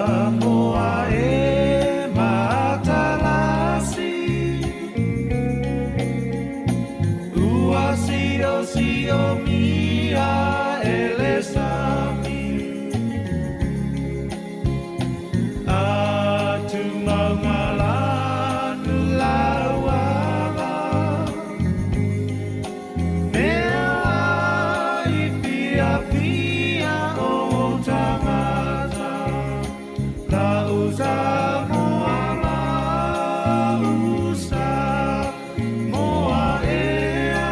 Samoa e matalasi, ua siosiomia e le sami. Atu maugalanu lauala, mea i fiafia o tagata, lau Samoa, lau Samoa ea,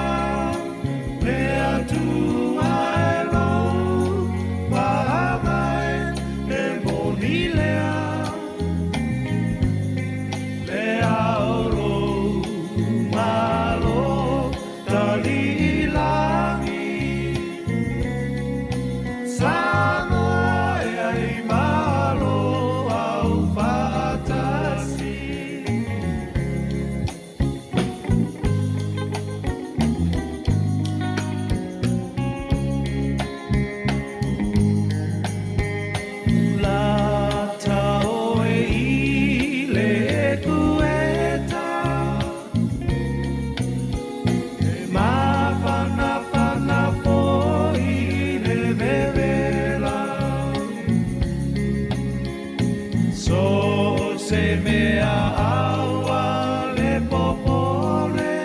le Atua e lou paga e moni lea, le ao malo taliilagi, Samoa e ai malo au faatasi. Lata oe i le ekueta, e mafanafana foi le vevela. So se mea aua le popole,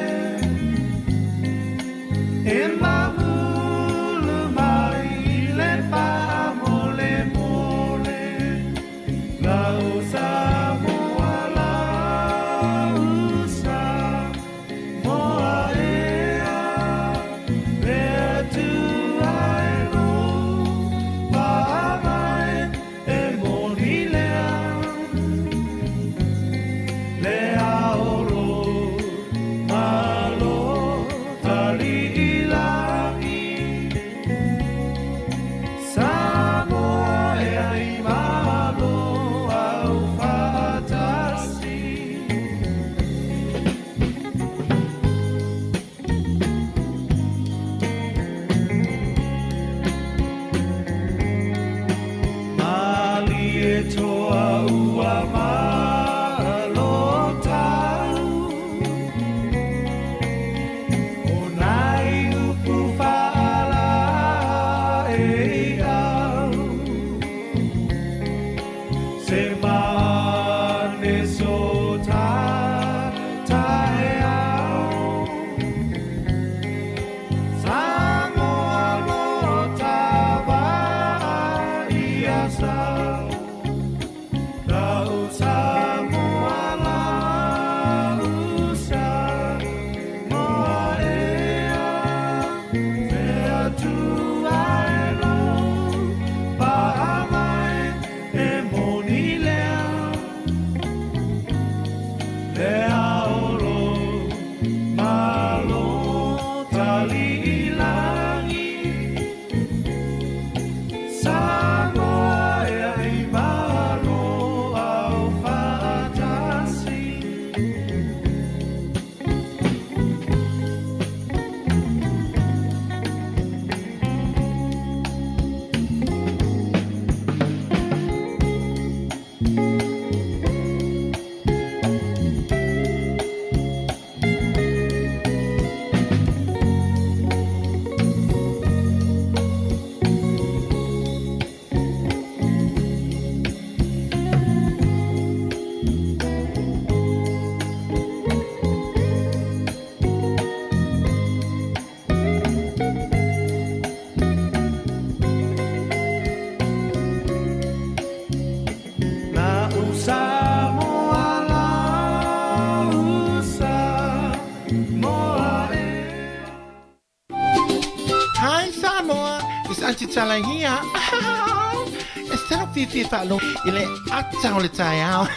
e mamulu mai le faamolemole, lau Samoa, lau Samoa ea, le Atua e lou paga e moni lea, le ao malo taliilagi, Samoa e ai malo au faatasi. Malie toa ua malo tau, o nai upu faala e au, se mane so ta tae au, Samoa lo tava ia sau, lau Samoa, lau Samoa ea, le Atua e lou paga e moni lea, le ao malo taliilagi, Samoa e ai malo au faatasi. Lau Samoa, lau Samoa ea. Hi Samoa, it's Auntie Tala here. It's Tala Fifi Fa'alo i le ata o le taeao.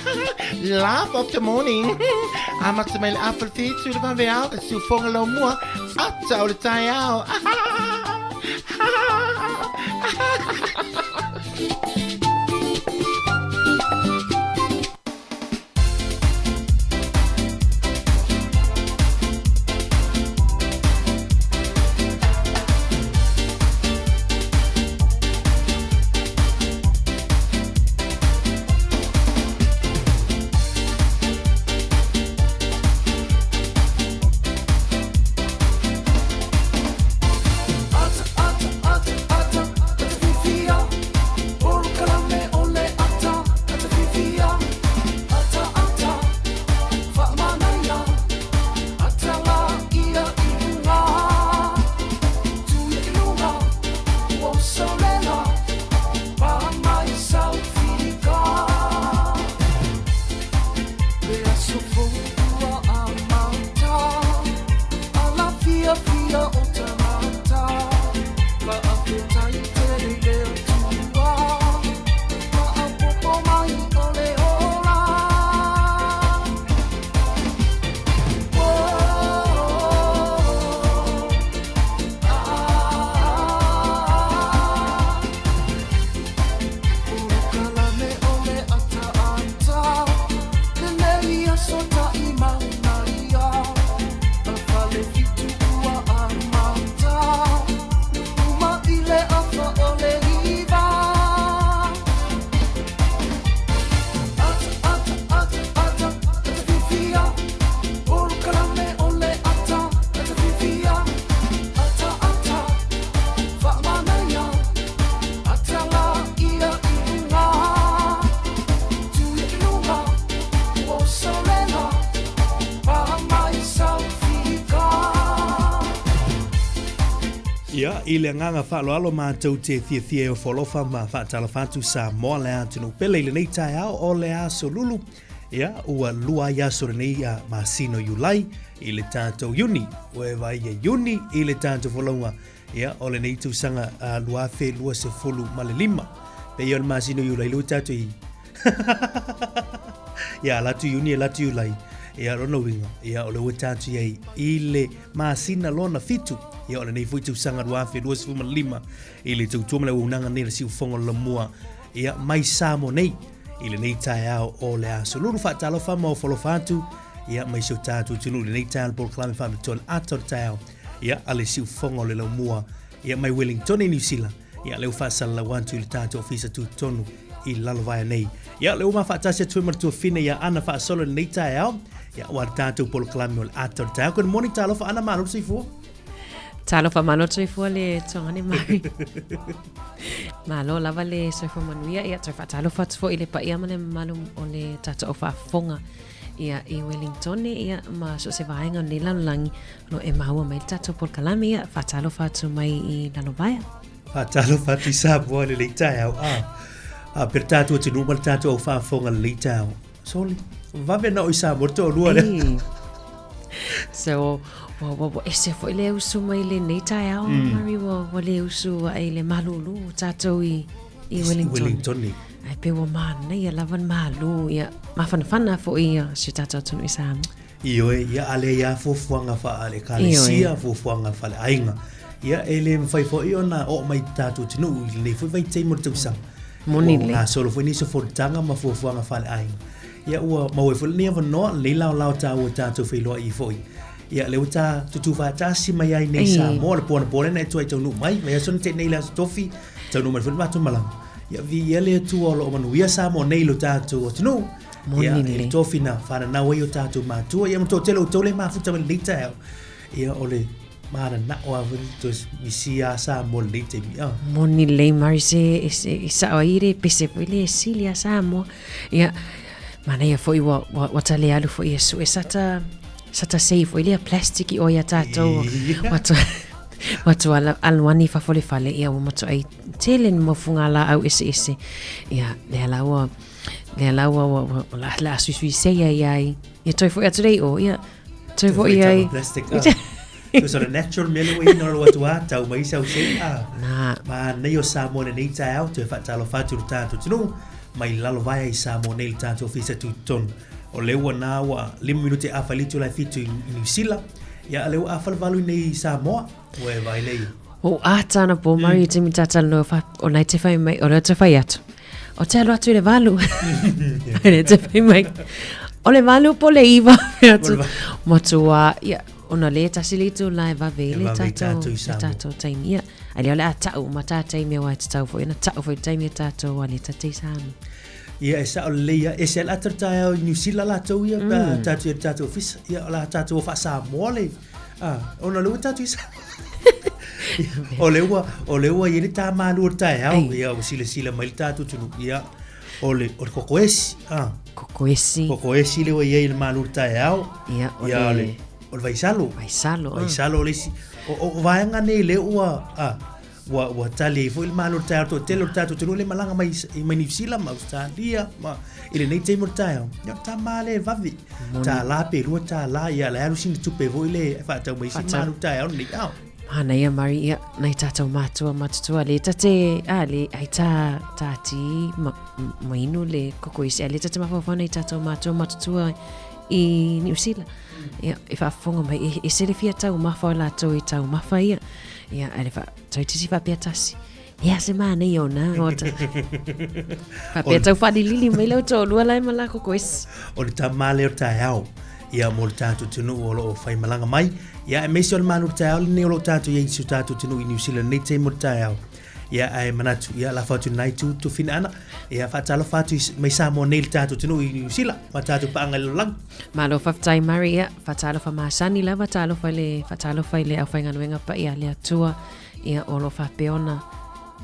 Laugh of the morning. Amata mai le afa le 7 i le vaveao, e siufoga lau mua, ata o le taeao. I le agaga faaaloalo matou te fiafia e ofo alofa ma faatalofa atu Samoa le atunuu pele i lenei taeao o le aso Lulu. Ia, ua lua ai aso lenei a masina o Iulai i le tatou Iuni. Ua e vaai ia Iuni i le tatou folauga. Ia, o lenei tausaga 2025. Pei o le masina o Iulai lea ua tatou i Ia, ala atu Iuni, ala atu Iulai. Ia, lona uiga, ia, o lea ua tatou i ai i le masina lona fitu. Ia, o lenei foi tausaga 2025 i le tautua ma le auaunaga nei a le Siufofoga o le Lamua, ia, mai Samoa nei i lenei taeao o le aso Lulu. Faatalofa ma ofo alofa atu, ia, mai si o tatou atunuu i lenei taeao le polokalame faapitoa le ata o le taeao, ia, a le Siufofoga o le Laumua, ia, mai Wellington i Niu Sila. Ia, lea ua faasalalau atu i le tatou ofisa tutotonu i Lalovaea nei. Ia, lea ua ma faatasi atu ai ma le tuafine ia Ana Faasolo i lenei taeao. Ia, aua le tatou polokalame o le ata o le taeao. Good morning, talofa Ana, malo le soifua. Talofa malo le soifua le tuagane mai. Malo lava le soifua manuia. Ia, toe faatalofa atu foi i le paia ma le mamalu o le tatou au faafofoga. Ia, i Wellington, ia, ma so o se vaega o lenei lalolagi, o lo o e maua mai le tatou polokalame, ia, faatalofa atu mai i Lalovaea. Faatalofa atu i Samoa i lenei taeao. A, a pe le tatou atunuu ma le tatou au faafofoga i lenei taeao. Soli, vave na o i Samoa le toalua lea. Ei. So, ua, ua, ua ese foi le usu mai lenei taeao, mm. Mari, ua, ua le usu ai le malulu o tatou i, i Wellington. Wellington. Ai pe ua manaia lava le malu, ia, mafanafana foi ia si o tatou atunuu i Samoa. Ioe, ia a leai lava fuafuaga faale-Ekalesia, fuafuaga faale-aiga, ia e le mafai foi ona oo mai i le tatou atunuu i lenei foi vaitaimi o le tausaga. Moni lelei. Ua gasolo foi nisi o fonotaga ma fuafuaga faale-aiga. Ia ua maua ai foi lenei avanoa, lenei laolao taua e tatou feiloai ai foi. Ia lea ua ta tutū faatasi mai ai nei i Samoa, le po anapo lea na e tuai taunuu mai, vaiaso na tea nei i le Aso Tofi, taunuu mai foi le matou malaga. Ia viia le Atua o lo o manuia Samoa nei i lo tatou atunuu. Moni Ia, lelei. e tofi na whananau ai o tātou mātua. Ia, ma toatele o tau le mafuta mai lenei taeao. Ia, o le mananao a foi toe misi a Samoa lenei taimi. Ah. Moni lelei Mari se, se i sao ai le pese foi le sili a Samoa. Ia, manaia foi ua, ua, ua ta le alu foi e sue sata, sata sei foi lea plastic i o ia tātou. Ia. Ua tu, ua tu ala, alu ani i fafo le fale, ia ua matuai tele ni mau fugalaau eseese. Ia, lea la ua, Lea la ua, ua, ua, ua la suisuisei ai ai. Ia toe foi atu lei o, ia, toe foi ai. Plastic, ah. So sort of natural mea le ua ina o atu a, tau mai sau sei, ah. Nā. Ma nei o Samoa lenei taeao, toe faatalofa atu i le tatou atunuu, mai Lalovaea i Samoa nei le tatou ofisa tutotonu. O lea ua nā ua 5 minute afa i le itula e 7 i Niu Sila, ia a lea ua afa le 8 i nei i Samoa, ua e vaai lei. O ata ana po mari i timi tātala no o nai te whai mai, o leo te whai atu. O te alu atu i le valu. Ai te whai mai. O le valu po le iwa. Atu. Matua, ia, ona le tasi le itu la e vave i le tātou, le tātou taimi. Ia, ai leo le a tau, ma tā taimi o ai te tau foi, na tau foi taimi e tātou a le tatei sāmi. Ia, e sao lelei ia, e se ala atra taeao i New Zealand latou ia, mm. tātou i le tātou ofisa, ia, o la tātou o whaasamoa le, ah, ona le ua tātou i Samoa. O le ua, o le ua i ai le tā malu o le taeao, ia, ua silasila mai le tatou atunuu, ia, o le, o le kokoesi, ah. Kokoesi. Kokoesi le ua i ai le malu o le taeao. Ia, o ia, le... O le vaisalo. Vaisalo, ah. Vaisalo o le isi. O, o, o vaega nei le ua, ah, ua, ua tali ai foi le malo o le taeao toatele o le tatou atunuu le malaga mai, mai Niu Sila ma Ausetalia ma i lenei taimi o le taeao. Ia, o le tā le vave. $1 pe $2, ia le alu sina tupe foi le e faatau mai si malu taeao lenei. Ah. Manaia Mari, ia, nai tātou mātua matutua le tate, a le, ai tā, tā tī ma, mainu le koko isi, a le tate mafaufau nai tātou mātua matutua i Niu Sila. Ia, e whaafonga mai, e, e selefia tau mafa o lātou i tau mafa ia. Ia, a le wha, tau tisi whapea tasi. Ia se manaia o nā ota. Whapea tau whalilili mai lau tōlua lai ma la koko isi. O le tama lea o le taeao ia mo le tatou atunuu o lo o faimalaga mai. Ia aemaise o le malu o le taeao lenei o lo o tatou i ai i si o tatou atunuu i Niu Sila lenei taimi o le taeao. Ia ae manatu, ia lafo atu i lena itu tofina ana. Ia faatalofa atu mai Samoa nei i le tatou atunuu i Niu Sila ma tatou paaga i le lalolagi. Malo faafetai Murray, ia faatalofa masani lava, talofa i le faatalofa i le aufaigaluega paia a le Atua, ia o lo o faapea ona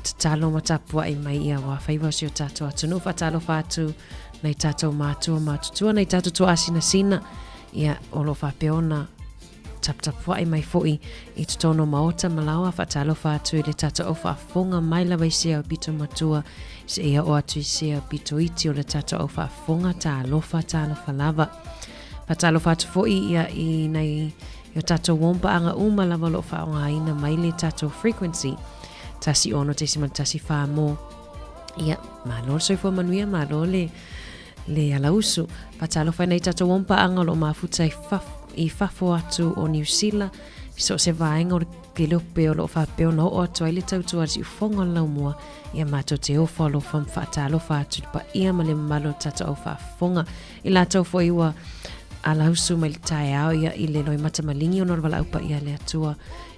tatalo ma tapuai mai ia wā faiva o si o tatou atunuu. Faatalofa atu nai tatou mātua matutua, nai tatou tuaasinasina, ia o lo o faapea ona. taputapua'i mai fo'i i totonu o maota ma laoa. Faatalofa atu i le tatou au faafofoga mai lava i sea o pito matua seia oo atu i sea o pito iti o le tatou au faafofoga. Talofa, talofa lava. Faatalofa atu fo'i ia i nai i o tatou uompaaga uma lava o lo o faaaogaina mai le tatou frequency 16.14 mo. Ia, malo le soifua manuia, malo le le alausu. Faatalofa i nai tatou uompaaga o lo o mafuta i, faf, i fafo atu o Niu Sila, i so o se vaega o le kelope o lo o faapea ona oo atu ai le tautua a le siufofoga o le laumua. Ia matou te ofo alofa ma faatalofa atu i le paia ma le mamalu o le tatou au faafofoga. I latou foi ua alausu mai le taeao ia i le loimata maligi ona o le valaau paia a le Atua.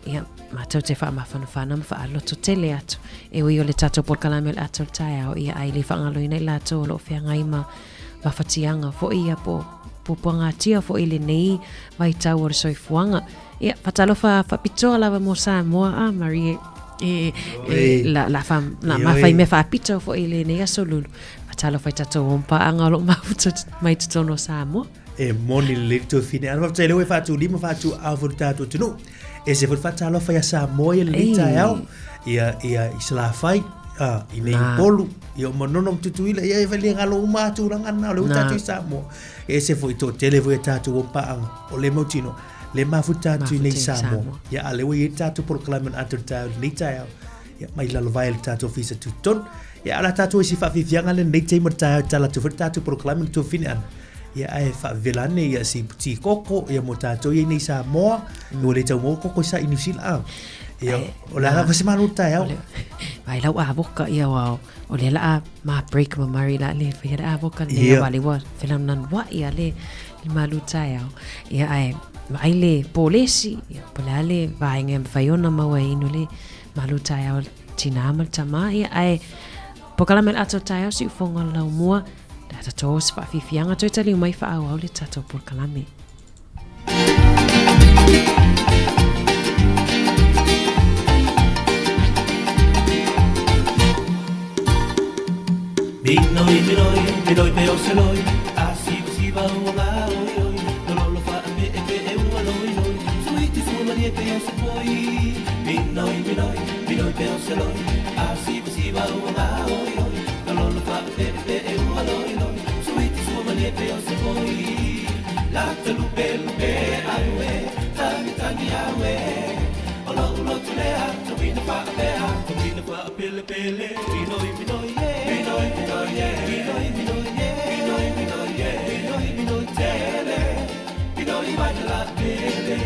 Ia, matou te faamafanafana ma faaloto tele atu. E ui o le tatou polokalame o le ato o le taeao, ia ai le faagaloina i latou o lo o feagai ma mafatiaga foi ia po puapuagatia foi i lenei vaitau o le soifuaga. Ia, faatalofa faapitoa lava mo Samoa, a Marie, e, e, la, la, fa, la mafai mea faapito foi i lenei aso lulu. Faatalofa i tatou ompaaga o lo o mafuta mai totonu o Samoa. E moni lelei le tuafine. Ana faafetai lea ua e faatulima faatuaao foi le tatou atunuu. E se foi le faatalofa ia Samoa ia lenei taeao, ia, ia i Salafai, a, i nei Upolu, ia o Manono ma Tutuila, ia e le galo uma lava tulaga na, o lea ua tatou i Samoa. E ese foi toatele foi a tatou ompaaga, o le mautinoa, le mafuta atu i nei Samoa. Ia, a lea ua i ai le tatou polokalame o le ata o le taeao i lenei taeao, ia, mai lalovaea i le tatou ofisa tutotonu. Ia, a o le a tatou isi faafiafiaga lenei taimi o le taeao e tala atu foi le tatou polokalame le tuafine ana. Ia, ae faavela ane ia si ti koko ia mo tatou ia i nei Samoa, ua le tau maua koko i sa i Niu Sila. A. Ia, o le a lava se malo taeao. Vai lau avoka ia wao. O le la ma break ma mari la le fai le avoka le yeah. wale wa felam nan wa ia le le malu taeao. Ia ai ma ai le polesi ia po le ale vaenga e mawhai ona maua inu le malu taeao tinā ma le tamā ia ae polokalame o le ato taeao siufofoga o le laumua le a tatou o se faafiafiaga toe taliu mai faaauau le tatou polokalame. Minoi, minoi, minoi pe o se loi, a siva siva ua ngā oi oi, lololo wha pe e pe e ua loi loi, suiti sua malie pe o se poi. Minoi, minoi, minoi pe o se loi, a siva siva ua ngā oi oi, lololo wha pe e pe e ua loi loi, suiti sua malie pe o se poi. La te lupe lupe aue, tangi tangi aue, o lo ulo tulea, tawina wha pea, tawina wha pele pele, minoi minoi e, minoi minoi e, minoi minoi e, minoi minoi e, minoi minoi tele, minoi mai la pele.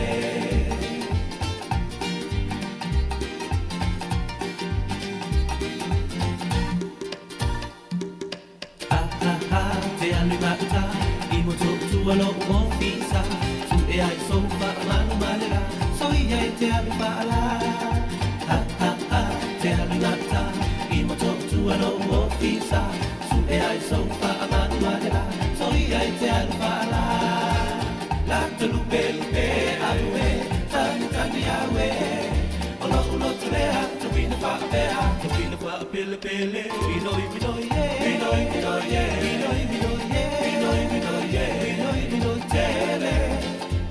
Ha ha ha, te alu ma uta, i mo to tua lo o ofisa, tu e ai so fa manu malera, so ia e te alu fa ala. Ha ha ha, te alu ma uta, i mo to tua lo o ofisa, tu e ai so fa manu malera, so ia e te alu fa ala. La te lupe lupe aue, tangi tangi aue, o lo ulo tulea, tawina fa pea, tawina fa pele pele, minoi minoi e, minoi minoi e, minoi minoi e, minoi minoi e, minoi minoi tele,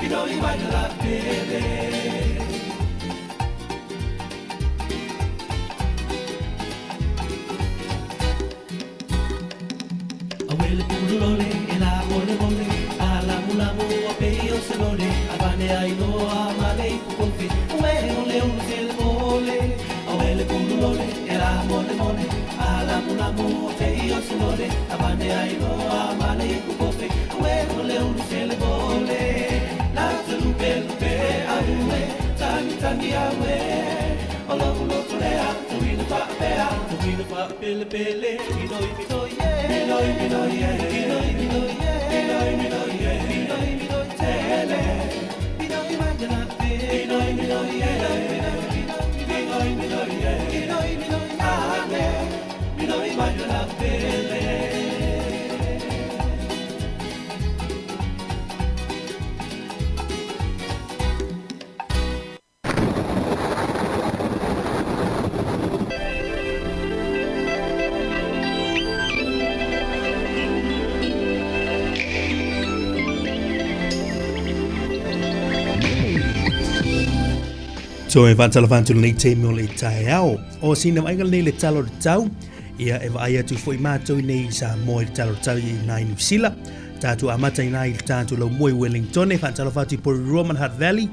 minoi mai la pele. Awele pululole e la mole mole, a lamu lamu a pei o se lole, a vane ai loa ma le ipu kofi, awe o le ulu sele mole. Awele pululole e la mole mole, a lamu lamu a pei o se lole, a vane ai loa ma le ipu kofi, awe o le ulu sele mole. La te lupe lupe aue, tangi tangi aue, o lo ulo tulea, tuina fa pea, tuina fa pele pele, minoi minoi e, minoi minoi e, minoi minoi e, minoi minoi e, minoi minoi tele, minoi mai la pele, minoi minoi e, minoi minoi e, minoi minoi ane, minoi mai la pele. Toe faatalofa atu lenei taimi o le taeao. O sina vaaiga lenei le tala o le tau, ia e vaai atu foi mātou i nei i Samoa i le tala o le tau i nai Niu Sila. Tātou amata i nai i le tātou laumua i Wellington, faatalofa atu i Porirua ma le Hutt Valley.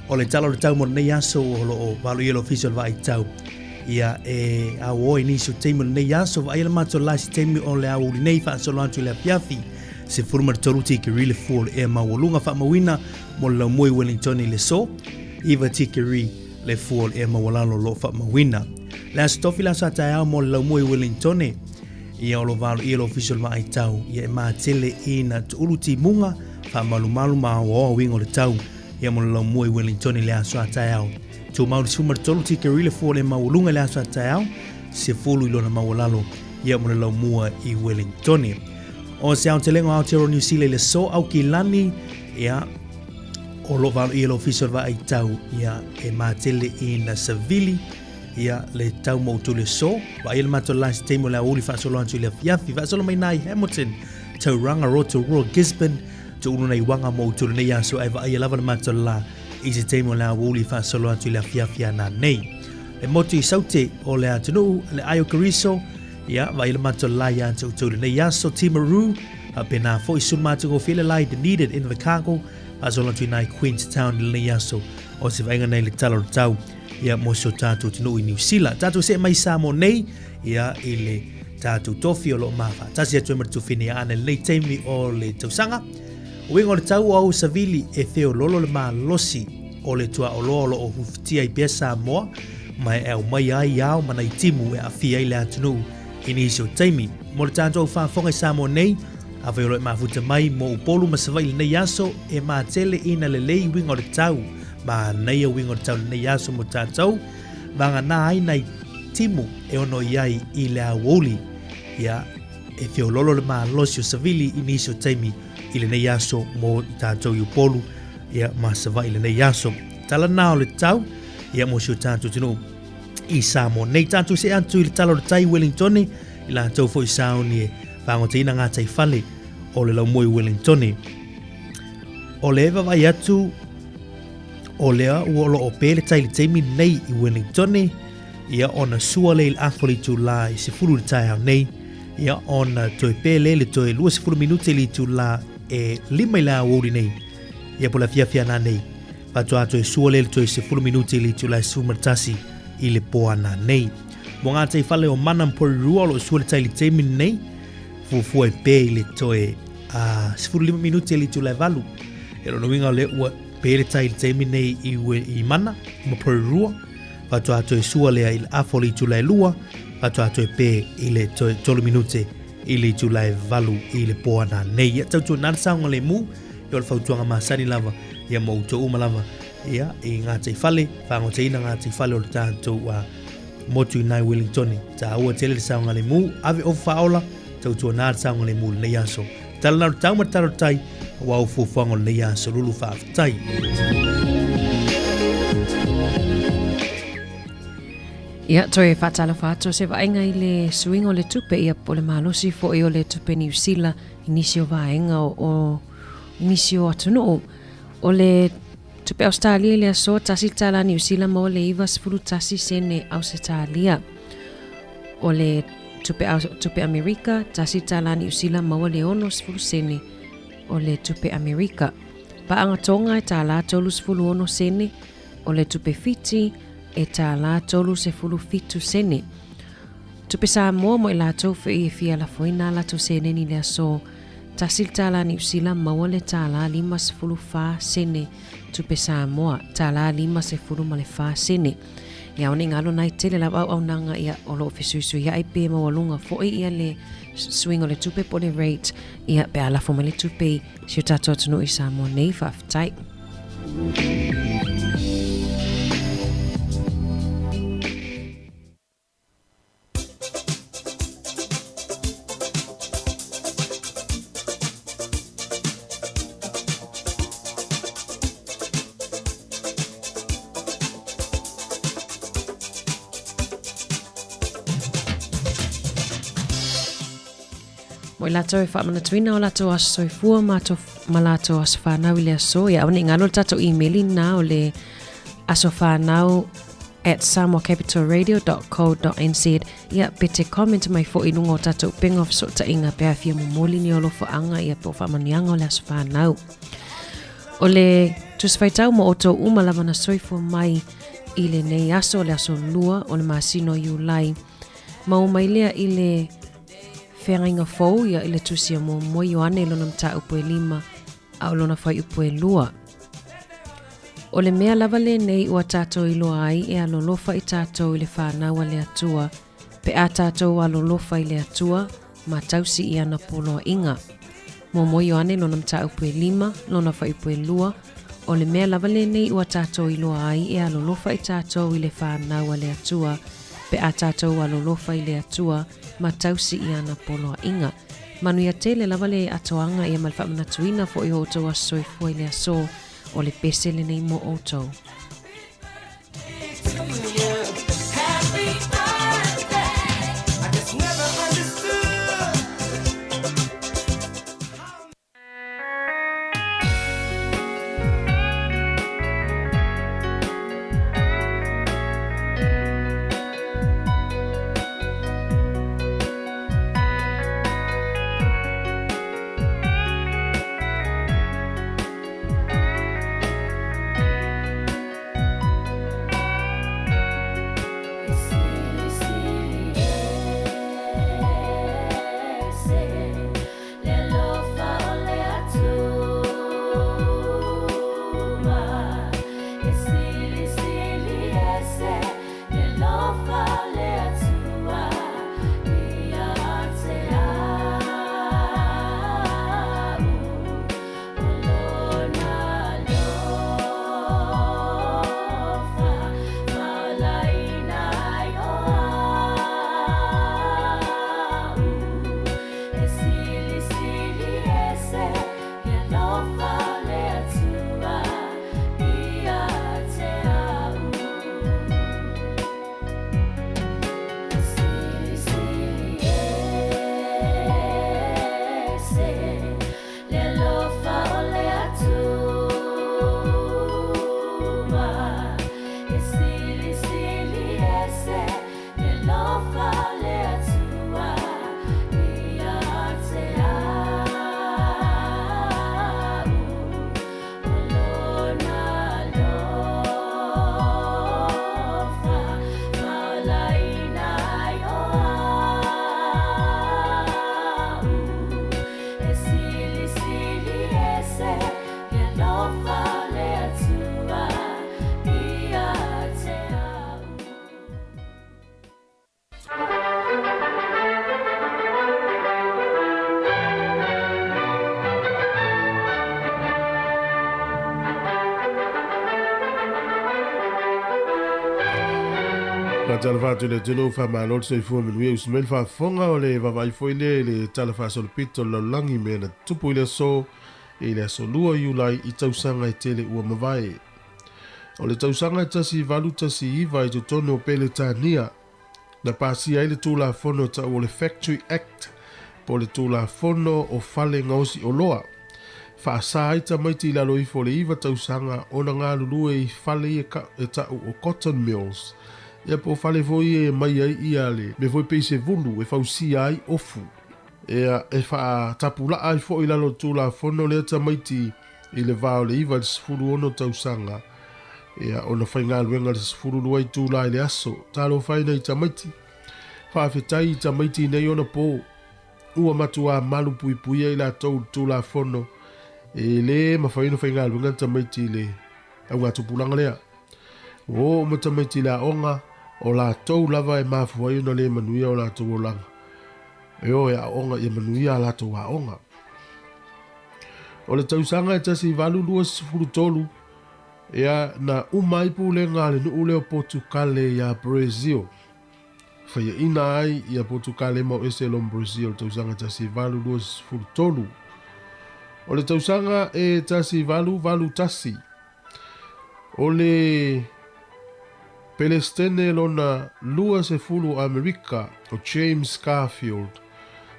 O le tala o le tau mo lenei aso o lo o valo ia le ofisa o le vaai tau. Ia e auo i nisi o taimi o lenei aso, vaai le mātou la si taimi o le aoauli nei faasolo atu i le afiafi. 13 tikeri le fua o le ea maualuga faamauina mo le laumua i Wellington i le aso, 9 tikeri le fua o le ea maualalo o lo o faamauina. Le Aso Tofi le aso a taeao mo le laumua i Wellington, ia o lo valo ia le ofisa o le vaai tau, ia e matele ina tuulu timuga, faamalumalu ma aoaoa uiga o le tau, ia mo le laumua i Wellington i le aso a taeao. Tumau le 13 tikeri le fua o le maualuga i le aso a taeao, 10 i lona maualalo, ia mo le laumua i Wellington. O se aotelega o Aotearoa Niu Sila i le aso Aukilani, ia, o lo valo ia le ofisa o le vaai tau, ia, e matele ina savili, ia, le tau mo outou le aso. Vaai le matou last taimi o le aoauli faasolo atu i le afiafi. Faasolo mai nai Hamilton, Tauranga, Rotorua, Gisborne, tuulu nei wanga mo outou lenei aso, ae vaaia lava le matou la i se taimi o le aoauli faasolo atu i le afiafi ana nei. Le motu i Saute o le atunuu, le Aio Kariso, Ia, vaai le matou la ia te outou lenei aso, Timaru, faapena foi sulu matagofie le la i Dunedin, Invercargill, faasolo atu i nai Queenstown i lenei aso o se vaaiga nei le tala o le tau, ia, mo si o tatou atunuu i Niu Sila. Tatou see mai i Samoa nei, ia, i le tatou tofi o lo o mafaatasi atu ai ma le tofi nei a Ana i lenei taimi o le tausaga. Uiga o le tau o au savili e feololo le malosi o le tuaoloa o lo o hufitia ai pea Samoa ma e aumai ai ao ma nai timu e aafia ai le atunuu i nisi o taimi. Mo le tatou faafofoga i Samoa nei, afai o lo o e mafuta mai mo Upolu ma Savaii i lenei aso, e matele ina lelei uiga o le tau. Manaia uiga o le tau i lenei aso mo tatou, vagana ai nai timu e ono i ai i le aoauli. Ia, e feololo le malosi o Savili i nisi o taimi i lenei aso mo i tatou i Upolu ia, ma Savaii i lenei aso. Tala nā o le tau, ia mo si o tatou atunuu i Samoa nei. Tatou see atu i le tala o le tai Wellingtone, i latou foi sauni e faagotaina ngā tai fale o le laumua i Wellingtone. O le vaavaai atu o lea ua lo o pē le tai i le taimi nei i Wellingtone, ia ona sua lea i le afa o le itulā i 10 i le taeao nei, ia ona toe pē lea i le toe 20 minute i le itulā e 5 i le aoauli nei, ia po o le afiafi ana nei, faatoa toe sua lea i le toe 10 minute i le itulā e 11 i le po ana nei. Mo ngā tai whale o Mana ma Porirua o lo o sua le tai i le taimi nei, fuafua e pē i le toe 15 minute i le itulā e 8. E lona uiga o lea ua pē le tai i le taimi nei i, i Mana ma Porirua, faatoa toe sua lea i le afa o le itula e 2, faatoa toe pē i le toe 3 minute i le itula e 8 i le po ana nei. Ia tautuana le saogalemu, ia o le fautuaga masani lava, ia mo outou uma lava, ia i ngā tai fale, whangoteina ngā tai fale o le tātou a motu i nai Wellington. Tāua tele le saogalemu, ave ofu whaola, tautuana le saogalemu lenei aso. Tala nā tau ma tala tai, aua o fuafuaga o lenei aso lulu faafetai. Ia, toe faatalofa atu o se vaaiga i le suiga o le tupe, ia po o le malosi foi o le tupe Niu Sila i nisi o vaega o, o i nisi o atunuu. O le tupe Ausetalia i le aso, $1 Niu Sila maua le 91 sene Ausetalia. O le tupe, tupe Amerika, $1 Niu Sila maua le 60 sene o le tupe Amerika. Paaga Tonga e tālā 36 sene, o le tupe Fiti e tālā 37 sene. Tupe Samoa mo i latou foi e fia lafoina a latou seneni i le aso. Tasi le tālā Niu Sila maua le tālā 54 sene tupe Samoa, tālā 54 sene. Ia one ngalo nai tele lava auaunaga ia o lo o fesuisuiaʻi pe maualuga foi ia le suiga o le tupe po o le rate ia pe a lafo mai le tupe i si o tatou atunuu i Samoa nei. Faafetai. Mo i latou e faamanatuina o latou aso soifua ma, to, ma latou aso whanau i le aso. Ia, aua ne i galo le tatou email ina o le Aso whanau at samoacapitalradio.co.nz ia pe te comment mai foʻi i luga o tatou upega o fesoʻotaʻiga pe a fia momoli ni o alofaʻaga ia po o faamanuiaga o le aso fanau. O le Tusi Faitau mo outou uma lava na soifua mai i lenei aso, le aso lua o le masina o Iulai. Maua mai lea i le feagaiga fou ia i le tusi a muamua Ioane i lona mataupu e lima a o lona fuaiupu e lua. O le mea lava lenei ua tatou iloa ai e alolofa i tatou i le fanau a le Atua, pe a tatou alolofa i le Atua ma tausi i ana poloaiga. Muamua Ioane lona mataupu e lima, lona fuaiupu e lua, O le mea lava lenei ua tatou iloa ai e alolofa i tatou i le fanau a le Atua, pe a tatou alolofa i le Atua ma tausi i ana poloaiga. Manuia tele lava le atoaga ia ma le faamanatuina foi o outou aso soifua i le aso o le pese lenei mo outou. Talofa atu i le atunuu, faamalo le soifua manuia usi mai le faafofoga o le vaavaai foi lea i le Tala Faasolopito o le Lalolagi i mea na tutupu i le aso i le aso 2 Iulai i tausaga e tele ua mavae. O le tausaga e 1819 i totonu o Peretania, na pasia ai le Tulafono tau o le Factory Act po o le Tulafono o Fale Gaosi Oloa. Faasa ai tamaiti i lalo ifo o le iva tausaga ona galulue i fale ia e tau o cotton mills, ia po o fale foi ia e aumai ai ia le mea foi pei se vulu e fausia ai ofu. Ia, e faatapulaa ai foi i lalo o le Tulafono lea tamaiti i le va o le 9 i le 16 tausaga, ia, ona faigaluega le 12 itula i le aso. Talofa e nai tamaiti. Faafetai i tamaiti nei ona po. Ua matuā malu puipuia i latou i le Tulafono, e le mafai ona faigaluega tamaiti i le augatupulaga lea. Ua oo ma tamaiti i le aoga, o latou lava e mafua ai ona le manuia o latou olaga. E o e aoga ia manuia a latou aoga. O le tausaga e 1823, ea na uma ai pulega a le nuu lea o Potukale iā Brazil. Faiaina ai ia Potukale mau ese lom Brazil tausaga 1823. O le tausaga e 1881, o le Pelestene lona 20 o Amerika o James Garfield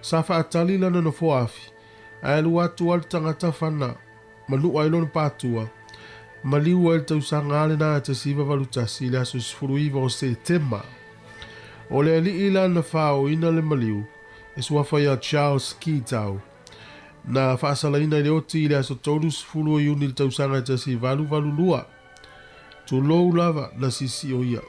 sa faatali lana nofoafi ae alu atu a le tagata fana manua ai lona patua. Maliu ai le tausaga lava lena 1981 i le aso 19 o Setema. O le alii la na faaoina le maliu, e suafa ia Charles Kitau. Na faasalaina i le oti i le aso 30 o Iuni i le tausaga 1882. Tulou lava na sisio ia.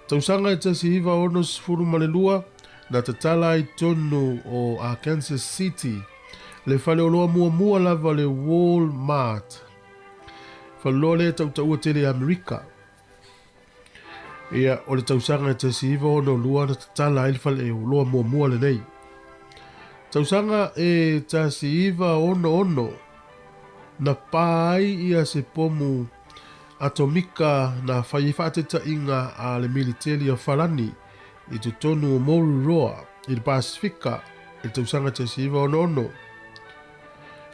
Tausaga 1962, na tatala ai tonu o Arkansas City le faleoloa muamua lava o le Wal Mart. Faleoloa lea e tautaua tele i Amerika. Ia, o le tausaga 1962 na tatala ai le faleoloa muamua lenei. Tausaga e 1966 na pā ai ia se pomu atomika na fai ai faataitaiga a le militeli a Farani i totonu o Moruroa i le Pasifika i le tausaga 1966.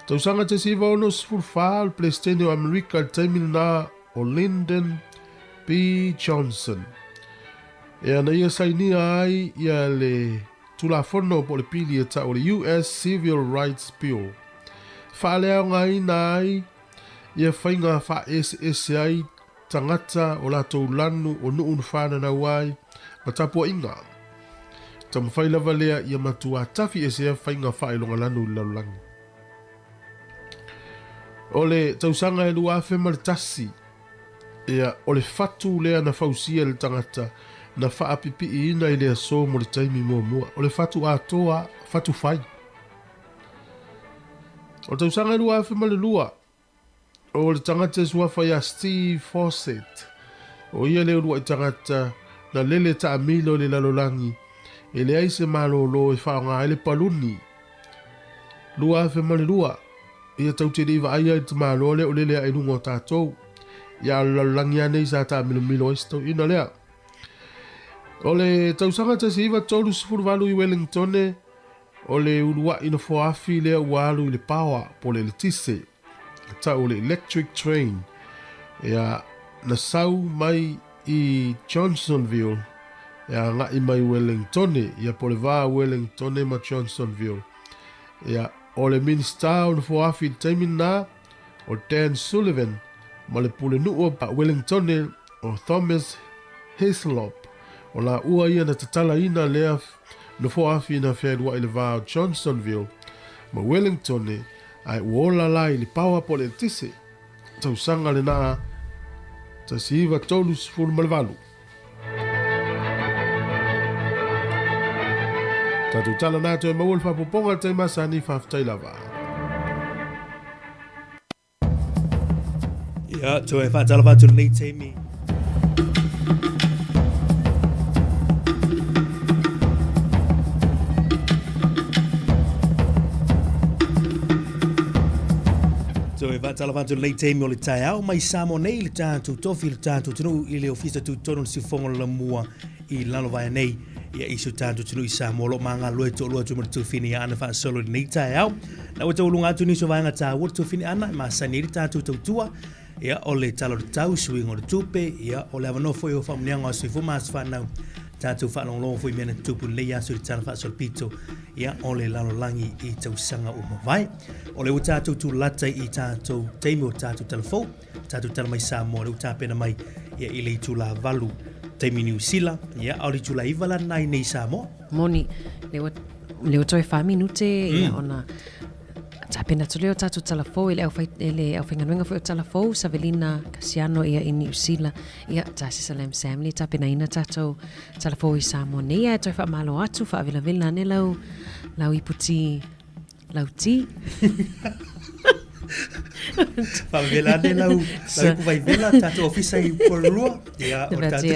Tausaga 1964 o le Peresetene o Amerika i le taimi lena o Lyndon B. Johnson e ana ia sainia ai ia le Tulafono po o le pili e tau o le US Civil Rights Bill. Faaleaogaina ai ia faiga faaeseese ai tagata o latou lanu o nuu na fananau ai ma tapuaiga. Taumafai lava lea ia matua tafi esea faiga faailoga lanu i le lalolagi. O le tausaga e 2001, ia, o le fatu lea na fausia e le tagata na faapipiiina i le aso mo le taimi muamua. O le fatu atoa, fatu fai. O le tausaga e 2002, o le tagata e suafa ia Steve Fossett, o ia le uluai tagata na lele taamilo i le lalolagi e leai se malōlō e faaaoga ai le paluni. 2002, ia tau te le i vaaia i le tamaloa lea o lele ae i luga o tatou. Ia a o le lalolagi lava nei sa taamilomilo ai se tauina lea. O le tausaga 1938 i Wellingtone, O le uluai nofoa-afi lea ua alu i le paoa po o le eletise, e tau o le electric train, ea, na sau mai i Johnsonville e agai mai Wellingtone, ia po o le va o Wellingtone ma Johnsonville. Ia, o le Minisita o Nofoa-afi i le taimi lena, o Dan Sullivan, ma le pulenuu o Wellingtone o Thomas Hislop, o laua ia na tatalaina lea Nofoafi na fealuai le va o Johnstonville ma Wellingtone ae ua ola la i le paoa po o le eletise. Tausaga lena 1938. Tatou tala na toe maua le faapopoga le taimi masani, faafetai lava. Ia, toe faatalofa atu lenei taimi. Toe faatalofa atu lenei taimi o le taeao mai Samoa nei le tatou tofi le tatou atunuu i le ofisa tutotonu o le siufofoga o le lamua i lalo vaea nei ia i si o tatou atunuu i Samoa o lo o magalue toalua atu ma le tuafine ia Ana faasolo i lenei taeao. Na ua taualuga atu nisi o vaega taua le tuafine Ana e masani ai le tatou tautua ia o le Tala o le Tau, suiga o le tupe, ia o le avanoa foi o faamanuiaga o aso soifua ma aso fanau tatou faalogologo foi i mea na tutupu i lenei aso i le Tala Faasolopito ia o le lalolagi i tausaga ua mavae. O lea ua tatou tulata i tatou taimi o tatou tala fou, tatou tala mai Samoa, lea ua tapena mai ia i le itula 8 taimi Niu Sila, ia a o le itula 9 la lena i nei Samoa. Moni, le ua, le ua toe 4 minute ia ona tapena atu lea o tatou tala fou i le aufai, i le aufaigaluega foi o tala fou, Savelina Kasiano ia i Niu Sila, ia Tasi Salam Sam le tapenaina tatou tala fou i Samoa nei, ae toe faamalo atu, faavelavela ane lau, lau iputi Lau ti. Faavela ane lau, lau ipu vaivela, tatou ofisa i Porirua. Ia, o tatou...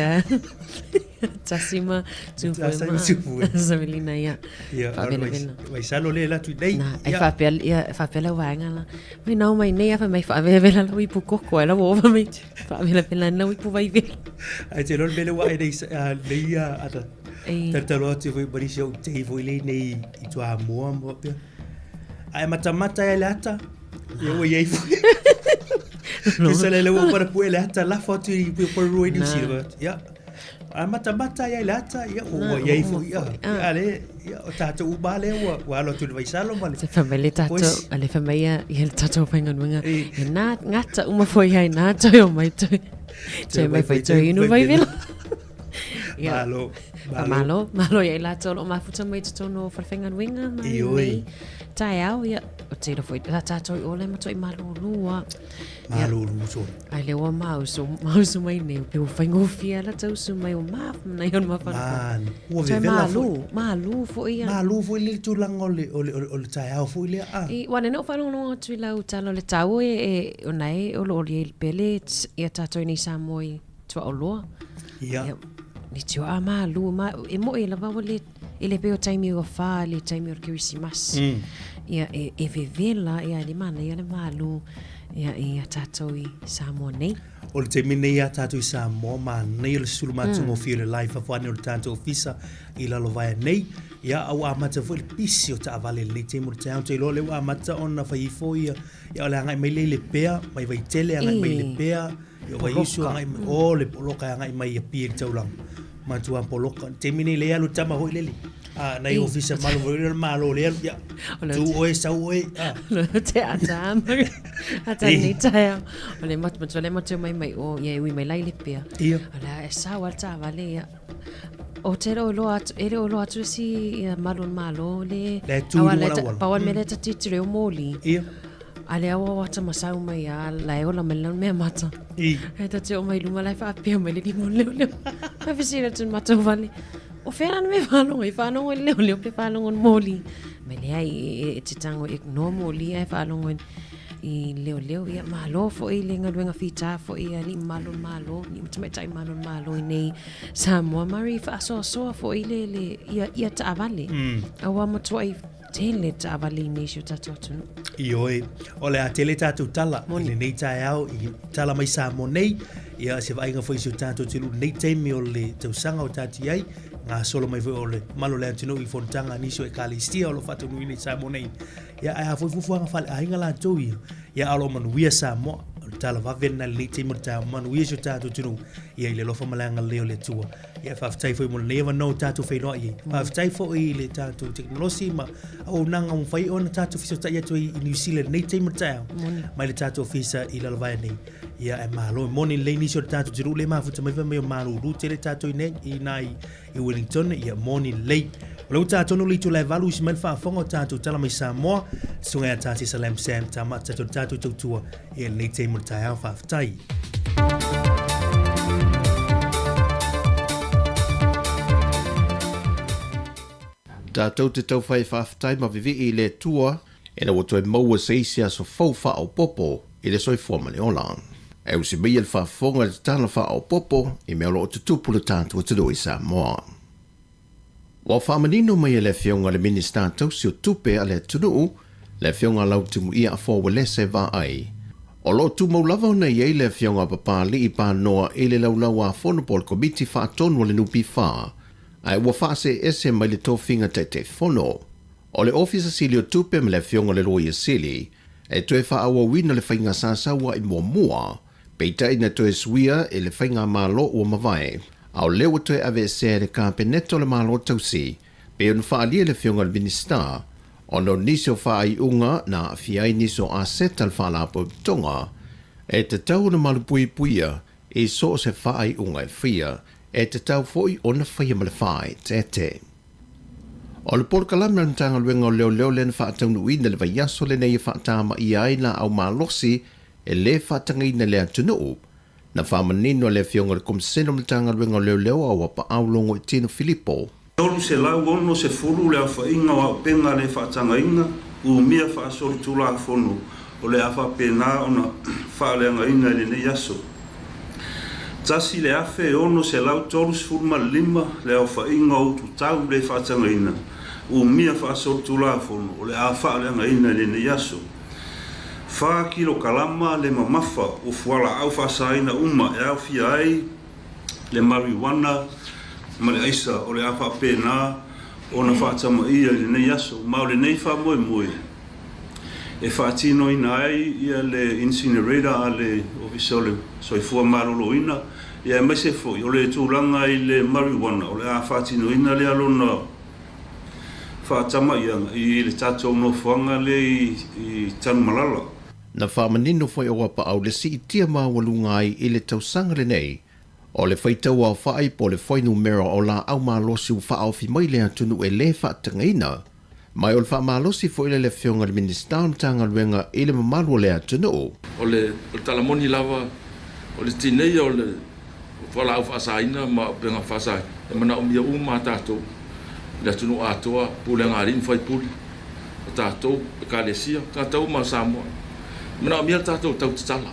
Tasi ma tupue ma Savelina, ia. Ia, Faavelavela. Vaisalo le la tu nei. Na, ai faapea, ia, faapea lau vaega la. Mai nau mai nei, afa mai faavelavela lau ipu koko, ai lau ova mai faavelavela ane lau ipu vaivela. Ai te lor mele ua ai nei, nei ia, ana. Tautalo atu foi ma nisi o tei foi lei nei i Tuamoa ma faapea. Ae matamata e le ata, ia ua iai foi. Tusa le ua para pue le ata lafo atu i Porirua i New Zealand. Ia. A matamata ai i le ata, ia, ua i ai foi, ia, a le, ia, o tatou uma lea ua, ua alo atu i le vaisalo ma le... Se fai mai le tatou, a le fai mai ia, ia le tatou faigaluega, e nā, gata uma foi ai nā toe o mai toe, toe mai foi toe inu vai vela. Ia, Malo, malo. Malo, malo ia i latou o lo o mafuta mai i totonu o falefaigaluega ma lenei taeao, ia, o te iloa foi la tatou i o le matuai malūlū a. Malūlū solo. Ai lea ua mausu, mausu mai nei, pe ua faigofie la tausu mai o maf nei ona mafana. Man, ua vevela foi. Malū, malū foi ia. Malū foi le tulaga o le, o le, o le taeao foi lea. Ah. I, wa nene o whaalongo atu i lau tala o le tau e, e, o nei, o lo o li pele, ia tātou nei Samoa i tuaoloa. Ia. Ia, ni tio a malū, ma, e mo e lava ua le, e le pei o taimi ua whā, le taimi o le Kerisimasi. Ia, e, e vevela, ia, le mana ia le malū, ia, i a tātou i Samoa nei. O le taimi nei a tātou i Samoa, manaia le susulu matagofie o le live fafo ane o le tatou ofisa i Lalovaea nei. Ia, a ua amata foi le pisi o taavale i lenei taimi o le taeao. Ou te iloa o lea ua amata ona fai ifo ia, ia o le agai mai lea i Lepea, mai Vaitele agai mai i Lepea, ia o Vaiusu agai mai, o le poloka e agai mai i Apia i le taulaga. Matua poloka. Taimi nei lea alu tama foi lele. A, nai ofisa malu foi le malo le alu, ia. Tu oe, sau oe. A. Te ata amau. Ata nei taeao. O le matu matua le matua mai mai o, ia e ui mai lai le pea. Ia. O le e sau al taavale ia. O te o loa atu, e le o loa atu si ia malu o le malo le. Le tu i le auala. Pau al mea le tatitire o moli. Ia. A le aua o ata masau mai a la e ola mai lana mea mata. I. E ta te o mai luma lai whaapea mai le limo leo leo. Ka whisira atu mata o vale. O whera na me whanongo, i whanongo i leo leo pe whanongo ni moli. Mai lea i e, e te tango e no moli ai whanongo i leo leo. Ia malo fo i le ngaluenga whita fo i ali malo malo. Ni matamaitai malo malo i nei Samoa Mari whaasoasoa fo i le, le ia, ia taavale. Aua matua i Tele taavale i nei si o tatou atunuu. Ioe, o le a tele tatou tala i lenei taeao i tala mai Samoa nei, ia se vaaiga foi i si o tatou atunuu i lenei taimi o le tausaga o tatou i ai, gasolo mai foi o le malu o le atunuu i fonotaga a nisi o Ekalesia o lo o faataunuuina i Samoa nei. Ia ae a foi fuafuaga faaleaiga latou ia, ia a o lo o manuia Samoa. O le tala vave lena i lenei taimi o le taeao, manuia si o tatou atunuu ia i le alofa ma le agalelei o le Atua. Ia, faafetai foi mo lenei avanoa ua tatou feiloai ai. Faafetai foi i le tatou tekonolosi ma auaunaga ua mafai ona tatou fesootai atu ai i Niu Sila i lenei taimi o le taeao, mai le tatou ofisa i Lalovaea nei. Ia, e malo, e moni lelei nisi o le tatou atunuu lea e mafuta mai fai mai o malūlū tele tatou i nei, i nā i, i Wellington, ia moni lelei. O lea ua tā tonu le itula e valu usi mai le faafofoga o tatou tala mai Samoa, susuga ia Tā Cecil Lam Sam Tama, tatou le tatou tautua i lenei taimi o le taeao. Faafetai. Tatou te tauwhai faafetai ma vivii i le Atua, ina ua toe maua se isi aso fou faaopoopo i le soifua ma le ola. E usi mai le faafofoga i le tatala faaopoopo i mea o lo o tutupu le tatou atunuu i Samoa. Ua faamanino mai e le Afioga i le Minisita Tausi o Tupe a le atunuu, le Afioga Lautimuia Afoa Uelese Vaai. O lo o tumau lava ona i ai le Afioga a Papalii Panoa i le Laulau-a-Fono po o le Komiti Faatonu a le NPF, ae ua faaseese mai le tofiga Taitaifono. O le Ofisa Sili o Tupe ma le Afioga i le Loia Sili e toe faaauauina le faiga sasaua'i muamua, peitai na toe suia e le faigamalo ua mavae, a o lea ua toe aveesea e le Kapeneta o le Malo Tausi, pei ona faaalia e le Afioga i le Minisita, ona o nisi o faaiuga na aafia ai nisi o aseta a le Faalapotopotoga e tatau ona malupuipuia i so o se faaiuga e faia, e tatau foi ona faia ma le faaeteete. O le polokalame a le Matagaluega o Leoleo lea na faataunuuina i le vaiaso lenei e faatamaia ai laau malosi e lē faatagaina i le atunuu, na faamanino e le Afioga i le Komisena o le Matagaluega o Leoleo a Auapaau Logoitino Filipo. 360 le aofaiga o auupega le faatagaina, umia faasolitulafono o le a faapena ona faaleagaina i lenei aso. 1635 le aofaiga o ututau le faatagaina, umia faasolitulafono o le a faaleagaina i lenei aso. Whā kilokalama le mamafa o fualaau faasaina uma e aofia ai le marijuana ma le aisa o le a faapena ona faatamaia i lenei aso. Ma o lenei faamoemoe e faatinoina ai ia le incinerator a le Ofisa o le Soifua Maloloina Ia aemaise foi o le tulaga i le marijuana o le a faatinoina lea lona faatamaiaga i le tatou nofoaga lea i Tanumalala. Na faamanino foi e Auapaau le siitia maualuga ai i le tausaga lenei o le faitau aofai po o le fuainumera o laau malosi ua faaofi mai le atunuu e le faatagaina. Ma o le faamalosi foi lea i le Afioga i le Minisita o le Matagaluega i le mamalu o le atunuu. O le tala moni lava, o le tineia o le fualaau faasaina ma upega faasaina, e manaomia uma a tatou i le atunuu atoa, pulega a alii ma faipule, o tatou, ekalesia, tagata uma o Samoa. E manaomia le tatou tau tatala.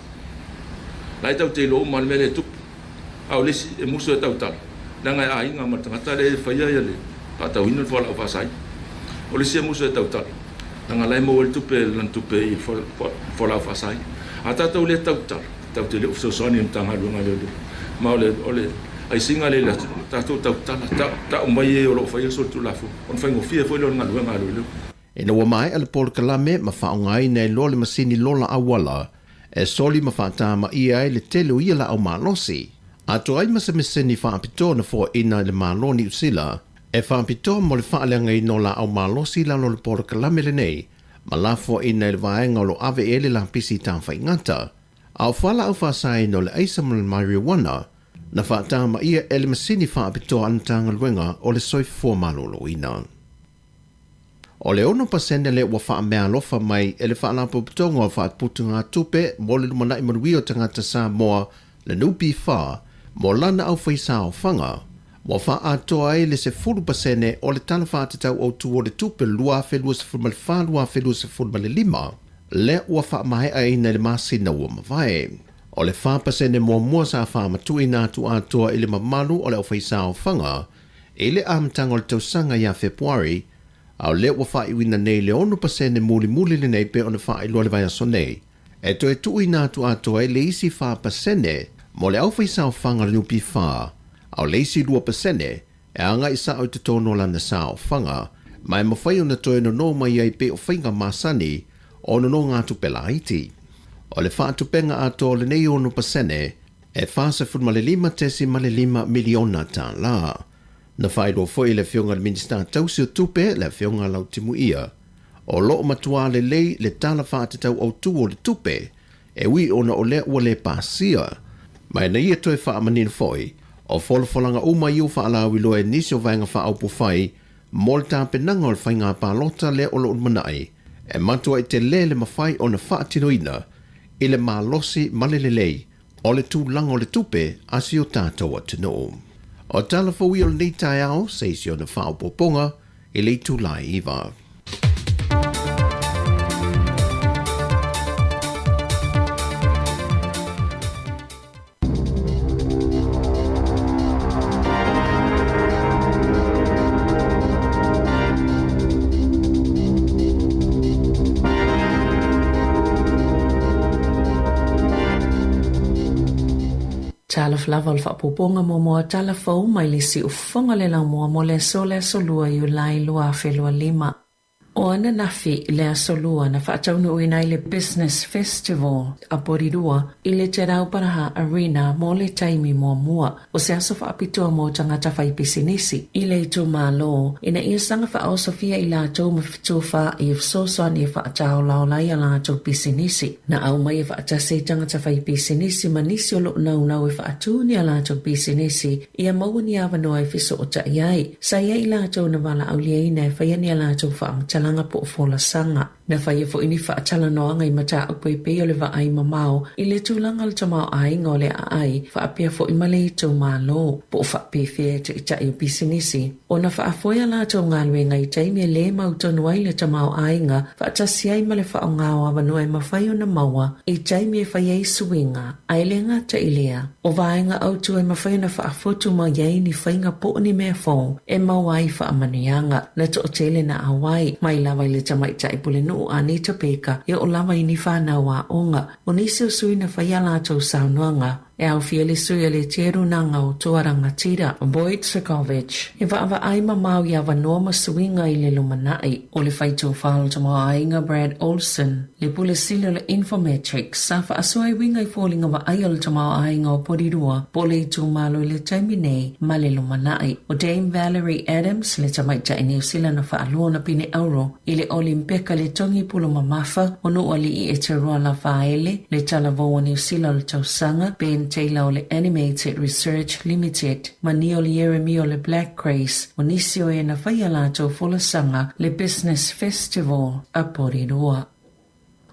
La e tatou te iloa uma le mea lea e tupu. A o le isi e musu e tautala, leaga e aiga ma le tagata lea e faia le faatauina le fualaau faasaina. O le isi e musu e tautala, leaga la e maua ai le tupe, lana tupe i le fualaau faasaina. A tatou le tautala, tatou te le o fesoasoani i le Matagaluega a Leoleo. Ma o le, o le aisiga lea i le atunuu, tatou tautala, tau mai e o lo o faia solitulafono, ona faigofie foi lea o le galuega a leoleo. Ina ua maea le polokalame ma faaaogaina ai loa le masini lola auala e soli ma faatamaia ai le tele o ia laau malosi, atoa ai ma se masini faapitoa na foaina e le Malo o Niu Sila e faapitoa mo le faaleagaina o laau malosi i lalo o le polokalame lenei ma lafoaina e le vaega o lo o ave i ai le lapisi tafaigata. A o fualaau faasaina o le aisa ma le marijuana na faatamaia e le masini faapitoa a le Matagaluega o le Soifua Maloloina. O le 6% lea ua faameaalofa mai e le Faalapotopotoga o Faaputugatupe mo le Lumanai Manuia o Tagata Samoa, le NPF, mo lana aufaisaofaga, ua faaatoa ai le 10% o le Tala Faatatau Autu o le Tupe 2024/2025 lea ua faamaeaina i le masina ua mavae. O le 4% muamua sa faamatuuina atu atoa i le mamalu o le aufaisaofaga I le amataga o le tausaga ia Fepuari, a o lea ua faaiuina nei le 6% mulimuli lenei pei ona faailoa le vaiaso nei, e toe tuuina atu atoa ai le isi 4% mo le aufaisaofaga o le NPF, a o le isi 2% e agai sao i totonu o lana saofaga, ma e mafai ona toe nono mai ai pei o faiga masani o nonogatupe laiti. O le faatupenga atoa o lenei 6%, E $45.5 miliona tālā. Na faailoa foi e le Afioga i le Minisita tausi o Tupe, le Afioga Lau Timuia, o lo o matuā lelei le Tala Faatatau Autu o le Tupe, e ui ona o lea ua le pasia. Ma ina ia toe faamanino foi, o folafolaga uma ia ua faalauiloa e nisi o Vaega Faaupufai mo le tapenaga o le faiga palota lea o lo o lumanai, e matuai tele le mafai ona faatinoina i le malosi ma le lelei o le tulaga o le tupe a si o tatou atunuu. O tala fou ia o lenei taeao, se isi ona faaopoopoga i le itula e 9. Talofa lava o le faaopoopoga muamua o tala fou mai le siufofoga le laumua mo le aso le aso 2 Iulai 2025. O ananafi le aso Lua na faataunuuina ai le Business Festival a Porirua i le Te Rauparaha Arena mo le taimi muamua. O se aso faapitoa mo tagata faipisinisi i le itumalo ina ia saga faaosofia i latou ma fetufaai e fesoasoani e faataolaola ai a latou pisinisi. Na aumai e faatasi ai tagata faipisinisi ma nisi o loo naunau e faatu ni a latou pisinisi ia maua ni avanoa e fesootai ai. Sa i ai i latou na valaauliaina e faia ni a latou faamatalaga po o folasaga. Na faia foi ni faatalanoaga i mataupu e pei o le vaai mamao i le tulaga o le tamaoaiga o le aai faapea foi ma le itumalo, po o faapefea e taitai o pisinisi ona faafoe a latou galuega i taimi e le mautonu ai le tamaoaiga faatasi ai ma le faaaoga o avanoa e mafai ona maua i taimi e fai ai suiga. Ae le gata i lea, o vaega autu e mafai ona faafotu mai ai ni faiga po o ni mea fou e maua ai faamanuiaga. Na toatele na auai mai lava i le tamaitai pulenuu a Anita Baker e oo lava i ni fanau aoga. O nisi o sui na fai a latou saunoaga. E aofia le sui a le Te Runanga o Toa Rangatira, Boyd Trgovich, e vaavaai mamao i avanoa ma suiga i le lumanai. O le faitofa o le tamaoaiga Brad Olsen, le Pule Sili o le Infometrics, sa faasoa e uiga i foliga vaaia o le tamaoaiga o Porirua po o le itumalo i le taimi nei ma le lumanai. O Dame Valerie Adams, le tamaitai Niu Sila na faalua ona pine auro i le Olimpeka le togi pulu mamafa o Nuu Alii Eteroa Lafaele, le Talavou o Niu Sila o le tausaga, Ben Taylor o le Animated Research Limited, ma Neil Ieremia o le Black Grace, o nisi o e na faia latou folasaga le Business Festival a Porirua.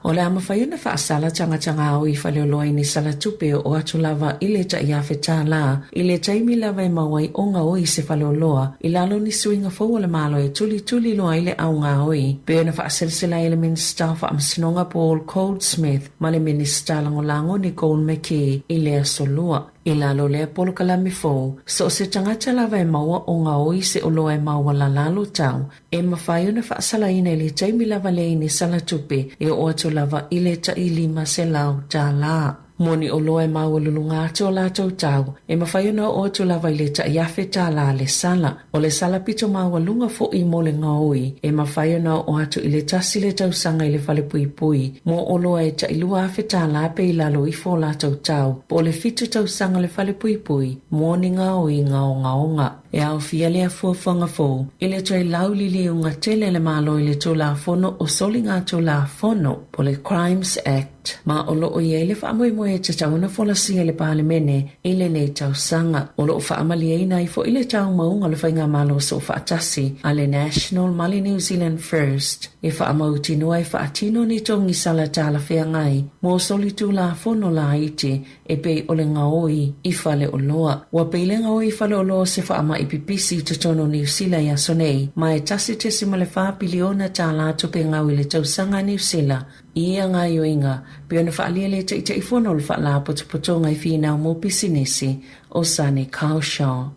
O le a mafai ona faasala tagataga i faleoloa i ni sala tupe e oo atu lava i le tai $1,000 i le taimi lava e maua ai o gaoi i se faleoloa i lalo o ni suiga fou a le Malo e tulituli loa ai le au gaoi, pei ona faaselasela ai le Minisita o Faamasinoga Paul Goldsmith ma le Minisita Lagolago Nicole McKee i le Aso Lua. I lalo o lea polokalame fou, so o se tagata lava e maua o gaoi se oloa e maualalalo tau, E mafai ona faasalaina i le taimi lava lea i ni sala tupe e oo atu lava i le tai $500. Mo ni oloa e maualuluga atu o latou tau, e mafai ona oo atu lava i le tai $1,000 le sala. O le sala pito maualuga foi mo le gaoi, e mafai ona oo atu i le tasi le tausaga i le falepuipui mo oloa e tai $2,000 pe i lalo ifo o latou tau, po o le fitu tausaga le falepuipui mo ni gaoiga ogaoga. E aofia lea fuafuaga fou i le toe lauliliuga tele a le Malo i le Tulafono o Soligatulafono, po o le Crimes Act, ma o lo o i ai le faamoemoe e tatau ona folasia e le Palemene i lenei tausaga. O lo o faamalieina ai foi le taumauga o le Faigamalo Soofaatasi a le National ma le New Zealand First e faamautinoa e faatino ni togi sala talafeagai mo solitulafono laiti e pei o le gaoi i faleoloa. Ua pei le gaoi i faleoloa o se faamai pipisi i totonu o Niu Sila i aso nei, ma e $1.4 piliona tālā tupe gau i le tausaga a Niu Sila i ia gaoioiga, pei ona faaalia le Taitaifono o le Faalapotopotoga i Finau mo Pisinisi, o Sunny Kaushal.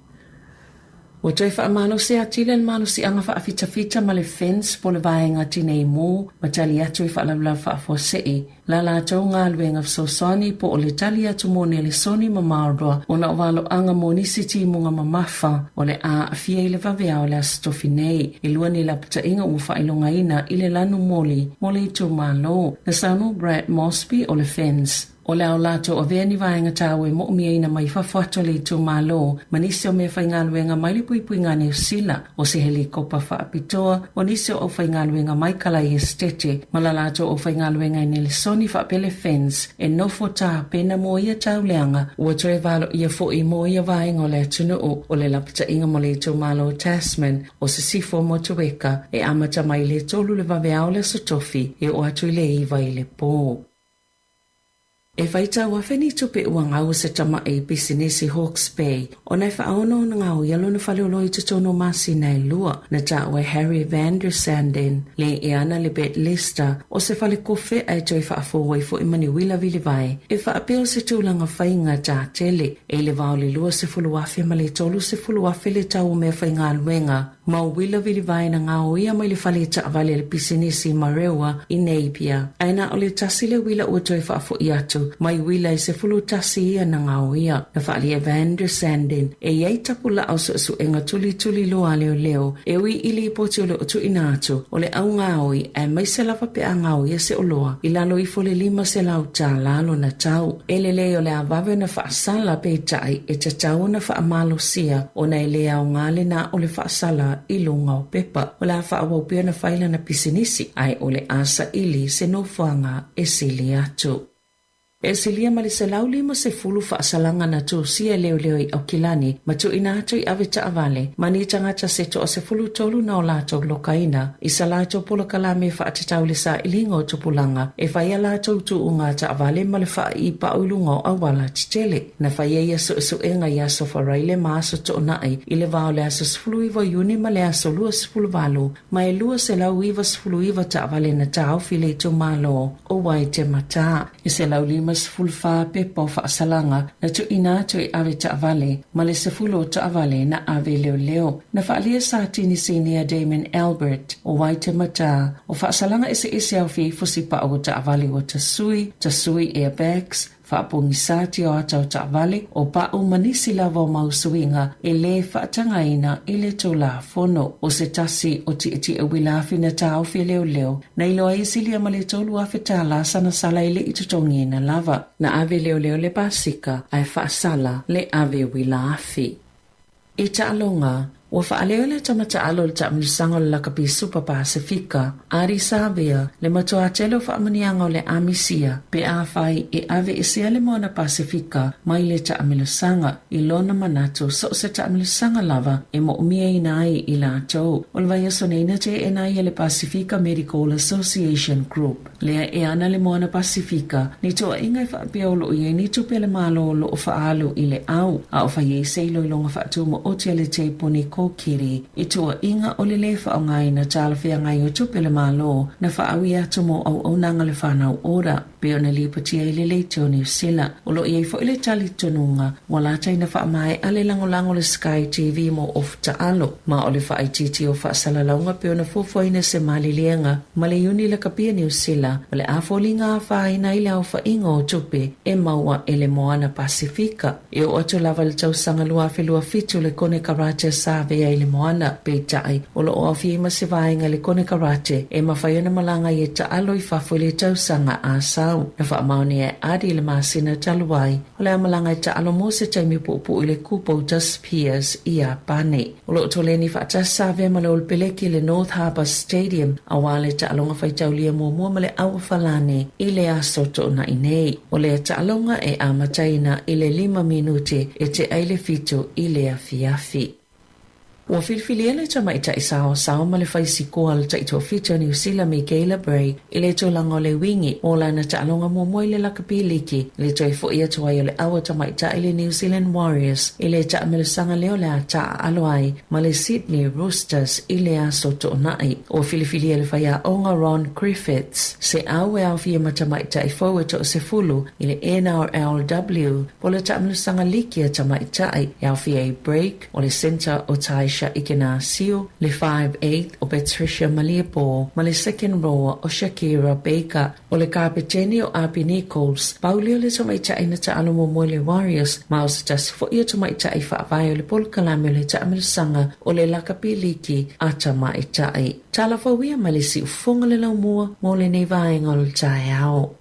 Ua toe faamalosi atili le malosiaga faafitafita ma le FENS po o le Vaega Tinei Mu ma tali atu i faalavelave faafuasei la latou galuega fesoasoani po o le tali atu mo Nelesoni ma Marlborough ona o valoaga mo nisi timuga mamafa o le a aafia i le vaveao o le Aso Tofi nei. E lua ni lapataiga ua faailogaina i le lanu moli mo le itumalo. Na saunoa Brad Mosby o le FENS. O le a o latou avea ni vaega taua e moʻomiaina mai fafo atu o le itumalo ma nisi o meafaigaluega mai le puipuiga a Niu Sila, o se helikopa faapitoa, o nisi o aufaigaluega mai Kalai Esetete ma la latou aufaigaluega i Nelesoni faapea le FENS e nofo tapena mo ia tauleaga ua toe valoia foi mo ia vaega o le atunuu. O le lapataiga mo le itumalo o Tasman, o Sisifo ma Motueka e amata mai i le tolu le vaveao o le Aso Tofi e oo atu i le iva i le po. E faitau afe ni tupe ua gau o se tamaʻi pisinisi Hawke's Bay ona e faaono ona gaoia lona faleoloa i totonu o masina e lua. Na taua e Harry van der Sanden le e ana le Bet Lester o se fale kofe ae toe faafou ai foi ma ni uila vilivae e faapea o se tulaga faiga tā tele e i le va o le 20,000 ma le 30,000 le tau o meafaigaluega Ma uila vilivae na gaoia mai le fale taavale a le pisinisi i Marewa i Napier. Ae na o le tasi le uila ua toe faafoʻi atu, mai uila e 11 ia na gaoia. Na faaalia e Van der Sanden e i ai tapulaa o suesuega tulituli loa a leoleo e ui i lipoti o lo o tuuina atu o le au gaoi aemaise lava pe a gaoia se oloa i lalo ifo o le $500 lona tau. E lelei o le a vave ona faasala peitai e tatau ona faamalosia ona e le aoga lena o le faasala i luga o pepa. O le a faaauau pea ona fai lana pisinisi ae o le a saili se nofoaga e sili atu. E silia ma le 150 faasalaga na tusia e leoleo i Aukilani ma tuuina atu i ave taavale ma ni tagata se toa-13 na o latou lokaina i sa latou polokalame faatatau i le sailiga o tupulaga e fai a latou tuuga taavale ma le faaiipau i luga o auala tetele. Na faia ia suesuega i Aso Faraile ma Aso Toonai i le va o le aso 19 Iuni ma le aso 28 ma e 299 taavale na taofi i le itumalo o Waitematā. E 154 pepa o faasalaga na tuuina atu e ave taavale ma le sefulu o taavale na ave leoleo. Na faaalia Satini Sinia Damon Albert o Waitematā o faasalaga eseese aofia i fusi pau o taavale ua tasui, tasui airbags, Faapogisa tia o ata o taavale, o pa'u ma nisi lava o mau suiga e lē faatagaina i le Tulafono. O se tasi o tietie uila afi na taofi e leoleo, na iloa ai e silia ma le 3000 tālā sana sala e le i totogiina lava. Na ave leoleo le pasika ae faasala le ave uila afi. I taaloga, ua faaleo le tama taalo o le taamilosaga o le Lakapi Supa Pasefika, Ardie Savea, le matuā tele o faamanuiaga o le amisia pe afai e aveesea le Moana Pasefika mai le taamilosaga. I lona manatu, so o se taamilosaga lava e moomiaina ai i latou. O le vaiaso nei na teena ai e le Pasefika Medical Association Group, lea e ana le Moana Pasefika, ni toaiga e faapea o loo i ai ni tupe a le Malo o loo faaalu i le au, a o fai ai se iloiloga faatumaoti a le Te Puni Kōkiri i tuuaiga o le lē faaaogaina talafeagai o tupe a le Malo na faaauia atu mo auaunaga le Whānau Ora, pei ona lipotia i le Leitio Niu Sila. O loo i ai foi le talitonuga ua lata ina faamaea le lagolago o le Sky TV mo ofu taalo, ma o le faaitiitia o faasalalauga pei ona fuafuaina se maliliega ma le Iuni Lakapi a Niu Sila, o le a foliga afaina ai le aofaiga o tupe e maua e le Moana Pasefika. E oo atu lava i le tausaga 2027 le konekarate a Savea i le moana, peitai, o loo aofia ai ma se vaega i le konekarate e mafai ona malaga ai e taalo i fafo i le tausaga a sau. Na faamaonia e Ardie i le masina talu ai, o le a malaga e taalo mo se taimi puupuu i le Kubota Spears i Iapani. O loo toleni faatasi Savea ma le All Peleki i le North Harbour Stadium auā le taaloga faitaulia muamua ma le auafalani i le aso toonai nei. O lea taaloga e amataina i le lima minute e tea i le 7 i le afiafi. Ua filifilia le tamaitai saoasao ma le faisikoa o le taitoafitu o Niu Sila Michaela Bray i le tulaga o le wingi mo lana taaloga muamua i le lakapi liki i le toe fo'i atu ai o le aua tamaitai le New Zealand Warriors i le taamilosaga lea o le a taaalo ai ma le Sydney Roosters i le aso toonai. Ua filifilia le faiaoga Ron Griffiths se au e aofia ma tamaitai fou e toasefulu i le NRLW po o le taamilosaga liki a tamaitai e aofia ai Break, o le centre o Taisha Ikenasio, le 5'8 o Patricia Maliepō ma le second rower o Shakira Baker. O le kapeteni o Abby Nichols, pau lea o le tamaitai na taalo muamua i le Warriors, ma o se tasi foi o tamaitai faavae o le polokalame o le taamilosaga o le lakapi liki a tamaitai. Tala fou ia mai le siufofoga le laumua mo lenei vaega o le taeao.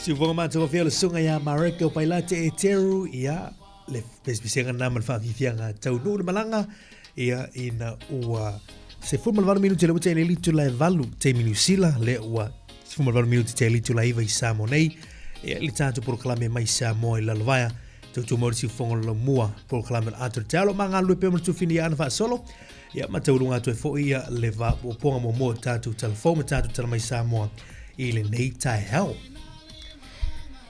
Siufoga matagofie o le susuga ia Mareko Pailate Eteru, ia, le pesepesega na ma le faafiafiaga taunuu le malaga, ia, ina ua 18 minuti le ua te le itula e 8 taimi Niu Sila, lea ua 18 minuti te le itula 9 i Samoa nei, ia, le tatou polokalame mai Samoa i Lalovaea, tautua mai le siufoga o le laumua, polokalame o le ata o le taeao, o lo o magalulue pea ma le tufini ia Ana Faasolo, Ia, ma taualuga atu ai foi ia le faaopoopoga muamua o tatou tala fou ma tatou tala mai Samoa i lenei taeao.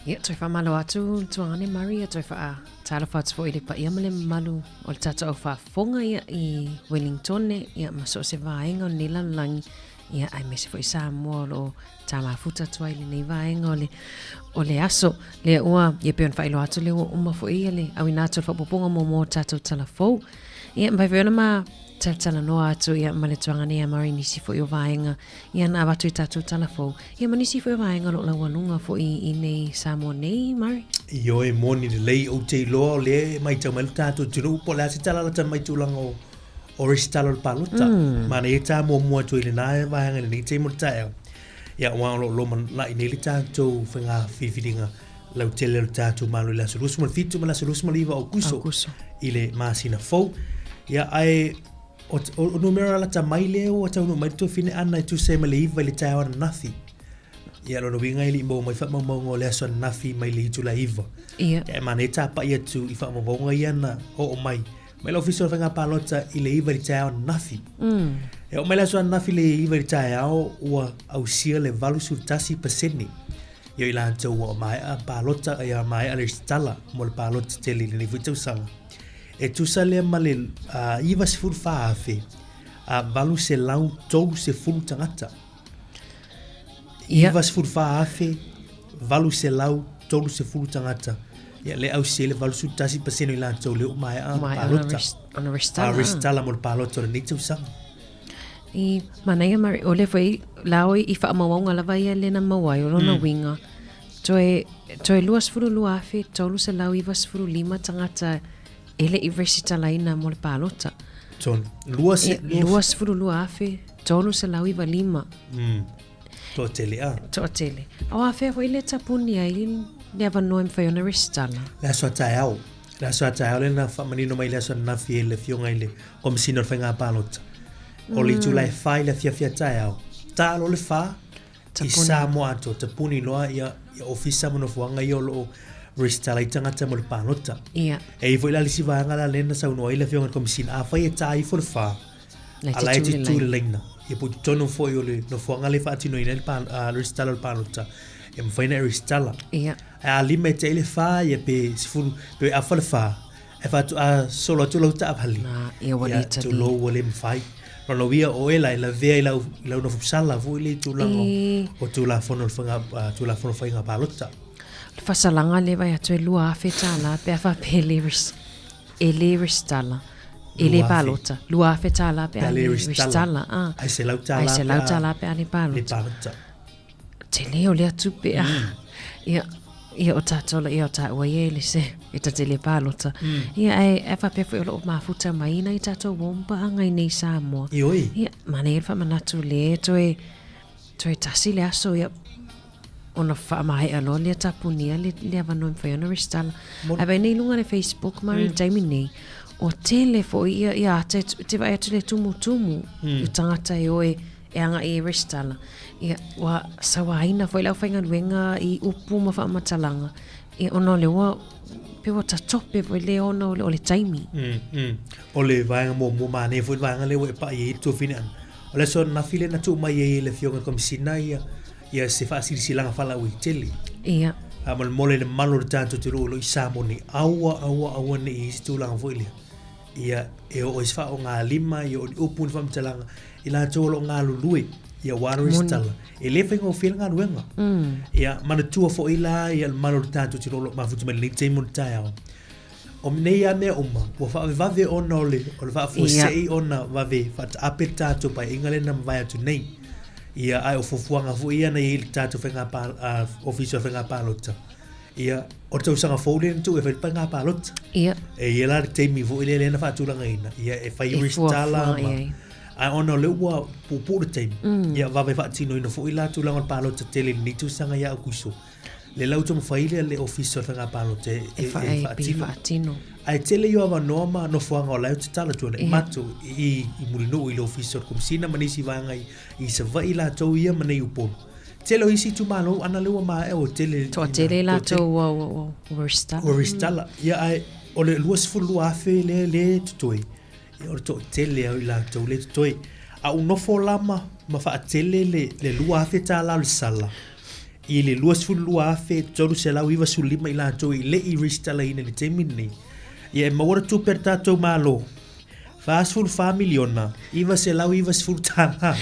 Ia, toe faamalo atu Tuagane Murray, ia toe faatalofa atu foi i le paia ma le mamalu o le tatou au faafofoga ia i Wellingtone, ia ma so o se vaega o lenei lalolagi, ia aemaise foi Samoa o lo o tāmafuta atu ai i lenei vaega o le, o le aso. Lea ua, ia pei ona faailoa atu lea ua uma foi ia le auina atu o le faaopoopoga muamua o tatou tala fou. Ia, mafai foi ona ma talatalanoa atu ia ma le tuaga nei a Murray nisi foi o vaega ia na avatu i tatou tala fou. Ia ma nisi foi o vaega o lo o laualuga foi i nei Samoa nei, Murray. Ioe, moni lelei, ou te iloa o lea e matau mai lo tatou atunuu po o le a se tala lata mai tulaga o o resitala o le palota. Mm. Manaia e tā muamua atu i lena vaega i lenei taimi o le taeao. Ia, aua o lo o lumanai nei le tatou faiga filifiliga lautele o le tatou Malo i le aso 27 ma le aso 29 o Aokuso i le masina fou. Ia, ae o, o, o numera lata mai lea ua taunuu mai le tuafine Ana e tusa ai ma le 9 i le taeao ananafi. Ia, lona uiga e le i maua mai faamaumauga o le aso ananafi mai le itula 9. Ia. Ia, e manaia tapa'i atu i faamaumauga ia na oo mai mai le ofisa o le faiga palota i le 9 i le taeao ananafi. Mm. E oo mai le aso ananafi i le 9 i le taeao ua ausia le 81% Ia i latou ua maea palota, ia maea resitala mo le palota tele i lenei foi tausaga. E tusa lea ma le uh, 94,000 a 830 tagata. Ia. 94,830 tagata. Ia le ausia i le 81% i latou lea ua maea palota. Ona resitala. A resitala mo le palota o lenei tausaga. I manaia Mary, o lea foi la oi i faamaumauga lava ia lea na maua ai, o lona mm. uiga, toe, toe 22,395 tagata e le i resitalaina mo le palota. Tonu. Lua se... 22,395. Mm. Toatele a. Toatele. O afea foi le tapuni ai le avanoa e mafai ona resitala? Le aso a taeao. Le aso a taeao lea na faamanino mai le aso ananafi e le Afioga i le Komesina o le Faiga Palota. O le itula e 4 i le afiafi a taeao, ta loa le 4 i Samoa atoa, tapuni loa ia, ia ofisa ma nofoaga ia o lo o resitala ai tagata mo le palota. Ia. E i ai foi la le isi vaega la lea na saunoa ai le Afioga i le Komesina, afai e ta ifo le 4, a la e te tu i le laina, ia po o totonu foi o le nofoaga lea e faatinoina ai le pa, uh, resitala o le palota, e mafai ona e resitala. Ia. Ae a lima e te ai le 4, ia pe 10, pe afa le 4, E faatoa solo atu lau taavale. Na, ia ua le tali. Tulou ua le mafai. Lona uiga o oe la e lavea i lau, i lau nofo sala foi le tulaga E. o Tulafono o le faiga, uh, Tulafono Faiga Palota. Le faasalaga lea e vaai atu e $2,000 pe a faapea e le res, e le resitala, e le palota. $2,000 pe a le resitala. Ah. Ae $100 Ae $100 pe a le palota. Le palota. Tele o lea tupe a. Ia, ia o tātou la, ia o tāua ia e le se, e ta te le pālota. Ia, ae, ae faapea foi o lo o mafuta mai nai tātou womba i nei Samoa. Ioe. Ia, manaia le faamanatu le toe, toe tasi le aso, ia, ona faamaea loa lea tapunia le, le avanoa e mafai ona resitala. Ae vaai nei i luga o le Facebook Murray i le taimi nei, ua tele foi ia, ia ata e te vaai atu le tumutumu i tagata e o e, e agai e resitala. Ia, ua sauaina foi le aufaigaluega i upu ma faamatalaga, ia, ona o le ua, pe ua tatope foi lea ona o le, o le taimi. Mm, mm. O le vaega muamua manaia foi le vaega lea ua e pai ai i le tuafine ana. O le aso ananafi lea na tuu mai ai e le Afioga i le Komesina ia, ia se faasilasilaga faalauaitele. Ia. Faamolemole le mamalu o le tatou atunuu o lo o i Samoa nei, aua, aua, aua ne i i ai se tulaga foi lea. Ia, e oo i se faaaogalima, ia o ni upu ni faamatalaga, i latou o lo o galulue, ia aua le resitala. E le faigofie le galuega. Ia, manatua foi la ia le mamalu o le tatou atunuu o lo o mafuta mai i lenei taimi o le taeao. O nei lava mea uma, ua faavevave ona o le, o le faafuasei ona vave faataape le tatou paeaiga lea na mavae atu nei. Ia, ae o fuafuaga foi ia na i ai le tatou faiga pa, uh, Ofisa o le Faiga Palota. Ia, o le tausaga fou lea na tuu e fai le faiga palota. Ia. E i ai la le taimi foi lea lea na faatulagaina, ia e fai E resitala fuafua ma, i ai. ae ona o lea ua puupuu le taimi, mm. ia vave faatinoina foi la tulaga o le palota tele i lenei tausaga ia Aukuso. Le la ua taumafai lea le Ofisa o le Faiga Palota e, e, e faatino. Ae tele i o avanoa ma nofoaga o la e tatalo atu ai matou i, i Mulinuu i le Ofisa o le Komesina ma nisi vaega i, i Savaii latou ia ma nei Upolu. Tele o isi itumalo ana lea ua maea ua tele. Toatele latou ua, ua, ua, ua resitala. Ua resitala. Ia ae o le 22,000 lea lea totoe. Ia o le toatele au i latou lea totoe. A u nofo la ma, ma faatele le, le $2,000 tala o le sala i le 22,395 i latou i le i resitalaina i le taimi lenei, ia e maua le tupe a le tatou Malo, $44 miliona, 990 tala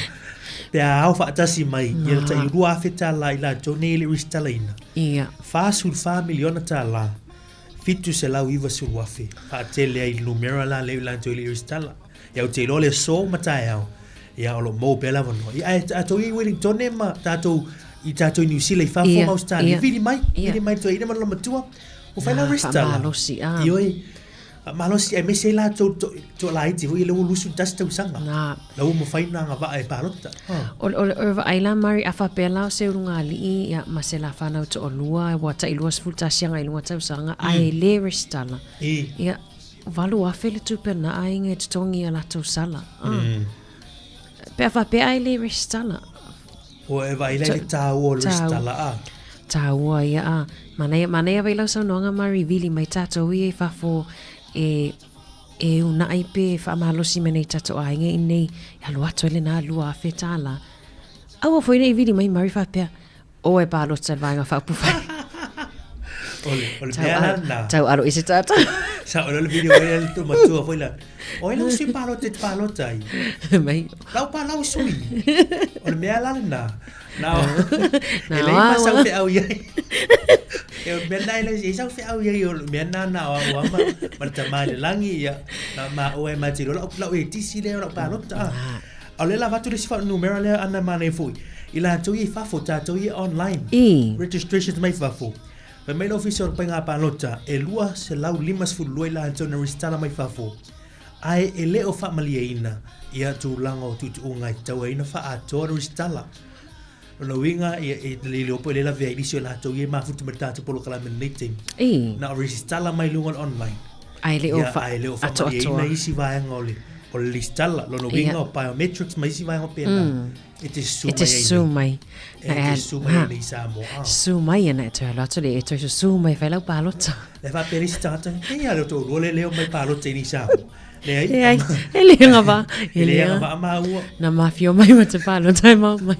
pe a ao faatasi mai ia le tai $2,000 tala i latou nei e le i resitalaina. Ia. $44 miliona tala, 790 afe faatele ai i le numera la lea i latou e le i resitala. Ia ou te iloa le aso ma taeao, ia o lo o maua pea le avanoa. Ia ae tatou i Wellingtone ma tatou i tatou i Niu Sila i fafo ma Ausetalia, vili mai, vili mai toeaina ma lona matua, ua fai la resitala. Faamalosi, ah. Ioe, faamalosi aemaise ai latou to, toalaiti foi lea ua 21 tausaga. Na. La ua mafai ona agavaa e palota. O, o, o vaai la Mari, a faapea la o se ulugalii ia, ma se la fanau toalua, ua tai 21 agai i luga tausaga, ae le resitala. Ia, 8,000 le tupe a na aiga e totogi i a latou sala. Ah. Pe a faapea ai le resitala. Ua e vaai la i le tāua o le resitala a. Tāua ia a. Manaia, manaia vai lau saunoaga Mari vili mai tātou ia i fafo e e unaʻi pe faamalosi mai nei tātou aiga i nei e alu atu ai lena 2,000 tālā. Aua foi nei vili mai Mari faapea, O e palota i le Vaega Faaupufai. O le, o le mea la lena. Tau alo i se tata. Sa o le video ai le tu matua foi la. O e lau sui palota e te palota ai. Mai. Lau pa lau sui. O le mea la lena. Na o. E lei ma sau fe au iai. E o le mea na e lei sau fe au iai o le mea na na o au ama ma le tama i le langi ia. Na ma o e ma tiro lau lau e tisi lea o lau palota. A o lea la avatu le isi numera lea ana manaia foi. I latou ia i fafo, tatou ia online. I. Registrations mai fafo. Fai mai le ofisa o le Faiga Palota, e 252 i latou na resitala mai fafo, ae e le o faamalieina ia tulaga o tuutuuga e tatau ai ona faaatoa le resitala. Lona uiga, ia, e le iloa po o le lavea i nisi o latou ia e mafuta mai le tatou polokalame i lenei taimi. I. Na o resitala mai luga o le online. Ae le o Ia, ae le o faamalieina isi vaega o le, o le resitala. Lona uiga o biometrics ma isi vaega faapena, e te susu E te mai ai susu nei. mai. E te susu mai ai nei i Samoa. Ah. Susu mai ana e toe alu atu le e toe susu mai e fai lau palota. Le faapea le isi tagata, e a le o toalua lea le omai palota i nei Samoa. Leai. Leai, e le agavaa. E le agavaa maua. Na mafio mai ma te palota e mau mai.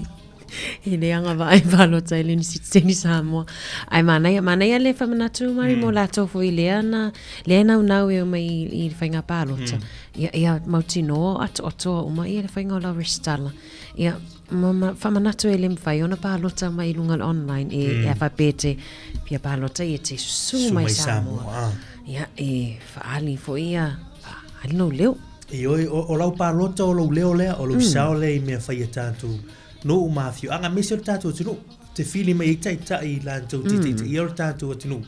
E le agavaa e palota i le Siteni Samoa. Ae manaia, manaia le faamanatu Mari mo latou foi lea na, lea e naunau e omai i, i le faiga palota. Ia, ia mautinoa o atoatoa uma ia le faiga o lau resitala. Ia, ma, ma, faamanatu e le mafai ona palota mai i luga o le online e, e a faapea e te fia palota ia te susu mai Samoa. Samoa. Ia, e faaali foi ia, faaali lou leo. Ioe, o, o lau palota o lou leo lea, o lou mm. sao lea i mea fai a tatou nuu ma afioaga, aemaise o le tatou atunuu. Te fili mai ai taitai i latou te taitaia o le tatou atunuu.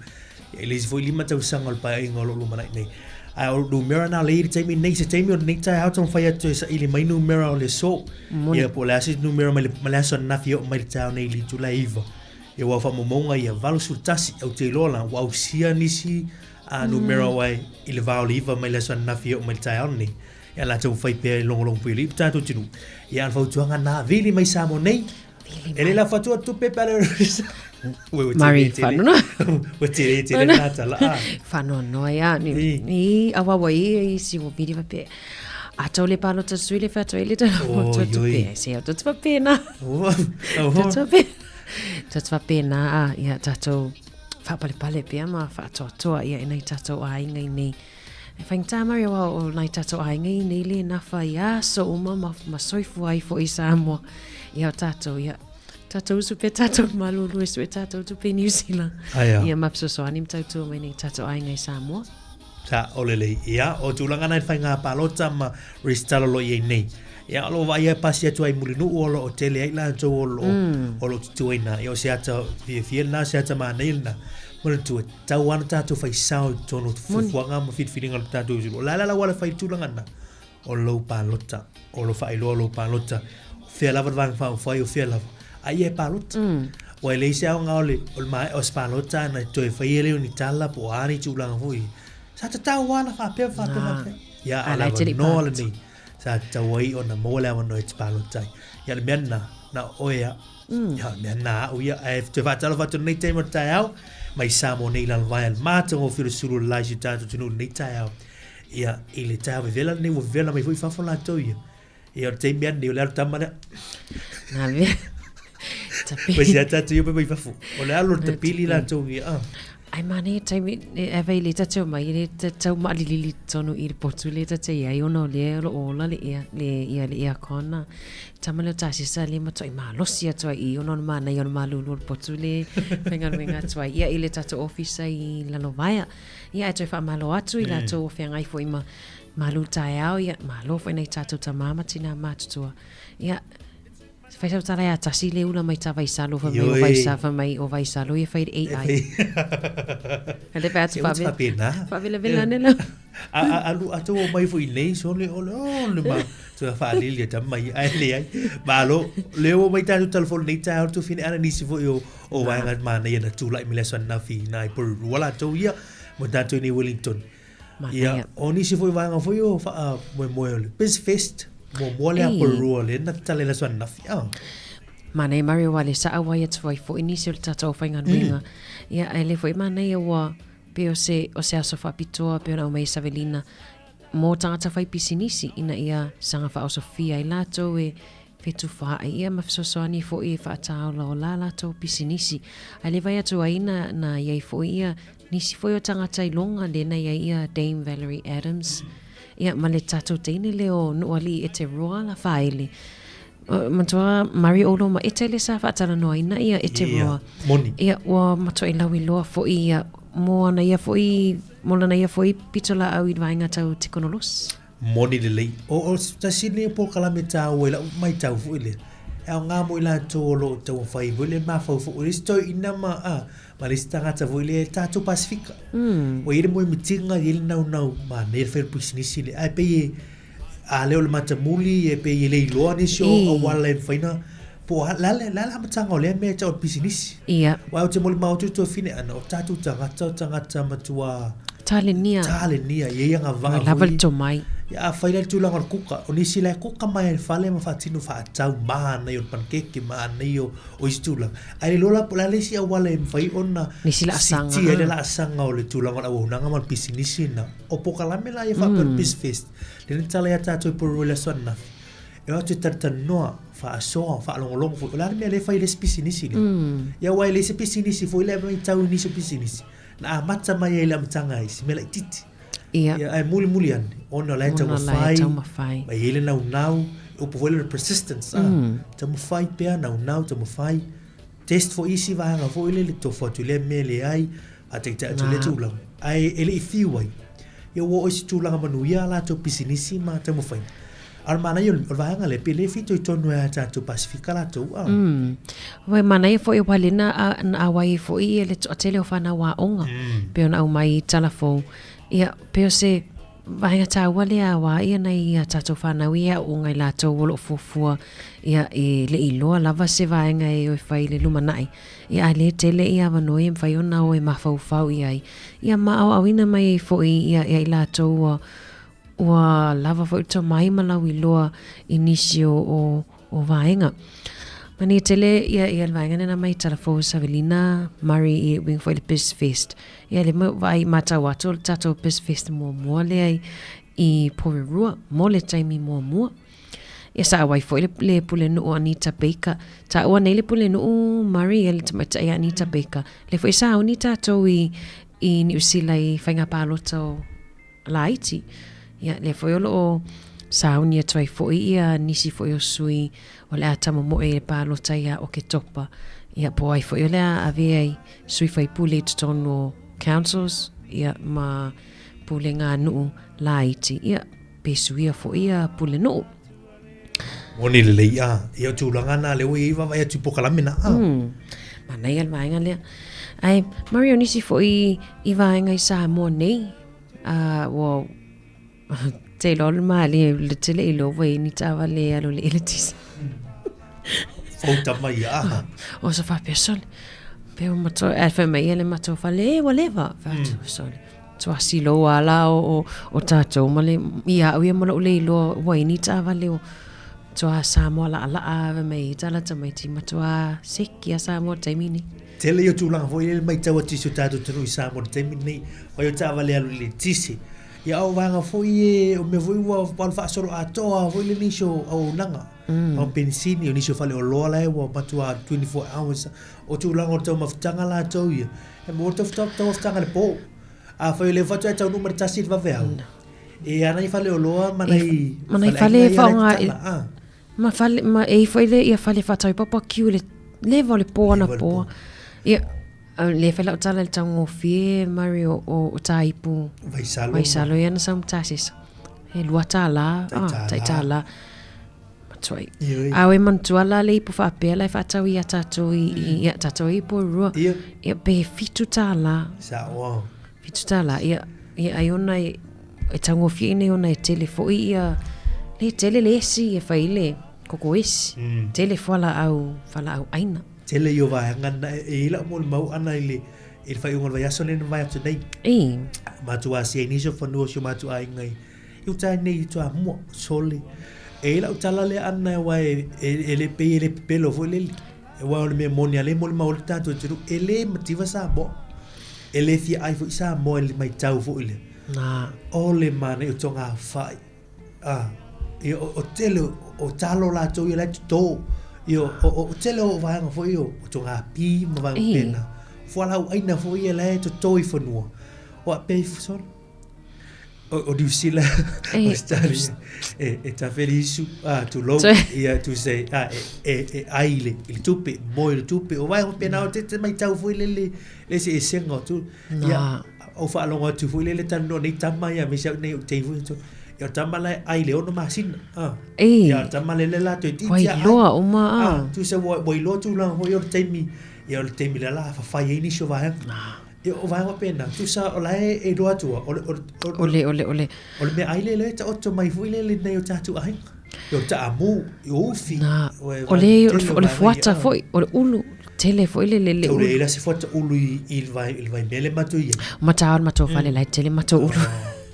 Ia, i le isi foi 5 tausaga o le paeaiga o lo o lumanai nei. Ae o numera na lea i le taimi nei, se taimi o lenei taeao taumafai atu e saili mai numera o le aso. Ia, po o le a se numera mai le, mai le aso ananafi e oo mai le taeao nei i le itula e 9. Ia, aua o faamaumauga ia 81, ou te iloa la, ua ausia nisi a numera mm. ai i le va o le 9 mai le aso ananafi e oo mai le taeao nei. Ia, la taumafai pea e logologo pui le tatou atunuu. Ia, a o le fautuaga na, vili mai Samoa nei, E le la fatua tupe pe le Mari whanona. Ua tere tere nā tala a. Whanoanoa ia. Ni i awawa i i si o viri wape. A tau le palota sui le whatua i le tala fatua tupe. Se au tutu wapena. Tutu wapena. Tutu wapena a ia tātou whapalepale pea ma whaatoatoa ia e nei tātou āinga i nei. E faigata mai aua o nai tatou aiga i nei le nafa i aso uma ma, ma soifua ai foi i Samoa. Ia o tatou, ia, tatou usu pe tatou malulu e sue tatou tupe i New Zealand. Aia. Ia ma fesoasoani ma tautua mai nei tatou aiga i Samoa. Sa, o lelei. Ia, o tulaga na i le faiga palota ma resitala o lo o i ai nei. Ia, o lo o vaaia e pasi atu ai i Mulinuu o lo o tele ai latou o lo o, o lo o tutuaina. Ia, o se ata fiafia lena, se ata manaia lena. Manatua, tau ana tātou whai sao i totonu o te fuafuaga ma whiriwhiringa o le tātou atunuu. O le a le auala e whai i tulaga na? O lou palota. O lou whaailoa o lou palota. O whea lava le Vaega Faaupufai, o whea lava. A ia e palota. Ua e leai se aoga o le, o le maea o se palota ona e toe faia lea o ni tala po o a ni tulaga foi. Sa tatau lava ona faapea ma faapea ma faapea. Ia, a o le avanoa lenei sa tatau ai ona maua le avanoa e te palota ai. Ia, o le mea lena, na o oe lava. Ia, o le mea lena a au ia. Ae toe faatalofa atu i lenei taimi o le taeao, mai Samoa nei i Lalovaea i le matagofie o le sulu o le la i si o tatou atunuu i lenei taeao. Ia, i le taeao vevela lenei ua vevela mai foi i fafo latou ia. Ia, o le taimi lava lenei, o le alu tama lea. Nā mea. Tapili. Mai se tātou ia mai fafo. O le alu o le tapili latou ia. Ah. Ai manaia taimi, e ave i le tate o mai, le te tau maalilili tonu i le potu le tate i ai, ona o lea o lo o ola le ea, le, ia le aircon. Tama lea o Tasesa le matuai malosi atu ai i, ona o le manaia o le malulu o le potu le faigaluega atu ai ia i le tatou ofisa i Lalovaea. Ia, ae toe faamalo atu i latou o feagai foi ma malu taeao, ia, malo foi nai tatou tama ma tina matutua. Ia, fai sau tala ia tasi le ula mai ta Vaisalo, fai mai o Vaisa, fai mai o Vaisalo ia fai le AI. Ale pe atu faapena. Faavelavela ane la. A a alu a tou mai foi nei sole ole o le ma tu faalili e tama mai ai le ai. Malo le o mai tatou telefoni nei taeao tu fine ana nisi foi o o vaega manaia na tulai mai le aso ananafi i nai Porirua latou ia mo tatou i nei Wellington. Manaia. Ia, o nisi foi vaega foi o faamoemoe o le BizFest, muamua lea a Porirua lea na tatala i le aso ananafi. Ah. Manaia Mario aua le sa auai atu ai foi nisi o le tatou aufaigaluega. Ia, ae le foi manaia ua pei o se, o se aso faapitoa pei ona aumai e Savelina mō tagata fai pisinisi ina ia saga faaosofia ai latou e fetufaai ia ma fesoasoani foi e faataolaola a latou pisinisi. Ae le vaai atu ai na, na i ai foi ia nisi foi o tagata iloga lea na i ai ia Dame Valerie Adams ia ma le tatou teine lea o Nuualii Eteroa Lafaele. Matua Marie Olo ma Ete le sa faatalanoaina ia Eteroa. Ia, moni. Ia, ua matuai lauiloa foi ia mo ana ia foi, mo lana ia foi pitolaau i le vaega tau tekonolosi. Moni lelei. O, o se tasi lenei o polokalame taua i lau matau foi lea, e aoga mo i latou o lo o taumafai foi lea e mafaufau, o le isi toeaina ma, a, ma le isi tagata foi lea, tatou Pasifika. Ua i ai le moemitiga, i ai le naunau manaia le fai o le pisinisi lea, ae pei e, a lea o le matamuli, e pei e le iloa nisi o auala e mafai ona, po o a, le a le, le a le amataga o lea mea e tau o le pisinisi. Ia. Aua ou te molimau atu i le tuafine ʻana, o tatou tagata, o tagata matua Talenia. Talenia, e i ai agavaa Ua lava le tomai. Ia, afai la le tulaga o le kuka, o nisi la e kuka mai lava i le fale ma faatino faatau manaia o le panikeke, manaia o, o isi tulaga. Ae le iloa la po o le a le isi auala e mafai ona Nisi laasaga, siitia ai le laasaga o le tulaga o le auaunaga ma le pisinisi lena. O polokalame la ia faapea o le BizFest, lea na tatala ia tatou i Porirua i le aso ananafi, e o atu e talatalanoa, faasoa, faalogologo foi, o le a le mea lea e fai e le isi pisinisi lea. Ia aua e leai se pisinisi foi lea e matau i nisi o pisinisi, na amata mai ai i le amataga i si mea laitiiti. Ia. Ia, ae mulimuli ane, ona o la e taumafai, ma e i ai le naunau, le upu foi lea o le persistence, a, taumafai pea, naunau, taumafai, test foi isi vaega foi lele, tofu atu i lea mea leai, faataitai atu i lea tulaga, ae e le i fiu ai, ia ua oo i se tulaga manuia a latou pisinisi ma taumafaiga. A o le manaia o le vaega lea, pe le fitoitonu ai ia tatou Pasifika latou, a. Ua manaia foi aua lea na auai ai foi le toatele o fanau aoga, pei ona aumai i tala fou. Ia, pei o se vaega taua lea aua ia nai a tatou fanau ia e aooga i latou o lo o fuafua, ia, e le i iloa lava se vaega e o e fai i le lumanai. Ia, a o lea e tele ia avanoa ia e mafai ona o e mafaufau i ai, ia ma aoaoina mai ai foi ia i latou ua Ua lava foi le tomai ma lauiloa i nisi o, o, o vaega. Manaia tele ia, ia le vaega lena mai Talafou Savelina Murray i uiga foi le BizFest. Ia le mau vaai matau atu o le tatou BizFest muamua lea i, i Porirua mo le taimi muamua. Ia sa auai foi le, le Pulenuu o Anita Baker. Taua nei le Pulenuu Murray ia le tamaitai a Anita Baker. Le foi sauni tatou i, i Niu Sila i faiga palota o laiti. Ia, lea foi o lo o sauni atu ai foi ia nisi foi o sui o le a tamomoe i le palota ia Oketopa. Ia, po o ai foi o le a ave ai sui faipule i totonu o councils, ia, ma pulega a nuu laiti. Ia, pe suia foi ia pulenuu. Moni lelei, a. Ia, o tulaga na lea ua i ai vaavaai atu i polokalame na, a. Manaia le vaega lea. Ae, Marie, o nisi foi i vaega i Samoa nei, a, ua te iloa le malie, le tele iloa ua i ai ni taavale e alu i le eletise. Fou tama ia, aha. O sa faapea, sole, pe o matou, ae fai mai ia le matou fale, e ua leva. Fai atu, sole, matua silou lava la o, o, o tatou ma le, ia au ia ma lou le iloa ua i ai ni taavale o, matua Samoa laalaa fai mai ai tala tamaiti, matua seki lava Samoa i le taimi lenei. Tele ia o tulaga foi lele matau atu i si o tatou atunuu i Samoa i le taimi lenei, fai o taavale alu i le eletise. Ia a o vaega foi e, o mea foi ua alu faasoloatoa foi le nisi o auaunaga. Mm. O penisini, o nisi o faleoloa la e ua matua 24 hours. O tulaga o le taumafataga latou ia. E maua le taumafataga i le po. Afai o lea faatoa e taunuu mai le tasi i le vaveao. Mm. E ana i faleoloa ma nai ma nai fale whaonga ah. Ma fale ma e ifo ile ia fale whatau papa kiu le leva o le po ana po. Ia le fai lau tala le taugofie Mari o, o, o tāipu. Vaisalo. Vaisalo ia na sau matasesa. E lua tālā, ah, tai tālā. Matuai. A oe manatua la le ipu faapea la e whaatau i a tātou i, i, i a tātou i Porirua. Ia. Ia pe $7. Sa oa. $7. Ia, ia ai ona e, e taugofie nei ona e tele foi ia, le tele le esi e fai le koko esi. Mm. Tele fualaau, fualaau aina. Tele i o vaega na e, e ila mo le mau ana i le i le faaiuga o le vaiaso lenei na mavae atu nei. I. Matou asia i nisi o fanua o si o matou aiga i i uta ai nei i Toamua, sole. E i ai lau tala lea ana aua e, e, e le pei e le pepelo foi lele. Aua o le mea moni a le molimau ai le tatou atunuu, e le mativa Samoa. E le fia ai foi Samoa i le matau foi lea. Nā. O le manaia o togafai. Ah, ia, o, o tele o, o talo latou ia la e toto. Ia, o, o, o tele o vaega foi o, o togapi ma vaega pena. Fualaau aina foi ia la e toto i fanua. O a pei sole. O, o New Zealand, Australia, e, e tafeli isu, ah, tulou, ia, tu sei, ah, e, e, e ai le, i le tupe, moe i le tupe, o vaega pena o te, te maitau foi le, le, le eseesega o tu. Ia, ou faalogo atu foi lele talanoa nei tama ia aemaise au nei ou tei foi atu ia o tama la e ai le ono masina ah Ei. ia o tama lele la toe Ua titia ai iloa uma ah ah. tusa ua ua iloa tulaga foi o le taimi ia o le taimi lea la fafai ai nisi o vaega ia o vaega faapena tusa o la e e iloa atu o le o le O le o le o le o le meaai lele e taoto mai foi lele nei o tatou aiga ia o taamu ia o ufi Na, o e o le tele o le vaega ia fuata ah. foi, o le ulu, tele foi le le le Tau ulu. leai la se fuata ulu i, i le vai, i le vaimea le matou i ai. Mata o le matou fale la e tele matou ulu.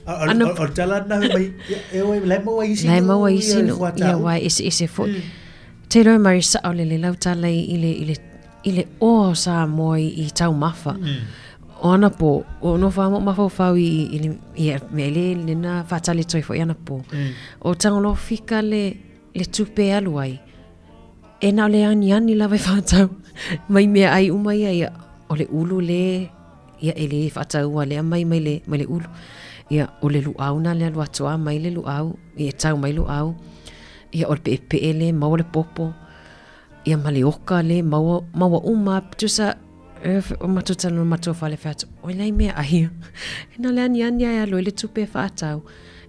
O, o, o, o le tala lena fai mai, ia, e oe, la e maua isi La e nuu maua ia isi le nuu, fuata ia ulu. aua e eseese foi. Te iloa e Mari sao lelei lau tala i, i le, i le, i le oa o Samoa i, i taumafa. O anapo, o nofo lava ma ou mafaufau i, i, i le, ia, mea i le, lena faatali atu ai foi anapo. O Tagolofika le, le tupe e alu ai, e na o le aniani lava e faatau mai meaai uma ia, ia, o le ulu le, ia e le faataua lea mai mai le, mai le ulu. Ia, o le luau na le alu atu a mai le luau, ia e tau mai luau. Ia, o le peepee le, maua le popo. Ia ma le oka le, maua, maua uma, tusa, o matou talanoa matou fale fai atu, oi lai meaai ia. E na o le aniani lava e alu ai le tupe e faatau.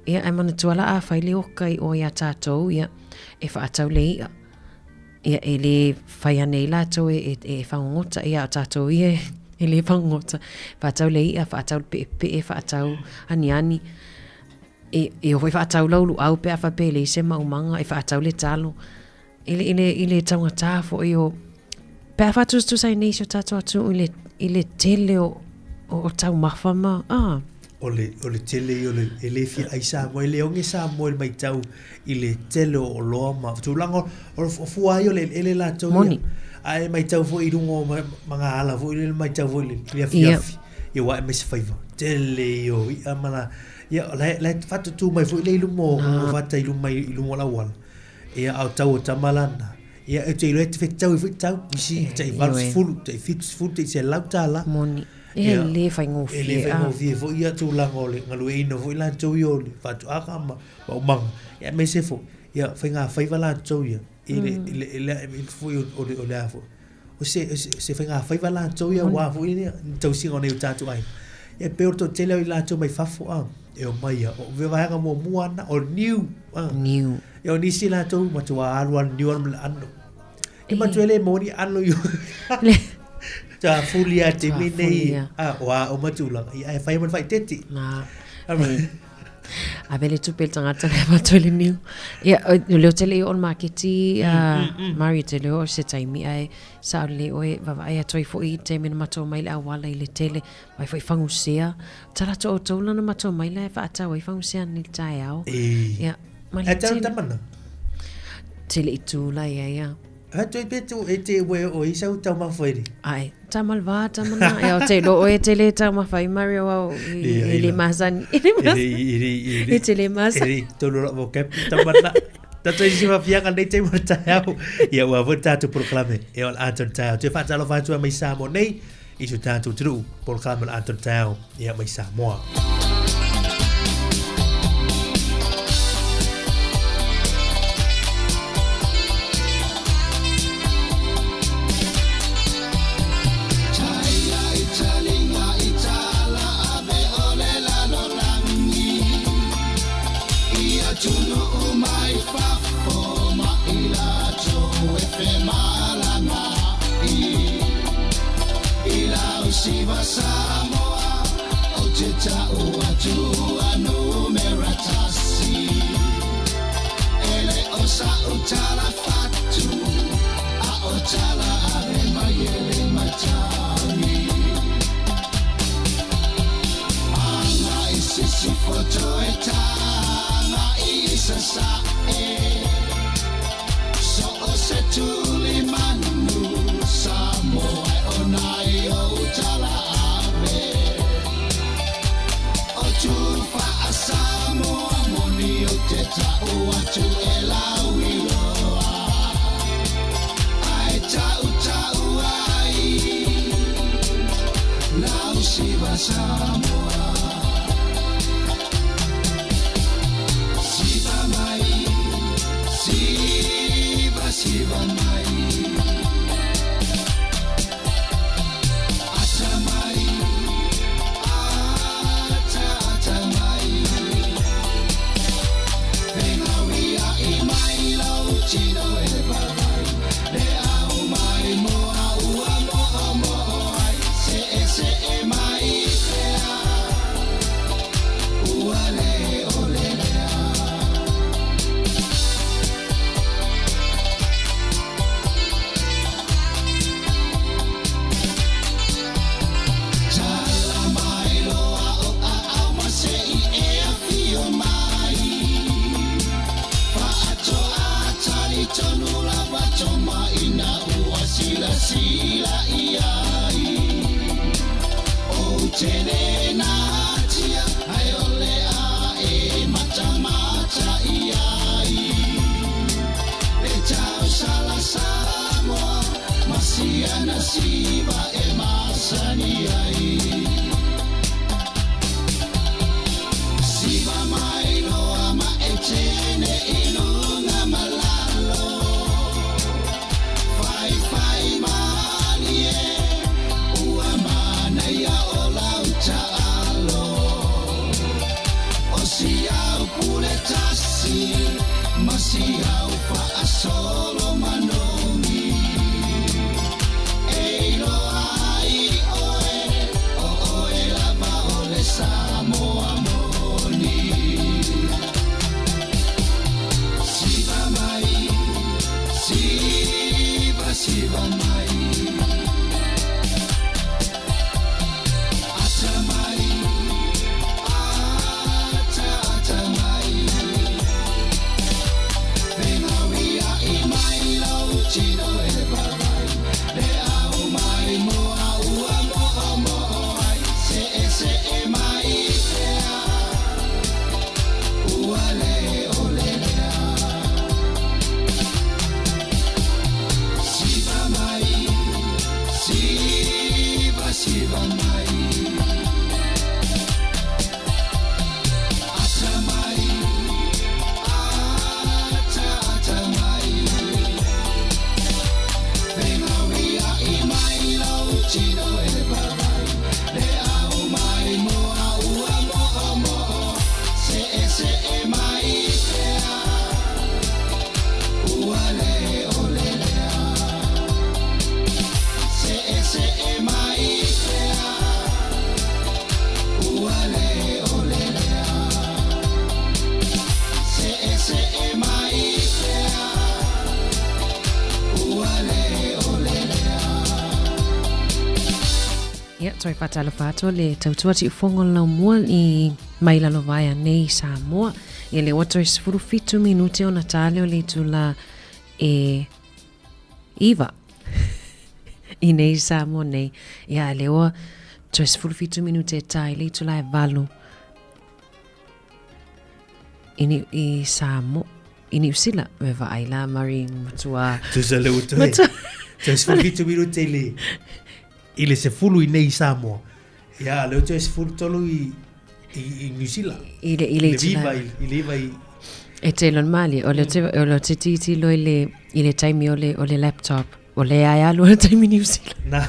Ia, ae manatua la a fai le oka i o ia tatou, ia, e faatau le i'a. Ia, e le fai ane ai latou e, e, e fagogota, ia, a o tatou ia e le fagogota. Faatau le i'a, faatau le peepee, faatau aniani. E, e oo foi faatau lau luau pe a faapea e leai se maumaga, e faatau le talo. I le, i le, i le taugatā foi o, pe a faatusatusa ai nei si o tatou atunuu i le, i le tele o, o, o taumafa ma, ah. O le, o le tele ia o le, e le fia ai Samoa, e le oge Samoa i le matau i le tele o oloa ma tulaga o, o, o fua ai o le eleele latou ia. Moni. A e matau foi i luga o ma, magaala foi lele matau foi i le, i le afiafi. Ia ua ae mai se faiva. Tele ia o i'a ma la, ia o la e, la e faatutū mai foi lea i luma o, o vata i luma i luma o le auala. Ia, a o tau o tama lana. Ia, e te iloa e te fetau ai foi tau, isi tai 80, tai 70, tai $100. Moni. E le faigofie. E le faigofie foi ia tulaga o le galueaiina foi latou ia o le faatoaga ma maumaga. Ia aemaise foi, ia faigafaiva latou ia i le, i le, i le, i le foi o le, o le a foi. O se, se faigafaiva latou ia aua foi le tausiga o nai o tatou aiga. Ia e pei o le toatele o i latou mai fafo a, e omai ia. O le vaega muamua lena, o le niu. A. Niu. Ia o nisi latou matua alu lava le niu alu ma le ano. E matua le maua ni ano i Le. Tua fuli lava i le taimi Tua fuli nei. lava. A, o a uma tulaga. Ia ae fai ma le faaeteete. Na. Ave le tupe i le tagata le avatu ai le niu. Ia, o lea ou te le i oo i le maketi, Mari, te le oo i se taimi, ae sao lelei oe, vaavaai atu ai foi i le taimi na matou omai i le auala i le tele, vaai foi i fagusea. Tala atu o outou la na matou omai la e faatau ai fagusea nei i le taeao. Ia, ma le Ae tau tele. tama na. Tele i tū la ia, ia. Ha toi pe tu e te ue o i sau taumafa i. Ai, tama le va, tama na. Ia, o te lo oe te le taumafa i Mario au i le masani. I le masani. I te le masani. I tolu ro mo kep tama na. Tatou i sifa fianga nei te mo taeao. Ia ua foi tatou polokalame e o le atoa o le taeao. Toe faatalofa atu ai mai Samoa nei i so tatou atunuu polokalame o le atoa o le taeao ia mai Samoa. Ia, toe faatalofa atu le tautua siufogo o laumua i mai lalo vaea nei i Samoa. Ia le ua toe 17 minute ona tā lea o le itula e iva i nei Samoa nei. Ia, le ua toe 17 minute e tā i le itula e valu i, Ni, i Samoa i Niu Sila. Me vaai la Murray matua. Tusa le ua toe. Toe 17 minute i le I le 10 i nei i Samoa. Ia, lea toe 13 i, i, i New Zealand. I le, i le, I le viva, i, i le iva i... E te lon mali, o le te, o le te titi lo i le, i le taimi o le, o le laptop. O le ai alu o le taimi New Zealand. Na.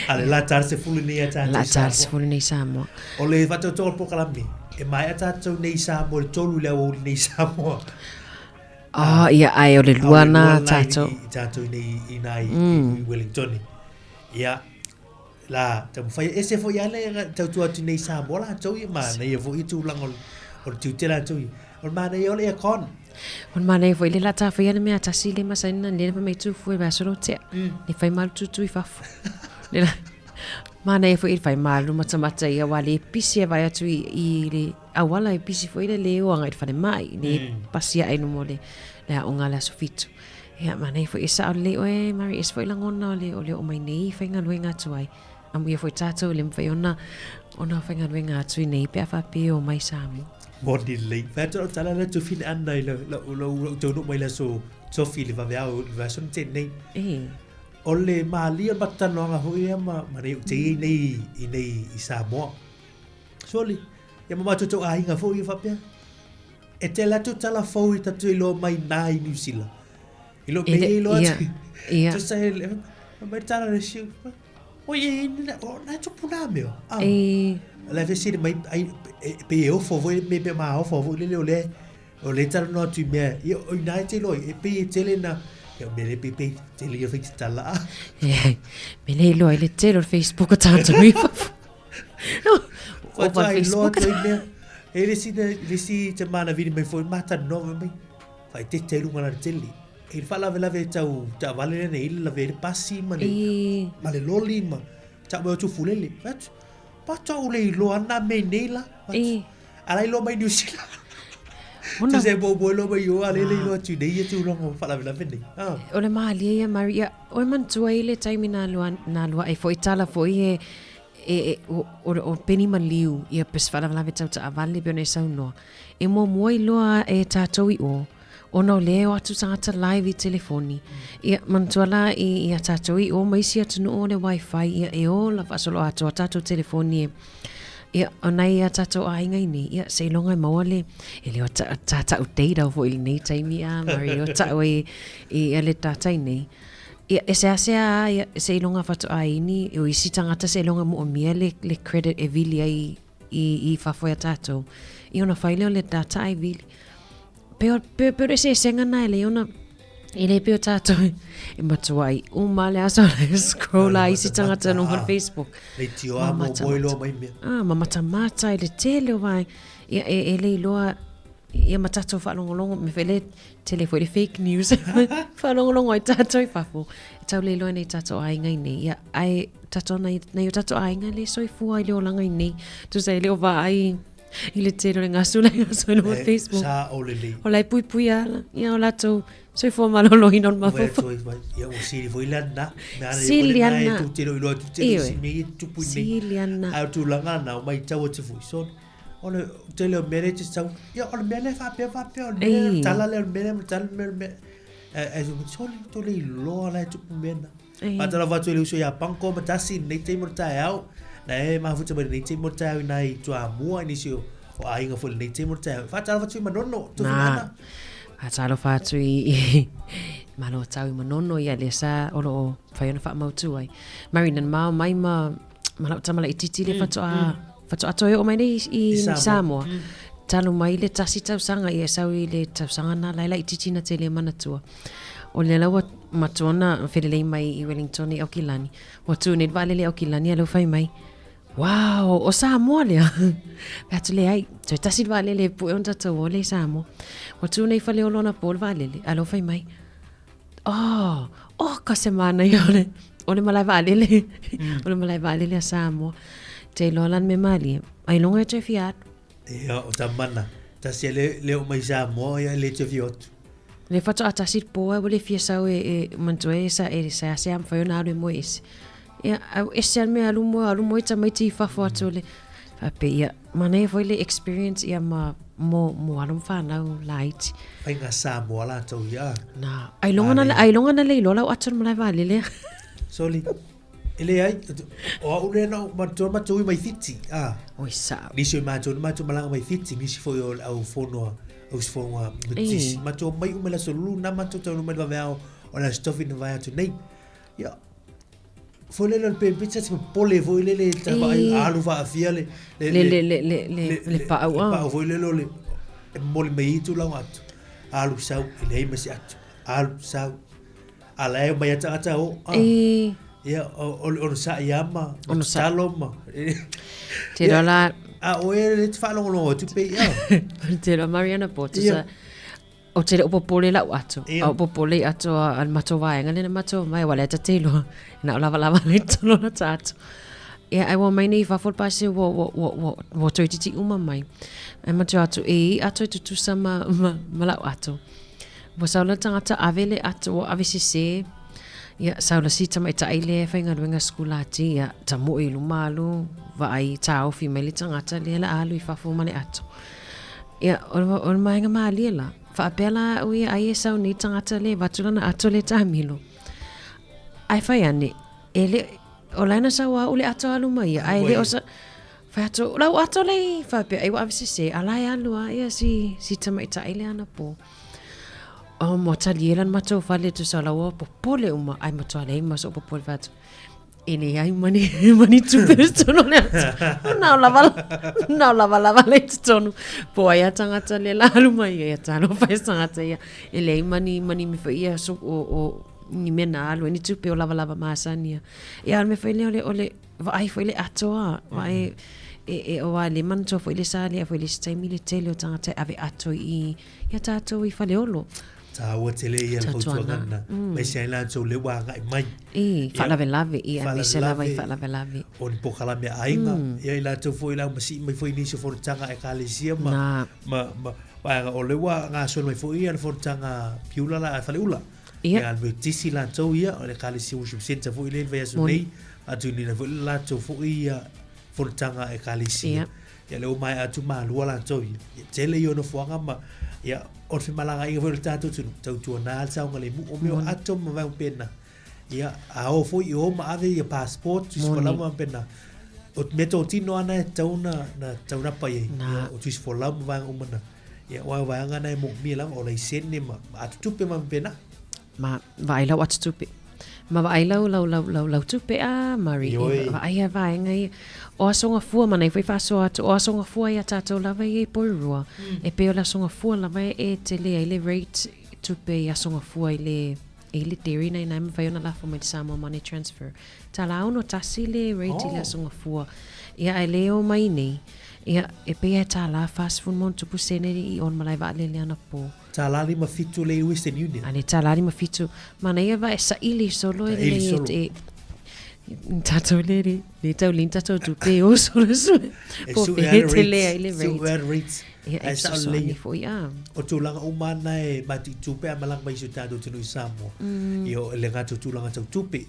A le la tar se fulu nei a tātou La tar se fulu nei Samoa. O le whatotoa o le pokalami, e mai a tātou nei Samoa, le tolu le au nei Samoa. Ah, ia, ai, o le lua na tātou. I tātou nei i nā i, mm. i Wellington. Ia, la, ta mwhai, e se fo ia le, tau tua atu nei Samoa la, tau ia mana ia fo i tūlanga o, o le tiute la tau ia. O le mana ia o le aircon. O le mana ia fo i le la tā whai ana mea tasi le masaina, le na mai tū fue vea soro tea. Le whai malu tūtū i fafo. Le la, mana ia fo i le whai malu matamata ia wā le pisi e vai atu i, i le auala e pisi foi le le o agai i le falemai, le mm. pasi ae no mo le, le aoga le aso fitu. Ia, ma nei foi e sao lelei oe, Mary, e se foi lagona o le, o le oo mai nei i faigaluega atu ai. Amuia foi tātou le mawhai ona, ona faigaluega atu i nei, pe a whapea o mai Samoa. Moni lelei. Fai atu lau tala lea tufina ana i lau, lau, lau, lau taunuu mai le aso Sofi i le vaveao i le vaiaso na tea nei. E. O le malie o le matou talanoaga foi lea ma, ma nei ou te i ai nei i nei i Samoa. Soli, ia ma matou tou aiga foi ia faapea. E tele atu tala fou i tatu iloa mai nā i New Zealand. I lo me i loa atu. Ia. Tusa e le, mai tala le siu. O ie, o nā tupu nā mea. Ah. E. La fesili mai, ai, e, pe e ofo foi, me pe ma ofo foi lele o le, o le tala no atu i mea. Ia, o ina e te iloa, e pe e tele na, ia me le pe pe tele ia whai te tala. E, me le iloa i le tele o le Facebook o tātou i fafo. O pa Facebook. Loa mea. E le si le si te mana vini mai foi mata nova mai. Fai te te runga na tele. E fa lave lave tau ta vale ne ile lave le pasi ma le ma le loli ma ta mo tu fulele. Vat. Pa tau le iloa na me nei la. E. Ala iloa mai New Zealand. Ona. Tu se bo bo lo mai o ale le iloa tu nei e tu longo fa lave lave nei. Ah. O le mahalia ia Maria. O e manatua i le taimi na lua na lua ai foi tala foi e e, e, o, o, o peni maliu, ia pe se faalavelave tau taavale pei ona e saunoa. E muamua iloa e tātou i o, ona o lea e o atu tagata live i telefoni. Ia, manatua la i, i a tātou i o ma isi atunuu o le wifi, ia e ola faasolo atoa tātou telefoni e Ia, o nai a tātou aiga i nei, ia, seiloga e maua le, e le o ta, tātau data foi i lenei taimi a, Marie, o tau e, i a le tātai nei. Ia, e seasea a, ia, seiloga faatoa ini, o isi tagata seiloga moomia le, le credit e vili ai i, i fafo ia tātou. I ona whai lea o le data ai vili. Pe o, pe, pe o le eseesega na e le ona, e le pe o tātou e matua ai uma le aso le scroll a isi tagata no ah, Facebook. Le tio a mo moi loa mai mea. Ah, ma matamata i le tele o vai. Ia, e, e le iloa, ia ma tātou whaalongolongo, me whele Tele foi le fake news. Whaalongolongo ai tātou i fafo. E tau le iloa nei tātou aiga i nei. Ia, ai, tātou nei, nei o tātou aiga le soifua i le olanga i nei. Tusa e le o vaai i le tele o le ngasula i ngaso i e, Facebook. Sa o le lei. O lai pui pui ala. Ia o latou soifua maloloina o le mafaufau. Ia o sili foi le ana. Sili ana. E tu tele o iloa tu tele si mea i tupu i nei. Sili ana. Ai o tulaga na o mai tau atu foi. So, o le tele o mea lea e te sau, ia o le mea lea faapea faapea, o le mea lea, tala lea, o le mea lea, o le tala lea, o le mea e, e, soli, tole iloa la e tupu mea na. Faatalofa atu i le uso ia Panko ma Tasi i lenei taimi o le taeao. Na e mafuta mai lenei taimi o le taeao i nai Tuamua i nisi o, o aiga foi i lenei taimi o le taeao. Faatalofa atu i Manono, Tufinana. Faatalofa atu i, i Malo tau i Manono ia lea sa o lo o whai ona whaamautu ai. Marina, mao mai ma, ma lau tama laitiiti le faatoa faatoa toe oo mai nei i, i Samoa. Samoa. Talu mai le tasi tausaga ia sau i le tausaga na lai laitiiti na tele manatua. O lea la ua matua na felelei mai i Wellington i Aukilani. Ua tu nei le vaalele i Aukilani a lea ua fai mai. Wow, o Samoa lea. Fai atu leai, toe tasi le vaalele e pue ona tatou o lea i Samoa. Ua tu nei i Faleolo anapo le vaalele, a lea ua fai mai. Oh, oh ka se manaia o le. o le malae vaalele. O le malae vaalele a Samoa. Te iloa la le mea malie, ailoga e toe fia alu. Ia, o Tamana, tasi e le, le o mai Samoa, ia le te fia atu. Le faatoa tasi le po ai ua le fia sau e, e manatua e sa e seasea mafai ona alu e moe ese. Ia, ai ua ese lava le mea alu moe, alu moe tamaiti i fafo atu o le faapea, ia, manaia foi le experience ia ma mo, mo alo ma fanau laiti. Faiga Samoa latou ia. Na, ailoga na, ailoga na le iloa lau ato i le malae vaalele. Soli. E leai, o au lea na ou manatua matou ui mai Fiti, a. Oi sao. Nisi o matou na matou malaga mai Fiti, nisi foi o le au fono a au usufono a Metotisi. Matou omai uma i le aso Lulu, na matou taunuu mai i le vaveao o le aso Tofi na vae atu nei. Ia, foi lele o le pempe sa te popole foi lele ta vaai alu faafia le le le le le le le paau a. Le paau foi lele o le e momoli mai i tulaga atu. Alu sau, e leai ma se atu. Alu sau. A la e omai a tagata o. Ah. E. Ia, o le onosai lava ma ma tatalo ma. Te iloa la. A o e le te faalogologo atu pe ia. Te iloa Mariana po tusa. Ou te le o popole lau ato. A o popole i ato a le matou vaega lea na matou omai aua o lea ta te iloa na o lavalava lea i totonu o lata ato. Ia ai ua omai nei i fafo le pasese ua ua ua ua ua toeitiiti uma mai. Ae matou o atu e i ato e tutusa ma ma ma lau ato. Ua sau le tagata ave le ato ua ave sese. Ia, sau le si tamaitai lea e faigaluega sikulati, ia, tamoe i luma alu, vaai taofi mai le tagata lea la alu i fafo ma le ato. Ia, o, o le maenga malie la, faapea la au ia, ai e sau nei tagata lea, avatu lana ato lea taamilo. Ae fai ane, e le, o la e na sau au le ato alu mai ia, ae le o sa, Fai atu, lau ato le i faapea, ai ua ave sese, a la e alu a ia si, si tamaitai le anapo. O mo tali e lan matou fale tusa la ua popole uma, ai matua leai ma so'u popole fai atu, e leai ma ni, ma ni tupe i totonu o le ato. Na o lava, na o lavalava lea i totonu. Po o ai a tagata lea la alu mai ai, ia talofa e se tagata ia. E leai ma ni, ma ni mea foi ia so, o, o, ni mea na alu ai ni tupe o lavalava masani ia. Ia o le mea foi lea o le, o le, Vaai foi le atoa, vaai e, e o a le manatua foi le sa lea foi le isi taimi le tele o tagata e ave ato i, ia tātou i Faleolo. Tāua tele ia le fautuaga lena. Mai se ai latou lea ua agai mai. I, faalavelave, i, aemaise lava i faalavelave. O ni polokalame a aiga, ia i latou foi la ua sii mai foi nisi o fonotaga a ekalesia ma, ma, ma, vaega o lea ua gasolo mai foi ia le fonotaga Piula la a Faleula. Ia. Ia, le Metotisi latou ia, o le Ekalesia Worship Centre foi lea i le vaiaso nei, faatuina foi le latou foi ia fonotaga a Ekalesia. Ia. Ia, lea ua maea atu malua latou ia. Ia, tele ia o nofoaga ma, ia, o le femalagaaiga foi o le tatou atunuu, tautuana le saogalemu, o mea o ato ma vaega faapena. Ia, a o foi i o ma ave ia passport, tusi folau ma faapena. O mea totino lava na e tatau ona taunapa i ai. Ia, o tusi folau ma vaega uma na. Ia, aua o vaega na e moomia lava, o laisene ma, ma atutupe ma faapena. Ma vaai lau atutupe. Ma vaai lau, lau, lau, lau, lau tupe a, Murray. Ioe. Vaai a vaega ia. O aso gafua, ma nei foi faasoa atu, o aso gafua ia tātou lava ia i Porirua. E pei o le aso gafua lava e tele ai le rate tupe i aso gafua i le, i le dairy na ina e mafai ona lafo mai le Samoa Money Transfer. $1.61 le rate i le aso gafua. Ia, ae le o mai nei. Ia, e pei e tālā 40 ma ono tupu sene i ona malae vaalele anapo. Tālā 57 le i Western Union. A le tālā 57. Manaia va e saili solo e Saili lelei solo. e, e tātou le le, le tau lin tātou tupe e o solo sue. E Po sue fehe ai le te le rates. ai le Sue rate. ai le rates. Ia, Ai e sao fesoasoani lelei. foi, a. O tulaga uma na e mataitu pe a malaga mai i si o tatou atunuu i Samoa. Ia, o le latou tulaga tau tupe.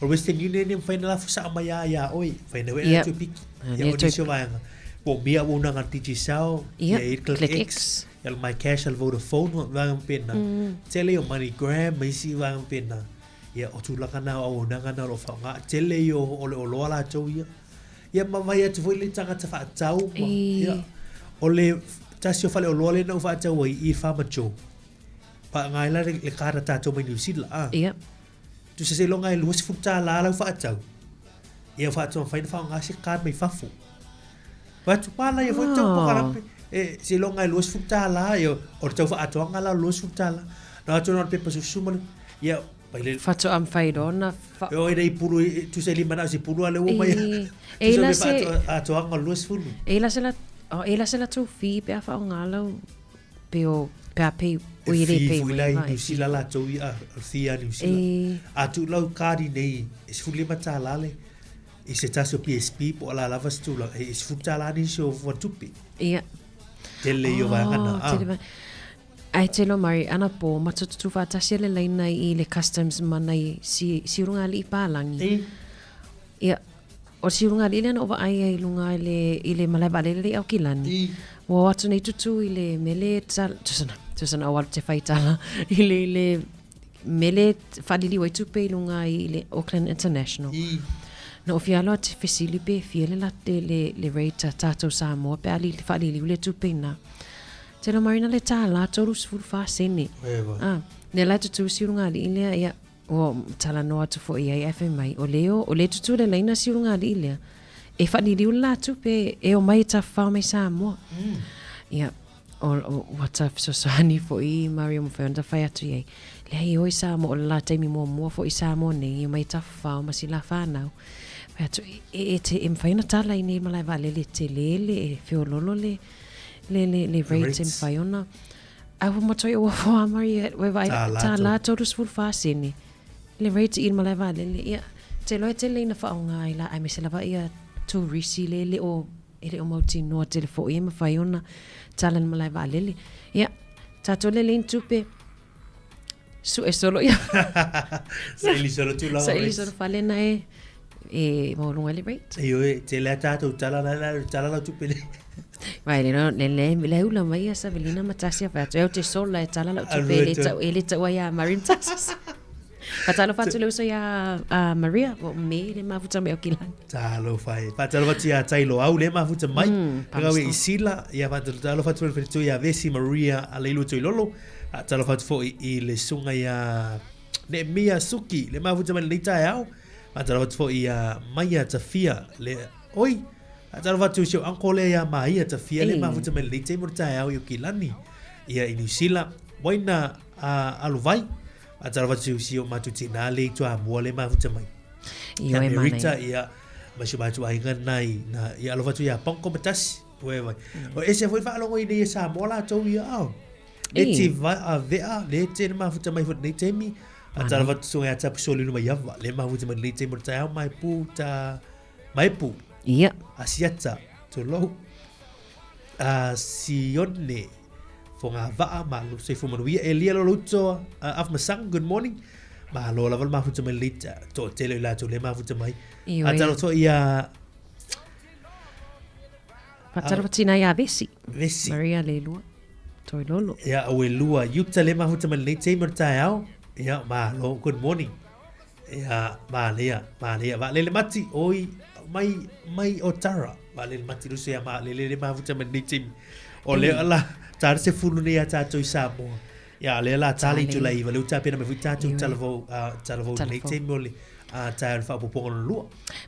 O le Western Union e mafai ona lafo sao mai lava ia oe, mafai ona ea toe piki. Ia, o nisi o vaega. Po o mea auaunaga a le Digicel, ia i le Click X, ia le MyCash, ia le Vodafone, ma vaega faapena. Tele ia o MoneyGram ma isi vaega faapena. Ia, o tulaga na o auaunaga na o lo o faaaoga. Tele ia o le oloa latou ia. Ia ma vaai atu foi le tagata faatau ma, ia, o le tasi o faleoloa lea na ou faatau ai i Farmer Joe. Faaaoga ai la le card a tatou mai New Zealand, a. Ia. Tusa seiloga e $20 lau faatau, ia faatoa mafai ona faaaoga se card mai fafo. Fai atu, manaia foi le tau pokalape. E, seiloga e $20, ia, o le tau faaatoaga la o le $20. Na o atu na o le pepa susu ma le, ia, mai le... Faatoa mafai loa ona fa... E oi nei pulu, tusa e lima na o se pulu a le ua mai. E, e Tusa la le se... faatoaga o le 20. E la se la, oh, e la se latou fee pe a faaaoga lau, pe o... Pe a pay, E ui le fee pay foi la i waiver New e. Zealand latou ia, o le fee a New Zealand. E. A tuu lau kadi nei, e $15 le, i se tasi o PSP po o la lava se tulaga, e $10 nisi o fuatupe. Ia. Tele ia o vaega na. Oh, tele vaega. Ae tele o Murray, anapo, matua tutū whaatasi a le laina i le customs ma nai si, siuruga alii pālagi. E. Ia, o le siuruga alii lea na ou vaai ai i luga i le, i le malae vaalele le i Aukilani. I. Ua o atu nei tutū i le mele tala, tusa na, tusa na ou alu te fai tala, i le, i le mele faaliliu ai tupe i luga i le Auckland International. I. Na ou fia alu atu fesili pe fia le, le, le, le rate a tātou Samoa pe a li, faaliliu le tupe ina. Tele marina le tālā, 34 sene. Ewa. Ah, lea la e tutū siuruga alii lea, ia, Ua talanoa atu foi i ai ae fai mai, o le o le tutū le laina siulugalii lea, e faaliliu le la tupe e omai e tafafao mai Samoa. Ia, o, o, ua ta fesoasoani foi Mario mafai ona ta fai atu i ai, leai e o i Samoa, o le la taimi muamua foi i Samoa nei, e omai e tafafao ma si la whanau. Fai atu, e, e, te, e mafai ona tala i nei malae vaalele tele le, e feololo le, le, le, le rate e mafai ona. Ai ua matua ua foa mai e ua vaai Tālā tālā 34 sene. Le rate i malae vaalele. Ia, te iloa e tele ina faaaoga ai la aemaise lava ia tourisi le e le o e le o mautinoa tele foi e mafai ona tala i le malae vaalele. Ia, tatou le lein tupe sue solo ia. Saili solo tulaga Saili rates. solo fale na e e maualuga ai le rate. Ioe, tele a tatou tala la la tala lau tupe le. Vai le no le le le ula mai ia Savelina ma Tasi a fai atu e te sola e tala lau tupe e le tau e le tau ai a Maria ma Tasi. Fatalofa atu le uso ia a Maria o me le mafuta mai o Kilani. Talofa e. Faatalofa atu ia Tailo au le mafuta mai. Palestine. Gawe i Sila, ia faatalofa atu le faletua ia Vesi Maria Aleilu Toilolo. Faatalofa atu foi i le susuga ia Neemia Suki le mafuta mai lenei taeao. Faatalofa atu foi ia Maia Tafia le oi. Faatalofa atu i si ou uncle lea ia Maia Tafia le mafuta mai lenei taimi o le taeao i Okilani. Ia i Niu Sila, Waina Aluvai. Faatalofa atu i si o matou tina le i Toamua le mafuta mai. Ioe Ia Merita manaia. ia ma si o matou aiga na i na ia alofa atu ia Pongo ma Tasi. Ue vai. O ese foi faalogo i nei e Samoa latou ia ao. Le Ei. te va a vea le te le mafuta mai foi nei taimi. Faatalofa atu susuga ia Tapisoli numa iava le mafuta mai nei taimi o le taeao mai pu ta mai pu. Ia. Asiata tulou. A Sione Fogavaa, malo soifua manuia. Elia Lolouto, Afmasang, good morning. Malo lava le mafuta mai lenei toatele o i latou lea mafuta mai. Ioe. Faatalofa ia Faatalofa tina ia Vesi. Vesi. Maria Leilua. Toilolo. Ia, Auelua Utah lea mafuta mai lenei taimi o le taeao. Ia, malo, good morning. Ia, manaia, manaia. Vaalele mati, oi, mai, mai o Tara. Vaalele mati luso ia maalele le mafuta mai lenei taimi. O lea la, tara se fulu nei a tātou i Samoa. Ia, lea la tala i tula iwa, lea u tapena mai foi tātou talavou, talavou lenei taimi o le taeao le faaopoopoga lona lua.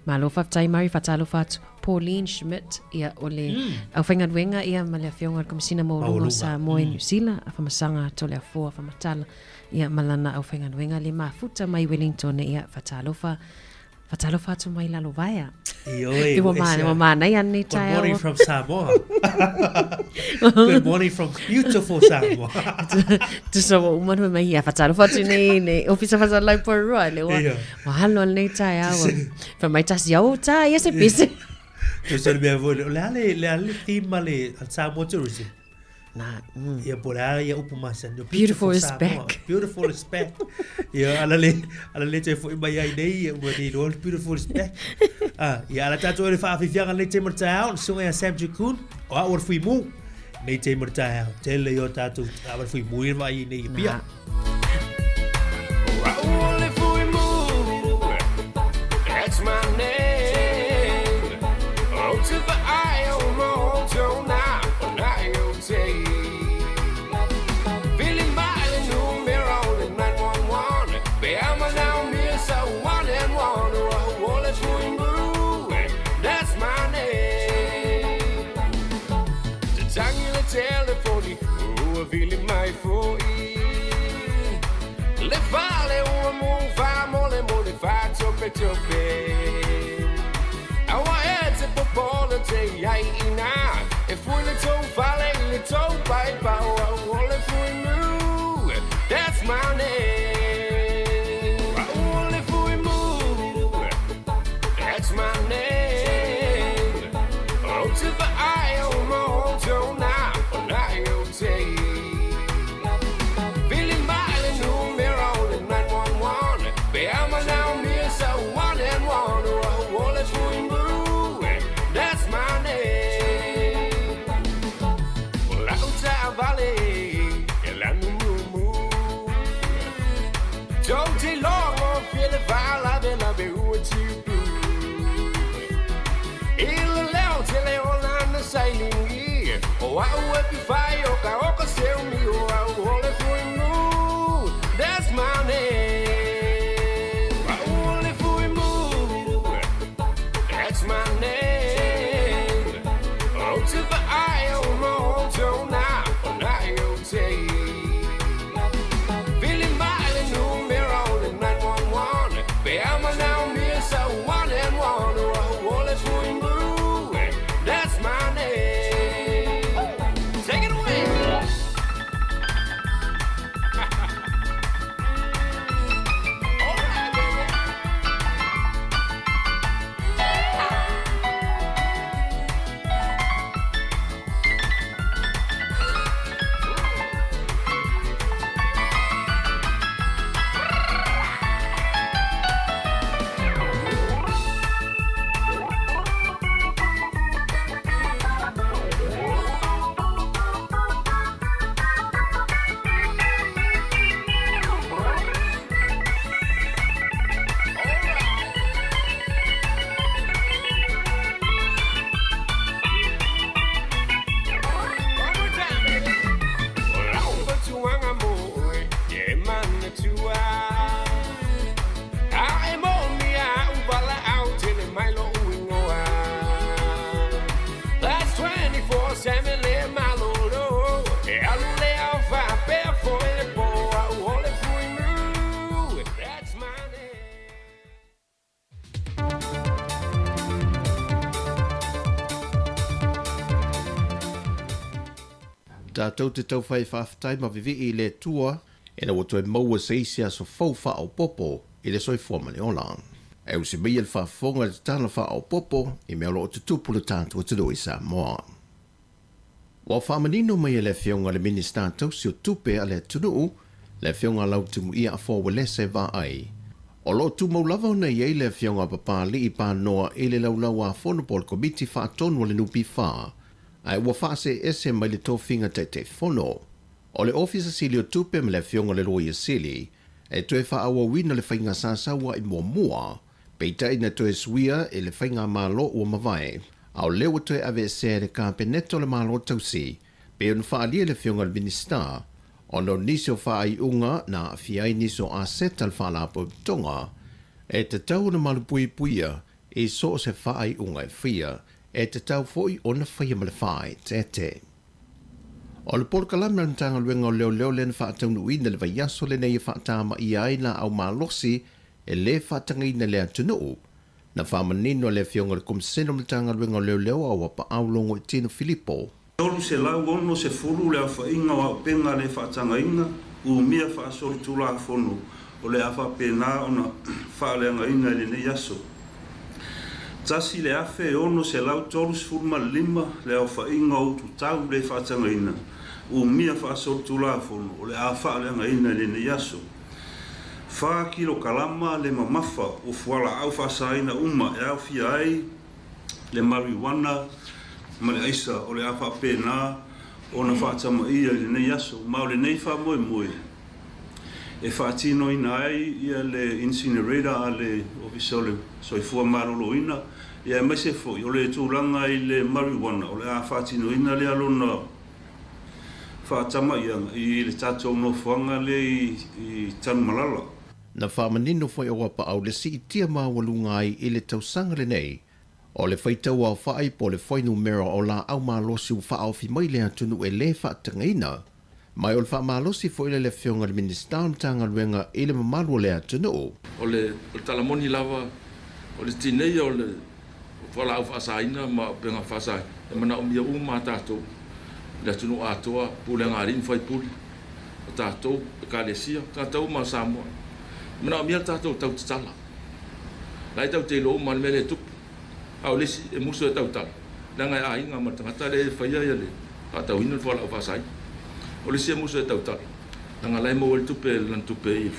Malo faafetai Mari, faatalofa atu Pauline Schmidt, ia o le aufaigaluega ia ma le Afioga i le Komesina Maualuga o Samoa i Niu Sila, Afamasaga Toleafoa Famatala. Ia, ma lana aufaigaluega le mafuta mai Wellington, ia, fatalofa, fatalofa atu mai Lalovaea. Ioe, Ua ua ese ua manaia lenei Good taeao. morning from Samoa. Good morning from beautiful Samoa. Tusa ua uma ona fai mai, ia, fatalofa atu nei le Ofisa Faasalalau Porirua, le ua, Ia. ua alo lenei taeao. Fai mai tasi, au tā, ia se pese. Tusa le mea foi, o le a le, le a le theme a le Samoa Tourism? Na. Ia po o le a ia upu masani. Beautiful is Samoa. back. Beautiful is back. Ia ala le ala le toe foi mai ai nei ia ua nei loa le beautiful is back. Ah, ia ala tatou i le faafiafiaga lenei taimi o le taeao, le susuga ia Sam Jakun, o au o le Fuimu. Nei taimi o le taeao. Tele ia o tatou taavale Fuimu ia vaai ai nei i Apia. Na. O au o le Fuimu, that's my name. Ou te vaai au mo tona, o nai o te. Vili mai le numera o le 911, pe a manao mia sa 1 and 1. O au o le Fuimu, that's my name. Te tangi le telefoni, ua vili mai foi. Le fale ua mu fa mo le mo le fa tope tope. Aua e te popole te iai ina. E fui le tau fale i le tau pai pa o au o le Fuimu. O a'u e fifai o ka oka se umi o a'u o le Fuimu. That's my name. A'u o le Fuimu. That's my name. O te vaai o mo tona o na i o te. Vili mai le numera o le 911. Pe a manaomia sau 1 and 1. O a'u o le Fuimu. That's my name. Take it away. All right, baby. One more time, baby. O lau fautuaga mo oe, e manatua. A e moomia a'u valaau tele mai lo'u igoa. That's 24/7 le malolo. E alu le ao faapea foi le po a'u o le Fuimu. That's my name. Tatou te taufai faafetai ma vivii i le Atua ina ua toe maua se isi aso fou faaopoopo i le soifua ma le ola. E usi maia le faafofoga i le tatala faaopoopo i mea o lo o tutupu i le tatou atunuu i Samoa. Ua faamanino mai e le Afioga i le Minisita tausi o Tupe a le atunuu, le Afioga a Lautimuia Afoa Uelese Vaai, o lo o tumau lava ona i ai le Afioga a Papalii Panoa i le Laulau-a-Fono po o le Komiti Faatonu a le NPF, ae ua faaseese mai le tofiga Taitaifono o le Ofisa Sili o Tupe ma le Afioga i le Loia Sili e toe faaauauina le faiga sasaua'i muamua, peitai na toe suia e le faigamalo ua mavae, a o lea ua toe aveesea e le Kapeneta o le Malo Tausi, pei ona faaalia e le Afioga i le Minisita, ona o nisi o faaiuga na aafia ai nisi o aseta a le Faalapotopotoga e tatau ona malupuipuia i so o se faaiuga e faia, e tatau foi ona faia ma le faaeteete. O le polokalame a le Matagaluega o Leoleo lea na faataunuuina i le vaiaso lenei e faatamaia ai laau malosi e lē faatagaina i le atunuu, na faamanino e le Afioga i le Komisena o le Matagaluega o Leoleo a Auapaau Logoitino Filipo. 360 le aofaiga o auupega le faatagaina, umia faasolitulafono o le a faapena ona faaleagaina i lenei aso. 1635 le aofaiga o ututau le faatagaina, umia faasolitulafono o le a faaleagaina i lenei aso. 4 kilokalama le mamafa o fualaau faasaina uma e aofia ai le marijuana ma le aisa o le a faapena ona faatamaia i lenei aso. Ma o lenei faamoemoe e faatinoina ai le incinerator a le Ofisa o le Soifua Maloloina, ia aemaise foi o le tulaga i le marijuana o le a faatinoina lea lona faatamaiaga i le tatou nofoaga lea i Tanumalala. Na faamanino foi e Auapaau le siitia maualuga ai i le tausaga lenei o le faitau aofai po o le fuainumera o laau malosi ua faaofi mai le atunuu e lē faatagaina. Ma o le faamalosi foi lea i le Afioga i le Minisita o le Matagaluega i le mamalu o le atunuu. O le tala moni lava, o le tineia o le fualaau faasaina ma upega faasaina, e manaomia uma a tatou, le atunuu atoa, pulega a alii ma faipule, o tatou, ekalesia, tagata uma o Samoa. E manaomia le tatou tau tatala. La e tau te iloa uma le mea lea e tupu. A o le isi e musu e tautala, leaga e aiga ma le tagata lea e faia le faatauina le fualaau faasaina. O le isi e musu e tautala, leaga la e maua ai le tupe, lana tupe i le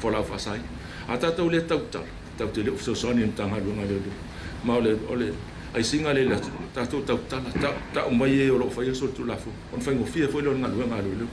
fualaau faasaina. A tatou le tautala, tatou te le o fesoasoani i le Matagaluega a Leoleo. Ma o le, o le aisiga lea i le atunuu, tatou tautala, tau mai e o lo o faia le solitulafono, ona faigofie foi lea o le galuega a Leoleo.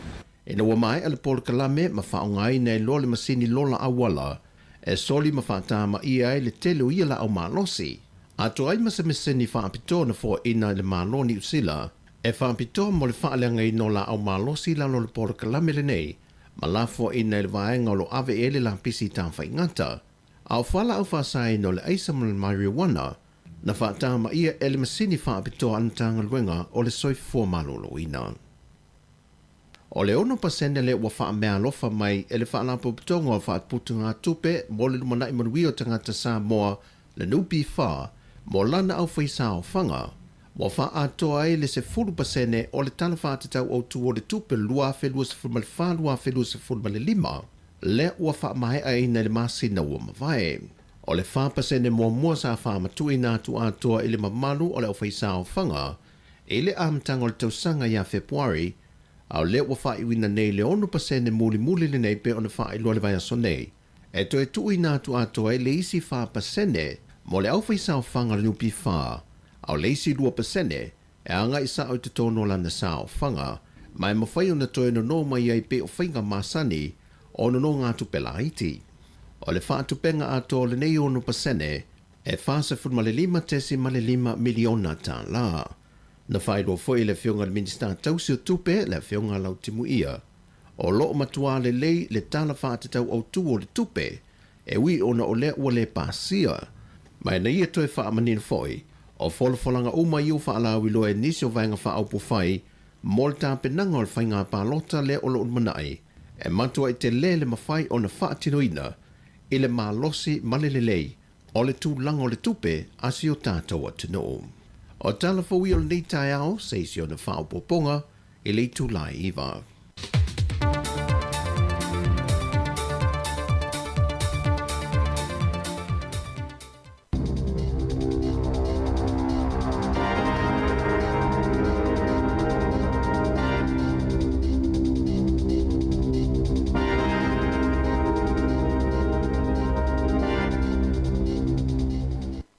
Ina ua maea le polokalame ma faaaogaina ai loa le masini lola auala e soli ma faatamaia ai le tele o ia laau malosi, atoa ai ma se meseni faapitoa na foaina e le Malo o Niu Sila. E faapitoa mo le faaleagaina o laau malosi i lalo o le polokalame lenei ma lafoaina e le vaega o lo o ave i ai le lapisi tafaigata, a o fualaau faasaina o le aisa ma le marijuana na faatamaia e le masini faapitoa a le Matagaluega o le Soifua Maloloina. O le 6% lea ua faameaalofa mai e le Faalapotopotoga o Faaputugatupe mo le Lumanai Manuia o Tagata Samoa, le NPF, mo lana aufaisaofaga, ua faaatoa ai le 10% o le Tala Faatatau Autu o le Tupe 2024/2025 lea ua faamaeaina i le masina ua mavae. O le 4% muamua sa faamatuuina atu atoa i le mamalu o le aufaisaofaga i le amataga o le tausaga ia Fepuari, a o lea ua faaiuina nei le 6% mulimuli lenei pei ona faailoa i le vaiaso nei, e toe tuuina atu atoa ai le isi 4% mo le aufaisaofaga o le NPF, a o le isi 2% e agai sao i totonu o lana saofaga, ma e mafai ona toe nono mai ai pei o faiga masani o nonogatupe laiti. O le faatupenga atoa o lenei 6% e $45.5 miliona tālā. Na faailoa foi e le Afioga i le Minisita tausi o Tupe, le Afioga Lau Timuia, o lo o matuā lelei le Tala Faatatau Autu o le Tupe, e ui ona o lea ua le pasia. Ma ina ia toe faamanino foi, o folafolaga uma ia ua faalauiloa e nisi o Vaega Faaupufai mo le tapenaga o le faiga palota lea o lo o lumanai, e matuai tele le mafai ona faatinoina i le malosi ma le lelei o le tulaga o le tupe a si o tatou atunuu. O tala fou ia o lenei taeao, se i si ona faaopoopoga i le itula e 9.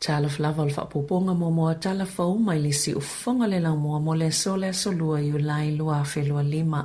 Talofa lava o le faaopoopoga muamua tala fou mai le siufofoga le laumua mo le aso le aso 2 Iulai 2025.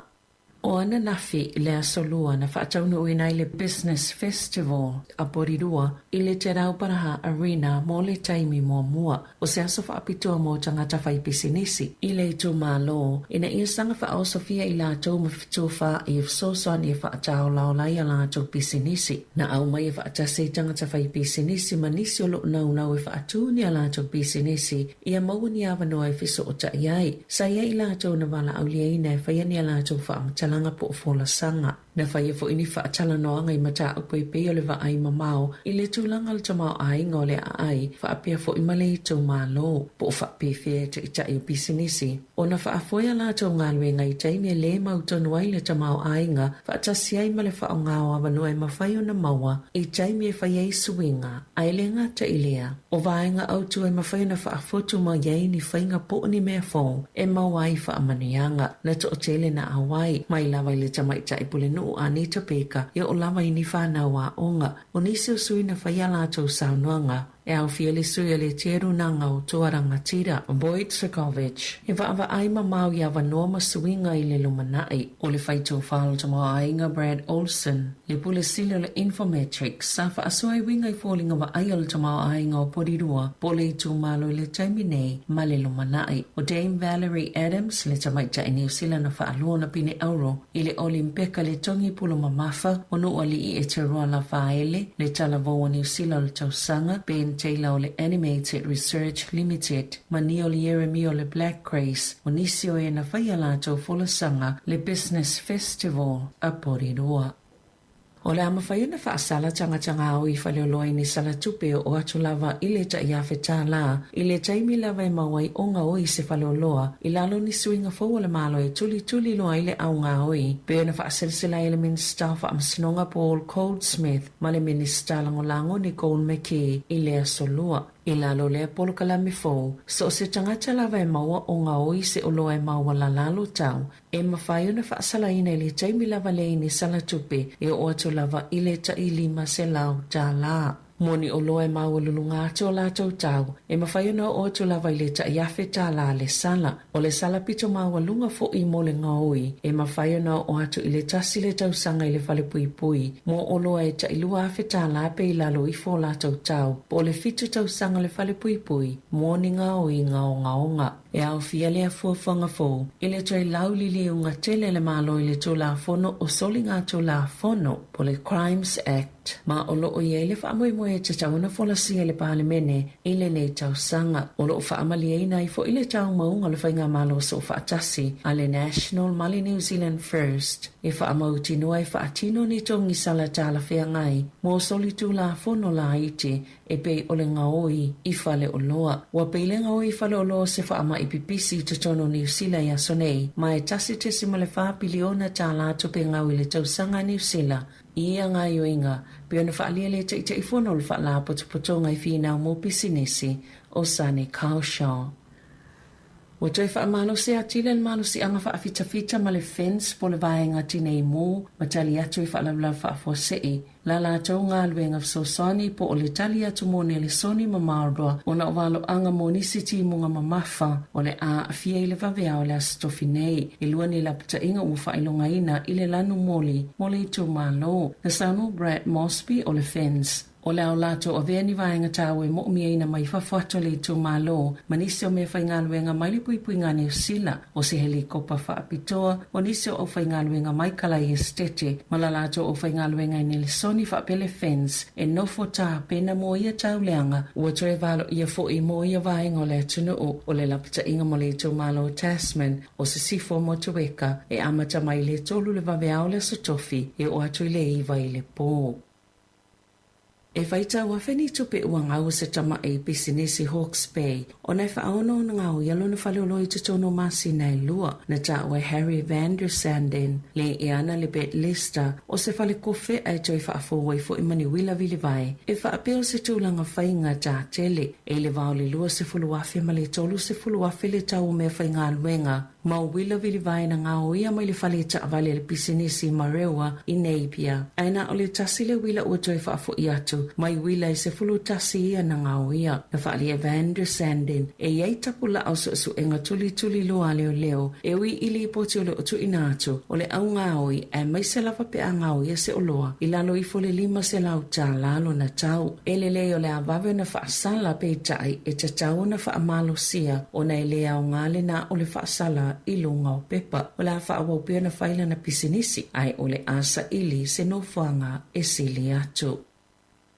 O ananafi le aso Lua na faataunuuina ai le Business Festival a Porirua i le Te Rauparaha Arena mo le taimi muamua. O se aso faapitoa mo tagata faipisinisi i le itumalo ina ia saga faaosofia i latou ma fetufaai e fesoasoani e faataolaola ai a latou pisinisi. Na aumai e faatasi ai tagata faipisinisi ma nisi o lo o naunau e faatu ni a latou pisinisi ia maua ni avanoa e fesootai ai. Sa i ai i latou na valaauliaina e faia ni a latou faamatalaga po o folasaga. Na faia foi ni faatalanoaga i mataupu e pei o le vaai mamao i le tulaga o le tamaoaiga o le aai faapea foi ma le itumalo, po o faapefea e taitai o pisinisi ona faafoe a latou galuega i taimi e le mautonu ai le tamaoaiga faatasi ai ma le faaaoga o avanoa e mafai ona maua i taimi e fai ai suiga. Ae le gata i lea, o vaega autu e mafai ona faafotu mai ai ni faiga po o ni mea fou e maua ai faamanuiaga. Na toatele na auai mai lava i le tamaitai pulenuu Anita Baker e oo lava i ni fanau aoga. O nisi o sui na fai a latou saunoaga e aofia le sui o le Te Runanga o Toa Rangatira, Boyd Trgovich, e vaavaai mamao i avanoa ma suiga i le lumanai. O le faitofa o le tamaoaiga Brad Olsen, Le Pule Sili o le Infometrics, sa faasoa i uiga i foliga vaaia o le tamaoaiga o Porirua po o le itumalo i le taimi nei ma le lumanai. O Dame Valerie Adams, le tamaitai Niu Sila na faalua ona pine auro i le Olimpeka le togi pulu mamafa o nuu alii Eteroa Lafaele, le talavou o Niu Sila o le tausaga, Ben Taylor o le Animated Research Limited, ma Neil Ieremia o le Black Grace, o nisi o e na faia latou folasaga le Business Festival a Porirua. O le a mafai ona faasala tagataga i faleoloa i ni sala tupe o atu lava i le $1,000 i le taimi lava e maua ai ogaoi i se faleoloa i lalo o ni suiga fou o le Malo e tulituli loa ai le augaoi, pei ona faaselasela ai le Minisita o Faamasinoga Paul Goldsmith ma le Minisita Lagolago Nicole McKee i le aso Lua. I lalo o lea polokalame fou, so o se tagata lava e maua ogaoi se oloa e maualalalo tau, e mafai ona faasalaina i le taimi lava lea i ni sala tupe e oo atu lava i le tai $500. Mo ni oloa e maualuluga atu o latou tau, e mafai ona oo atu lava i le tai $1,000 le sala. O le sala pito maualuga foi mo le gaoi, e mafai ona oo atu i le 1 le tausaga i le falepuipui mo oloa e tai $2,000 pe i lalo ifo o latou tau, po o le 7 tausaga le falepuipui mo ni gaoiga ogaoga. E aofia lea fuafuaga fou i le toe lauliliuga tele a le Malo i le Tulafono o Soligatulafono po o le Crimes Act, ma o lo o i ai le faamoemoe e tatau ona folasia e le Palemene i lenei tausaga. O lo o faamalieina ai foi le taumauga o le Faigamalo Soofaatasi a le National ma le New Zealand First e faamautinoa e faatino ni togisala talafeagai mo solitulafono laiti e pei o le gaoi i faleoloa. Ua pei le gaoi i faleoloa o se faamai pipisi i totonu o Niu Sila i aso nei, ma e $1.4 piliona tālā tupe gau i le tausaga a Niu Sila i ia gaoioiga, pei ona faaalia le Taitaifono o le Faalapotopotoga i Finau mo Pisinisi, o Sunny Kaushal. Ua toe faamalosi atili le malosiaga faafitafita ma le FENS po o le Vaega Tinei Mu ma tali atu i faalavelave faafuasei la latou galuega fesoasoani po o le tali atu mo Nelesoni ma Marlborough ona o valoaga mo nisi timuga mamafa o le a aafia i le vaveao o le Aso Tofi nei. E lua ni lapataiga ua faailogaina i le lanu moli mo le itumalo. Na saunoa Brad Mosby o le FENS. O le a o latou avea ni vaega taua e mo'omiaina mai fafo atu o le itumalo ma nisi o meafaigaluega mai le puipuiga a Niu Sila, o se helikopa faapitoa, o nisi o aufaigaluega mai Kalai Esetete ma la latou aufaigaluega i Nelesoni faapea le FENS e nofo tapena mo ia tauleaga ua toe valoia fo'i mo ia vaega o le atunuu. O le lapataiga mo le itumalo o Tasman o Sisifo Motueka e amata mai i le 3 le vaveao o le Aso Tofi e oo atu i le 9 i le pō. E faitau afe ni tupe ua gau o se tama'i i pisinisi Hawke's Bay ona e faaono ona gau ia lona faleoloa i totonu o masina e lua. Na taua e Harry van der Sanden le e ana le Bet Lester o se fale kofe ae toe faafou ai fo'i ma ni uila vilivae e faapea o se tulaga faiga tātele e i le va o le 20,000 ma le 30,000 le tau o meafaigaluega Ma uila vilivae na gaoia mai le fale taavale a le pisinisi Marewa i Napier. Ae na o le tasi le uila ua toe faafo'i atu mai uila e 11 ia na gaoia. Na faaalia e Van der Sanden e i ai tapulaa o suesuega tulituliloa a leoleo e ui i lipoti o lo o tuuina atu o le au gaoi aemaise lava pe a gaoia se oloa i lalo ifo o le $500 tālā lona tau. E lelei o le a vave ona faasala peitai e tatau ona faamalosia ona e le aoga lena o le faasala i luga o pepa. O le a faaauau pea ona fai lana pisinisi ae o le a saili se nofoaga e sili atu.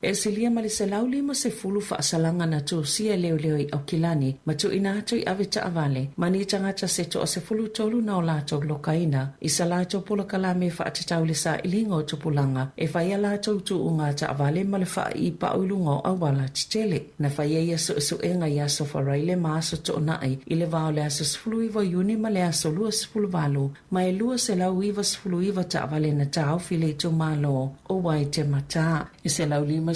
E silia ma le 150 faasalaga na tusia e leoleo i Aukilani ma tuuina atu i ave taavale ma ni tagata se toa 13 na o latou lokaina i sa latou polokalame faatatau i le sailiga o tupulaga e fai a latou tuuga taavale ma le faaii pau i luga o auala tetele. Na faia ia suesuega i Aso Faraile ma Aso Toonai i le va o le aso 19 o Iuni ma le aso 28, ma e 299 taavale na taofi i le itumalo o Waitematā. E 154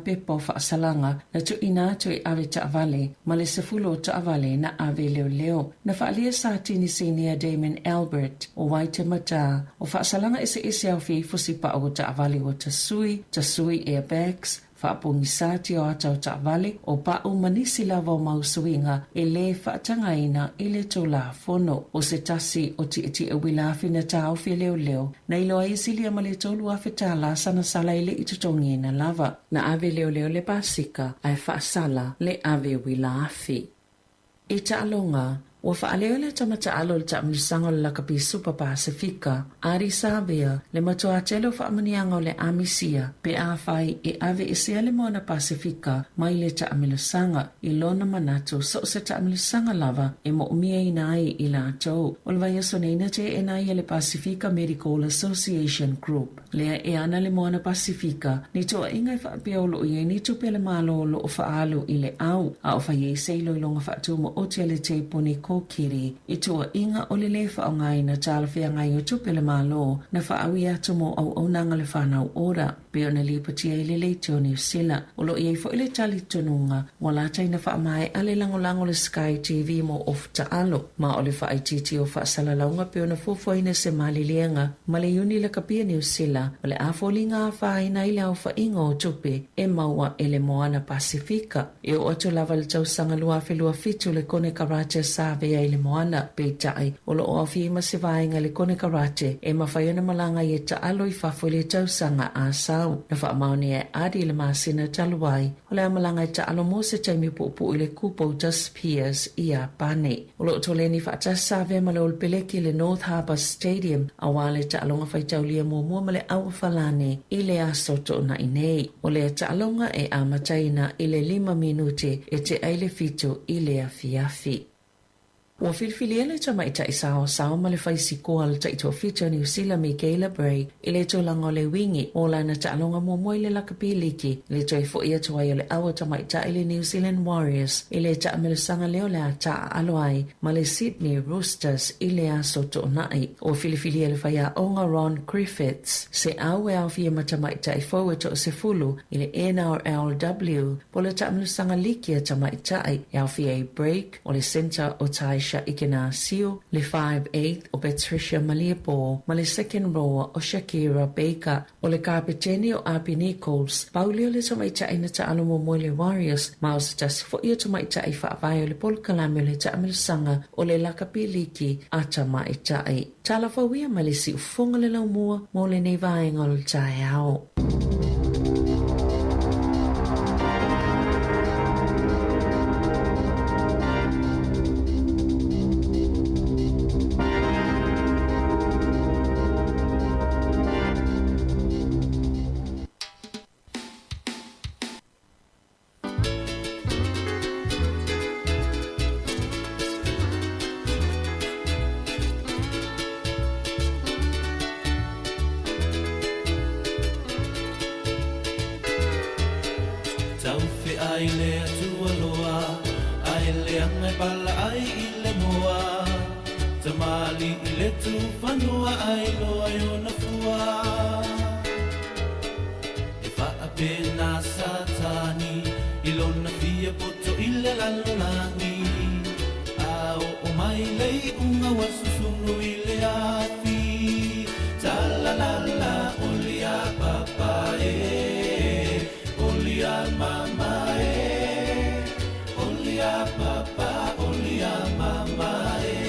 pepa o faasalaga na tuuina atu e ave taavale ma le 10 o taavale na ave leoleo. Na faaalia Satini Sinia Damon Albert o Waitematā o faasalaga eseese aofia ifo sipau o taavale ua tasui, tasui airbags, faapogisati o ata o taavale, o pau ma nisi lava o mau suiga e lē faatagaina i le Tulafono. O se tasi o tietie uila afi na taofi e leoleo, na iloa ai e silia ma le 3,000 tālā sana sala e le i totogiina lava. Na ave leoleo le pasika ae faasala le ave uila afi. I taaloga, ua faaleo le tama taalo o le taamilosaga o le Lakapi Supa Pasefika, Ardie Savea, le matuā tele o faamanuiaga o le a misia pe afai e aveesea le Moana Pasefika mai le taamilosaga. I lona manatu, so o se taamilosaga lava e moomiaina ai i latou. O le vaiaso nei na teena ai e le Pasefika Medical Association Group. Lea e ana le Moana Pasifika, ni toaiga e faapea o lo o i ai ni tupe a le Malo o lo o faaalu i le au, a o fai ai se iloiloga faatumaoti a le Te Puni Kōkiri i toaiga o le lē faaaogaina talafeagai o tupe a le Malo na faaaui atu mo auaunaga le Whānau Ora. Pei ona lipotia i le leitio o Niu Sila. O lo o i ai foi le talitonuga ua lata ina faamaea le lagolago o le Sky TV mo ofu taalo, ma o le faaitiitia o faasalalauga pei ona fuafuaina se maliliega ma le Iuni Lakapia Niu Sila o le a foliga afaina ai le aofaiga o tupe e maua e le Moana Pasifika. E oo atu lava i le tausaga 2027 le konekarate a Savea. taape ai i le moana. Peitai, o lo o aofia ai ma se vaega i le konekarate e mafai ona malaga ai e taalo i fafo i le tausaga a sau. Na faamaonia e Adi i le masina talu ai, o le a malaga e taalo mo se taimi puupuu i le Kubota Spears i Iapani. O lo o toleni faatasi sa avea ma le Olopeleki i le North Harbour Stadium aua le taaloga faitaulia muamua ma le Auofalani i le aso Toonai nei. O lea taaloga e amataina i le lima minute e tea i le fitu i le afiafi. Ua filifilia le tamaitai saoasao ma le faisikoa a le taitoafitu o Niu Sila Michaela Bray i le tulaga o le wingi mo lana taaloga muamua i le lakapi liki i le toe fo'i atu ai o le aua tamaitai le New Zealand Warriors i le taamilosaga lea o le a taaalo ai ma le Sydney Roosters i le aso Toonai. Ua filifilia le faiaoga Ron Griffiths se au e aofia ma tamaitai fou e toasefulu i le NRLW po o le taamilosaga liki a tamaitai e aofia ai Break o le centre o Taisha Ikenasio, le five-eighth o Patricia Maliepoo ma le second rower o Shakira Baker. O le kapeteni o Abby Nichols, pau lea o le tamaitai na taalo muamua i le Warriors, ma o se tasi foi o tamaitai faavae o le polokalame o le taamilosaga o le lakapi liki a tamaitai. Tala fou ia mai le siufofoga le laumua mo lenei vaega o le taeao. Taufeai le Atua loa, Ae leaga e pala ai i le moa. Tamalii i le tufanua ai loa i ona fua. E faapena Satani i lona fia poto i le lalolagi, A oo mai le iuga ua susunu i le afi. Talalala oli a papa e, oli a mama e, oli a papa, oli a mama e.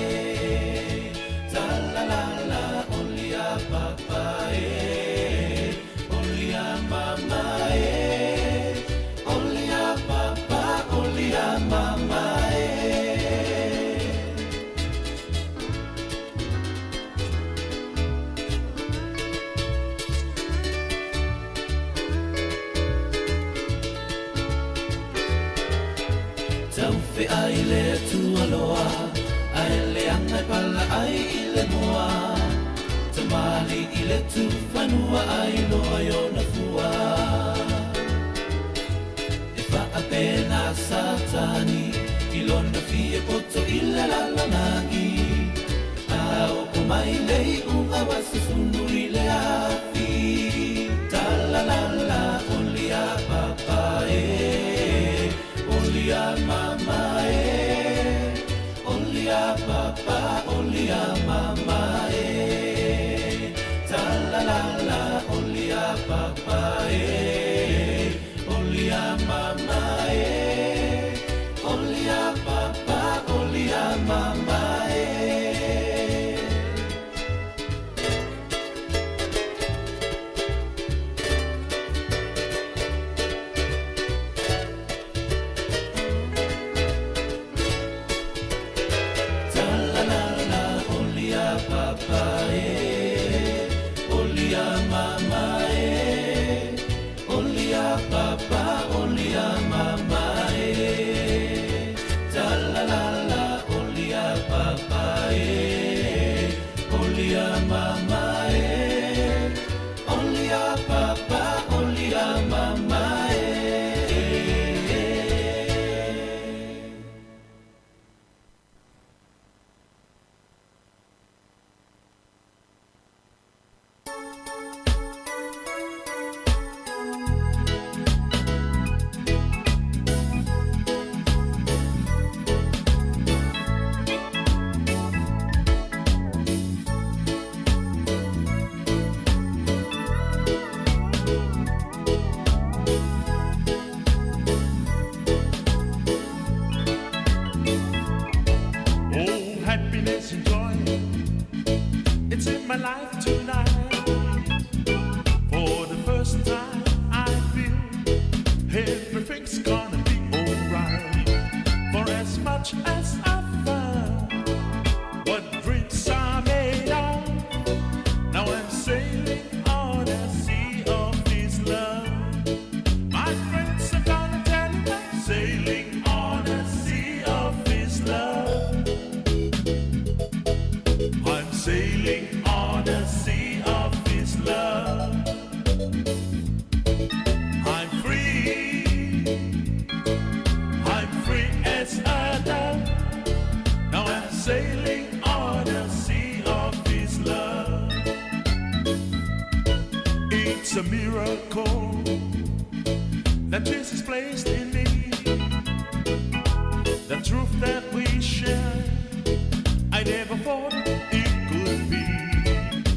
Talalala oli a papa e, oli a mama e, oli a papa, oli a mama e. Taufeai le Atua loa, Ae leaga e pala ai i le moa. Tamalii i le tufanua ai loa i ona fua. E faapena Satani i lona fia poto i le lalolagi, A oo mai le iuga ua susunu i le afi. Talalala oli a papa e, oli a mama e, oli a papa, oli a mama e. Talalala oli a papa e, oli a mama e, oli a papa, oli a mama e. Grace is placed in me. The truth that we share, I never thought it could be.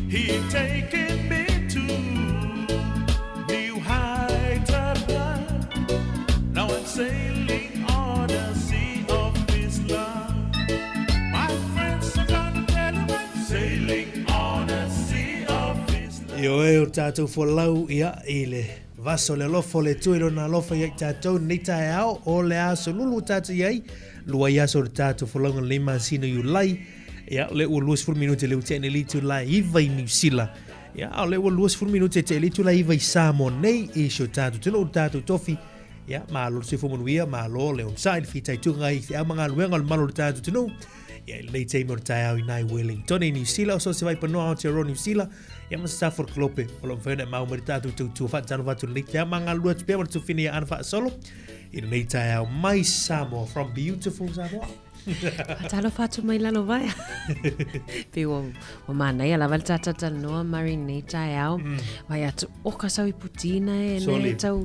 He taken me to new heights of love. Now I'm sailing on the sea of His love. My friends are gonna tell him I'm sailing on the sea of His love. Ioe o tatou folau ia i le vaso le alofa o le Atua i lona alofa ia i tatou nei taeao o le aso lulu ua tatou i ai lua i aso o le tatou folauga lenei masina o Iulai ia o lea ua 20 minute lea ua tea nei le itula e 9 i Niu Sila ia a o lea ua 20 minute e tea i le itula e 9 i Samoa nei i si o tatou atunuu le tatou tofi ia malo le soifua manuia malo le onosai le fitaituga i feau ma galuega o le malu o le tatou atunuu ia i lenei taimi o le taeao i nai Wellington i Niu Sila o so o se vaipanoa Aotearoa Niu Sila Ia ma se Stafford Klope, o lo o mafai ona e mau mai le tatou tautua faatalofa atu lenei taeao ma galulue atu pea ma le tufine ia Ana Faasolo i lenei taeao mai Samoa, from beautiful Samoa. Faatalofa atu mai lalo vaea. Pei ua, ua manaia lava le tātou talanoa Murray nei taeao. Vai atu, o ka sau i putina e Soli. nei tau.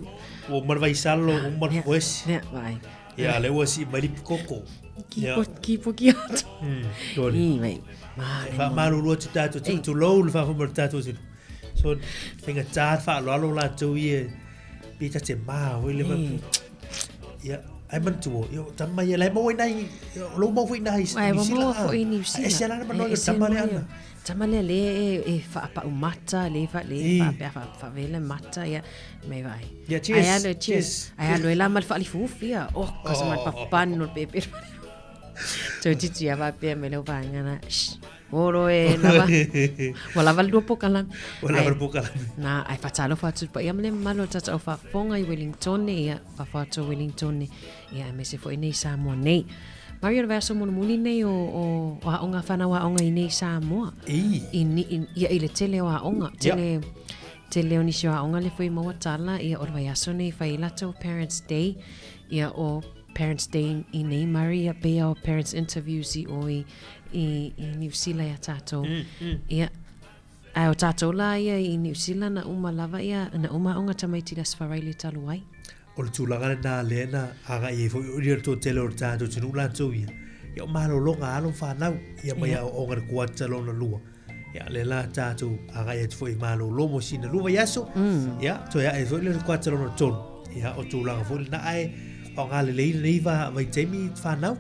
Ua uma le vaisalo, uma le Ia, foesi. ia, vai. Ia, lea ua sii mai le koko. Ki po, ki po ki atu. Soli. I, vai. Mā, E faamalulu atu tatou tu, tulou le faafofoga o le tatou atunuu. So, faigata le faaaloalo latou ia, pe ta te ma foi le Ia, ai manatua, ia, o tama ia, la e maua i nai, o lou mau foi i nai Ai, New ua Zealand, maua ah. foi i New Zealand. Ese la na manoa E, i ese tama lea noa ia. ana. Tama lea le e, e whaapau mata, le wha, le I. whaapea wha, whavele mata, ia, me vai. Ia, cheers, Ai alo, cheers. cheers. Ai alo, e la ma le whaalifuufi, ia. Oh, ka sa ma le papanu le pepe. Tau titi ia whapea me leo whaanga na, shh, oro e lava. Ua lava le lua pokalame. Ua lava le Ai, pokalame. Na, ai whatalofa atu pa ia ma le malo tata o whafonga i Wellington, ia, whawha atu o Wellington, ia, me se fo i nei Samoa nei. Mario le vaiaso mulimuli nei o, o, o aoga whanau aoga i nei Samoa. I. I, ni, i, ia i le tele o aoga. Tele, tele o nisi o aoga le foi maua tala, ia o le vaiaso nei whai latou Parents Day, ia o Parents Day i nei Murray, ia pea o Parents Interviews i o i, i, i New Zealand ia tātou. Ia, ai o tātou la ia i New Zealand na uma lava ia, na uma aoga tamaiti le Aso Faraile talu ai. O le tulaga lena lea na agai ai foi o le toatele o le tatou atunuu latou ia. Ia o malologa a alo ma fanau ia mai aoaoga i le kuata lona lua. Ia lea la tatou agai atu foi i malolo mo sina lua vaiaso. Ia toe ae foi le kuata lona tolu. Ia o tulaga foi lena ae faaaoga lelei lenei vaitaimi fanau.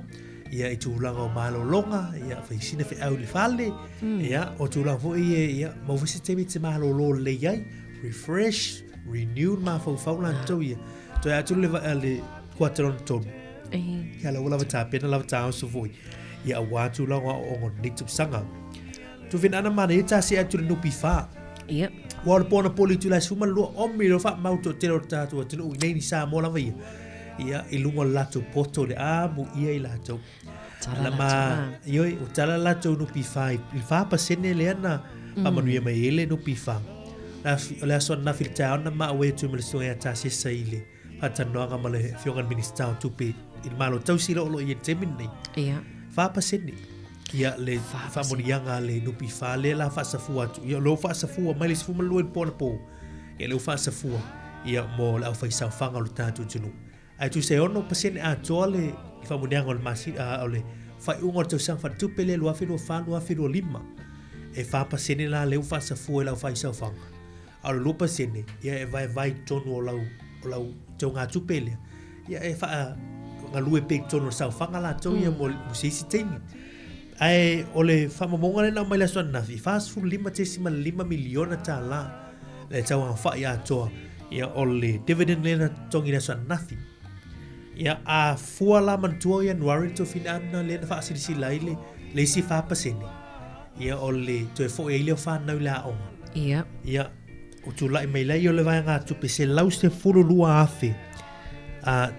Ia i tulaga o malologa, ia fai sina feau i le fale. Ia o tulaga foi ia, ia maua foi se taimi e te malolo lelei ai. Refresh, renew le mafaufau latou ia. Toe atu le, le kuata lona tolu. Ia la ua lava tapena lava taoso foi. Ia aua tulaga o aoaoga o lenei tausaga. Tuvina ana mana ia tasi atu le NPF. Ia. Ua o le pona poli tula e 12 omi lo wha mau to tele o le tātou atunuu i nei ni Samoa lava ia. Ia, i lunga o le latou poto le amu ia i latou. Tala Na ma, latou, ioi, o tala latou NPF i le 4% lea na faamanuia mai ai le NPF. Na o le aso ananafi i le taeao na maua atu ma le susuga ia Tasesa i le faatalanoaga ma le afioga i le Minisita o Tupe i le Malo Tausi lea o lo o i ai i le taimi lenei. Ia. 4% ia le faamanuiaga a le NPF lea la faasafua atu. Ia o lea ua faasafua mai le 12 i le po anapo. Ia lea ua faasafua ia mo le aufaisaofaga o le tatou atunuu. Ae tusa e 6% atoa le faamanuiaga o le masina, o le faaiuga o le tausaga faaletupe lea 2024/2025. E 4% la lea ua faasafua i le aufaisaofaga. A o le 2% ia e vaevae i totonu o lau, o lau teugatupe lea. Ia e faagalue pea i totonu o le saofaga latou ia mo, mo se isi taimi. Ae o le faamaumauga lea na aumai i le aso ananafi, $45.5 miliona tālā le tauagafai atoa ia o le dividend lea na totogi i le aso ananafi. Ia a fua la manatua o Ianuari le tofina ana lea na faasilasila ai le, le isi 4%. Ia o le toe foi ai lea o whanau i le aoga. Ia. Ia, o tūlai mai lea i o le vaegatupe 112,000 a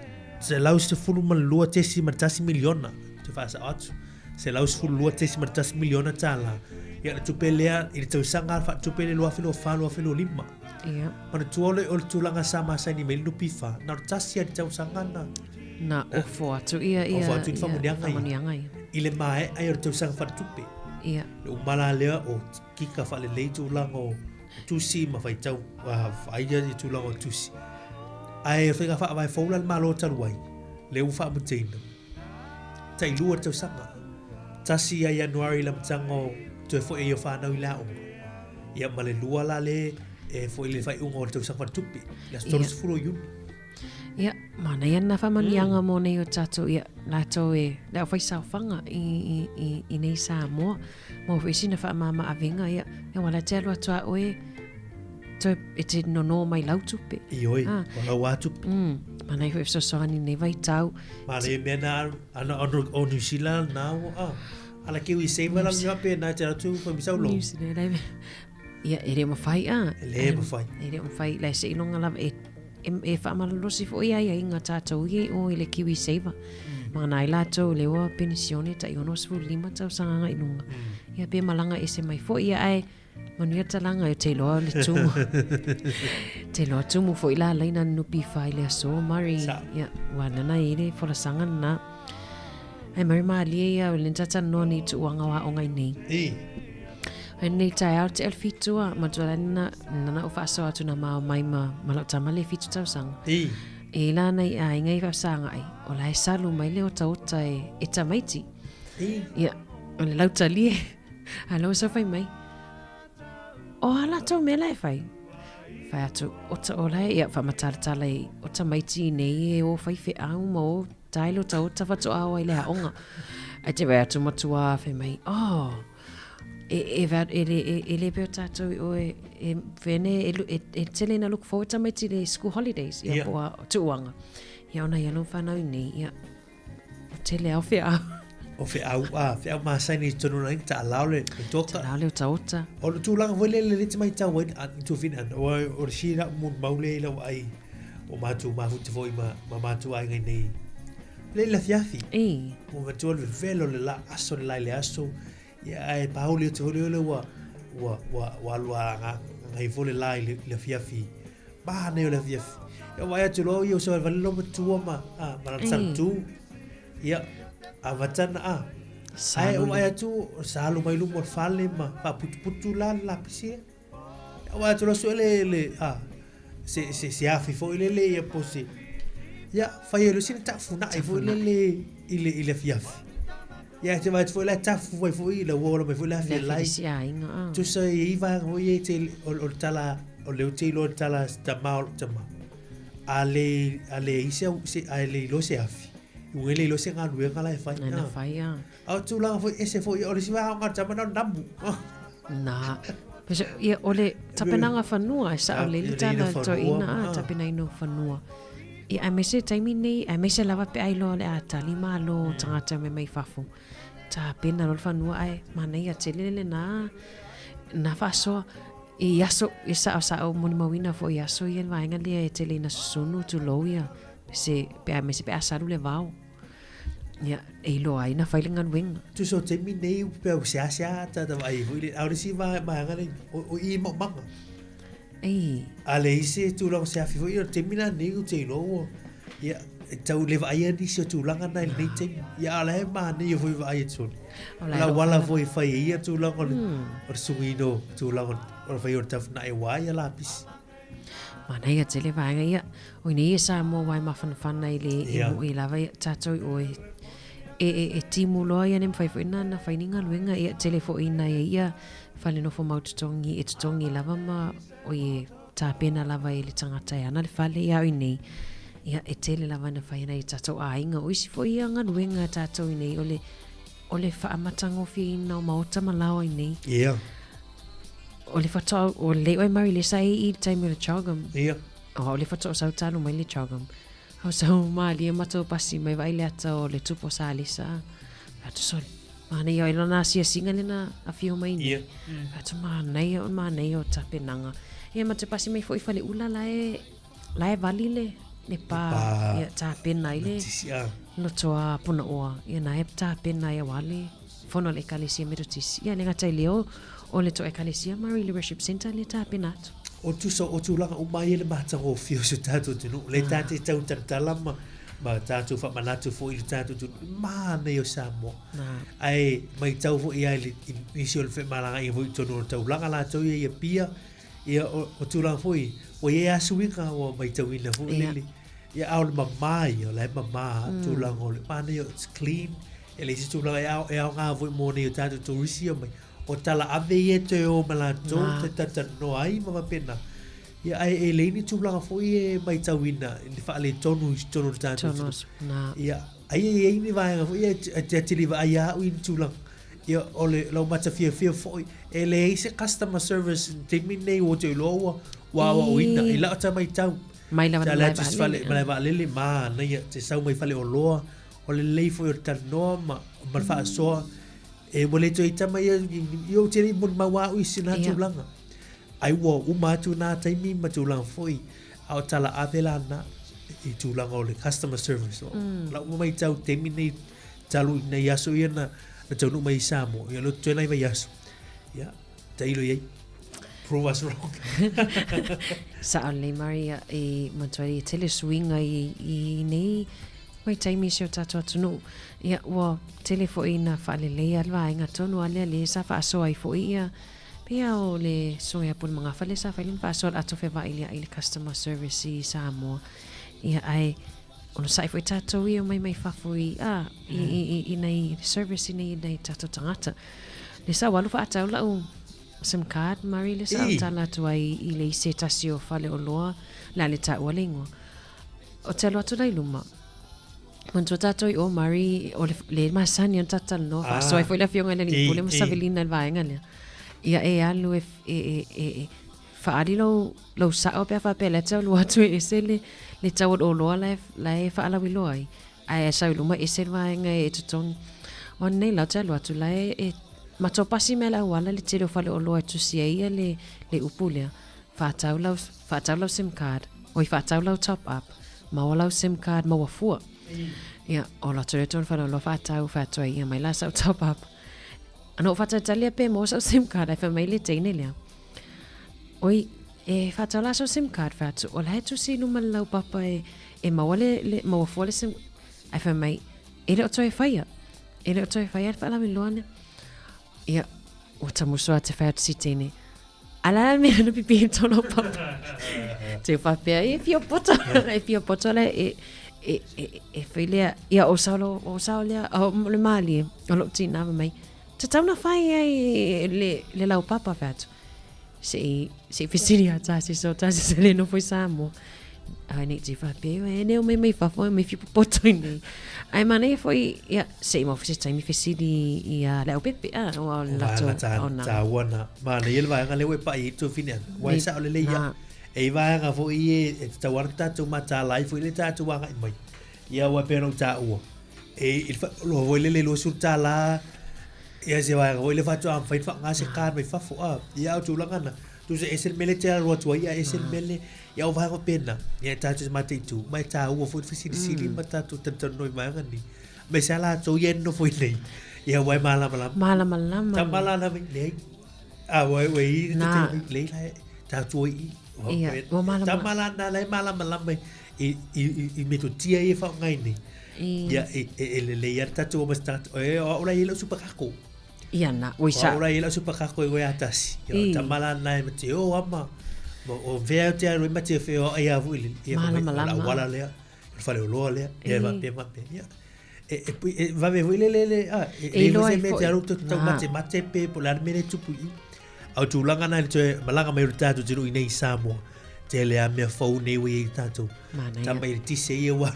112.1 miliona, te whaasao atu, 112.1 miliona tālā. Ia le tupe lea i le tausaga faatupe le 2024/2025. Ia. Manatua o le, o le tulaga sa masani mai le NPF, na o le tasi lava i le tausaga na. Na ofo atu ia, ia, Ofo atu i le faamanuiaga ia. faamanuiaga ia. I le maea ai o le tausaga faaletupe. Ia. Le umala lea o kika faalelei tulaga o tusi ma faitau, vaai ia tulaga o tusi. Ae o faiga faavae fou la a le Malo talu ai, lea ua faamutaina, tailua tausaga, 1 ia Ianuari i le amataga o toe foi ai o fanau i le aoga, ia ma le lua la le e foi i le faaiuga o le tausaga faaletupe, le aso 30 o Iuni. Ia, manaia lena faamanuiaga mō nei o tātou, ia, latou e le aufaisaofaga i, i, i, i nei Samoa. Maua foi sina faamama avega, ia, ia wala te alu atu a oe, toe, e te nono mai lau tupe. Ioe, ah. o lau a tupe. Manaia foi fesoasoani nei vaitau. Manaia mea na, ana, ono, o New Zealand na, o, ah, ala kiwi save ala ni hape na te atu foi misau lo. New Zealand, ia, e le mawhai a. E le mawhai. E le mawhai, lai se ilonga lava, e e, e faamalolosi foi ai ai ngā tātou i o i le Kiwi Saver. Ma nā i lātou le oa penisione tai 65 tausaga ngai lunga. Ia pe malanga ese mai foi ia ai manuia talanga e te loa le tumu. te loa tumu foi la laina nupi whai le aso mari. Ia, wa nana i le folasanga na. Ai mari mālie ia o le tata noa ni tuuanga wa o ngai nei. I. Ai nei taeao te al fitua, matua la nana, nana o whaaso atu na mao mai ma, ma lau tama le fitu tausanga. I. E la nei a inga i whaasanga ai, o la e salu mai le ota ota e, e tamaiti. I. Ia, o le lau talie. A lau sau whai mai. O a latou mea la e whai. Whai atu, ota o la e, ia, whamataratala i o tamaiti nei e o whai wheau ma o tailo ta o tawhatoa o ai le aonga. Ai te wai atu matua whai mai, oh, e, e, e, e, e, e le peo tātou i oe, e, whene, e, e, e tele na look forward tamaiti le school holidays, ia, yeah. poa tuuanga. Ia ona ia no whanau nei, ia, O tele au wheau. O wheau, a, wheau masaini i tonu nei, ta alao le, le toka. Ta alao le otaota. O le tūlanga foi le le le te mai tau ai, a, i tūwhina, o, o le sira mun maule i lau ai, o mātou mafuta foi ma, ma mātou ai ngai nei. Le la fiafi. I. O matua le velo le la aso le la le aso. Ia ae pauli o te holi ole ua, ua, ua, ua alu a nga, ngai foi le la i le, le fiafi. Mānei o le afiafi. Ia vaai atu loa ia o se valevale lo matua ma, a, ma lana salutu. Ia, a vatana a. Ae o vaai atu, sa alu mai luma o le fale ma faaputuputu la le lapisi lea. Ia vaai atu loa sue le, le, a, se, se, se afi foi lele ia po se, ia, fai ai loa sina taafunai foi lele i le, i le afiafi. Ia, te vaai atu foi la e tafu ai foi i lau ola mai foi le afi e lai. Le afi aiga, a. Tusa e i vaega foi e te, o, o le tala, o le te iloa le tala se tama o le tama. A le, a le i se, se, a le iloa se afi. I uga le iloa se galuega la e fai. Na fai, a. A o tulaga foi ese foi, o le isi vaega o ngā tama na o namu. Nā. Pese, ia, o le tapenaga whanua, e sao le le tala toeina, a, tapenaina o whanua. Ia, aemaise taimi nei, aemaise lava pe ai loa le a tali malo mm. tangata me mai fafo. Tapena loa le whanua ae, manaia tele le nā, nā whaasoa, i aso, i sao sao molimauina foi i aso ia le vaega lea e tele ina susunu tulou ia, se, pe aemaise pe a salu le vao. Ia, e iloa ai na whai le galuega. Tusa o taimi nei pe au seasea tata vaai foi le, a o le isi vaega nei, o, o i maumaga. Ei. A le isi tulaga se afi foi, o le taimi la nei ou te iloa ua, ia, e tau le vaaia nisi o tulaga na i lenei taimi. Ia, a o la e manaia foi vaai atu ole. O la auala foi e fai ai ia tulaga o le, o le sugiina o tulaga o le fai o le tafuna'i aua ia lapisi. Manaia tele vaega ia. O nei e Samoa wai mafanafana i le e moe lava ia tātou i oe. E, e, e timu loa ia ne mwhai foi na na whai ni galuega ia tele foi na ia ia whale nofo mau totongi e totongi lava ma o ie tāpena lava e le tangata e ana le whale ia oi nei. Ia e tele lava na whai ana i tātou āinga o isi foi ia galuega tātou i nei o le o le whaamatangofieina o maota ma lao i nei. Ia. O le whatoa, o le oe mau i le sa i i taimi o le CHOGM. Ia. O o le whatoa sau talo mai le CHOGM. O sau mālie matou pasi mai vai le ata o le tupo sa lisa. Atu soli. Mānei o ilona asiasinga lena a whio mai nei. Ia. Atu mānei o mānei o tapenanga. Ia ma te pasi mai foi whale ula la e, la e vali le, le pā. Ia tapena i le. Tisi, a. Lotoa puna oa. Ia na e tapena ia wale. Fono le ekalesia Metotisi. Ia le ngata i leo o le to ekalesia Murray Leadership Centre le tapena atu. O tusa o tulaga uma ia le matagofie o si o tatou atunuu. Le tate tau talatala ma, ma tatou faamanatu foi i le tatou atunuu. Manaia o Samoa. Ae maitau foi ia i nisi o le femalagaaiga foi i totonu o le taulaga latou ia i Apia. Ia o, o tulaga foi, ua i ai lava suiga ua maitauina foi lele. Ia, a o le mamā ia, o la e mamā tulaga o le manaia, it's clean, e leai se tulaga e ao, e aoga foi mo nei o tatou tourist ia omai. O tala ave ia e toe o ma latou, toe talatalanoa ai ma faapena. Ia, ae e leai ni tulaga foi e matauina i le faaletonu i totonu o le tatou atunuu. Ia, aia e i ai ni vaega foi ia e te atili vaai lava au i ni tulaga. Ia, o le lau mata fiafia foi, e leai se customer service i le taimi lenei ua te iloa ua ua aoaoina i lau ta matau. Mai lava i le malae vaalele. Malae vaalele, manaia, te sau mai faleoloa, o le lelei foi o le talanoa ma, ma le faasoa. E ua le toe tama ia, ia ou te le i molimau au i sina tulaga. Ai ua uma atu nā taimi ma tulaga foi, a o tala ave la na, i tulaga o le customer service. Mm. Lau matau taimi nei, talu i nei aso ia na, na taunuu mai i Samoa, ia lotu toe nai vaiaso. Ia, tailo i ai. Prove us wrong. Sao lelei Maria e manatua ai e tele suiga i, i nei vaitaimi i si o tatou atunuu. Ia, ua tele foi ina faaleleia le vaega tonu a lea le sa faasoa ai foi ia pei lava o le Susuga ia Pule Magafa lea sa fai lana faasoa i le ato fevailia'i i le customer service i Samoa. Ia, ae onosai foi tatou ia omai mai fafo i, a, i, i, i, i nei service i nei, nei tatou tagata. Le sa ua alu faatau lau sim card Murray le sa ou tala atu ai i le i se tasi o faleoloa le a le taua le ingoa. O te alu atu la i luma. Manatua tatou i o Murray o le, le masani ona tatou talanoa faasoa ai foi le afioga i le alii pule ma Savelina i le vaega lea. Ia e alu e, e, e, e, e faaali lou, lou sao pe a faapea o la e te alu atu e ese le, le tau o le oloa la e, la e faalauiloa ai. Ae sau i luma ese le vaega e totogi. O nei la ou te alu atu la e, e matou pasi mai le auala le tele o faleoloa e tusi ai ia le, le upu lea. Faatau lau, faatau lau sim card, oi faatau lau top up, maua lau sim card maua fua. Ia, ola atu lea tonu faleoloa faatau, fai atu ai ia mai la sau top up. Ana ou faatalitali ia pe maua sau sim card ae fai mai le teine lea. Oi, e faatau la sau sim card fai atu, o la e tusi i luma le laupapa e, e maua le, le, maua fua le sim, ae fai mai, e le o toe faia. E le o toe faia le faalauiloa lea. Ia, ua tamuso a te fai atu si teine. A la le mea na pipi i tō laupapa. Te whapea, e fia poto, e fia poto le, e, e, e, e whai lea, ia o sao, lo, o sao lea, o le mālie, o lou tina mai. Tatau na whai ai le, le laupapa fai atu. Se i, se i fesili a tasi so tasi se le nofo i Samoa. Ai nei te whapea, e nei o mai mai fafo, e mai fia popoto i nei. Ai manaia foi, ia, se i maua se taimi fesili i a le au pepe, a, o a le latou, o na. Tāua na, manaia le vaega lea ua e paʻi ai tuafine ana. Ua e sao lelei ia. E i vaega foi e, e tatau ana tatou mataala ai foi le tatou agai mai. Ia ua pei ona ou taua. E i le loa foi lele $20 ia se vaega foi lea faatoa mafai ona faaaoga se card mai fafo a. Ia a o tulaga na, tusa ese le mea lea e te alu atu ai ae ese le mea lea. Ia o vaega faapena, ia e tatou te mataitu, ma e taua foi le fesilisili ma tatou talatalanoa i vaega nei. Aemaise lava latou ia e nonofo i inei, ia ua e malamalama. Malamalama. Tama la lava, leai. A ua ua i le te leai la tatou i i. Ia, ua malamalama. Tama la na la e malamalama i i i i metotia ia e faaaoga nei. Ia e e lelei lava le tatou o ma se tagata e o au la e i ai lau supakako. Ia na, oi sa. O au la e i ai lau supakako e oe a tasi. Ia o tama la na e mate o ama. O fea te alu e mate wheoai a foi le. Ia Malamalama. O le auala lea. O le faleoloa lea. Ia faapea faapea. Ia. E, e, e vave foi le le le a e E iloa se ai mea foi. te alu te tau mate mate pe po le a le mea le tupu i. A o tulaga na i le toe malaga mai o le tatou atunuu i nei i Samoa. Tele a mea fou nei ua i ai tatou. Manaia. Tama i le tise ia ua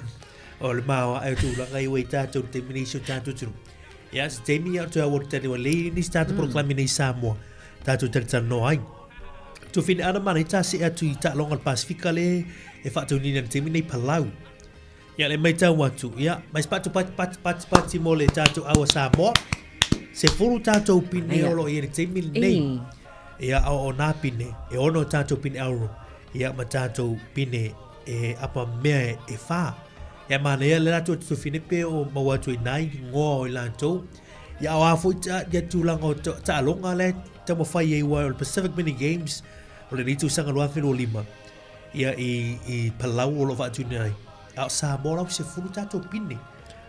o le maoae o tulaga ia ua i tatou i le taimi nei i si o tatou atunuu. Ia, se taimi ia o toe aua tali ua leai nisi tatou polokalame nei i Samoa tatou talatalanoa ai. Tuafine ana mana i tā see atu i taaloga o le Pasifika le e faataunina i le taimi nei Palau. Ia le maitau atu, ia, mai se patu pati pati pati pati mo le tatou aua Samoa. 10 tatou pine o lo o i ai le taimi lenei. Ia, o, o nā pine, e ono tatou pine auro, ia ma tatou pine e apa mea e, e whā. Ia manaia le latou tuafine pe o maua atu i nā ingoa o i latou. Ia o a foi ta, ia tulaga o taaloga le taumafai ai ua o le Pacific Mini Games o lenei tausaga 2025. Ia i, i Palau o lo o faatuina ai. A o Samoa lau 10 tatou pine.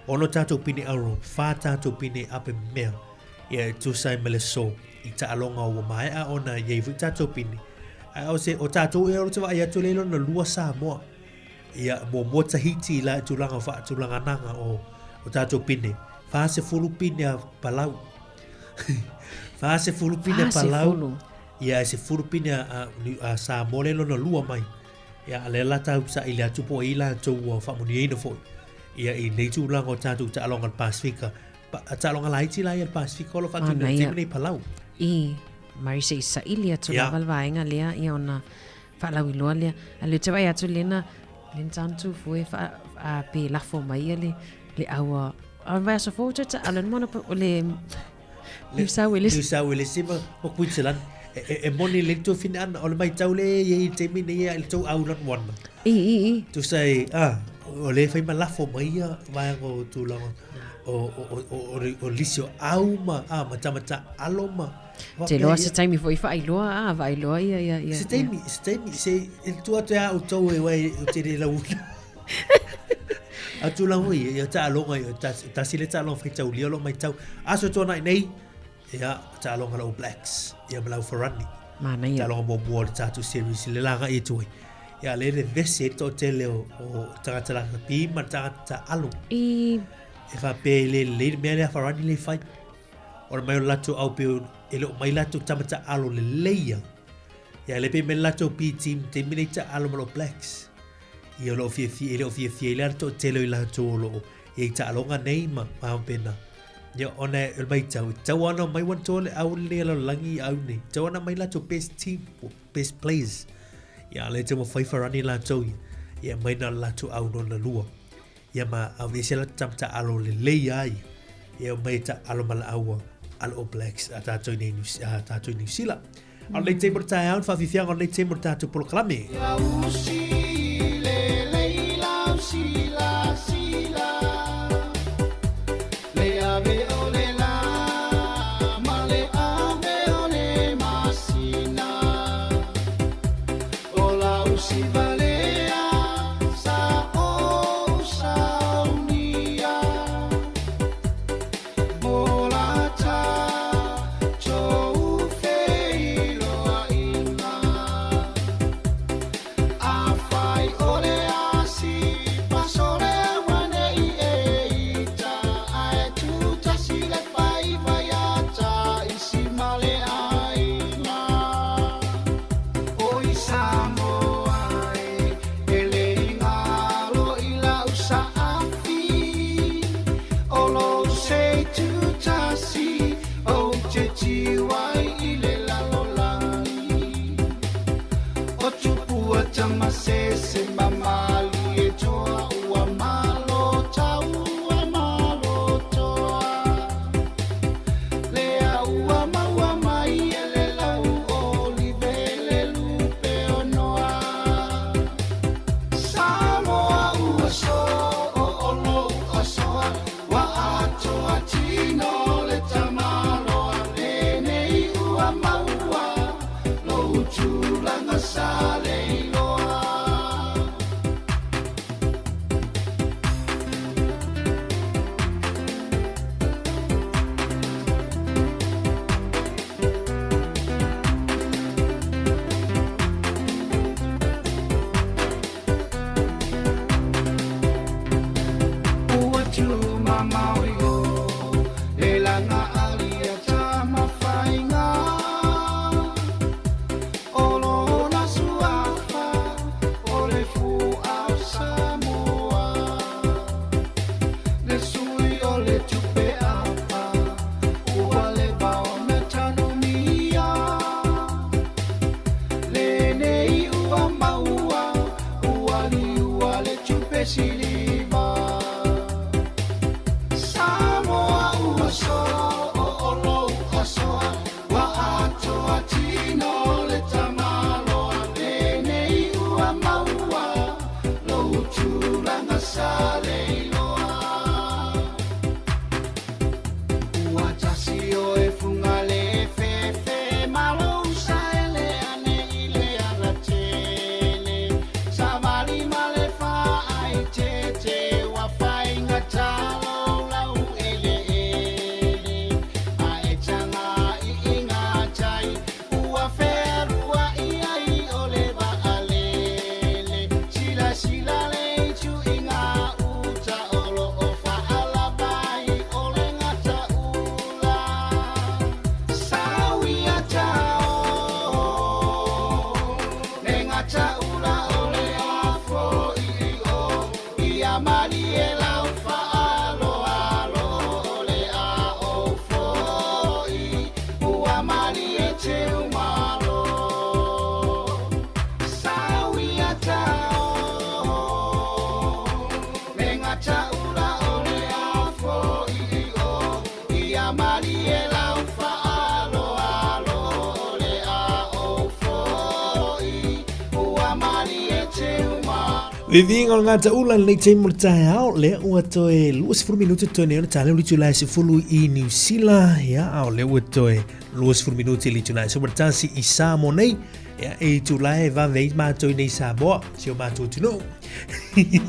Ono tatou pine auro, whā tatou pine ape mea. Ia e tusa ai ma le so i taaloga ua maea ona i ai foi tatou pine. Ae o se, o tatou e olo te vaai atu le lona lua Samoa. Ia, muamua Tahiti i la i tulaga o faatulaganaga o o tatou pine. 40 pine a Palau. 40 pine a Palau. Ia, e 10 pine a, a, a Samoa le lona lua mai. Ia, a lea la tau saili atu po o ai latou ua faamanuiaina foi. Ia, i nei tulaga o tatou taaloga o le Pasefika. Pa, taaloga laiti la ia le Pasefika o lo faatino i le taimi nei Palau. I, mari se i saili atu yeah. lava le vaega lea, ia ona faalauiloa lea. A le te vaai atu lena, lena tanu tu fue fa, a, pe lafo mai ia le, le aua. A vai aso fou tata, a le mona o le New South Wales. New South Wales ma, ma Queensland. E, e, e moni le tu fina ana, o le mai tau le ye i te mine ia i tau au lan wana. I, i, i. Tu sai, ah, o le whai ma lafo mai ia, vaega o tūlanga, o, o, o, o, o, o lisi o au ma, ah, ma tamata alo ma. Te loa se taimi foi whaailoa, ah, whaailoa ia, ia, ia. Se taimi, se taimi, se, e tu atu e au tau e wai, o te re launa. A tūlanga ia, ia taaloga ia, tasi le taaloga whaitaulia lo mai tau. Aso tuana i nei, ia, taaloga lau Blacks, ia ma lau Farani. Mana ia. Taaloga muamua o le tātou series, le laga i tuai. Ia, le le vese e tō tele o, o tagata rakapi ma tagata alo. I... E whapea i le le mea lea Farani le whai. Ora mai o latou au pe e le o mai latou tamata alo le leia. Ia le pe me latou P team te mine ta alo ma lo Blacks. Ia o lo fiafia e le o fiafia i le to tele i latou o lo i ei taaloga nei ma ma pena. Ia ona e mai tau tau ana mai wan to le au le lo langi au nei. Tau ana mai latou best team best players. Ia le te mo whai wharani latou ia. Ia mai na latou au no na lua. Ia ma au ese la tam ta alo le lei ai. Ia mai ta alo ma la aua alo All Blacks a tātou nei New, a tātou New Zealand. A nei te mo tae au whawhiwhianga o nei te mo tātou polokalame. Ia usi le leila usi la sila Le ave o le la ma le ave o le masina O la usi valea sa o saunia Mo la ta tou feiloaiga Afai o le asi pasole uanei e ita Ae tutasi le faiva ia taisi ma le aiga O i Samoa e, e le ingalo i lau saafi O lou seitutasi ou te tiu ai i le lalolagi O tupua tamasese ma malie toa ua malo tau ua malo toa Lea ua maua mai e le lau olive le lupe o Noa Samoa ua so o olo ua soa ua atoa tino le tamaloa Lenei ua maua lou tulaga sa le iloa. Ua tumamao i o le laga ali a Tamafaiga O lona suafa o le fua o Samoa Le sui o le tupe apa ua leva ona tanumia Lenei ua maua ua liua le tupe siliva. Viviga o le gataula i lenei taimi o le taeao, lea ua toe 20 minute toe nei ona taleu le itula e 10 i Niu Sila, ia, a o lea ua toe 20 minute i le itula e 11 i Samoa nei, ia, e itula e vave ai matou i nei Samoa, si o matou atunuu. Ia,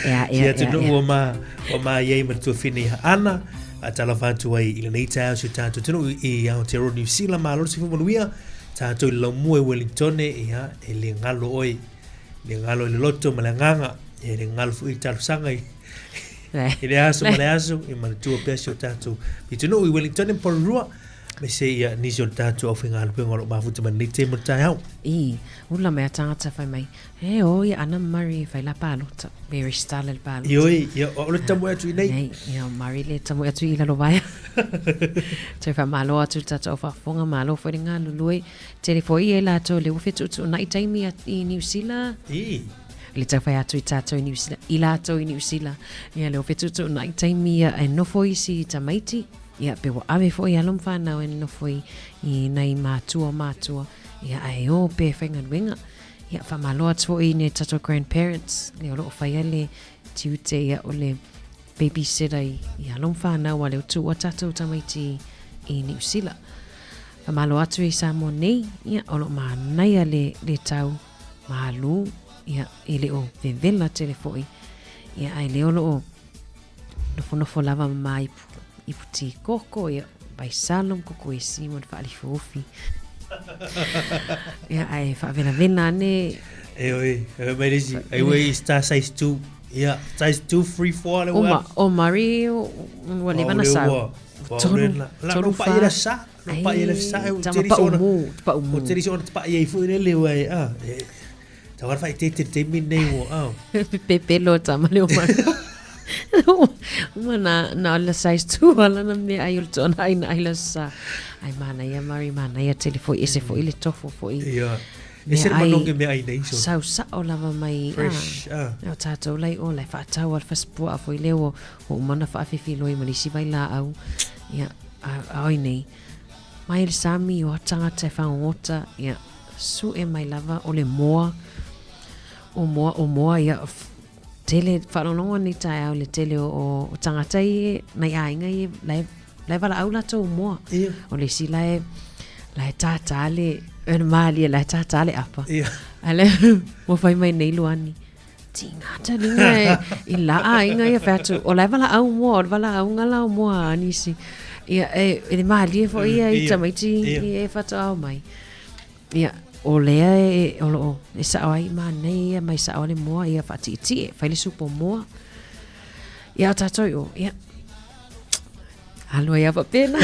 ia, Si ia, atunuu ia. o ma, o ma iai ma le tuafine ia Ana, a talofa atu ai i lenei taeao si o tatou atunuu i Aotearoa Niu Sila, malo le soifua manuia. Tatou i le laumua i Wellingtone, ia, e le galo oe, le galo i le loto ma le agaga, e le galo foi i talosaga i, i le aso ma le aso, e manatua pea si o tatou pitonuu i Wellingtone ma Porirua, me se ia nisi o le tatou aufaigaluega o lo o mafuta mai lenei taimi o le taeao. I, ula mai a tagata fai mai, E o ia Ana Murray e fai la palota, pe resitala le palota. Ioi, ia, o le tamu atu i nei. Nei, ia, o Murray le tamu atu i lalo vaea. Toe whamalo atu le tātou whafonga, malo foi le galulue. Tele foi e lātou le ua fetuutuunai taimi i Niu Sila. I. Le tau whai atu i tātou i Niu Sila, i lātou i Niu Sila. Ia, le ua fetuutuunai taimi ia e nofo isi i tamaiti. Ia, pe ua ave foi alo ma whanau e nofo i, i nei mātua mātua. Ia, ae o pe whaingaluenga. Ia, whamalo atu foi i nei tātou grandparents. Le o loo whaia le tiute ia o le babysitter i, i alo ma whanau a leo tua tātou tamaiti i Niu Sila. Whamalo atu i Samoa nei, ia, o loo mānaia le, le tau mālū, ia, i le o vevela tele foi. Ia, ai leo loo nofonofo lava ma ma ipu, ipu tī koko, ia, vaisalo ma koko esi ma le faalifuofi. Ia, ai whaavelavena ane. E oi, e oi mai le isi, ai ua i star size 2. Ia, size 2, 3, 4 le ua. O Murray, ua leva na sau. Tolu, tolu, wha. La, sa, lo pa i le sa, e tama pa umu, pa umu. O teri se ona pa i foi le le ua e, ah, e, Tau ara whai te te te mi nei o, ah. Pepelo tama le o Murray. Uma na, na o la size 2 ala na mea ai o le tona ai na ai la sa. Ai mana ia Murray, mana ia tele foi, ese foi le tofo foi. Ia. Ese le manogi mea ai nei so. Sau sao lava mai. Fresh, ah. O tātou lai o lai whaatau al whaspua a foi leo o o umana whaawhiwhi loi ma nisi vai la au. Ia, a, a oi nei. Mai le sami o tangata e whangota, ia, su e mai lava o le moa, o moa, o moa, ia, tele whaalonongo ni tae au le tele o, o, o tangata i e, nei āinga i e, lai, lai wala au latou moa. Ia. O le isi lai, lai tātā le, e malia, lai tātā le apa. Ia. A le, mo whai mai nei luani. Tingata linga e, i la āinga ia whai o lai wala au moa, o le wala au ngala o moa anisi. Ia, e, e le malia fo ia i tamaiti i e whata au mai. Ia, o lea e, o loo, e sao ai mānei ia mai sao le moa ia whaatiiti e, whai le supo moa. Ia, o tātou i o, ia. Alo ia wapena.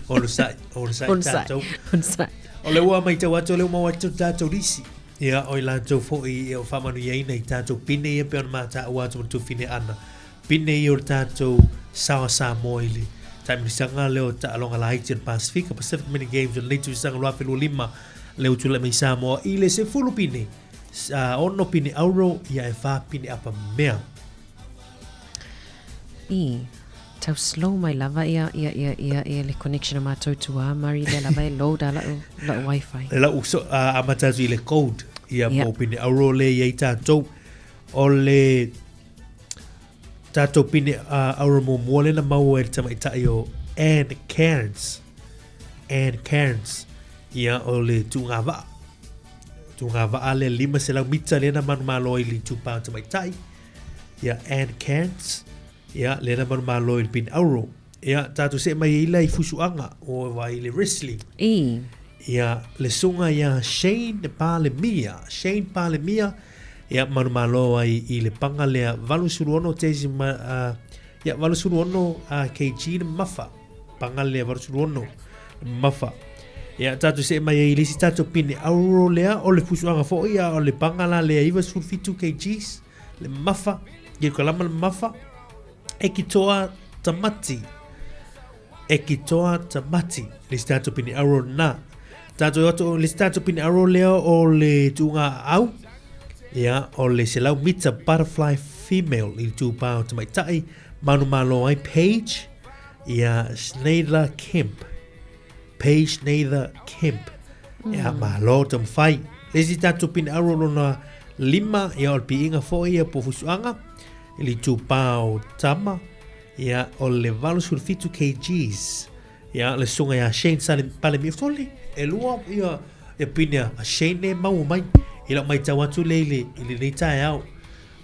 Onosai, onosai tātou. Onosai. O le ua mai tau atu, o le ua mau atu tātou risi. Ia, o i lātou foi e o whamanu ia ina i tātou pine ia pe ona mātāua atu ma tufine ana. Pine ia o le tātou sawa Samoa i le taimilisanga lea o taaloga laiti o le Pasifika, Pacific Mini Games o lenei tausaga 2025 lea ua tulai mai Samoa i le 10 pine, 6 pine auro ia e 4 pine apa mea. I, tau slow mai lava ia, ia, ia, ia, ia le connection o mātou tuā, Murray, lea lava e load a lau, lau wifi. E lau so, amata atu i le code, ia Ia. po pine auro le i ai tātou, o le Tātou pine a aura muamua lena maua e le tamaitai o Ann Cairns. Ann Cairns. Ia o le tūngā vaa. Tūngā vaa le 500 mita lena manumalo i le tūpā o tamaitai. Ia Ann Cairns. Ia lena manumalo i le pine auro. Ia tātou se mai ila i fusuanga o vai le wrestling. I. Ia le sunga ia Shane Palemia. Shane Palemia ia manumalo ai i le panga lea 86 tesima uh, ia 86 uh, kg le mafa. Panga lea 86 mafa. Ia tātou se mai ai le isi tātou pine auro lea o le fusuanga foi ia o le panga la lea 97 kgs le mafa. Ia kalama le mafa. E ki toa tamati. E ki toa tamati. Le isi tātou pine auro na. Tātou atu le isi tātou pine auro lea o le tūnga au. Ia, o le 100 mita butterfly female i le tūpā o tamaitai. Manu malo ai Paige. Ia, Schneider Kemp. Paige Schneider Kemp. Ia, malo tamawhai. Le isi tatou pine auro lona lima, ia o le piiga foi ia po fusuaga i le itupa o tama, ia o le 87 kgs. Ia le susuga ia Shane Sale Palemi Fole, e lua ia ia pine a Shane e maua mai i lau maitau atu lea i le i lenei taeao.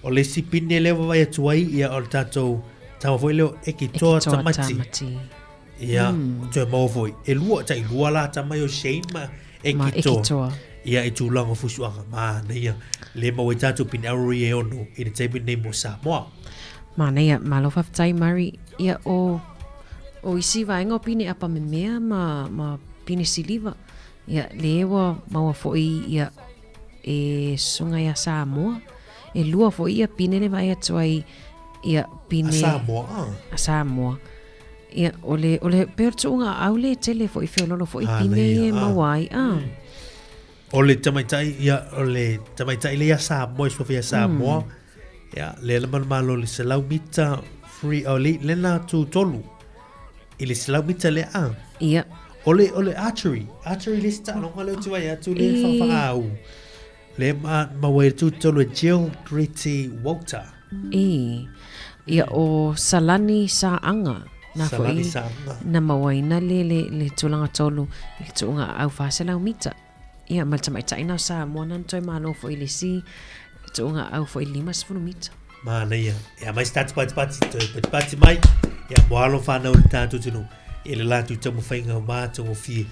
O le isi pine lea ua vaai atu ai ia o le tatou tama foi lea o Ekitoa Tamati. Tamati. Ia, mm. toe maua foi. E lua, tai lua la tama i o Shane ma Ekitoa. Ma Ekitoa. Ia, i tūlanga o fusuaga. Mānaia. Le maua i tātou pine auro e ono i le taimi nei mo Samoa. Mānaia, malo whawhetai Murray. Ia, o, o isi vaenga o pine apa memea ma, ma pine siliva. Ia, le ua maua foi ia e susuga ia Samoa. E lua foi ia pine le vaai atu ai ia pine. A Samoa, ah. A Samoa. Ia, o le, o le, pe o le tuuga au le tele foi feololo foi ah, pine e ah. maua ai. Ah. O le tamaitai, ia, o le tamaitai le ia Samoa, i suafa ia Samoa. Mm. Ia, le la malomalo le selau mita free, o le, le na tu tolu. I le selau mita le a. Ia. O le, o le archery, archery le isi taaloga lea ou te vaai atu le whakawhakaau. Le ma, maua i le tu tolu e Jill Gritty Walter. I. Ia o Salani Saaga. Na Salani Saaga. Na mauaina le, le, le tulaga tolu i le tuuga au 400 mita. Ia, ma le tamaitai na o Samoa na na toe malo foi i le isi tuuga au foi 50 mita. Manaia. Ia mai se tatou patipati, toe patipati mai. Ia mo alo whanau le tātou tunu. I le lātou taumafaiga matagofie.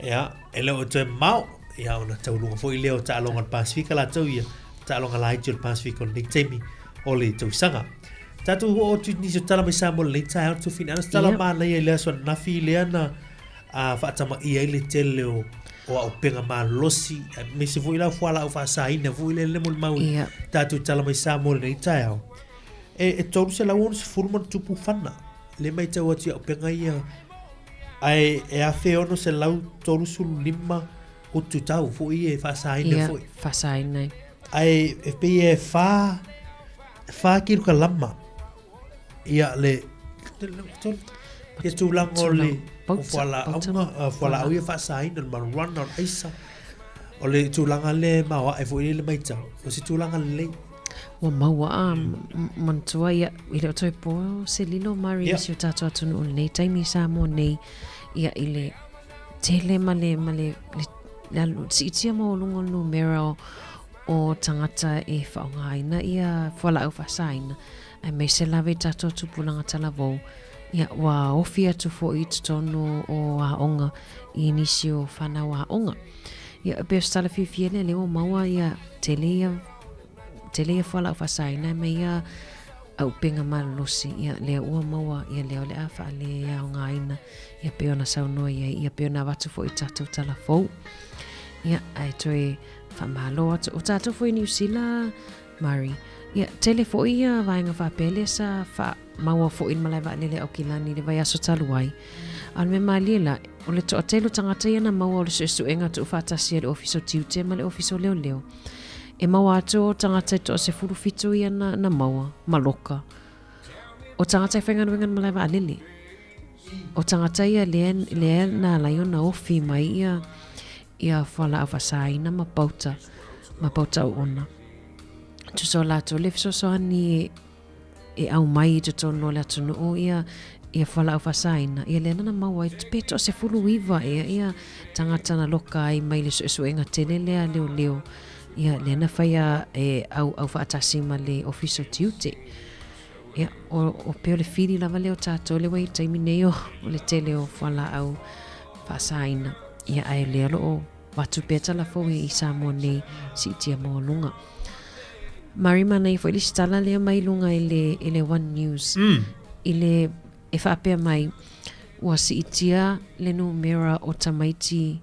Ia, e le o toe mao. Ia, ona tauluga foi lea o taaloga o le Pasifika latou ia. Taaloga laiti o le Pasifika o lenei taimi o le tausaga. Tatou oo atu i nisi o tala mai Samoa lenei taeao le Tufina. Ana se tala yeah. manaia i le aso ananafi lea na a faatamaia ai le tele o o auupega malosi, aemaise foi la fualaau faasaina foi lea le molimau i yeah. tatou tala mai Samoa lenei taeao. E, e 360 ma tupu fana le maitau atu i auupega ia ae e 1635 utu tau foi e faasaina yeah, foi. Faasaina. Ae e pei e whā, whā kilokalama Ia le ia tulaga o le o fualaauga fualaau ia faasaina le marijuana o le aisa o le tulaga lea e maoae foi le maitau o se tulaga lelei. Ua maua a manatua ia i le o toe po se lilo Mari yeah. si o tātou atunuu lenei taimi Samoa nei ia i le tele ma le ma le, le, le alu siitia maualuga o le numera o o tagata e faaaogaina ia fualaau faasaina, aemaise lava i tatou tupulaga talavou, ia ua ofi atu foi i totonu o aoga i nisi o fanau aoga. Ia, e pei o se tala fiafia lea, lea ua maua ia tele ia tele ia fualaau faasaina ma ia auupega malolosi, ia lea ua maua, ia lea o le a faaleaogaina, ia pei ona saunoa i ai, ia pei ona avatu foi i tatou tala fou. Ia, ae toe Faamalo atu. O tatou foi i Niu Sila, Murray. Ia, tele foi ia vaega faapea lea sa faamaua foi i le malae vaalele Aukilani i le vaiaso talu ai. A o le mea malie la, o le toatele o tagata ia na maua o le suesuega tuufaatasi a le Ofisa o Tiute ma le Ofisa o Leoleo. E maua atu o tagata e toa 17 ia na, na maua, ma loka. O tagata e faigaluega i le malae vaalele. O tagata ia lea, lea na ala ai ona ofi mai ia ia fualaau faasaina ma pauta, ma pauta oona. Tusa o latou le fesoasoani e aumai i totonu o le atunuu ia ia fualaau faasaina, ia lea na maua ai pe 19 ea ia tagata na loka ai mai le suesuega tele lea a leoleo, ia lea na faia e auau faatasi ma le Ofisa o Tiute. Ia, o, o pei o le fili lava lea o tatou lea ua i le taimi nei o, o le tele o fualaau faasaina. Ia, ae lea o lo o avatu pea tala fou i Samoa nei, siitia maualuga. Murray manaia foi le isi tala lea mai luga i le, i le One News. Mm. I le, e faapea mai, ua siitia le numera o tamaiti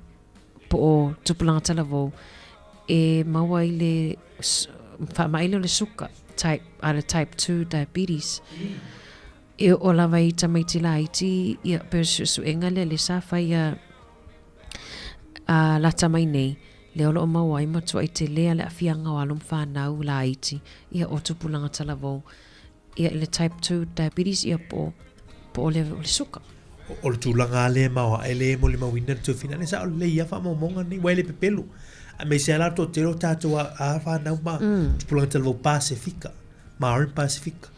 po o tupulaga talavou e maua i le faamai lea o le suka, type, a le type 2 diabetes. E oo lava i tamaiti laiti, ia, pei o se suesuega lea lea sa fai a, a lata mai nei, lea o lo o maua ai matuai tele a le aafiaga o alo ma fanau laiti, ia o tupulaga talavou. Ia i le type 2 diabetes ia po po o le o le suka. O le tulaga lava lea e maoae le molimauina le tofiga, le sao lelei lava faamaumauga nei, ua e le pepelo. Aemaise lava la toatele o tatou a fanau ma tupulaga talavou Pasefika, Maori Pasefika.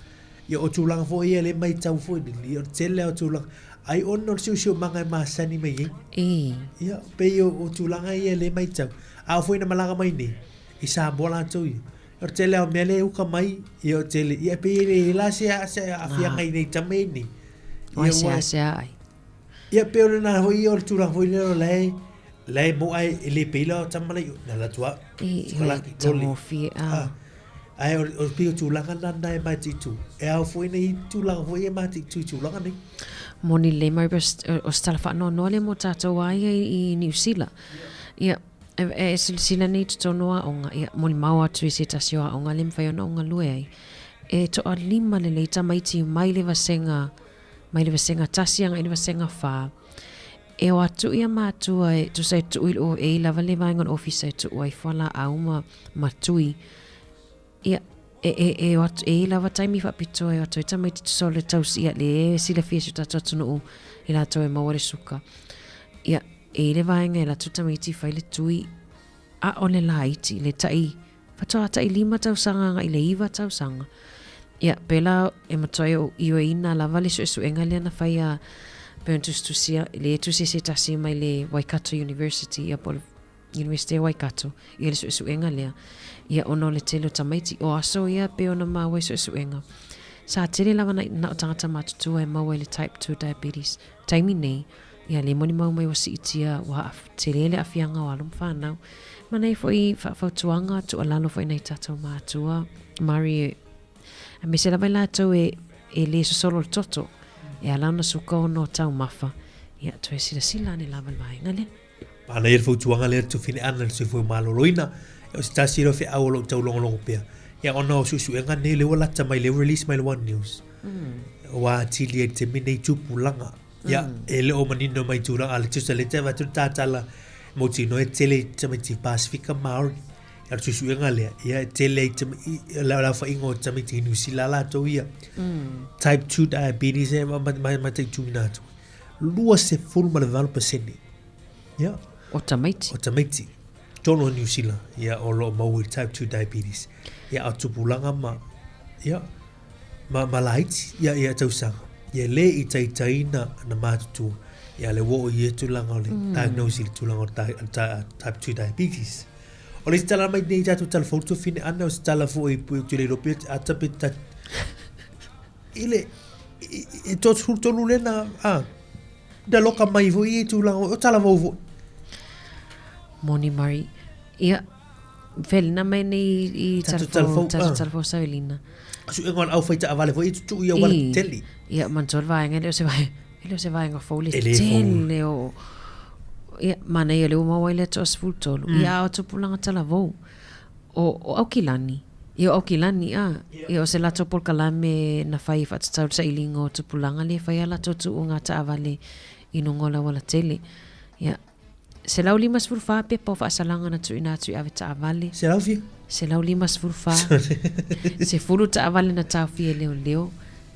Ia o tulaga foi ia lea e matau foi lele, ia o le tele lava o tulaga, ai ona o le siosiomaga e masani mai ai. Ia, pei o tulaga ia lea e matau. A oo foi ina malaga mai nei, i Samoa latou ia, o le tele lava o mea lea e uka mai, ia o le tele, ia pei e leai la se aafiaga i nei tama ia nei. Ua seasea ai. Ia pei o lena foi ia o le tulaga foi lea o la e la e maua ae e le pei la o tama la i na alu atu lava sikolaki lole. Taugofie a. Ae o le pei o tulaga na na e mataitu e ao foi na i ai tulaga foi ia e mataitu i tulaga nei. Moni lelei mai o se tala faanoanoa lea mo tatou a ia i Niu Sila. Ia, e silasila nei i totonu o aoga, ia, molimau atu i se tasi o aoga le mafai ona ou galue ai. E toalima lelei tamaiti mai le vasega mai le vasega tasi agai i le vasega fa. E o atu ia matua e tusa e tuu i le e i lava le vaega o le ofisa e tuu ai fualaau ma, ma tui. Ia, e, e, e o atu, e i lava taimi faapitoa e o atu ai tamaiti tusa o le tausi, ia, le silafia e si o tatou atunuu i latou e maua le suka. Ia, e i le vaega e alu atu tamaiti fai le tui, ʻaʻole laiti, le taʻi, faatoa taʻi lima tausaga agai i le iwa tausaga. Ia, pēlā e matua ai ou ioeina lava le suesuega lea na fai a pei ona tusitusia, le tusi e se tasi mai le Waikato University, ia po o le University o Waikato, ia le suesuega lea. Ia, ona o le tele o tamaiti, o aso ia pei ona maua i suesuega. Sa tele lava na, na o tagata matutua e maua i le type 2 diabetes. Taimi nei, Ia le molimau mai ua siitia, ua tele le aafiaga o alo ma fanau. Manaia foi faafautuaga, tuualalo foi nai tatou matua, Mari, aemaise lava i latou e, e le sosolo le toto, e ala ona suka ona o taumafa. Ia, toe silasila ane lava i le vaega lea. Manaia le fautuaga lea le tufine ana le soifua maloloina. O se tasi lea o feau o lo o taulogologo pea. Ia ona o suesuega nei lea ua lata mai lea ua release mai le One News. Ua atili ai i le taimi nei tupulaga. Ia, e le o manino mai tulaga a le tusa le te avatu le tātala mautinoa e tele i tamaiti Pasifika Māori. Ia o le suesuega lea, ia e tele ai le aofaiga o tamaiti i Niu Sila latou ia. Type 2 diabetes e mataituina atu. 28%. Ia. O tamaiti. O tamaiti. Totonu o Niu Sila, ia o lo o maua i type 2 diabetes. Ia a tupulaga ma, ia, ma, ma laiti, ia, ia tausaga. Ia le i taitaina na matutua. Ia le ua oo i ia tulaga o le diagnose i le tulaga o le type 2 diabetes. O le isi tala mai nei tatou tala fou tufine ana o se tala foi i te le iloa pe ata pe ta i le i tō tolu lena a na loka mai foi i tulaga o tala vau foi. Moni Murray. Ia, Felina mai nei i Tatou Talafou Savelina. Suega o le aufai taavale foi e tutuu i auala tetele. Ia, manatua le vaega, e le o se vaega, e le o se vaega fou le tele o... Ia, manaia o lea ua maua ai le atoa 13. Ia, a o tupulaga talavou. O, o Aukilani. Ia, o Aukilani, a. Ia, o se latou polokalame na fai e faatatau i le sailiga o tupulaga lea e fai a latou tuuga taavale i luga o le aualatele. Ia, 154 pepa o faasalaga na tuuina atu i avetaavale. Selau fia? 154. Sefulu taavale na taofia e leoleo.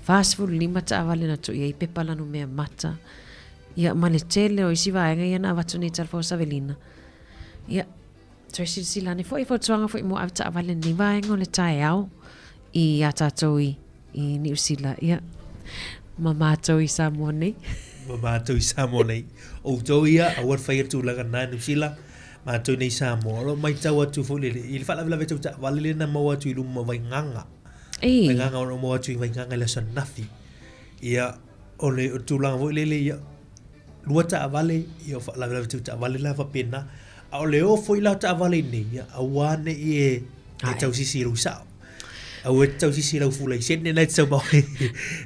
45 taavale na tuu i ai pepa lanumea mata. Ia, ma le tele o isi vaega ia na avatu nei i Talafou Savelina. Ia, toe silasila ane foi i fautuaga foi mo avetaavale i lenei vaega o le taeao i a tatou i i Niu Sila, ia, ma mātou i Samoa nei. Ma mātou i Samoa nei. Outou ia, aua le faia tulaga na Niu Sila, mātou nei Samoa. O lo maitau atu foi lele, i le faalavelave tau taavale lea na maua atu i luma o Vaigaga. Ei. Vaigaga o lo maua atu i Vaigaga i le aso ananafi. Ia, o le tulaga foi lele, ia, lua taavale, ia o faalavelave tau taavale la faapena. A o le o foi la o taavale i nei, ia, aua ne i e, e tausisi i lou sao. Aua e te tausisi i lau fulaisene na e te sau mai.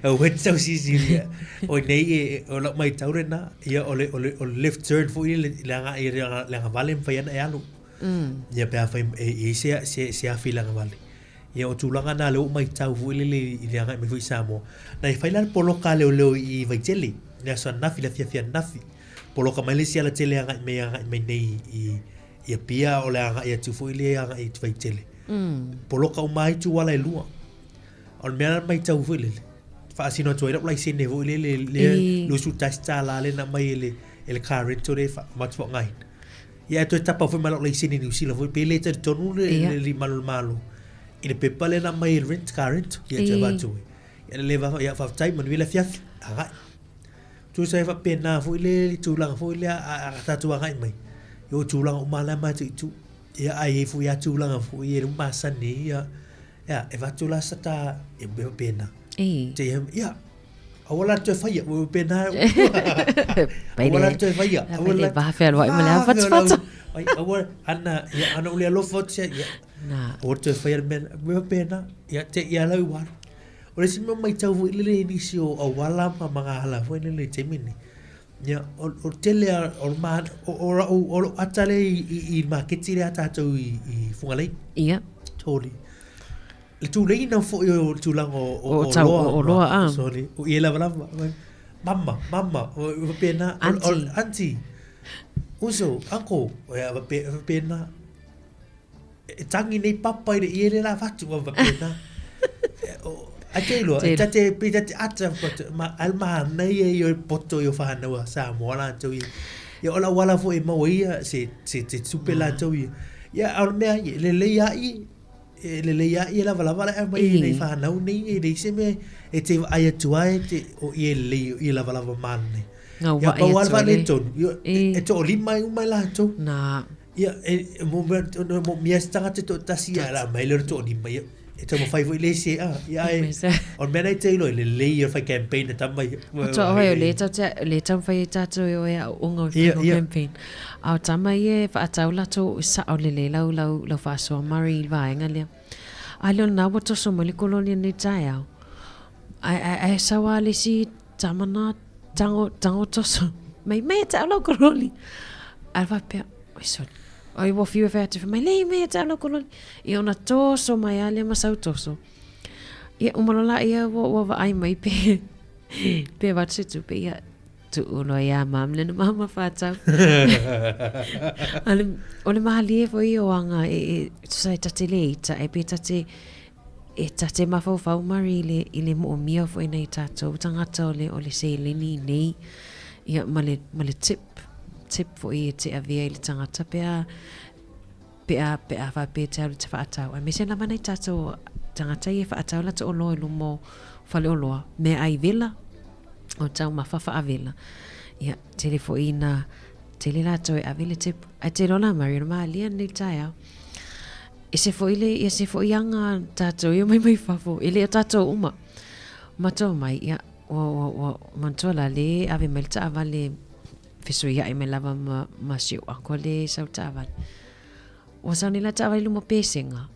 Aua e te tausisi i o nei e, o lau maitau lena, ia o le, o le, o le left turn foi le, le agai i le, le agavale mafai ana e alu. Ia pe afai e i ai se, se, se afi i le agavale. Ia o tulaga na lea ua ou maitau foi lele i le agai mai foi i Samoa. Na e fai la le poloka a leoleo i Vaitele, i le aso ananafi, le afiafi ananafi. Poloka mai le isi alatele agai mai agai mai nei i i Apia o le agai atu foi lea agai i Vaitele. Poloka uma ai itu ala e lua. O le mea la na maitau foi lele, faasino atu ai lau laisene foi lele lea $21 lea na aumai e le e le car rental lea e matou faaaogaina. Ia e toe tapa foi ma lau laisene Niu Sila foi pe le talitonu le le limalu o le Malo i le pepa lea na aumai e le rent, car rent, ia e toe avatu ai. Ia le va ia faafetai manuia le afiafi, agai. Tusa e faapena foi le tulaga foi lea a a tatou agai mai, ia o tulaga uma lava la e mataitu. Ia ae i ai foi lava tulaga foi e le masani ai ia, ia e avatu la sa ta, e faapena. Te ia, aua la le toe faia, ua faapena aua la le toe faia. Aua la le va fealuai ma le afatafata. Ai, aua, ana, ia, ana o le alofa atu ia, ia, aua le toe faia le mea, ua faapena, ia, te i a lau ua alu. O le isi mea matau foi lele i nisi o auala ma magaala foi lele i le taimi lenei, ia, o le tele lava o le ma, o lou ata lea i le maketi lea a tatou i Fugalei. Ia. Sorry. Le tuleiina foi o le tulaga o oloa. O oloa, a. Sorry. O ia lava lava. Mama, mama, o faapena. Auntie. Auntie. Uso, uncle, o ia faapena. E tangi nei papa i le ie le la fatu ua faapena. Ai te iloa, e tate, pe tate ata, ma, al mānai e i o poto i o whanau a Samoa lātou ia. Ia o lau ala foi e maua ia se, se, se tupe lātou ia. Ia, a o le mea ia, lelei a i, e lelei a i lavalava le aumai i nei whanau nei, e lei se mea e te vaai atu ai, te, o ie lelei, o ie lavalava mānai. Ngau Ia, vaai pau atu a le ai le. tonu, ia, e to'olima ai uma i latou. Nā. Ia, e, mo mea, mo mea se tagata toatasi ia, la mai lea o le to'olima, ia, e taumafai foi le ese, a, ia, ae, o le mea lena e te iloa, e lelei ia le fai campaign a tama ia. Faatoa oe, o lea e tau te, o lea e taumafai ai tatou e o e aoga o le faiga o campaign. A o tama ia e faatau latou i sao lelei lau, lau, lau faasoa Murray i le vaega lea. A lea o lena ua toso mai le koloni lenei taeao. Ae, ae, ae sau lava le isi tama na tango, tango toso. Mai, mai e tau lau koloni. Ae faapea, oi sorry. Oi ua fiu e fai atu, fai mai, lei mai e tau lau koloni. Ia ona toso mai lava lea ma sau toso. Ia uma loa laia ua, ua vaai mai pe, pe avatu se tupe, ia tuu loa iā mam lena mama whātau. O le mahalie foi o anga e, e, tusa e tate le ita, e pe tate, E ta te mafaufau mari i le, i le moomia foi nei tatou tagata o le, o le seleni nei, ia ma le, ma le tip, tip foi e te avea i le tagata pe a, pe a, pe a faapea e te alu te whaatau. Aemaise lava nei tatou tagata ia e whaatau latou oloa i luma o faleoloa, meaai vela, o taumafa faavela. Ia, tele foi ina, tele latou e ave le tip. Ae te iloa la Mari, o le malia lenei le taeao. Ese foi le, ese foi aga tatou ia mai mai fafo, e le o tatou uma. Matou mai, ia, ua, ua, ua manatua la le ave mai le taavale fesuiai mai lava ma, ma si ou uncle le sau taavale. Ua sau nei la taavale i luma o pesega.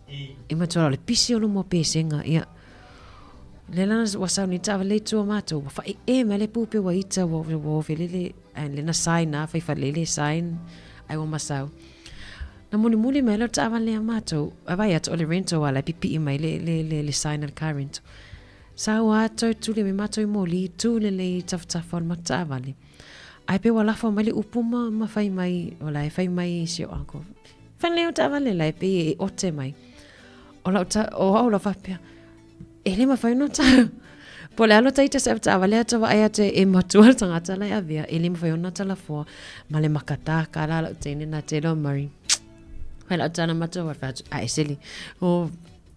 E matua la o le pisi o luma o pesega, ia. Le la ua sau nei taavale i tua matou, ua whae mai le pupe ua ita, ua, ua ofelele, le na sign a, whai whalele sign, ai ua masau. Na mulimuli mai lea o le taavale a matou, a vaai atu o le rental a la e pipii mai le, le, le, le sign a le car rental. Sa ua tou tuli mai matou i moli, tu lelei i tafatafa o le matou taavale. Ae pei ua lafo mai le upu ma, ma fai mai, o la e fai mai i si o uncle. Fai lelei o taavale la e pei e ote mai. O lau ta, o au la faapea, E le mafai ona ta Po o le a lo taita se taavale atu vaai atu e matua le tagata la e avea, e le mafai ona talafoa ma le makatā ka la lau teine na te loa Murray. Fai lau tana matua wa fai atu, a e seli, o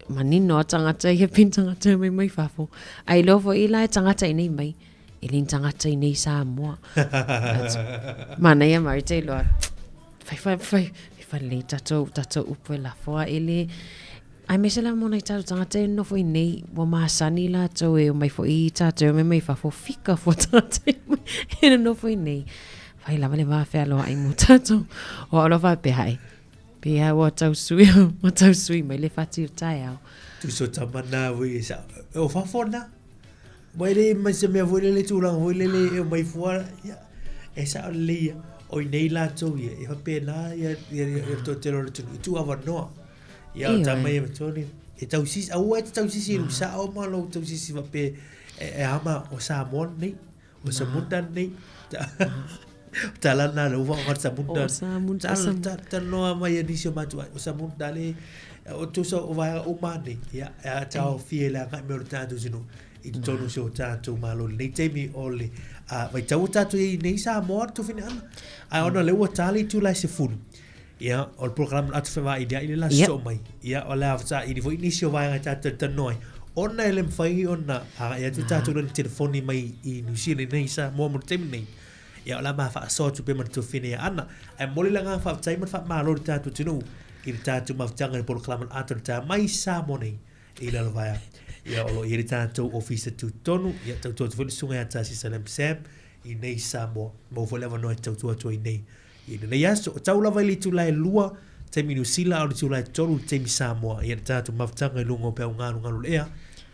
manino a tagata ia pin tagata mai mai fafo. Ai iloa foi la e tagata i nei mai, e le ni tagata i nei Samoa. Manaia Murray te iloa, fai fai fai, fai fai lelei tatou, tatou upu e lafo a e le, Aemaise lava mo nai tatou tagata e nofo i nei, ua masani latou e omai foi i tatou e omai mai fafo, fika fua tagata e omai e nonofo i nei. Fai lava le va fealoai mo tatou. O au loa faapea ae, pei lava ua tau sui, ua tau sui mai le fati o le taeao. Tuso tama na foi e sa, o fafo na. Ua e le ma se mea foi lele tulaga foi lele e omai fua, ia, e sao lelei ia. O i nei latou ia, e faapena ia, ia, ia, ia le toatele o le atunuu, e tuuavanoa. Ia o tama ia toni. E tausisi, aua e te tausisi i lou sao ma lou tausisi faapea e, e ama o Samoa lenei, o Samunda lenei. Tala na le uva o Samunda. O Samunda, Tala, Samunda. tala, talanoa mai e nisi o matua, o Samunda le, o tusa o vaega uma nei. Ia, e a taofia i le agai mai o le tatou atunuu i totonu o si o tatou Malo i lenei taimi o le vaitau o tatou i ai nei Samoa le tofineaga. Ae ona o lea ua ta le itula e 10. Ia, o le polokalame o le ata fevailia'i le la sosoo mai. Ia, o le a saili foi nisi o vaega e tatou te talanoa ai, ona e le mafai ona agai atu tatou i le telefoni mai i Niu Sila i Samoa mo le taimi nei. Ia, o le a ma faasoa atu pea ma le tuafafine ia Ana. Ae momoli le agaga faafetai ma le faamalo i le tatou atunuu i le tatou mafutaga i le polokalame o le ata o le taeao mai Samoa nei i Lalovaea. Ia, o lo o i ai le tatou ofisa tutotonu, ia, tautua atu foi le susuga ia Tasisa Lam Sam i nei Samoa. Maua foi le avanoa e tautua atu ai nei I lenei aso, o tau lava i le itula e 2 taimi Niu Sila a o le itula e 3 i le taimi Samoa. Ia le tatou mafutaga i luga o peau galugalu o le ea,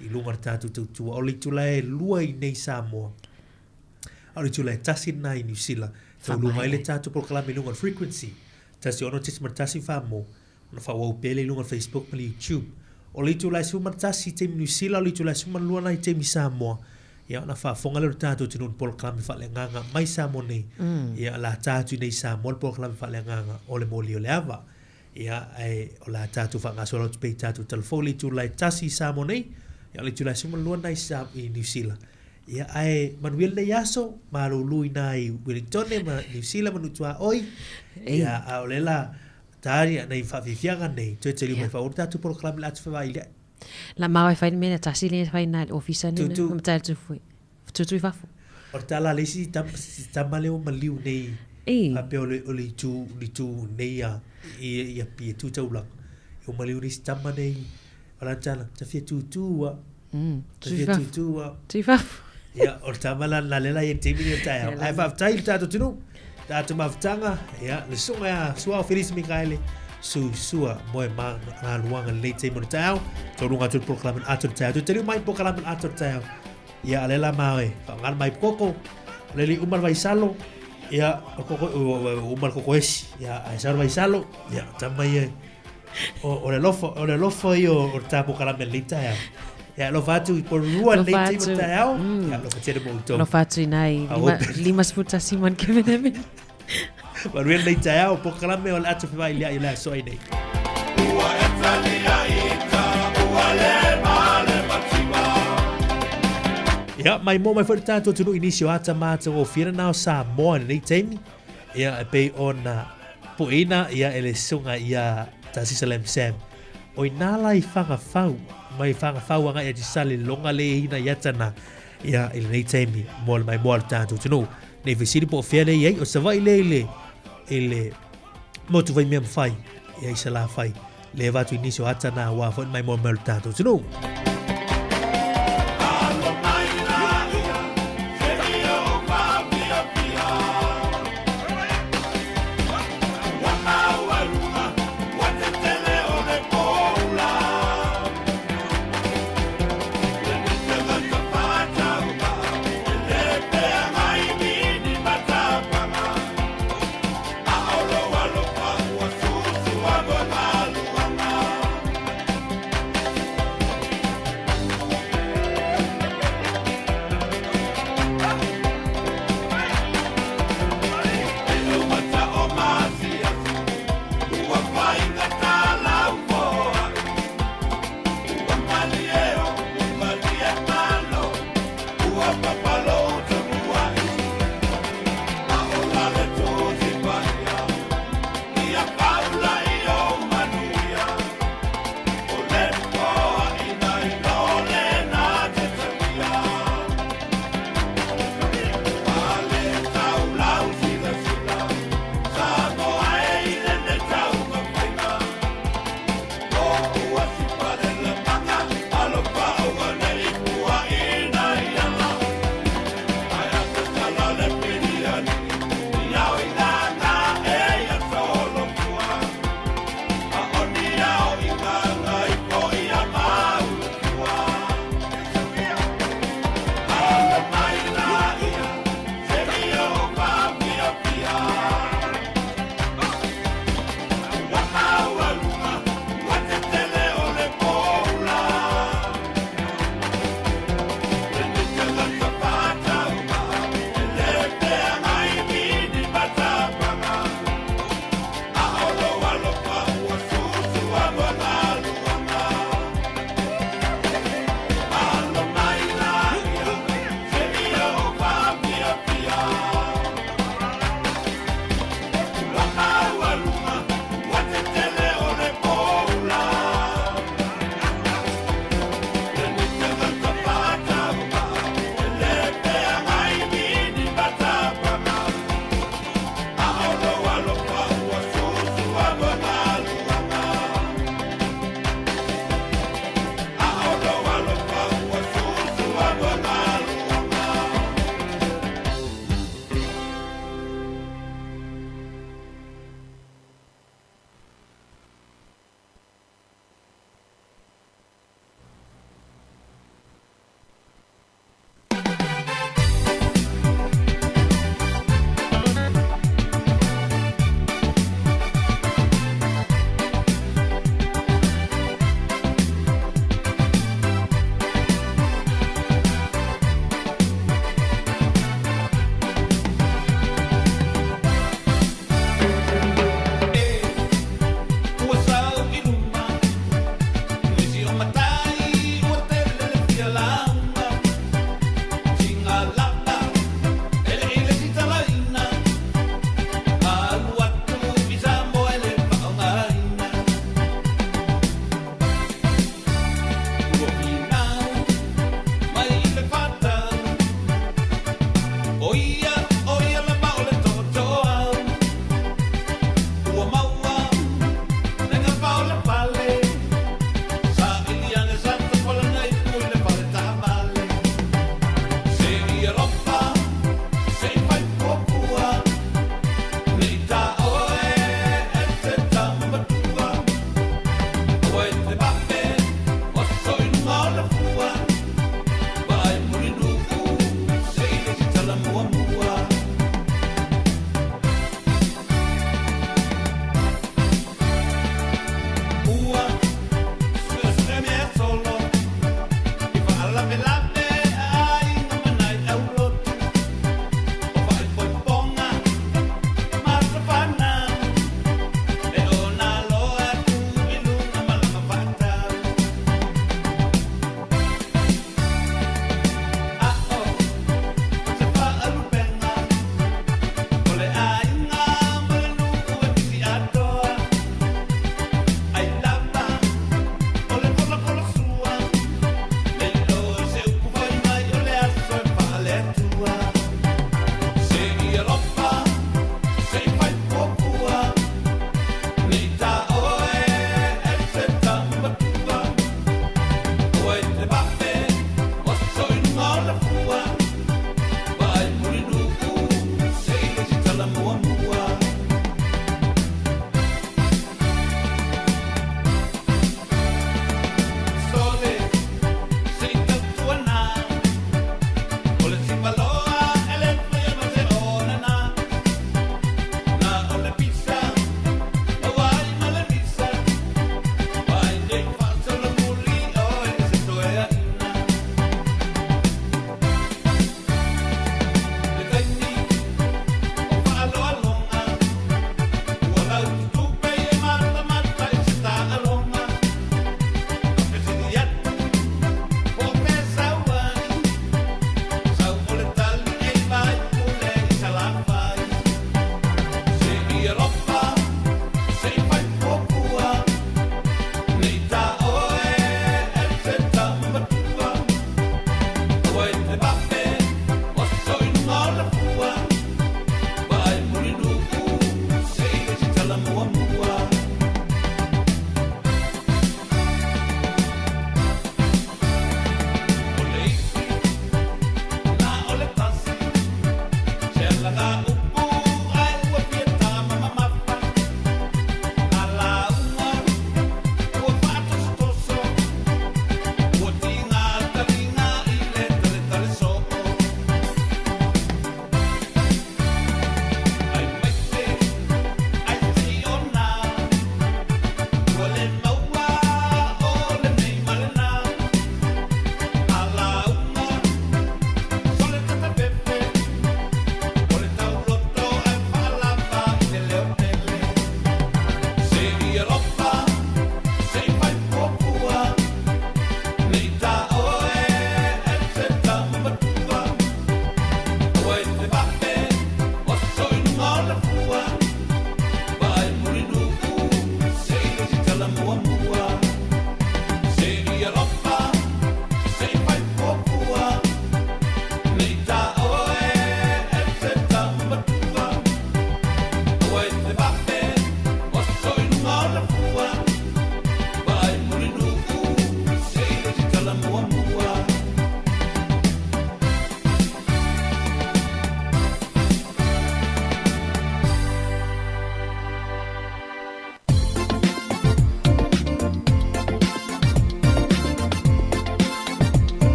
i luga o le tatou tautua. O le itula e 2 i nei Samoa, a o le itula e 1 lena i Niu Sila. Tauluga ai le tatou polokalame i luga o le frequency, 16.1 Samoa, ona faaauau pea lea i luga o le Facebook ma le YouTube. O le itula e 11 i taimi Niu Sila, o le itula e 12 lena i taimi Samoa, ia ona faafofoga lea o le tatou atunuu i le polokalame faaleagaga mai Samoa nei. Ia o le a ta atu i nei Samoa le polokalame faaleagaga o le moli o le ava. Ia ae o le a tatou faagasolo atu pea i tatou tala fou i le itula e 1 i Samoa nei, ia o le itula e 12 lena i Niu Sila. Ia ae manuia lenei aso, malulu i na i Wellingtone ma Niu Sila ma Nutuaoi. Ia a o le la Tari ana i whawhiwhianga nei, toe teli mai whaoro tātou polokalame le atu whawai lea. La maua e whai ni mea tasi le whai nā ofisa ni na matai atu fui. Tutu i fafo. O le tala le isi tama leo maliu nei. Ei. Faapea o le, o le itu, le itu nei a, i, i a pia tu taulaga. E o maliu nei si tama nei, o la tala, ta fia tūtū a. Ta fia tūtū a. Tu i fafo. Ia, o le tama la na lela i te mini o taeao. Ai whaafetai i le tātou tunu, tātou mafutaga, ia, le susuga ia Suao Felisi Mikaele, su sua moe ma ngā luanga lelei taimi o le taeao, taunuga atu le polokalame le ata o le taeao. Toe taliu mai polokalame le ata o le taeao. Ia, a lela ma oe, whaangana mai koko, lele uma le vaisalo, ia, o koko, uma le koko esi, ia, ai sa le vaisalo, ia, tama ia, O, o le alofa, o le alofa ia o, o le tā polokalame lenei taeao. Ia, alofa atu i Porirua lenei Alofa taimi o atu. taeao. Ia, alofa tele mo outou. Alofa atu i nā i A lima, ope. 51 ma Kevin Hammond. Manuia lenei taeao, polokalame o le ata fevailia'i i le aso ai nei. Ia, mai mo mai foi le tātou atunuu i nisi o ata matagofie na o Samoa i lenei taimi. Ia, e pei ona pueina ia e le susuga ia Tasisa Lam Sam. O ina la i Fagafau, mai Fagafau agai atu i Saleloga le ina i Atana, ia i lenei taimi mo le maimoa o le tatou atunuu. Nei fesili po o fea lea i ai, o Savaii lea i le, i le motu Waimea Mawhai, ia i Salafai. Le avatu i nisi o ata na aua foi le maimoa mai o le tatou atunuu.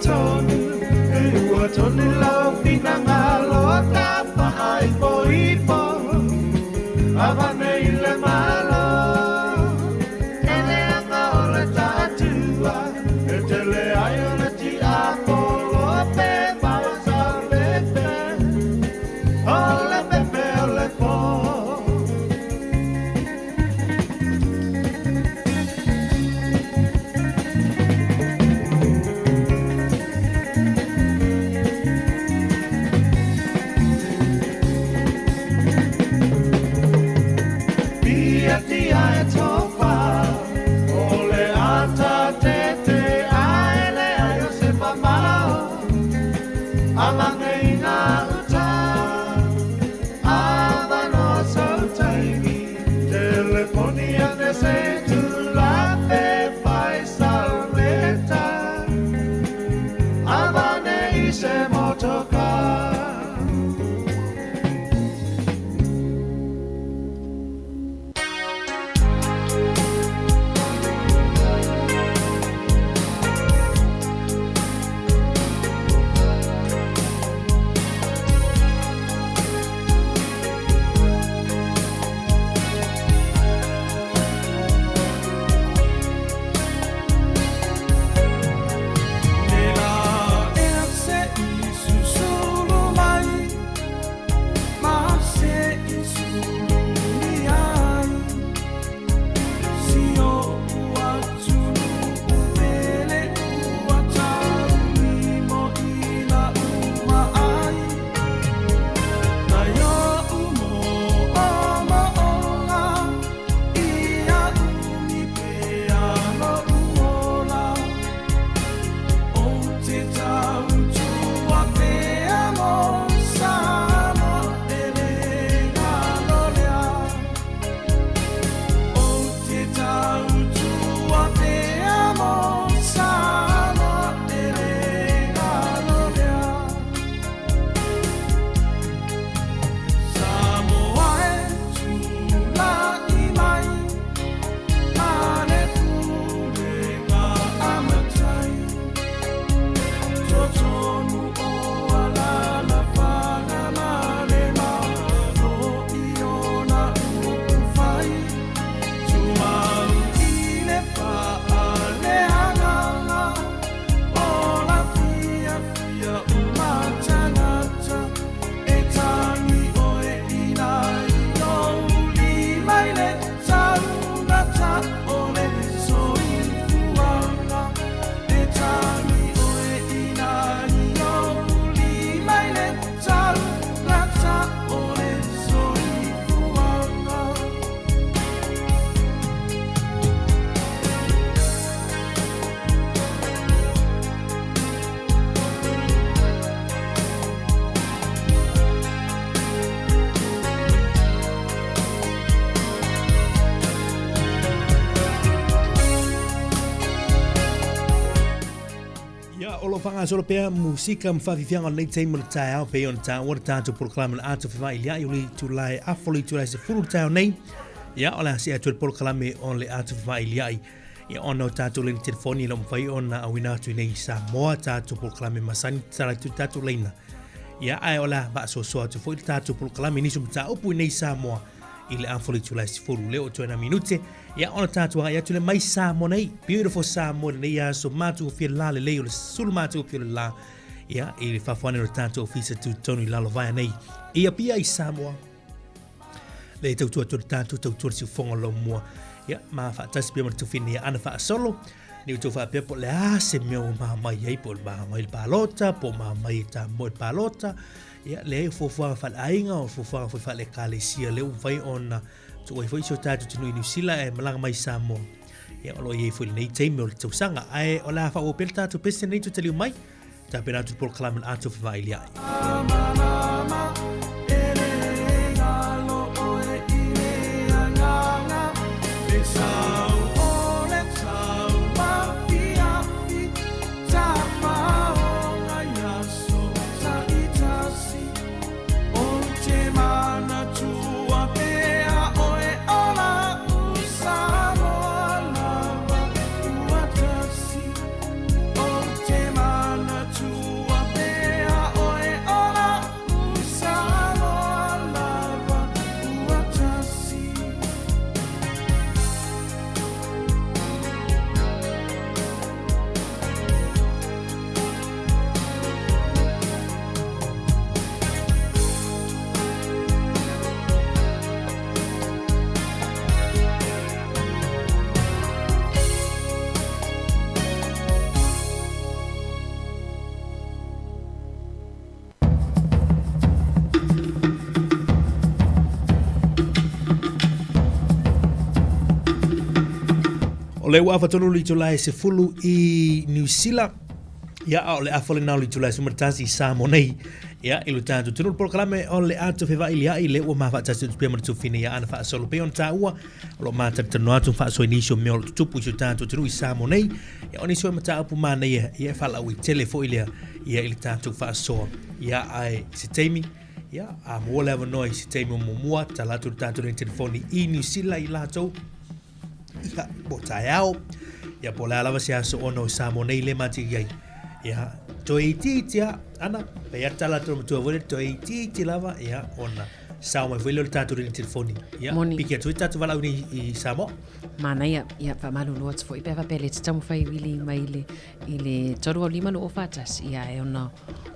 Tonu, e ua tonu lau whina ngā loa tā whai poi. Ia, o lo o faagasolo pea musika ma faafiafiaga o lenei taimi o le taeao pei ona taua le tatou polokalame o le Ata Fevailiai o le itula e afa o le itula e 10 le taeao nei. Ia, o le a see atu le polokalame o le Ata Fevailiai. Ia, ona o tatou laina telefoni e le o mafai ona auina atu i nei i Samoa tatou polokalame masani tatala atu i tatou laina. Ia, ae o le a faasoasoa atu foi le tatou polokalame i nisi o mataupu i nei i Samoa i le afa o le itula e 10 lea o toe nā minute. Ia, ona tatou agai atu lea mai Samoa nei. Beautiful Samoa i lenei aso matagofie le la lelei o le sulu matagofie o le la. Ia, i le faafoane o le tatou ofisa tutotonu i Lalovaea nei. I Apia i Samoa. Le tautua atu le tatou tautua le siufoga o laumua. Ia, ma faatasi pea ma le tufine ia ana faasolo. Ni outou faapea po o le a se mea ua mahamai ai, po o le mahamai i le palota, po o mahamai e Samoa i le palota. Ia, leai, o fuafuaga faaleaiga, o fuafuaga foi faale-ekalesia lea ua mafai ona tuu ai foi si o tatou atunuu i Niu Sila e malaga mai i Samoa. Ia, o lo o i ai foi lenei taimi o le tausaga. Ae o le a faaauau pea le tatou pese lenei toe taliu mai. Tapena atu le polokalame o le Ata o Fevailiai. O lea ua afa tonu le itula e 10 i Niu Sila. Ia, a o le afa lena o le itula e 11 i Samoa nei. Ia, i lo tatou atunuu le polokalame o le Ato Fevailiai, lea ua ma faatasi atu pea ma le tufine ia ana faasolo pei ona taua. O lo o matalatalanoa atu ma faasoa i nisi o mea o lo o tutupu i si o tatou atunuu i Samoa nei. Ia, o nisi o mataupu manaia, ia e faalauaitele foi lea, ia i le tatou faasoa. Ia, ae i se taimi, ia, a maua le avanoa i se taimi o muamua, tatala atu le tatou laini telefoni i Niu Sila i latou, ia, po o taeao, ia, po o le a lava se aso ona o Samoa nei le mati i ai. Ia, toe itiiti a, ana, pei a tala atu matua foi le toe itiiti lava, ia, ona sao mai foi lea o le tatou laini telefoni. Ia, Moni. piki atu ai tatou valaau nei i Samoa. Manaia, ia, faamalulu atu foi pe a faapea e le taumafai wili mai i le, i le 385 2041, ia, e ona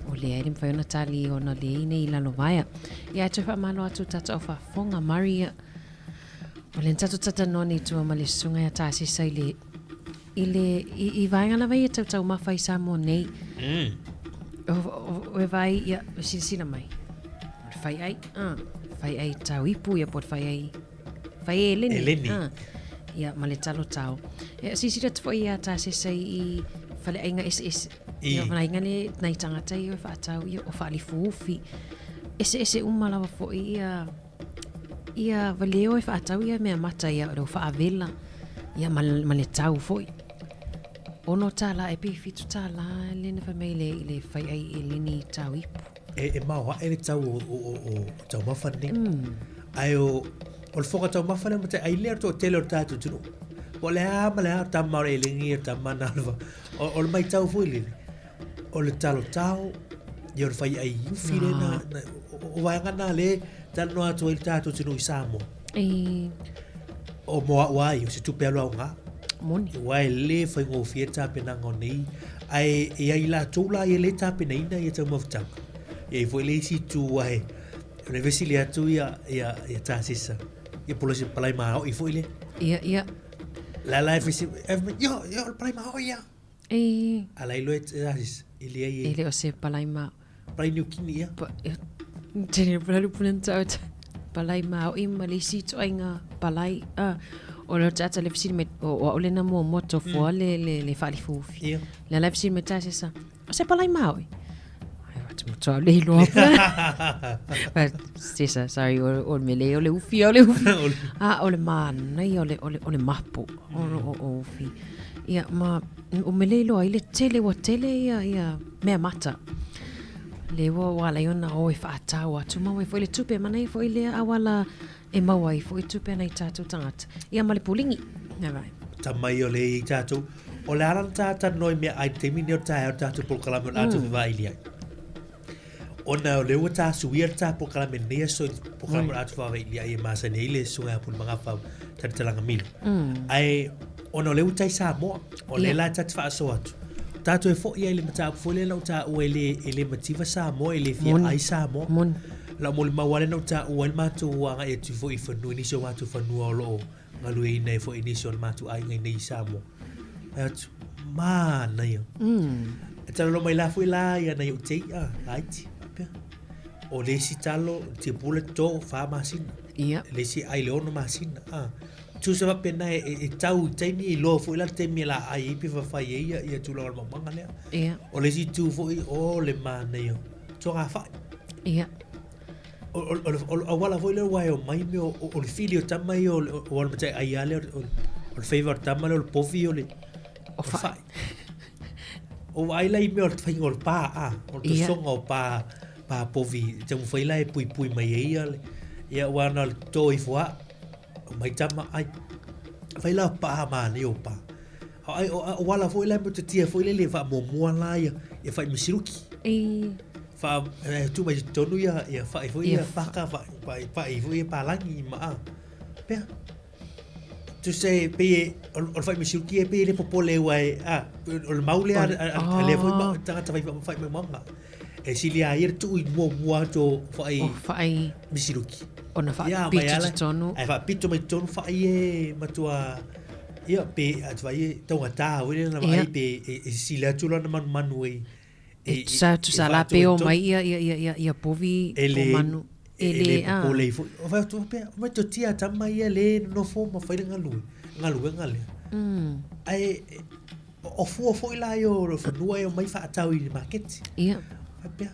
o lea e le mafai ona tali ona le i nei i lalo vaea. Ia, e toe faamalo atu tatou au faafofoga, Murray, ia, o le tatou talanoa nei tua ma le susuga ia Tasesa i le, i le, i, i vaega lava ia tau taumafa i Samoa nei. O, o, o e vai, ia, silasila mai. O le fai ai, ah, fai ai tau ipu, ia po o le fai ai, fai ai eleni. Eleni. Ah, ia, ma le talo tao. Ia, silasila atu foi ia Tasesa i, i faleaiga eseese. I. Ia, faleaiga le nai tagata ia e faatau, ia, o faalifuufi. Eseese uma lava foi ia, Ia valeo e faatau ia mea mata ia o le faavela ia ma, ma le tau foi. Ono tālā e pei fitu tālā le na whai mai le, i le whai ai e leni tau ipu. E, e mao ae le tau o, o, o, o, o taumafa nei. Ae o, o le foka taumafa lea ma te ai lea to tele o le tātou tunu. Po o le a ma le a tama o le elengi o tama na alwa. O, o le mai tau foi le. O le talo tao, ia o le whai ai ufi le na, na o, o vaega na le talanoa atu ai le tātou tunu i Samoa. E... O moa ua ai, o se tupe alu au ngā. Moni. Ua e le whaingofie tapenaga o nei, ae e ai latou la ia le tapenaina ia taumafataga. Ia i foi le isi itu ae, o le fesili atu ia, ia, ia Tasesa, ia polo se palai maoi foi le. Ia, ia. La la e fesi, e, yo, yo, le palai maoi ia. E... A la iloa e Tasesa, e le ai e. E le o se palai ma... Palai Niukini ia. Pa, e, tene pala lupu nana tau palai maoi ma le isi ituaiga palai a o le tata le fesili mai o o au lena muamua tofoa le le le faalifufi Ia. le la fesili mai tasesa o se palai maoi ai watu matua le iloa But, sesa sorry o o le mele o le ufi o le ufi a o le manaia o le o le o le mapo o o o ufi ia ma o mele iloa ai le tele ua tele ia ia mea mata Le ua ua ala ai ona o e faatau atu maua ai foi le tupe manaia foi lea auala e maua ai foi tupe ana i tatou tagata. Ia ma le puligi. Alright. Tama ia o le i tatou. O le ala na tātalanoa i mea ai taimi nei o le taeao o le tatou polokalame o le ata fevaili ai. Ona o lea ua tasuia le tā polokalame nei aso i le polokalame o le ata fevaili ai e masani ai le susuga ia Pulemagafa Talitalaga Milo. Ae ona o lea ua tai Samoa, o lea la ta te faasoa atu. Tatou e foi ai i le mataupu foi lea na ou taua e le, e le mativa Samoa, e le fia ai Samoa. Moni. Lau molimau lava lea na ou taua ai le matou agai atu foi i fanua, i nisi o matou fanua o lo o galueina ai foi i nisi o le matou aiga i nei i Samoa. Fai atu, manaia. E talanoa mai la foi la ia nai ou tei'a laiti, faapea. O le isi talo, tiapula toto fa masina. Ia. Le isi ai le ono masina. Ah. Tusa faapena e, e, e tau i taimi e iloa foi la le taimi e la ai ai pe fafai ai ia, ia tulaga o le maumaga lea. Ia. O le isi itu foi, o le manaia, togafai. Ia. O, o, o, o, o auala foi lea ua e omai mea o, o, o le fili o tama ia o, o, o le matai ai lea, o, o le faiva o le tama lea, o le povi o le, o le fai. O vaai la i mea o le faiga o le pā, a, o le tosoga o pā, pā povi, te taumafai la e puipui mai ai ia le, ia ua na o le toto ifo a, Mai tama ai. Fai la pa manaia o pa. Ai o o ala foi la mo te tia foi le le fa muamua la ia ia fai misiruki. E Fa e tu mai tonu ia ia fai foi ia faka fa fa fai foi ia palangi ma a. Pea. Tu se pe o o fai misiruki e pe le popole ua e a o le mau lea a le foi ma tangata fai fai mai mauga. E sili a ia le tuu i muamua atu o fai o fai misiruki. Ona faapito totonu. Ae faapito mai totonu fai e matua ia pe atu fai e taugata foi lea na vaai pe e sisili atu lana manumanu e E tusa tusa la pe o mai ia ia ia ia ia povi o manu e le popole ai foi. O fai atu pea, o mai totia tama ia le nonofo ma fai le galuega lea. Ae o fua foi la ia o le fanua e omai faatau i le maketi. Ia. Faapea.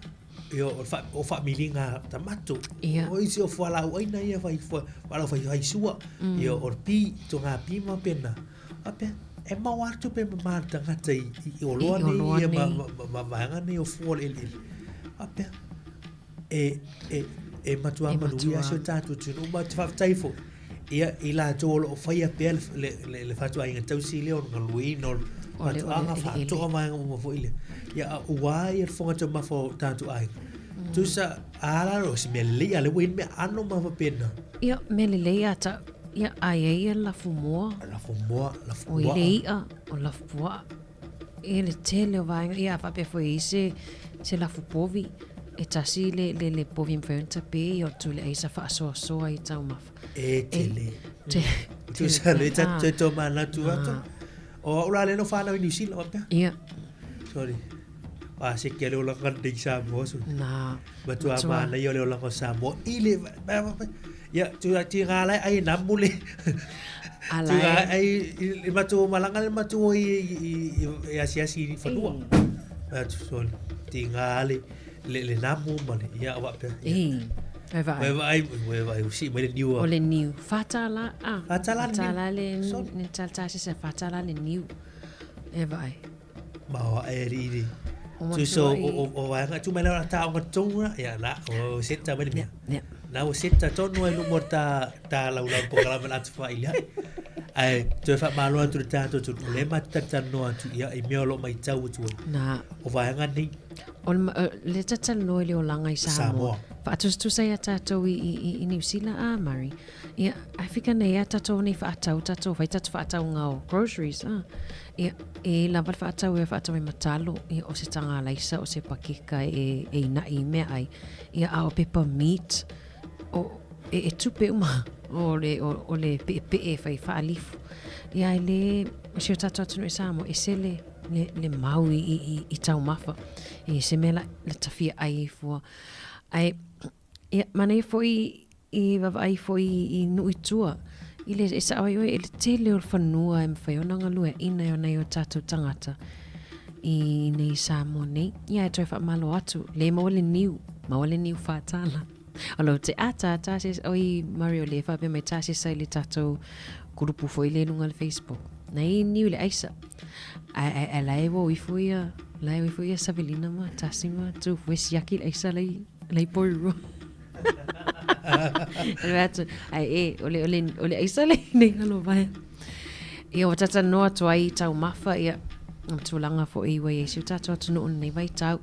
Ia o fa, o faamiliga tamato. Ia. O isi o fualaau aina ia fai fua, fualaau fai fai sua. Ia o le pi, toga pi ma pena. Faapea, e maua atu pe mama le tagata i, i oloa nei ia ma, ma, ma, ma vaega nei o fua o le eleele. Faapea, e, e, e matua manuia si o tatou atunuu ma te faafetai foi ia i latou o lo o faia pea le, le, le, le fatuaiga tausi lea o le galueina o le fatuaga faatoa vaega uma foi lea. Ia, a ua ia le fofoga taumafa o tatou aiga. Mm. Tusa, a la o se mea lelei, a le ua i le mea ano ma faapena. Ia, mea lelei a ta, ia, a ia ia lafu moa. Lafu moa, lafu O i le i'a, o lafu pua'a. Ia le tele o vaega, ia a faapea foi i se, se lafu povi, e tasi le, le, le povi e mafai ona tape, ia o le tule aisa faasoasoa i taumafa. E tele. Te, Tusa le ta te to manatu atu. O au la le no whanau i New Zealand wapea. Ia. Sorry. A se ke le olaga nei Samoa so. Na. Matua mana ia le olaga o Samoa i le ia tu ti ngā lai ai namu le. Ala. Tu ngā ai i matua malanga le matua i i i asiasi i whanua. Atu sorry. Ti ngā le le le namu ma le ia wapea. E. Vai vai. Vai vai vai vai usi mai le niu. O le niu. Whatala a. Whatala le niu. Whatala le ne tal se whatala le niu. E vai. Ma o e ri ri. Tu so o o o vaega tu mai la ta o tonu ia la o seta mai le mea. Yeah. Na o seta tonu ai lumo ta ta lau lau po kala mena atu fa ilia. Ai toe fa malo atu le tatou tu le ma tata no atu ia i mea o lo mai tau atu. Na. O vaega nei. O le, le talanoa i le olaga i Samoa. Samoa. Faatusatusa ia tatou i, i, i, i Niu Sila a Murray. Ia, Afrika nei a tatou nei faatau, tatou fai tatou faatauga o groceries. A. Ia, e lava le faatau e faatau ai ma talo, ia, o se taga alaisa, o se pakeka e, e ina'i i meaai. Ia, a o pepa meat, o, e, e tupe uma o le, o, o le pe'epe'e e fai faalifu. Ia, e le, o si o tatou atunuu i Samoa, ese le, le, le mau i, i, i, i taumafa. I se mea la, la tafia ai i fua. Ae, ia, manaia foi i vaavaai foi i nuu i tua, i le, e sao ai oe i le tele o le fanua e mafai ona galueaina e ona i o tatou tagata i nei Samoa nei. Ia, e toe faamalo atu, le maua le niu, maua le niu whātala. O lo te ata, tā se, oi Mario le whapea mai tā se sai le tatou kurupu foi le lunga le Facebook. Nei niu le aisa. Ai, ai, ai lae wo ifo ia, lae wo ifo ia Savelina ma, tasi ma, tu fue siaki le aisa lei, lei poirua. Le atu, ai e, ole, ole, ole aisa lei nei halo vai. Ia, ua tata noa atu ai i taumafa, ia, ma tulaga foi ua i ai si o tatou atunuu i lenei vaitau.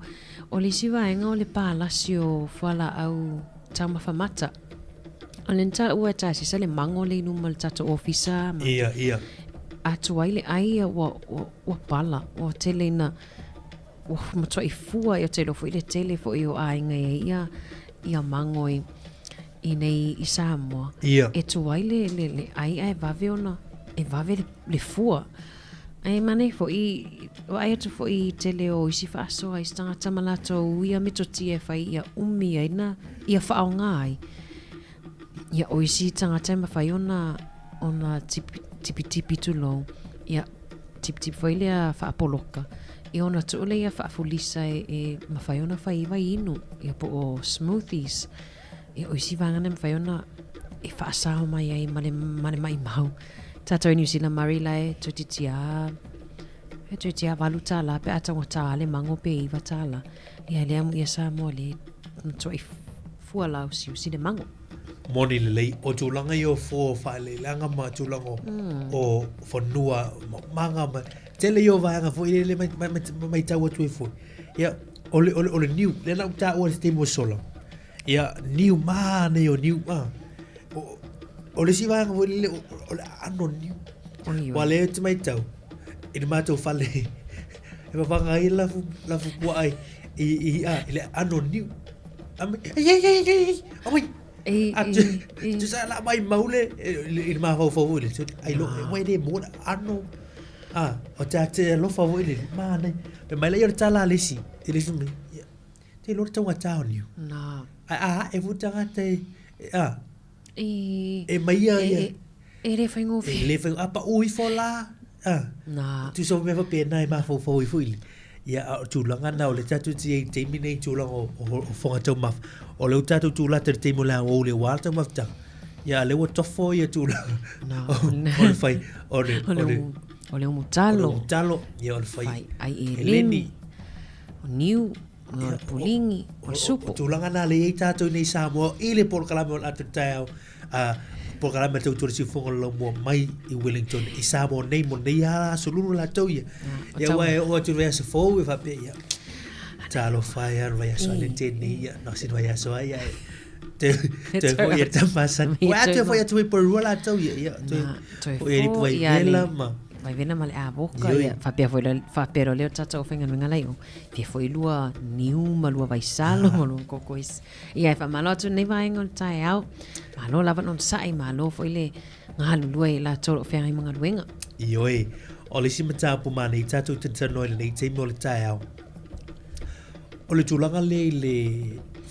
O le isi vaega o le palasi o fualaau taumafa mata. O le nta ua taasisa le mango le i luma o le tatou ofisa ma Ia, ia. atu ai le ai ia ua, ua, ua pala, ua tele ina ua matuai fua ia te iloa foi le tele foi o aiga e ai ia, ia mango i, i nei i Samoa. Ia. E tu ai le, le, le ai ae vave ona, e vave le, le fua. Ae manaia foi, vaai atu foi i tele o isi faasoa i tagata ma latou ia metotia e fai ia umi ai na ia faaaoga ai. Ia o isi tagata e mafai ona ona tipi tipitipi tulou, ia tipitipi foi lea faapoloka, ia ona tuu lea ia faafulisa e, e mafai ona fai ai vaiinu, ia po o smoothies. Ia o isi vaega na e mafai ona e faasao mai ai ma le, ma le maimau. Tātou i New Zealand Murray la e toeitiiti a e toeitiiti a $8 pe a taugata a le mango pe $9. Ia lea amuia Samoa le matuai fua lausiusi le mango. Moni lelei, o tulaga ia o fua o faaeleeleaga ma tulaga o, o fanua ma maga ma tele ia o vaega foi lele mai, mai, mai, maitau atu ai foi. Ia, o le, o le, o le niu, lea na ou taua i se taimi ua sola. Ia, niu manaia o niu, a. O, o le isi vaega foi lele, o, o le aano niu. Oi, oi. Ua lea ou te maitau, i le matou fale, e papaga ai lafu, lafu puaa i, i, i, a, i le aano niu. A mai, ei, ei, ei, ei, ei, aumai. Ei, A, ei, tu, ei. tusa la mai mau le, i le, i le mafaufau foi le, ai lo, ua e le maua le aano. A, o te ate alofa foi le, manaia. Fai mai laia o le tala a le isi, i le isi mea, ia, Te iloa le taugata o niu. Nā. A, a, e fu tagata e, e, a. E, E mai ia, e, ia. E, e le whaingōwhie. E le whaingōwhie. A pa ui fo la. A, tusa o mea faapena e mafaufau ai foi le, ia, a o tulaga na o le tatou te i ai i le taimi nei i tulaga o, o, o fofoga taumafa. O lea ua tatou tulata i le taimi o le a ou le ua taumafataga. Ia, a lea ua tofo ia tulaga o, o le fai, o le, o le, o le umutalo. O le umutalo, ia, o le fai, fai ai eleni, o niu, o le puligi, o le supo. O, o tulaga na lea i ai tatou nei i Samoa i le polokalame o le ata o le taeao. a polokalame tau tuli siufoga o laumua mai i Wellington i Samoa nei mo nei a aso lulu latou ia. Ia ua e oo atu i le vaiaso fou e faapea ia. Talofa e a le vaiaso a le tēnei ia. No sin vaiaso ai ia. Te te foi ia tamasani. Ua atu foi atu i Porua latou ia. Ia toe foi ia vai vela ma. Vai vela ma le avoka ia. Faapea foi faapea loa lea o tatou faigaluega la i o. Fia foi lua niu ma lua vaisalo ma lua kokoisi. Ia e faamalo atu lenei vaega o le taeao. Malo lava le onosai, malo foi le galulue i latou o lo o feagai ma galuega. Ioe, o le isi mataupu manaia tatou te talanoa i lenei taimi o le taeao, o le tulaga lea i le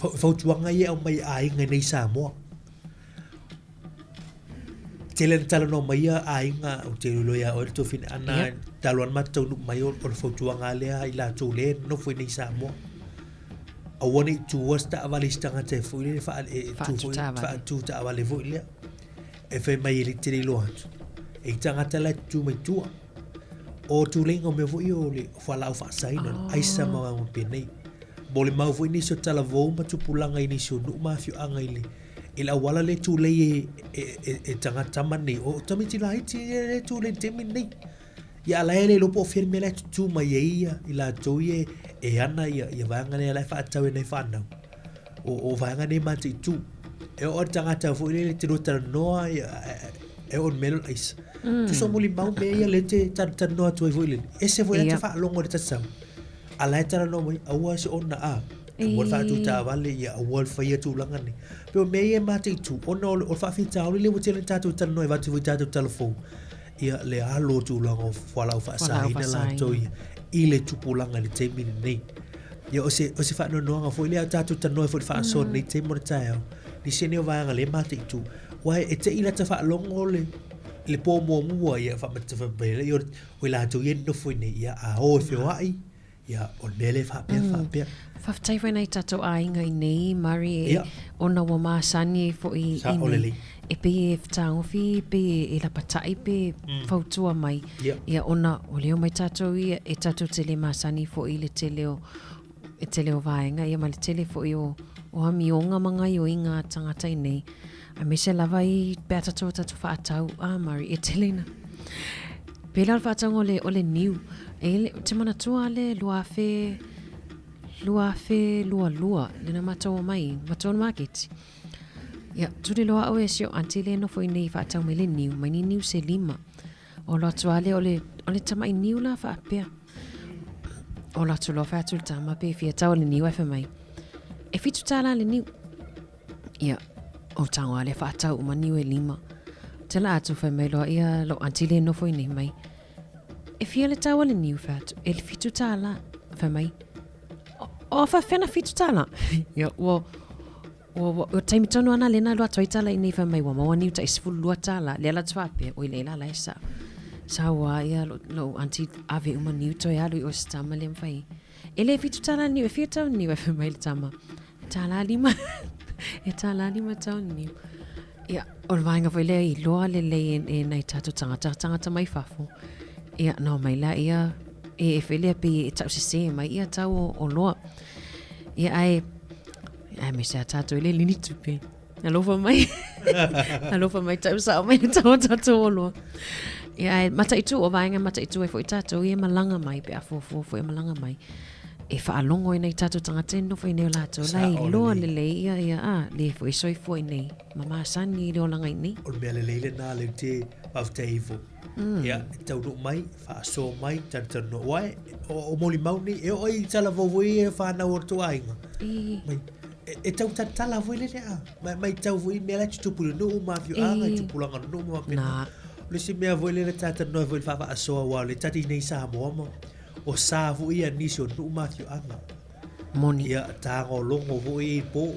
fautuaga ia e aumai i aiga i nei Samoa. Tele na talanoa mai ia aiga, ou te iloiloa ia oe le tuafine ana, yep. talu ana matou taunuu mai o, o le fautuaga lea i latou lea e nofo i nei Samoa. Aua ne i tuua se taavale i se tagata e foi lea, fa, e, tu foi, faatu taavale foi lea. E fai mai e le tele iloa atu. E i tagata la e tutu mai tua. O tuleiga o mea foi o le fualaau faasaina, oh. aisa ma vaega penei. Molimau foi nisi o talavou ma tupulaga i nisi o nuu ma afioaga i le i le auala le tulei e, e, e, e tagata tama nei, o tamaiti laiti e, e tulei i le taimi nei. Ia a la e le iloa po o fea le mea la e tutū mai ai ia i latou ia e ana ia, ia vaega nei la e faatatau e nai whānau. O, o vaega nei mataitu. E oo le tagata foi lele te lua talanoa ia, e oo i le mea lea o le aisa. Tusa o molimau mea ia lea e te talanoa atu ai foi lele. Ese foi la te faalogo i le tatau. A la e talanoa mai, aua se ona a. Aua le faatu taavale, ia aua le faia tulaga nei. Pei o mea ia e mataitu, ona o le, o le faafitauli lea ua tele ona tatou talanoa e avatu foi i tatou talafou, ia le alo o tulaga o fualaau faasaina latou ia i le tupulaga i le taimi lenei. Ia o se, o se faanoanoaga foi lea a tatou talanoa foi i le faasoa lenei taimi o le taeao. Nisi nei o vaega lea e mataitu. Aua e te i lata faalogo le, le pō muamua ia faamata faapea ia o i latou ia e nonofo i inei, ia a o e feoai, ia o le mea lea e faapea, faapea. Faafetai foi nai tatou aiga i nei, Murray, e, yeah. ona ua masani ai foi i nei. E pei e fetagofi, pei e lapatai pe fautua mai. Yeah. Ia ona o leo mai tatou ia, e tatou te le masani foi i le tele o, e tele o vaega, ia ma le tele foi o, o amioga ma gaioiga a tagata i nei. Aemaise lava i pe a tatou tatou faatau, ah Murray, e tele ina. Pēlā o le faatauga o le, o le niu. E le, te manatua le 2000, 2022, lena matou o mai, matou o le maketi. Ia, tuli loa au e si o auntie le nofo i nei faatau mai le niu, mai ni niu se lima. O lo atu a le, o le, o le tamai niu la faapea. O lo atu loa fai atu le tama pe fia tau o le niu ai fai mai. E $7 le niu. Ia, o tago a le faatau uma niu e lima. Te la atu fai mai loa ia lou auntie le nofo i nei mai. E fia le tau a le niu fai atu, e le $7. Fai mai, o, o faafefea na $7? Ia, ua, ua, ua, ua taimi tonu ana lena lua atu ai tala i nei fai mai, ua maua niu tai $12. Lea la te faapea, oi le la la e sa. Sa ua ia lou, lou auntie ave uma niu toe alu i o se tama le mawhai. E le $7 niu, e fia tau niu, e fai mai le tama. Tālā lima. E tālā lima tau niu. Ia, o le vaega foi lea i loa lelei e, e nei tātou tangata, tangata mai fafo. Ia, nā mai la ia, e, e whelea pe e tau sese mai ia tau o, o loa. Ia, ai, ai me se a tātou e le lini tupe. Alofa mai. Alofa mai tau sao mai le tau o tātou o loa. Ia, ai, mataitu o vaega mataitu ai foi tātou ia malanga mai pe a fuafua foi e malanga mai. E whaalongo i nei tātou tangata e nofo i nei o lātou. Lai loa lelei ia ia a le foi soifua i nei. Ma masani i le olanga i nei. O le mea lelei lena leu te faafetai ai fo. Ia, e taunuu mai, faasoa mai, talatalanoa. Aua e, o, o molimau nei, e oo ai i talavou foi e whanau o le tou aiga. Mai, e, e tau talatala foi lele a. Mai, mai tau foi i mea la e tutupu i le nuu ma afioaga, i tupulaga o le nuu ma faapena. O le isi mea foi lele talatalanoa ai foi i le faafaasoa, aua o le tali nei Samoa ma, o sa foi ia nisi o nuu ma afioaga. Moni. Ia, tagologo foi i po.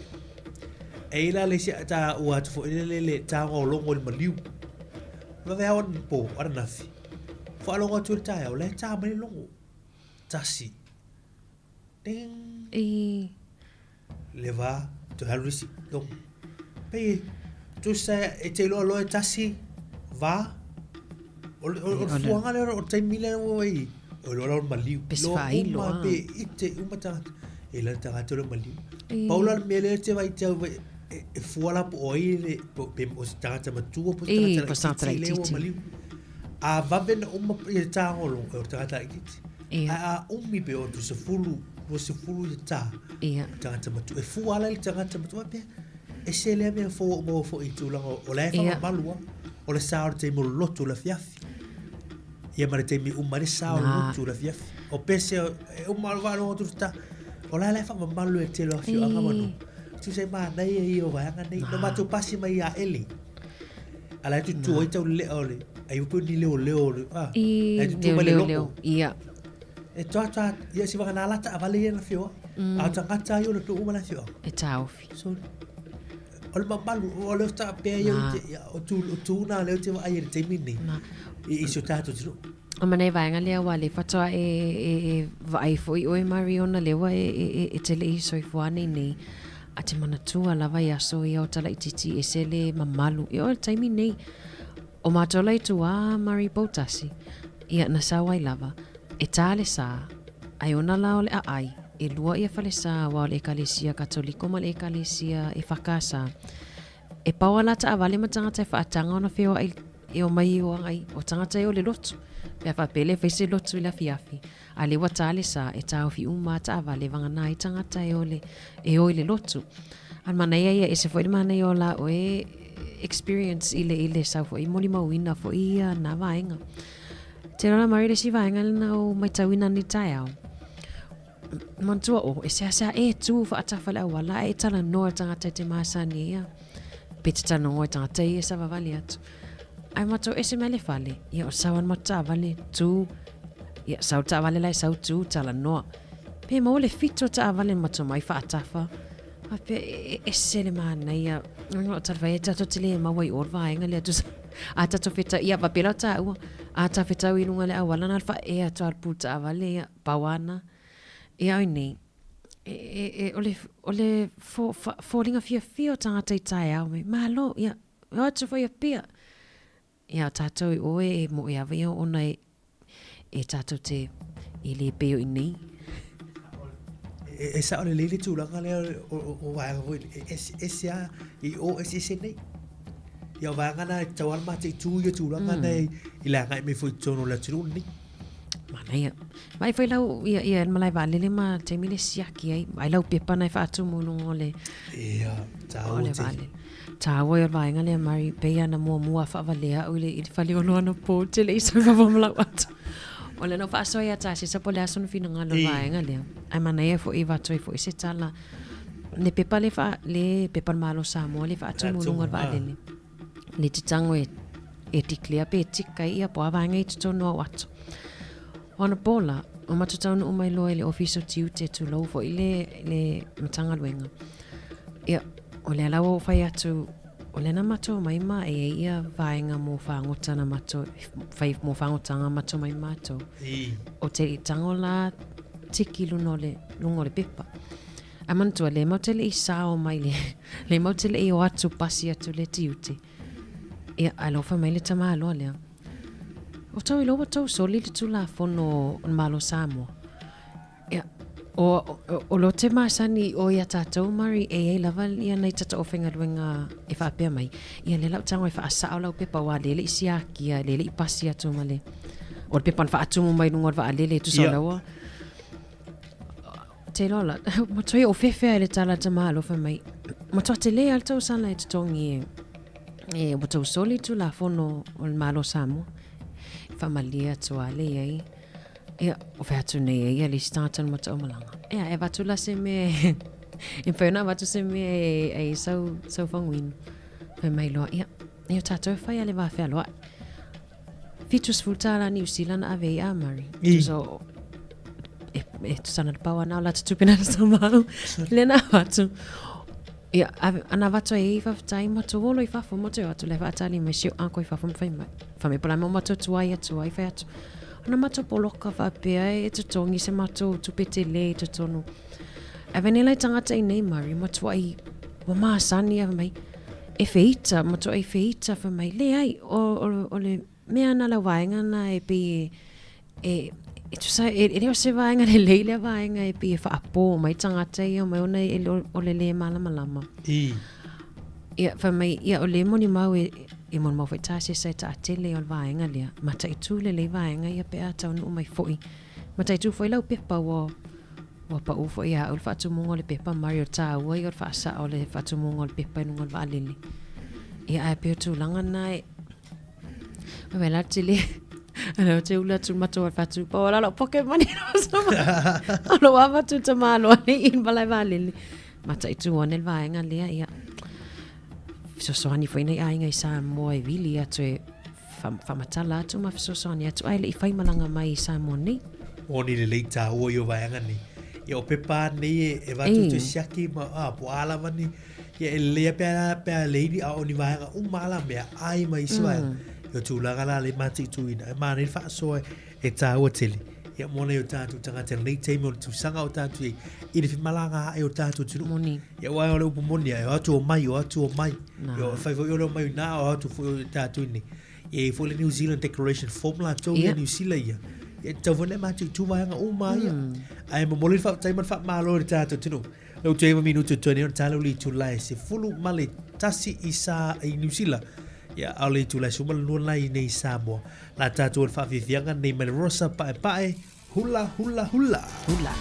E i la le isi ta ua atu foi lele le tagologo i le maliu. Vave ao ana po, ananafi. Faalogo atu i le taeao, o la e tā mai le logo. Tasi. Ding. I. Le va, toe alu le isi, logo. Pei e, tusa e te iloa loa e tasi, va, o le, o, o le fuaga lea, o le taimi lea ua i, o iloa la o le maliu. Pe se faailo, a. Pe i te uma tagata, e la le tagata o le maliu. Pau la le mea lea te vai te au, e, e fua la po o ai le, po, pe o se tagata matua, po se tagata laitiiti lea ua maliu. A vave na uma i le tāgolo, e o le tagata laitiiti. Ia. Ae a umi pe o tu 10, 20 i le tā. Ia. Tagata matua. E fua ala i le tagata matua pea. E se lea mea fua o maua foi i tulaga o la e whakamalu a. O le sa o le taimi o le lotu o le afiafi. Ia ma le taimi uma le sa o le lotu o le afiafi. O pese e uma o le whaalogo atu le tā. O la e whakamalu e tele o afioaga ma nuu. Tusa e manaia ia o vaega nei. No mātou pasi mai ia Eli. A la e tutu ai tau lea o le, ai upu ni leo leo o le, ah, I, la e tutu mai le leo, loko. leo, ia. E toa toa, ia si waka nā lata a vale ia na whioa. A o tangata ai o le tu'u ma la whioa. E tāofi. So, o le mamalu, o le ota pea ia Nā. te, ia, o tū, o tū nā leo te wa ai e le taimi nei. Nā. I, i so tātou tino. O manei vaega lea ua le fatoa e, e, e vaai foi oe Mari ona lea ua e, e, e, e tele i soifua nei nei. A te manatua lava i aso ia o Talaitiiti ese le mamalu. Ia o le taimi nei, o mātou la i tuā Mari Poutasi, ia na sau ai lava, e tā le sā, ai ona la o le aai, e lua ia falesā aua o le Ekalesia Katoliko ma le Ekalesia e whakasā. E pau ana taavale ma tagata e faataga ona feoai e omai i o agai, o tagata e o le lotu. Pe a faapea le fai se lotu i le afiafi, a lea ua tā le sa, e taofi uma a taavale vagana ai tagata e o le, e o i le lotu. A le manaia ia, ese foi le manaia o la oe experience i le, i le sau foi, molimauina foi ia na vaega. Te rona mari le isi vaega lena o maitauina nei taeao. Manatua o, e seasea e tū whaatafa le auala, e talanoa le tangata i te masani ia. Pe te talanoa i tangata ia savavali atu. Ai matou ese mai le fale, ia o sau ana matou taavale, tū, ia sau le taavale la e sau tū, talanoa. Pe maua le fitu o taavale matou mai whaatafa. A pe e, ese le manaia, o tala e tatou te le maua i o le vaega lea tusa. A tatou whetau, ia wapela o tāua, a tā whetau i runga le auala nā le whaea atu a le pū taavale, ia, pau ana. Ia au nei, e, e, e, o le, o le fo, fa, fōlinga fiafia o tangata i taeao mai, malo, ia, o atu foi a pia. Ia, o tātou i oe e mo e awa ia ona e, e tātou te i le peo i nei. E, e sao le lei le tulaga lea o, o, o vaega foi, e, ese, ese a, i o ese ese nei. Ia o vaega na e tau ala mātou i tū ia tulaga nei i le agai mai foi i totonu o le atunuu lenei. Manaia. Mai foi lau ia ia le malae vaalele ma taimi le siaki ai. Ai lau pepa na e faatumu i luga o le Ia, o le tāua te. vaalele. Tāua i o le vaega lea Mari, pei ana muamua faavalea au i le i le fale ono ana pō tele i sau vava ma lau ata. O le na faasoa ia tāsisa po le aso na finagalo o le I. vaega lea. Ae manaia foi vatu ai foi se tala. Le pepa le faa le pepa le Malo Samoa le faatumu i luga o le Faatumu, ah. vaalele. Le te tango e e declare pe tika i ia po a vaega i totonu au ato. O ana pō la, o matou taunuu mai loa i le ofisa o tiute tulou foi le, le Matagaluega. Ia, o lea la ua ou fai atu, o lea na matou omai ma e ai ia vaega mō fagota na matou, fai mō fagotaga matou mai matou. I. O te tango la tiki luna o le, luga o le pepa. Ae manatua, le mau te le i sao mai le, le mau te le i o atu pasi atu le tiute. Ia, ae alofa mai le tamāloa lea. O tau iloa ua tou soli le Tulafono o le Malo Samoa. Ia, o, o, o lo te masani o ia tātou, Murray, e iai lava ia nai tata o faigaluega e faapea mai. Ia, lea lau tago e faasao lau pepa, ua le le i siakia, le le i pasi atu ma le, o le pepa na faatumu mai luga o le vaalele, tusa o Ia. laua. Te iloa la, matua ia o fefea i le tala a tamāloa fai mai, matua tele lava le tausaga e totogi e, e ua tou soli Tulafono o le Malo o Samoa. E faamalie atu lava le i ai. Ia, o fai atu nei e ia le isi tagata o le Mataomalaga. Ia, e avatu la se mea e, e mafai ona avatu se mea e, e sau, sau faguinu. Fai mai loa, ia, ia o tatou e fai a le va fealoai. $70 Niu Sila na ave ai a Murray. I. Tusa o, e, e tusa na le pau ana o la tutupe na le samau. Le na avatu. Ia, ave, ana avatu ai i faafetai matou olo i fafo, matou o atu la e faatali mai si o uncle i fafo ma fai mai. Fai mai po o le a mea o matou tuai atu ai, fai atu, ana matou poloka faapea e totogi se matou tupe tele i totonu. Ae fai nei la i tagata i nei Murray, matuai ua masani a fai mai, e feita, matuai feita, fai mai, leai, o, o, o le mea na le vaega na e pei e, e, e tusa, e, e le o se vaega lelei lea vaega e pei e faapō mai tagata ia mai ona e le, o le lē malamalama. I. Ia, fai mai, ia o le molimau e, e molimau foi tā se sa e taatele o le vaega lea. Mataitu lelei vaega ia pe a taunuu mai foi. Mataitu foi lau pepa ua, ua pau foi ia au le faatumuga o le pepa Mario tāua ia o le faasaa o le faatumuga o le pepa i luga o le vaalele. Ia ae pei o tulaga na e, Fai mai la tele. Ana o te ula atu matou al whatu. Pa o lalo pocket money no sama. O lo ava tu ta malo nei in balai vaalele. Mata i tu one le vaega lea ia. Fesoasoani foi nei aiga i Samoa e vili atu e whamatala atu ma fesoasoani atu ai le i whai malanga mai i Samoa nei. O ni lelei tāua i o vaega nei. Ia o pepa nei e, e vatu tu siaki ma a po ala vani. Ia e lelei a pea, pea leini a o ni vaega uma ala mea ai ma isi vaega. Ia o tulaga la le mataituina. E mānei le faasoa e tāua tele. Ia mona i o tātou tagata lenei taimi o le tausaga o tātou i i le femalagaai o tātou atunuu. Moni. Ia aua o le upu moni ia, e o atu o mai, o atu o mai. Nā. Ia e whai foi o le o mai nā, o atu foi o tātou nei. Ia i foi le New Zealand Declaration Form latou ia New Zealand ia. Ia tau foi nei mātou vaega uma ia. Ae momoli le faafetai ma le faamalo i le tātou atunuu. Lau te iwa minutu toe nei o le tala o le itula e 11 i sa i New Zealand. Ia, a o le itula e 12 la i nei Samoa. La tātou o le whaafiafiaga nei mai le Rosa Pae Pae, hula hula hula. Hula.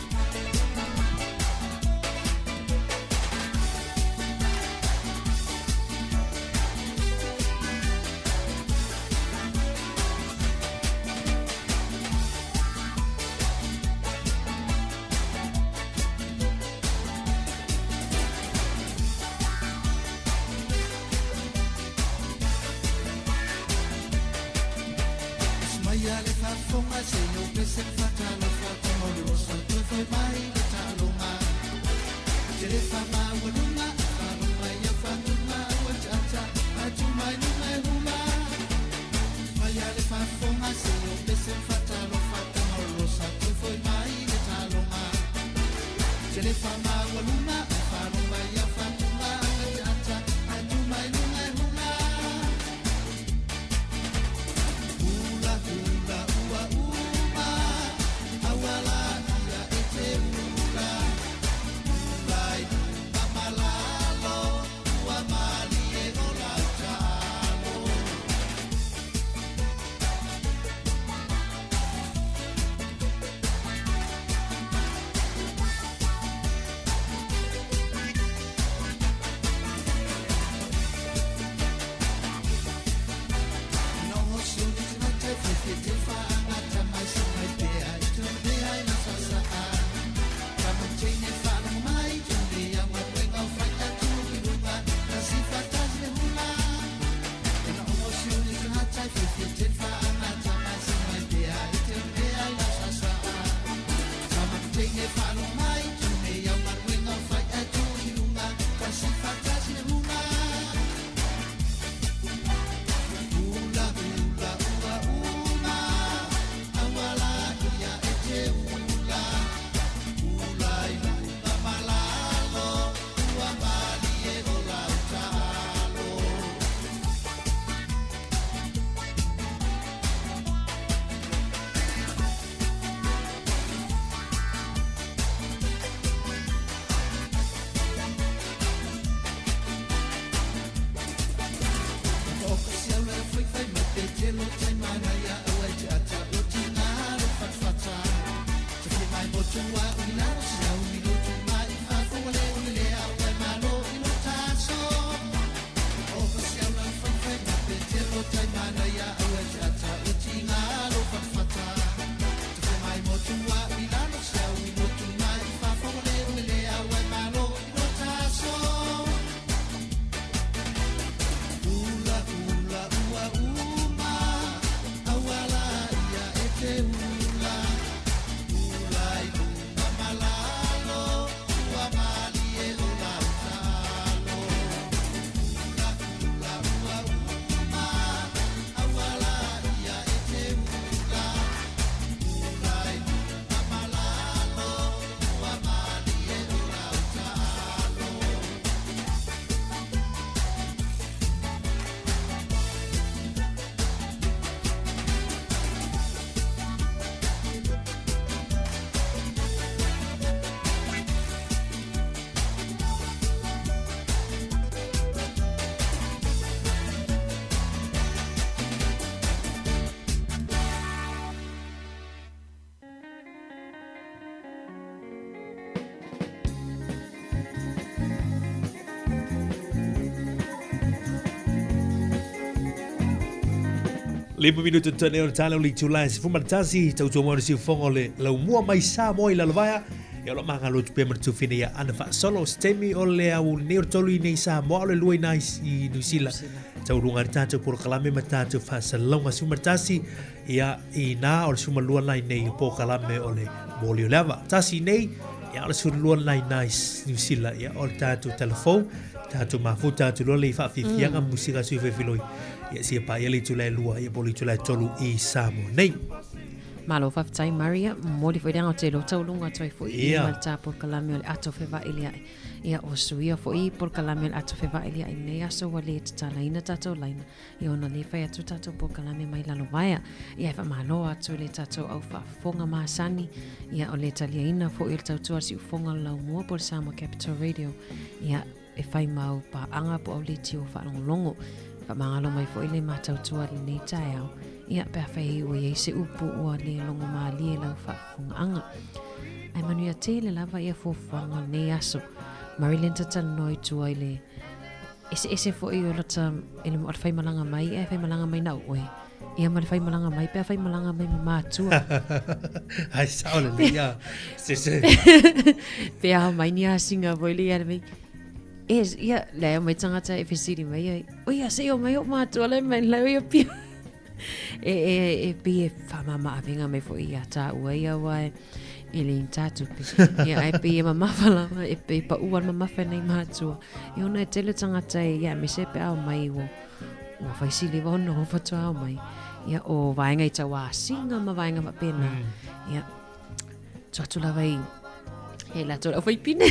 5 minuta tane o le tala o le itula e 11, tautua mai o le siufofoga o le laumua mai Samoa i Lalovaea. Ia o lo o magalo atu pea ma le tufine ia ana faasolo. O se taimi o le aoauli nei o le 3 i nei Samoa, o le 2 i nā i Niu Sila. Taualuga ai le tatou polokalame ma tatou faasalalauga 11, ia i nā o le 12 nā i nei polokalame o le moli o le ava. Tasi nei, ia o le 12 nā i nā i Niu Sila, ia o le tatou tala fou, tatou mafuta atu loa le i faafiafiaga mm. musika sui filoi. Ia sia pa ia le itula e 2, ia po le itula e 3 i Samoa nei. Malo faafetai Maria, momoli foi le aga o te loa tauluga atu ai foi i ma le tā polokalame o le ato fevailia'i. Ia ua suia foi polokalame o le ato fevailia'i i lenei aso ua le tatalaina tatou laina ia ona le fai atu tatou polokalame mai Lalovaea. Ia e faamalo atu i le tatou au faafofoga masani ia o le taliaina foi o le tautua a le siufofoga o le laumua po o le Samoa Capital Radio. Ia e whai mau pāanga po au leitio whaalongolongo. Whamangalo mai foi le mātautua lenei taeao. Ia, pe a whai ua iai se upu ua le longo mālie lau whaafongaanga. Ai manuia tele lava ia fuafuaga o lenei aso. Marilyn tatalanoa i tua i le eseese foi o lata i le, o le whaimalaga mai, e whaimalaga mai na'u oe. Ia ma le whaimalaga mai, pe a whaimalaga mai ma mātua. Ai sao le lei a. Se se. Pe a mai ni asinga foi le ia le mai. E, ia, le mai tangata e fesili mai ai. O ia, se o mai o mātua le mai le ia pia. E, e, e pi e whamama awenga mai foi ia tā ua ia wai. E le tātupi. Ia, ai pi e mamafa lava, e pi pa ua mamafa nei mātua. E ona e tele tangata e, ia, me se pe ao mai o. Ua whai sili wa ono whatoa ao mai. Ia, o vaenga i tau asinga ma vaenga whapena. Ia, tu atu lava i he la tō whai pine.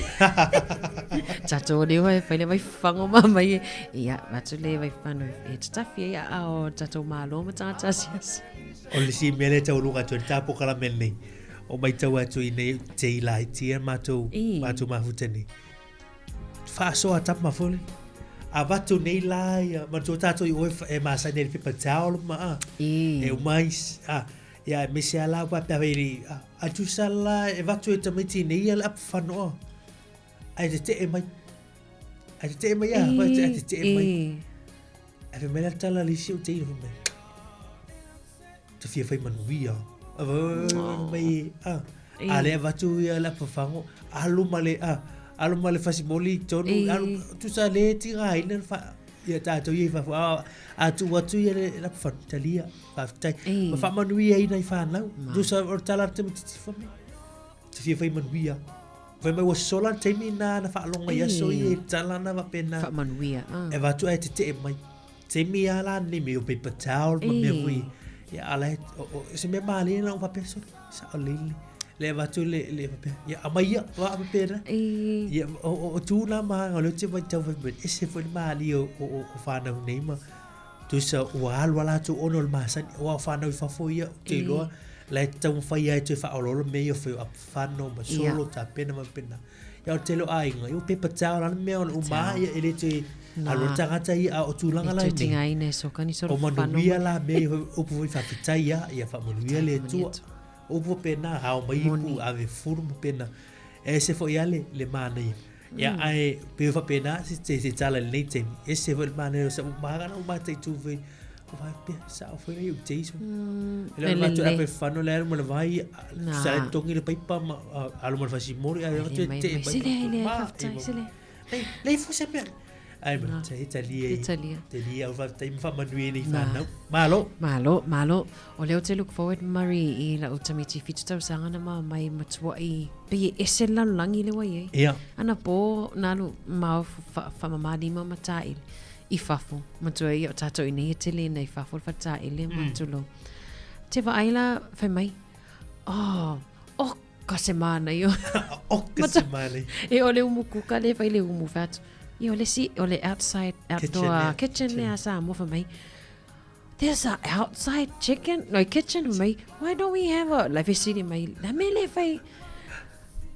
Tato le wai, whai le wai whango ma mai e. Ia, atu le wai whano e tatafi e a o tato malo ma tata asiasi. O le si mea le taualuga atu e le tā polokalame lenei. O maitau atu i nei te i laiti e mātou, mātou mafuta nei. Faasoa tama foi le. Avatu nei la ia, manatua tātou i oe e masani ai le pepa towel ma a. E uma ai, a, ia aemaise lava la faapea fai le, a, a tusa la e avatu e tamaiti nei ia le apu whanoa. Ae tetee mai. Ae tetee mai a, ae tetee mai. Ae fai mai la tala le isi o teina fai mai. Te fia whai manuia. Mai, a, a le avatu ia le apafango, alu ma le, a, alu ma le fasimoli i tonu, alu, tusa le tiga ina le wha, ia tātou ia i whafo, a, a tu atu ia le apafango, talia, whafetai, ma whamanuia ina i whanau, tusa o tala te matiti whame, te fia whai manuia. Whai mai ua sola le taimi na na whaalonga i aso i e tala na wapena. Whamanuia. E vatu ai te te mai. Taimi a la nei me o paper towel ma mea foi. Ia ala he, o, o, se mea mālie na o faapea sole, sa o leile. Le avatu le, le faapea, ia aumai ia, wa faapea na. Ia, o, o, o tū nā mahaga, o lea ou te matau fai mai, ese foi le mālie o, o, o, o whānau nei ma, tusa ua alu a latou ona o le masani, aua o whānau i fafo ia, ou te iloa, la e taumafai ai e toe faaolaola mea ia o whai o apawhano ma solo, tapena ma pena. Ia o le tele o aiga, ia o paper towel ana mea ona uma a ia e le toe alo le tagata ia a o tulaga la nei. O manuia la mea ia upu foi faafetai a ia faamanuia le Atua. O upu faapena ao mai ipu ave fulu ma pena. E ese foi a le le manaia. Ia ae pei faapena se se tala i lenei taimi. Ese foi le manaia o sa'u maga na ou mataitu foi o faapea sao foi ai o Jason. E le o le atu ape fano le alu ma le vai sa le togi le paipa ma alu ma le fasimoli ae atu e te mai. Sele ai le faafetai sele. Le fo se mea. Ai ma te talia i. Talia. Talia au faafetai ma faamanuia i nei whanau. Malo. Malo, malo. O lea ou te look forward Murray i lau tamaiti 7 tausaga na ma mai matua i pei e ese le lalolagi le ua i ai. Ia. Ana pō na alu ma whamamā lima ma tāili i fafo. Matua ia o tātou i nei e tele nei fafo le whataele ma tulou. Te vaai la whai mai, oh, oh ka se mānaia. Oh ka se mānaia. E o le umu kuka le whai le umu whatu. I o le si, o le outside, outdoor kitchen, kitchen le a Samoa whai mai. There's a outside chicken, no kitchen mai. Why don't we have a, like fesili mai, la me le whai,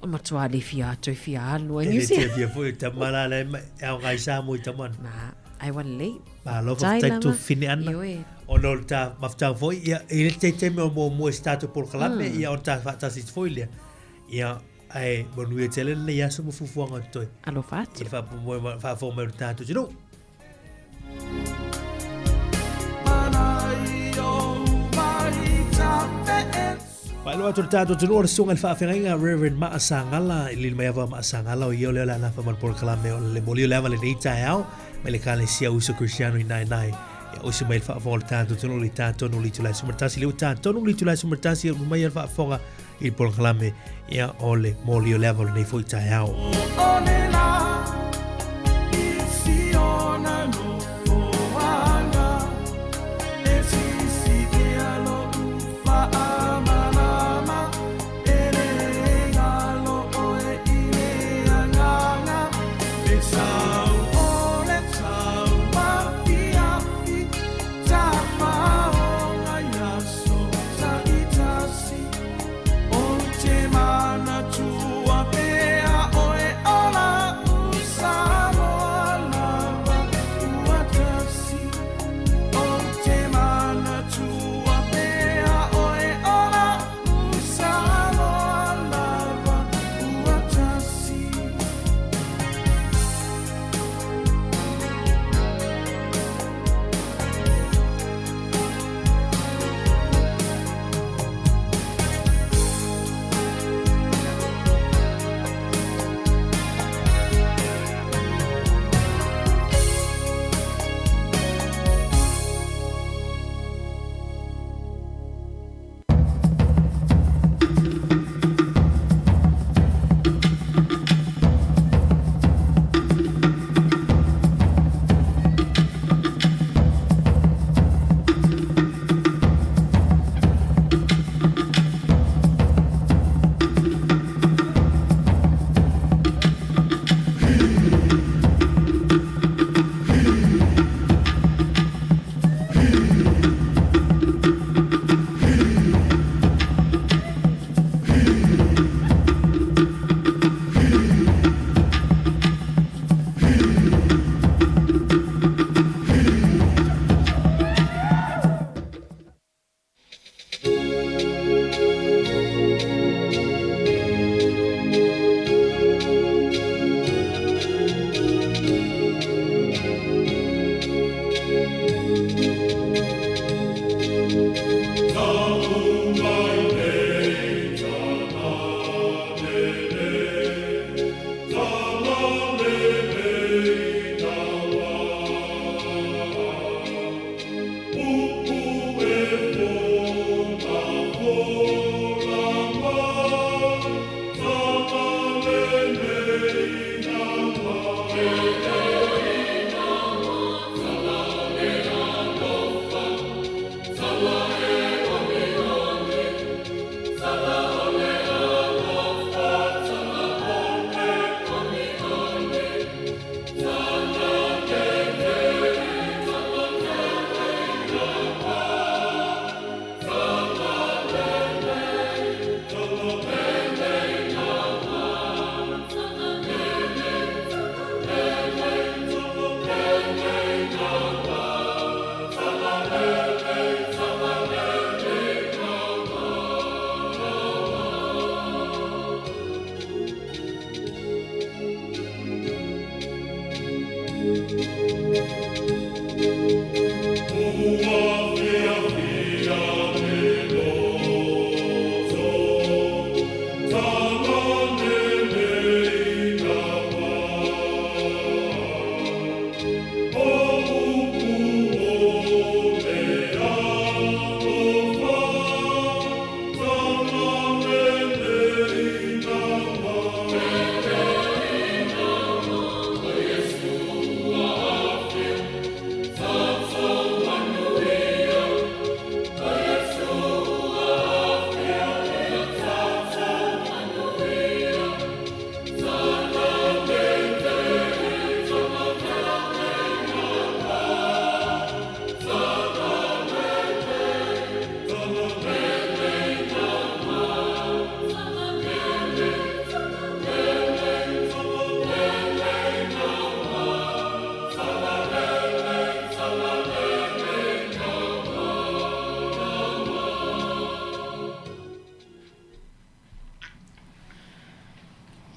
o matua le fia atu fia alu ai New Zealand. E le fia foi tama la le mai, au ngai Samoa i tama. Na, ai wan lei. Malo faafetai tu fine ana. Ona o le tā mafutau foi, ia, i le te taimi o muamua i se tātou polokalame, ia ona tā faatasi foi lea. Ia, ae manuia tele lenei aso ma fuafuaga o totoe. Alofa atu. I le faafofoga mai o le tatou atunuu. Faailoa atu le tatou atunuu o le susuga i le faafeagaiga Reverend Maa Sagala i Lilomaiava Maa Sagala o ia o lea o le a nafa ma le polokalame o le moli o le ava lenei taeao mai le Ekalesia Uso Kristiano i Naenae. Ia usi mai le faafofoga o le tatou atunuu i le ta tonu o le itula e 11 lea ua ta tonu le itula e 11 ia ulu mai le faafofoga i le polokalame ia o le moli o le ava o lenei foi taeao.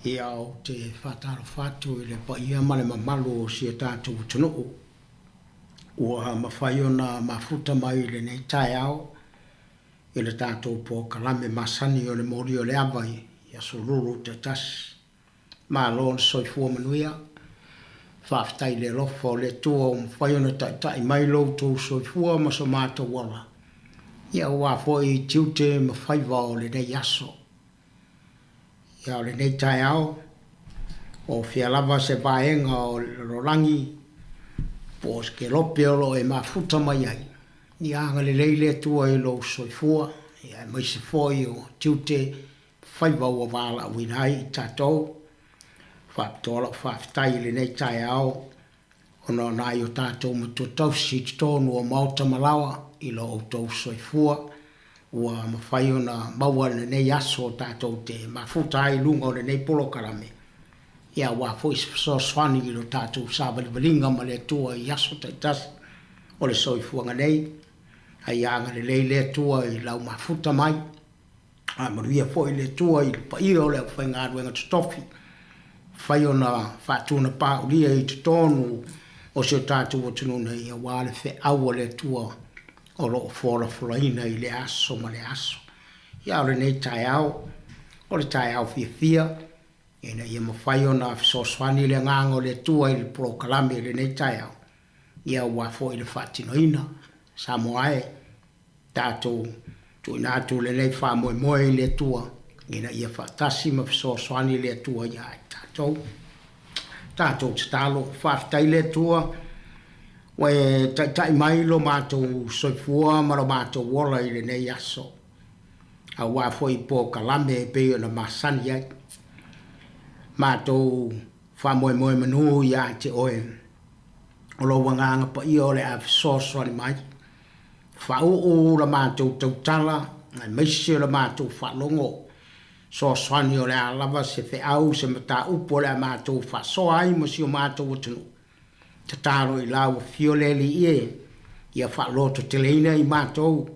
Ia, ou te faatalofa atu i le paia ma le mamalu o si a tatou atunuu ua mafai ona mafuta mai i lenei taeao. i le tatou polokalame masani o le moli o le ava i aso lulu taitasi. Malo le soifua manuia. Faafetai i le alofa o le Atua ua mafai ona taitai mai lo outou soifua ma so matou ola, ia aua foi tiute ma faiva o lenei aso. Ia o lenei taeao, o fea lava se vaega o le lalolagi po o se kelope o lo o e mafuta mai ai, ia agalelei le Atua i lou soifua, ia aemaise foi o tiute faiva ua valaauina ai i tatou. Faapitoa lau faafetai i lenei taeao ona o nai o tatou matua tausi i totonu o maota ma laoa i lo outou soifua ua mafai ona maua lenei aso tatou te mafuta ai i luga o lenei polokalame, ia aua foi se fesoasoani i lo tatou savalivaliga ma le Atua i aso taitasi o le soifuaga nei. A ia agalelei le Atua i lau mafuta mai. A manuia foi le Atua i le paia o le aufaigaluega totofi, mafai ona faatunapaaulia i totonu o si o tatou atunuu nei, aua le feau a le Atua o lo o folafolaina i lea aso ma lea aso. Ia, a o lenei taeao, o le taeao fiafia, ina ia mafai ona fesoasoani le Agaga o le Atua i le polokalame i lenei taeao, ia aua foi le faatinoina. Samoa e, tatou tuuina atu lenei faamoemoe i le Atua ina ia faatasi ma fesoasoani le Atua ia i tatou. Tatou tatalo, faafetai le Atua ua e taitai mai lo matou soifua ma lo matou ola i lenei aso, aua foi polokalame e pei ona masani ai. Matou faamoemoe manu ia te oe, o lou agaga paia o le a fesoasoani mai. Faauu la matou tautala aemaise o le matou faalogo fesoasoani o le a lava se feau, se mataupu o le a matou faasoa ai ma si o matou atunuu. Tatalo i lau Afio le Alii e, ia faalototeleina i matou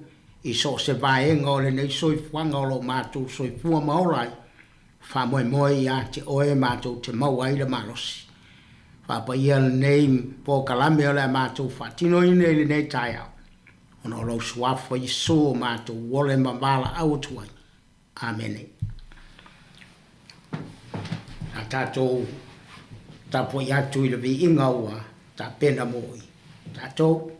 i so o se vaega o lenei soifuaga o lo o matou soifua ma ola ai, faamoemoe ia te Oe matou te maua ai le malosi. Faapaia lenei polokalame o le a matou faatinoina i lenei taeao, ona o Lou Suafa Iesu o matou ole ma valaau atu ai. Amene. A tatou tapuai atu i le viiga ua tapena mo i tatou.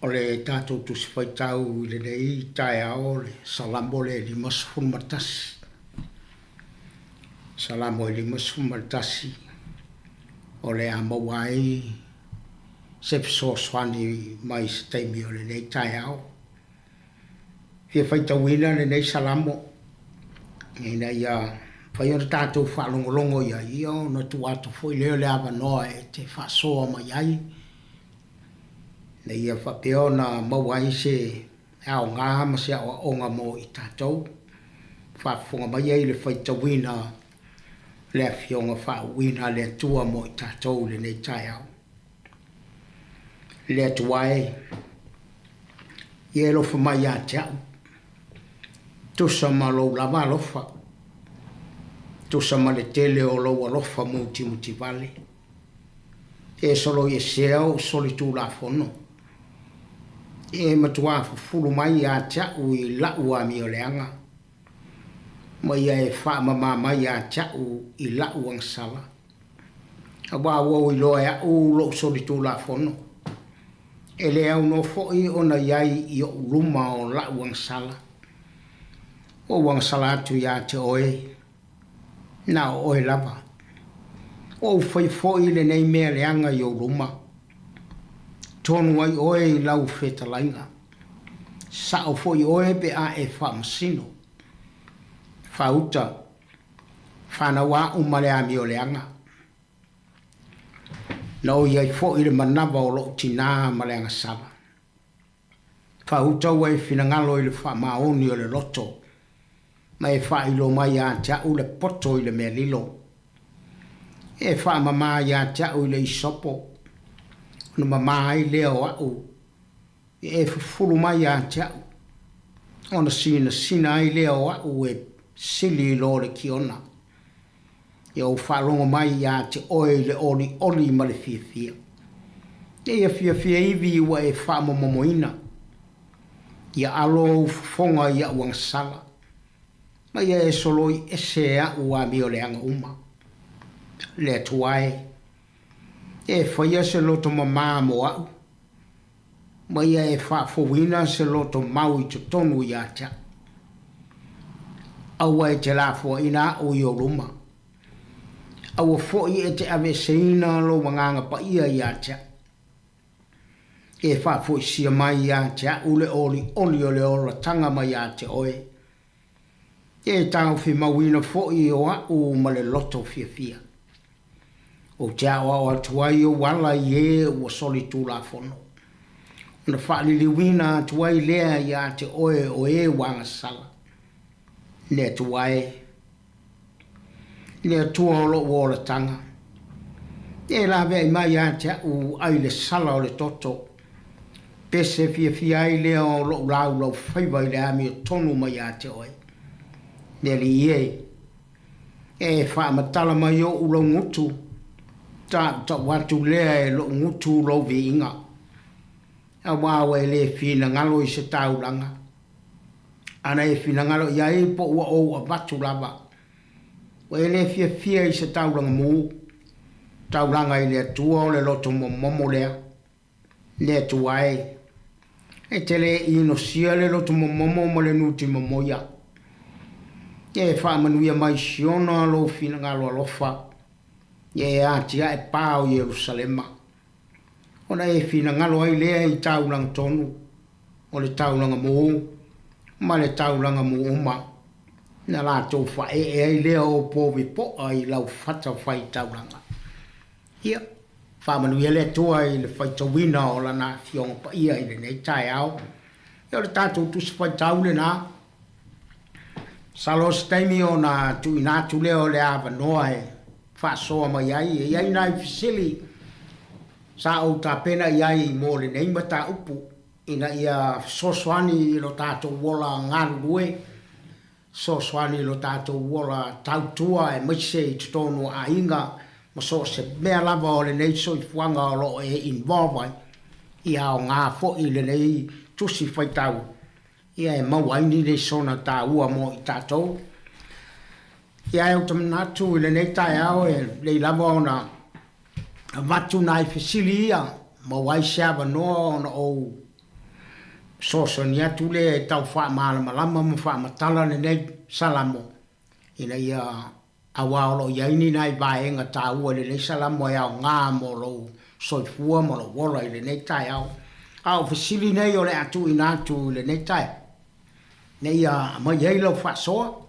O le tatou Tusi Faitau i lenei taeao o le Salamo le 51. Salamo e 51, o le a maua ai se fesoasoani mai se taimi o lenei taeao. Fia faitauina lenei Salamo ina ia mafai ona tatou faalogologo i ai, ia ona tuu atu foi lea o le avanoa e te faasoa mai ai, ina ia faapea ona maua ai se aoga ma se aoaoga mo i tatou. Faafofoga mai ai i le faitauina le Afioga faauuina a le Atua mo i tatou i lenei taeao. Le Atua e, ia e alofa mai ia te au, tusa ma lou lava alofa, tusa ma le tele o lou alofa mutimutivale. E soloiesea ou solitulafono, e matuā fufulu mai ia te au i la'u amioleaga, ma ia e faamamā mai ia te au i la'u agasala. Auā ua ou iloa e a'u lo'u solitulafono, e le aunoa fo'i ona i ai i o'u luma o la'u agasala. Ua ou agasala atu iā te oe, Na o oe lava. Ua ou faia foi lenei mea leaga i ou luma. Tonu ai oe i lau fetalaiga. Sao foi oe pe a e faamasino. Faauta, fanau a'u ma le amio leaga. Na ou i ai foi le manava o lo'u tinā ma le agasala. Faauta ua e finagalo i le faamaoni o le loto, ma e faailoa mai ia te au le poto i le mea lilo. E faamama ia te au i le isopo, ona mama ai lea o au, ia e fufulu mai ia te au, ona sinasina ai lea o au e sili i lo le kiona. Ia ou faalogo mai ia te oe i le olioli ma le fiafia. Ia ia fiafia ivi ua e faamomomoina. Ia alo ou fofoga i a'u agasala, ma ia e soloi ese e a'u amioleaga uma. Le Atua e, ia e faia se loto mamā mo a'u, ma ia e faafouina se loto mau i totonu ia te a'u. Aua e te lafoaina a'u i ou luma. Aua fo'i e te aveeseina lou Agaga Paia ia te a'u. E faafoisia mai ia te a'u le olioli o le olataga mai ia te oe. E taofimauina fo'i o a'u ma le loto fiafia. Ou te aoao atu ai ou ala i e ua solitulafono, ona faaliliuina atu ai lea ia te oe o e ua agasala. Le Atua e, le Atua o lo'u olataga, e laveai mai ia te a'u ai le sala o le toto, pese fiafia ai lea o lo'u laulaufaiva i le amiotonu mai ia te oe. Le Alii e, E faamatala mai oʻu lou gutu, taʻutaʻu atu lea e loʻu gutu lou viiga, auā ua e lē finagalo i se taulaga. Ana e finagalo i ai po ua ou avatu lava, ua e lē fiafia i se taulaga mū, taulaga i le Atua o le loto momomo lea. Le Atua e, e te le inosia le loto momomo ma le nuti momoia. Ia e faamanuia mai Siona lou finagalo alofa, ia e atiae pa o Ierusalema. Ona e finagalo ai lea i taulaga tonu, o le taulaga mū ma le taulaga mū uma, na latou faaee ai lea o povi poa i lau fata faitaulaga. Ia, faamanuia le Atua i le faitauina o Lana Afioga Paia i lenei taeao. Ia, o le tatou Tusi Faitau lena. Masalo o se taimi ona tuuina atu lea o le avanoa e faasoa mai ai. E i ai nai fesili sa ou tapena i ai mo lenei mataupu ina ia fesoasoani i lo tatou ola galulue Fesoasoani i lo tatou ola tautua aemaise i totonu o aiga ma so o se mea lava o lenei soifuaga o lo o e involve ai, ia aoga foi lenei tusi faitau ia e maua ai ni lesona taua mo i tatou. Ia ae ou te manatu i lenei taeao e lelei lava ona avatu nai fesili ia, maua ai se avanoa ona ou. Fesoasoani atu lea e tau faamalamalama ma faamatala lenei Salamo, ina ia aua o lo o i ai ni nai vaega taua i lenei Salamo e aoga mo lou soifua ma lou ola i lenei taeao. A o fesili nei o le a tuuina atu i lenei taeao, ina ia aumai ai lau faasoa,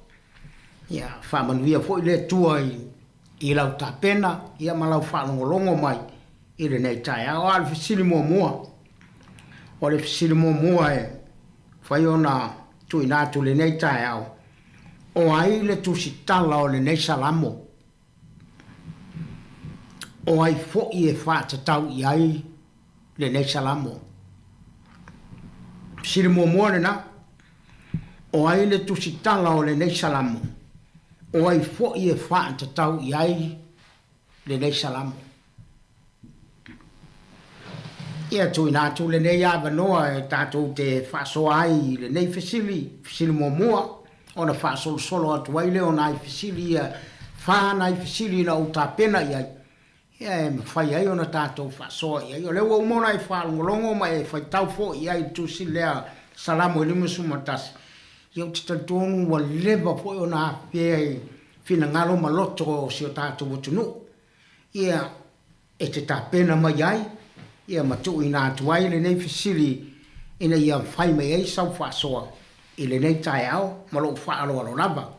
ia faamanuia foi le Atua i lau tapena ia ma lau faalogologo mai i lenei taeao. A o le fesili muamua, o le fesili muamua e mafai ona tuuina atu i lenei taeao, O ai le tusitala o lenei Salamo? O ai foi e faatatau i ai lenei Salamo? Fesili muamua lena, O ai le tusitala o lenei Salamo? O ai foi e faatatau i ai lenei Salamo? Ia tuuina atu lenei avanoa e tatou te faasoa ai i lenei fesili, fesili muamua, ona faasolosolo atu ai lea o nai fesili ia, fa nai fesili na ou tapena i ai, ia e mafai ai ona tatou faasoa i ai. O lea ua uma ona e faalogologo ma e faitau foi i ai i le tusi lea Salamo e 51, ia ou te talitonu ua leva foi ona afea i finagalo ma loto o si o tatou atunuu. Ia, e te tapena mai ai, ia ma tuuina atu ai lenei fesili ina ia fai mai ai sau faasoa i lenei taeao ma lou faaaloalo lava.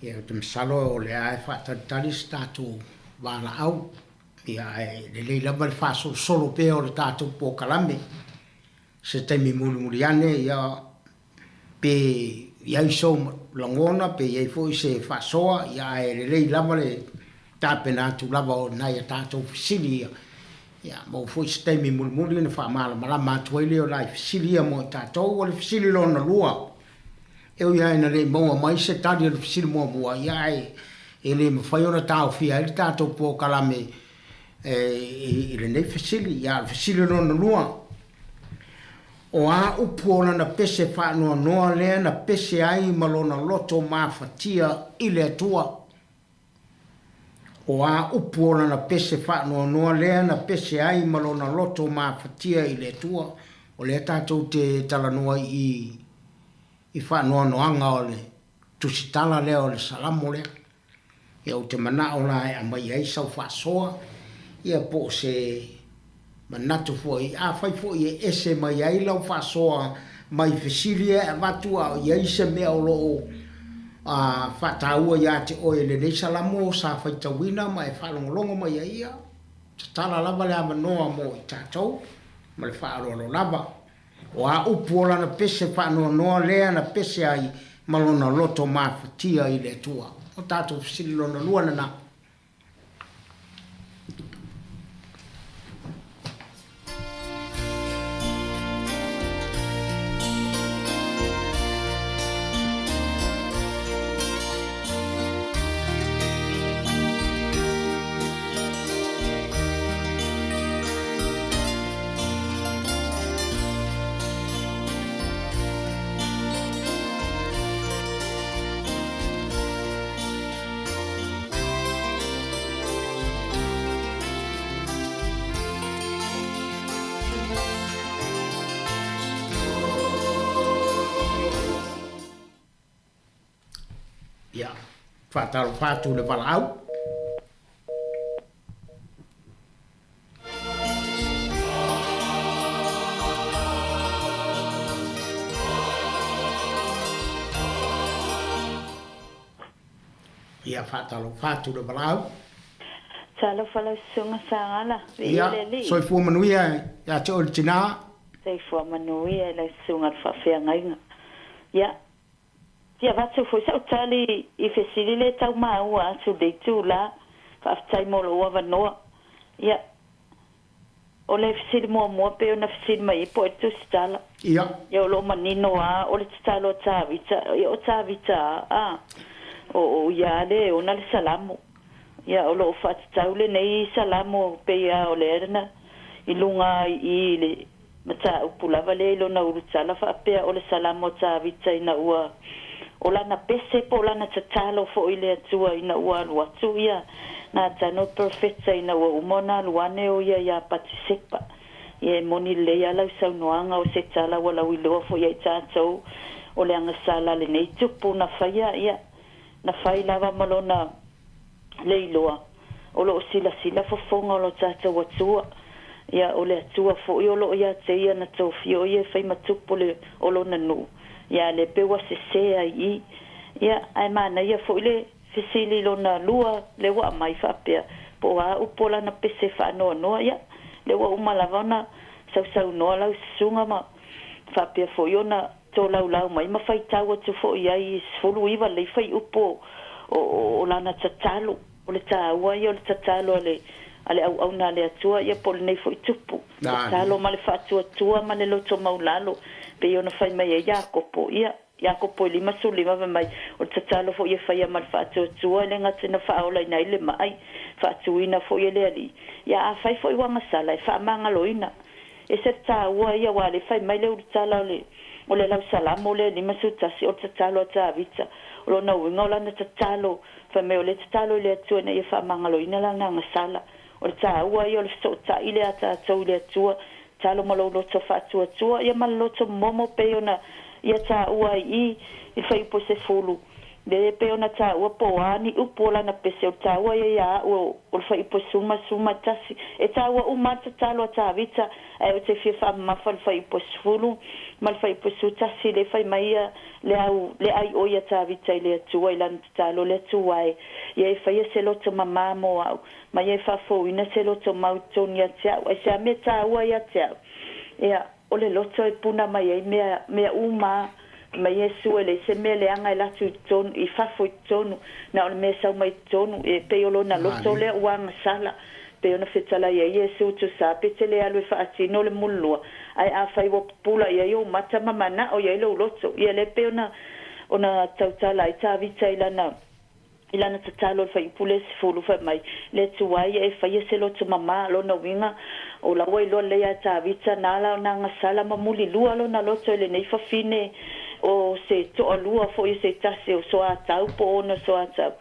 Ia, ou te masalo o lea lava e faatalitali se tatou valaau, ia ae lelei lava le faasolosolo pea o le tatou polokalame. Se taimi mulimuli ane, ia, pe i ai sou lagona pe i ai foi se faasoa, ia ae lelei lava le tapena atu lava o nai a tatou fesili ia. Ia, maua foi se taimi mulimuli ona faamalamalama atu ai lea o nai fesili ia mo i tatou. O le fesili lona lua, E ui lava ina le i maua mai se tali o le fesili muamua, ia ae e le mafai ona taofia ai le tatou polokalame i lenei fesili. Ia, o le fesili lona lua, O a upu o lana pese faanoanoa lea na pese ai ma lona loto mafatia i le Atua? O a upu o lana pese faanoanoa lea na pese ai ma lona loto mafatia i le Atua? O lea tatou te talanoa i i faanoanoaga o le tusitala lea o le Salamo lea. Ia ou te manao la e aumai ai sau faasoa, ia po o se manatu foi, afai foi e ese mai ai lau faasoa mai fesili ia e avatu a o i ai se mea o lo o faataua ia te oe i lenei Salamo sa faitauina ma e faalogologo mai ai, ia tatala lava le avanoa mo i tatou ma le faaaloalo lava. O a upu o lana pese faanoanoa lea na pese ai ma lona loto mafatia i le Atua. O tatou fesili lona lua lena. Ia, faatalofa atu i le valaau. Ia, faatalofa atu i le valaau. Talofa lau Susuga Sagala, viia le Alii. Ia, soifua manuia ia te oe le tina. Soifua manuia i lau Susuga le Faafeagaiga. Ia, Fia avatu foi sau tali i fesili le tau maua atu le itula. Faafetai mo lou avanoa. Ia, o le fesili muamua pei ona fesili mai ai po o le tusitala. Ia. Ia o lo o manino a o le tatalo a Tavita, ia o Tavita a, a, o, o ia a le ona le Salamo. Ia o lo o faatatau lenei Salamo pei a o lea na i luga i i le Mataupu lava lea i lona ulutala faapea o le Salamo a Tavita ina ua o lana pese po o lana tatalo foi i le Atua ina ua alu atu ia Natano Perofeta ina ua uma ona alu ane o ia iā Patisepa. Ia e moni lelei a lau saunoaga o se tala ua lauiloa foi ia i tatou o le agasala a lenei tupu na faia ia na fai lava ma lona Leiloa, o lo o silasila fofoga o lo tatou Atua, ia, o le Atua foi o lo o ia te ia na tofia o ia e fai ma tupu le o lona nuu, ia, a le pe ua sese ai i. Ia, ae manaia foi le fesili lona lua lea ua aumai faapea, po o a upu o lana pese faanoanoa, ia, lea ua uma lava ona sausaunoa lau susuga ma faapea foi ona tolaulau mai ma faitau atu foi i ai i 19 lelei fuaiupu o, o, o lana tatalo, o le taua ia o le tatalo a le, a le auauna a le Atua, ia po o lenei foi tupu, tatalo ma le faatuatua ma le loto maulalo, pei ona fai mai ai Iakopo, ia, Iakopo e 55 fai mai, o le tatalo foi e faia ma le faatuatua e le gata ina faaolaina ai le ma'i, faatuina foi e le Alii, ia afai foi ua agasala, e faamagaloina. Ese le taua ia aua le fai mai le ulutala o le o le lau Salamo lea 51 o le tatalo a Tavita. O lona uiga o lana tatalo fai mai o lea e tatalo i le Atua ina ia faamagaloina lana agasala. O le taua ia o le fesootai lea a tatou i le Atua, tatalo ma lou loto faatuatua ia ma le loto momomo pei ona ia taua ai i i le fuaiupu e 10. Le pei ona taua po o a ni upu o lana pese o le taua ia ia a'u o le fuaiupu e 11. E taua uma a le tatalo a Tavita, ae ou te fia faamamafa le fuaiupu e 10 ma le fuaiupu e 11 lea e fai mai ia le au le ai oi a Tavita i le Atua i lana tatalo, Le Atua e, ia e faia se loto mamā mo a'u, ma ia e faafouina se loto mau i totonu ia te a'u. Aisea mea taua ia te a'u? Ia, O le loto e puna mai ai mea, mea uma mai Iesu e leai se mea leaga e latu i totonu, i fafo i totonu, na o le mea e sau mai i totonu, e pei o lona loto lea ua agasala. Pei ona fetalai ai Iesu, Tusa pe te le alu e faatino le mululua, ae afai ua pupula i ai ou mata ma manao i ai lou loto, ia lea pei ona, ona tautala ai Tavita i lana I lana tatalo i le fuaiupu le 10, fai mai, Le Atua ia e faia se loto mamā, lona uiga, o la ua iloa lelei ia Tavita, na ala ona agasala ma mulilua lona loto i lenei fafine, o se toalua foi o se tasi o soatau po o ona soatau.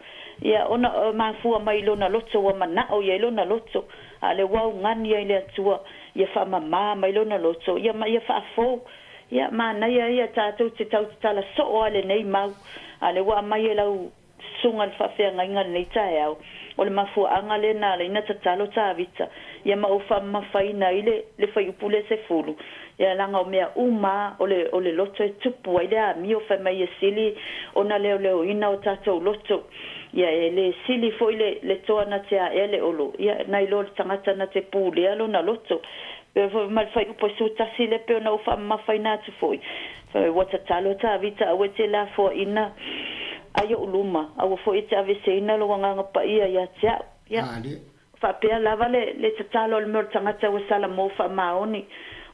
Ia, ona mafua mai i lona loto ua manao i ai lona loto, a o lea ua augani ai le Atua ia faamamā mai lona loto, ia ma ia faafou. Ia, manaia ia tatou te tau tatala soo a lenei mau, a lea ua aumai e lau susuga le faafeagaiga lenei taeao, o le mafuaaga lea na ala ai na tatalo Tavita, ia ma ou faamamafaina ai le, le fuaiupu lea 10, ia leaga o mea uma a, o le, o le loto e tupu ai le amio fai mai e sili ona leoleoina o tatou loto. Ia e le sili foi le, le toa na te aea le olo, ia nai lo le tagata na te pulea lona loto. Pei foi ma le fuaiupu e 11 lea pei ona ou faamamafaina atu foi, Ua tatalo Tavita aua e te lafoaina ai ou luma, aua foi e te aveeseina lou Agaga Paia ia te au. Ia, faapea lava le, le tatalo a le mea o le tagata ua salamo faamaoni,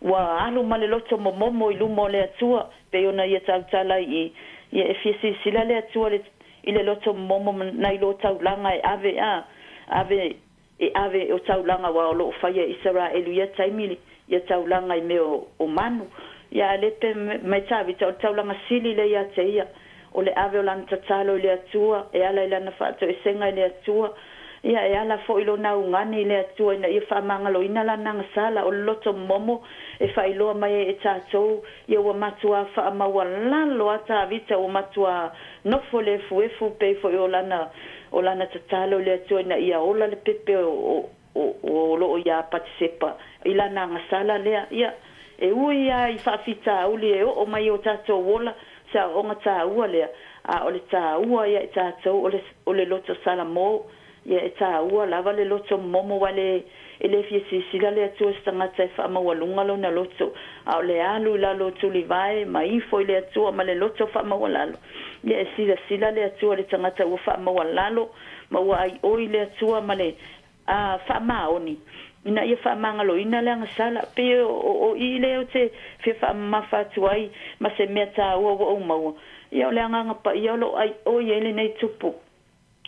ua alu ma le loto momomo i luma o le Atua, pei ona ia tautala ai i, ia e fia silasila le Atua le, i le loto momomo nai lo taulaga e ave, a, ave e ave o taulaga aua o lo o faia e Isaraelu ia taimi ia taulaga i mea o manu. Ia a le pe mai Tavita o le taulaga sili lea ia te ia, o le ave o lana tatalo i le Atua, e ala i lana faatoesega i le Atua, ia e ala foi lona augani i le Atua ina ia faamagaloina lana agasala. O le loto momo e faailoa mai ai e tatou, ia ua matuā faamaualalo a Tavita, ua matuā nofo le efuefu pei foi o lana O lana tatalo i le Atua ina ia ola le pepe o o lo o iā Patisepa i lana agasala lea. Ia, e ui lava i faafitauli e oo mai i o tatou ola, se aoaoga taua lea, a o le taua ia i tatou o le, o le loto salamo. Ia, e taua lava le loto momo aua le, e le fia silasila le Atua i se tagata e faamaualuga lona loto, a o le alu i lalo o tulivae ma ifo i le Atua ma le loto faamaualalo. Ia e silasila le Atua i le tagata ua faamaualalo ma ua aioi le Atua ma le faamaoni, ina ia faamagaloina le agasala. Pei o i lea ou te fia faamamafa atu ai ma se mea taua ua ou maua, ia o le Agaga Paia o lo o aioi ai lenei tupu.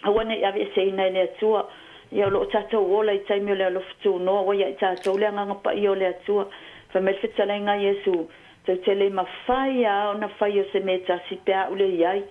Aua ne i aveeseina e le Atua. Ia o lo o tatou ola i taimi o le alofa tunoa, ua ia i tatou le Agaga Paia o le Atua. Fai mai le fetalaiga a Iesu, Tou te le mafai a ona fai o se mea e tasi pe a ule i ai.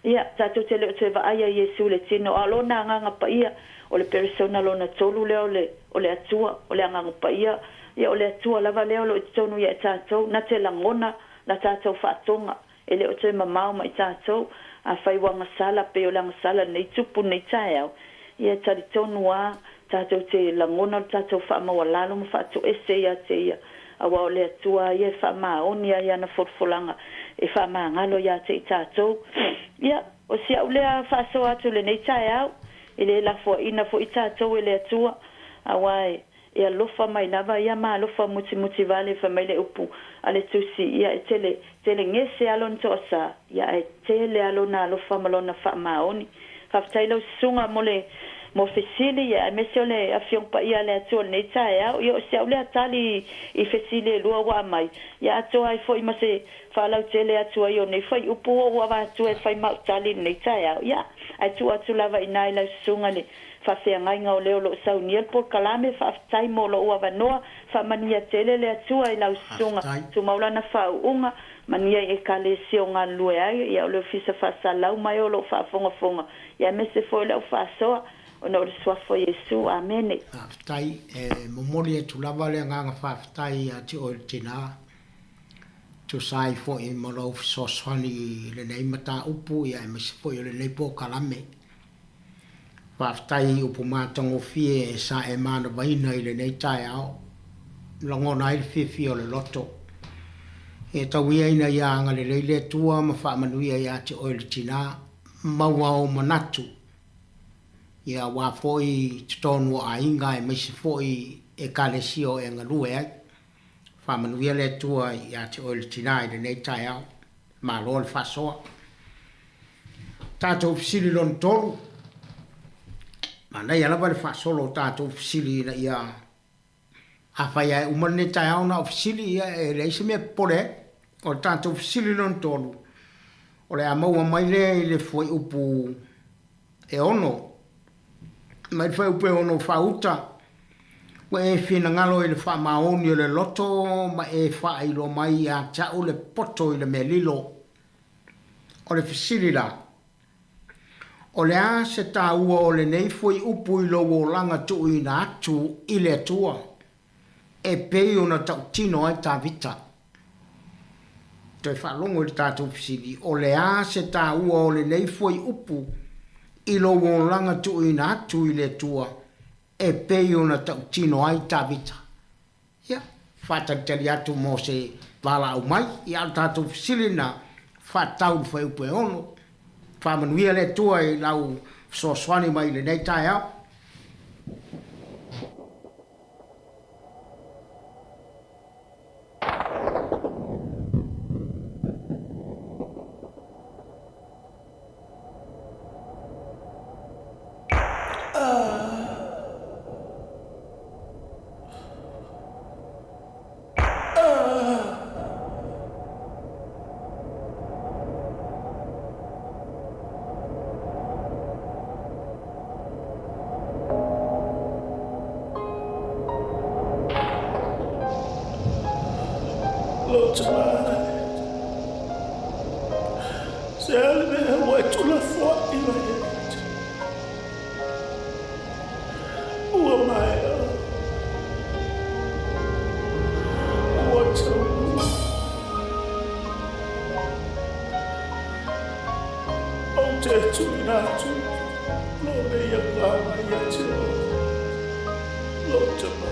Ia, tatou te le o toe vaai a Iesu i le tino, a o Lona Agaga Paia, o le Peresona lona tolu lea o le, o le Atua, o le Agaga Paia, ia o le Atua lava lea o lo o i totonu ia i tatou, na te lagona la tatou faatoga. E le o toe mamao ma i tatou, afai ua agasala pei o le agasala i lenei tupu i lenei taeao, ia e talitonu a tatou te lagona lo tatou faamaualalo ma faatoese ia te Ia, aua o le Atua a Ia e faamaoni ai ana folafolaga e faamagalo ia te i tatou. Ia, o si au lea faasoa atu i lenei taeao, e le lafoaina foi tatou e le Atua, aua e E alofa mai lava ia ma alofa mutimuti vale fai mai le upu a le Tusi, ia e tele, tele gese a lona toasa, ia ae tele a lona alofa ma lona faamaoni. Faafetai lau susuga mo le mo fesili, ia aemaise o le Afioga Paia a le Atua i lenei taeao. Ia o si au lea tali i fesili e lua ua aumai, ia atoa ai foi ma se faalautele atu ai o nei fuaiupu ua ou avatua e fai ma au tali i lenei taeao. Ia, ae tuu atu lava i ina i lau susuga le Faafeagaiga o lea o lo o saunia le polokalame, faafetai mo lou avanoa, faamanuia tele le Atua i lau susuga, tumau lana faauuga, manuia i Ekalesia o galulue ai, ia o le Ofisa Faasalalau mai o lo o faafogafoga, ia aemaise foi o le au faasoa, ona o le Suafa o Iesu. Amene. Faafetai. E momoli atu lava le agaga faafetai ia te oe le tina. Tusa ai foi ma lou fesoasoani i lenei mataupu aemaise foi o lenei polokalame. Faafetai i upu matagofie sa e manavaina i lenei taeao. Lagona ai le fiafia o le loto. Ia tau ia ina ia agalelei le Atua ma faamanuia ia te oe le tina. Maua ou manatu, ia aua foi i totonu o aiga aemaise foi Ekalesia o e galue ai. Faamanuia le Atua ia te oe le tina i lenei taeao. Malo le faasoa. Tatou fesili lona tolu. Manaia lava le faasolo o tatou fesili ina ia afai lava e uma lenei taeao na o fesili, ia e leai se mea e popole ai. O le tatou fesili lona tolu, o le a maua mai lea i le fuaiupu e 6, mai le fuaiupu e 6 faauta, Ua e finagalo i le faamaoni o le loto ma e faailoa mai ia te au le poto i le mea lilo. O le fesili la, O le a se taua o lenei fuaiupu i lou olaga tuuina atu i le Atua, e pei ona tautino ai Tavita? Toe faalogo i le tatou fesili, O le a se taua o lenei fuaiupu i lou olaga tuuina atu i le Atua, e pei ona tautino ai Tavita? Ia, faatalitali atu mo se valaau mai, ia a o le tatou fesili lena, faatatau i le fuaiupu e 6. Faamanuia le Atua i lau fesoasoani mai i lenei taeao. Lou tina Se a le mea ua e tuulafoai mai ai? Ua maea. Ua taunuu. Ou te tuuina atu lou nei agaga ia te oe, lou tama.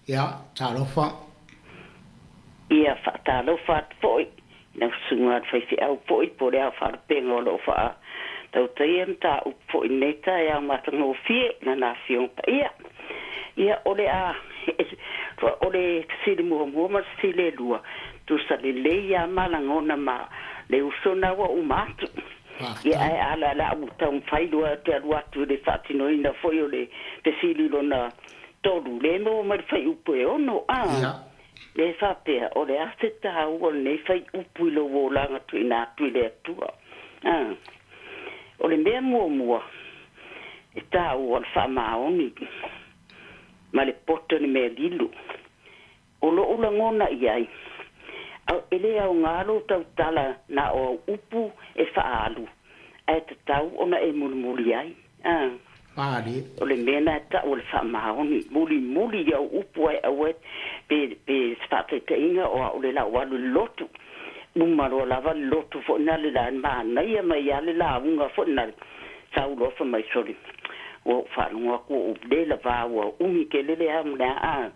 Ia, talofa. Ia, faatalofa atu foi i lau susuga i le faifeau foi po o le aofaalupega o lo o faatautaia mataupu foi i lenei taeao matagofie i Lana Afioga Paia. Ia, o le a, o le fesili muamua ma le fesili e lua, tusa lelei lava ma lagona ma le uso na ua uma atu. Ia, ae a la, la ua taumafai loa te alu atu i le faatinoina foi o le fesili lona tolu, lea e maua mai le fuaiupu e ono, a. Ia. Lea e faapea, o le a se taua o lenei fuaiupu i lou olaga tuuina atu i le Atua? A. O le mea muamua e taua o le faamaoni ma le poto i le mea lilo. O lou lagona i ai, e le aoga lou tautala na o au upu e faaalu, ae tatau ona e mulimuli ai. A. Malie. O le mea na e tau o le faamaoni, mulimuli i au upu ae aua pe, pe se faataitaiga o au le la ou alu i le lotu. Uma loa lava le lotu foi na le la manaia mai a le lauga foi na sau loa fai mai sole ua ou faalogo atu ua ou le lavā ua umi tele le a ma le a a.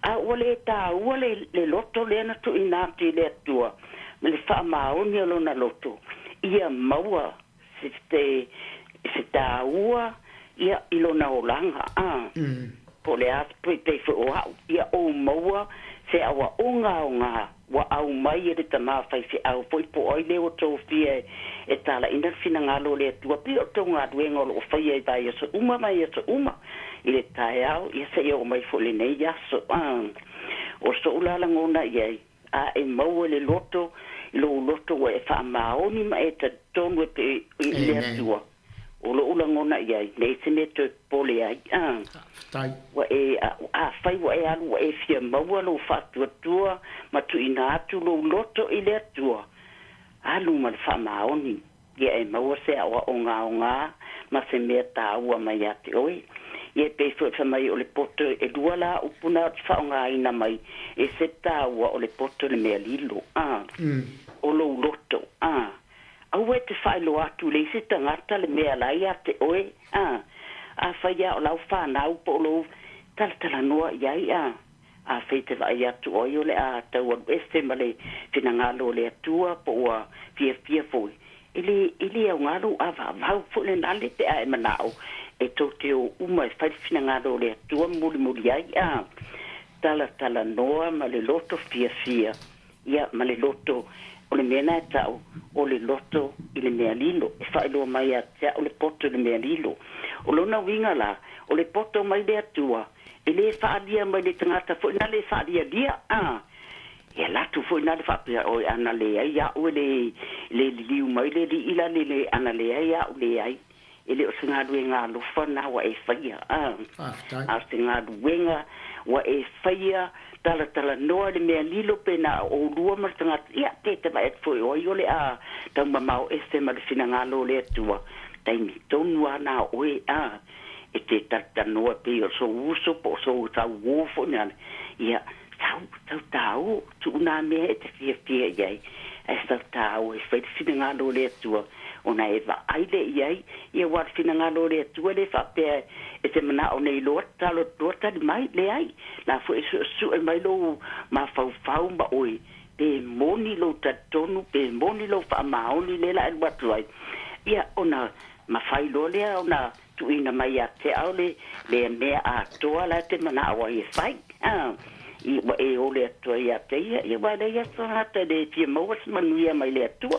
A ua le taua le, le loto lea na tuuina atu i le Atua ma le faamaoni o lona loto ia maua se, se, se taua ia i lona olaga, a. Po o le a pei, pei foi o a'u, ia ou maua se aoaoga aoga ua aumai e le tama faifeau foi po o ai lea ua tofia e talaiina le finagalo o le Atua pei o le tou galuega o lo o faia i vaiaso uma vaiaso uma i le taeao ia seia oo mai foi i lenei aso. A o so'u la lagona i ai, a e maua i le loto, i lou loto ua e faamaoni ma e talitonu e pei i le Atua. O lou lagona i ai, leai se mea e toe popole ai, a. Faafetai. Ua e, afai ua e alu ua e fia maua lou faatuatua ma tuuina atu lou loto i le Atua, alu ma le faamaoni, ia e maua se aoaoga aoga ma se mea taua mai ia te oe. Ia e pei foi fai mai o le poto e lua la upu na ou te faaaogaina mai e se taua o le poto le mea lilo, a. O lou loto, a. Aua e te faailoa atu i le isi tagata le mea la ia te oe, a. Afai lava o lau fanau po o lou talatalanoa i ai, a. Afai e te vaai atu o ai o le a tau alu ese ma le finagalo o le Atua po ua fiafia foi, e le, e le aoga lou avaavau foi lena le pe a e manao e tou te o uma e fai le finagalo o le Atua ma mulimuli ai, a. Talatalanoa ma le loto fiafia. Ia, ma le loto, o le mea lena e tau, o le loto i le mea lilo. E faailoa mai ia te au le poto i le mea lilo. O lona uiga la, o le poto mai le Atua, e le faaalia mai le tagata foi na le faalialia, a. E ala atu foi na le faapea, oi, ana leai a'u e le, le liliu mai le alii la le, le, ana leai a'u leai. E le o se galuega alofa na ua e faia, a. Faafetai. A o se galuega ua e faia talatalanoa i le mea lilo pe na o ʻolua ma le tagata, ia, pe tavae atu foi o ai o le a taumamao ese ma le finagalo o le Atua, taimi tonu lava na o ʻoe, a, e te talatalanoa pei o sou uso po o sou sauō foi na, ia, sau, sau tāua, tuu nā mea e te fiafia i ai, ae sau tāua e fai le finagalo o le Atua. Ona e vaai lea i ai, ia ua le finagalo o le Atua le faapea e te manao nei loa tatalo atu loa tali mai, leai, la foi e suesue mai lou mafaufau ma oe, pe moni lou talitonu, pe moni lou faamaoni lea la e alu atu ai, ia ona mafai loa lea ona tuuina mai ia te au le lea mea atoa la e te manao ai e fai, a, i ua e ole atu ai ia te ia, ia ua leai atu tagata e le fia maua se manuia mai le Atua.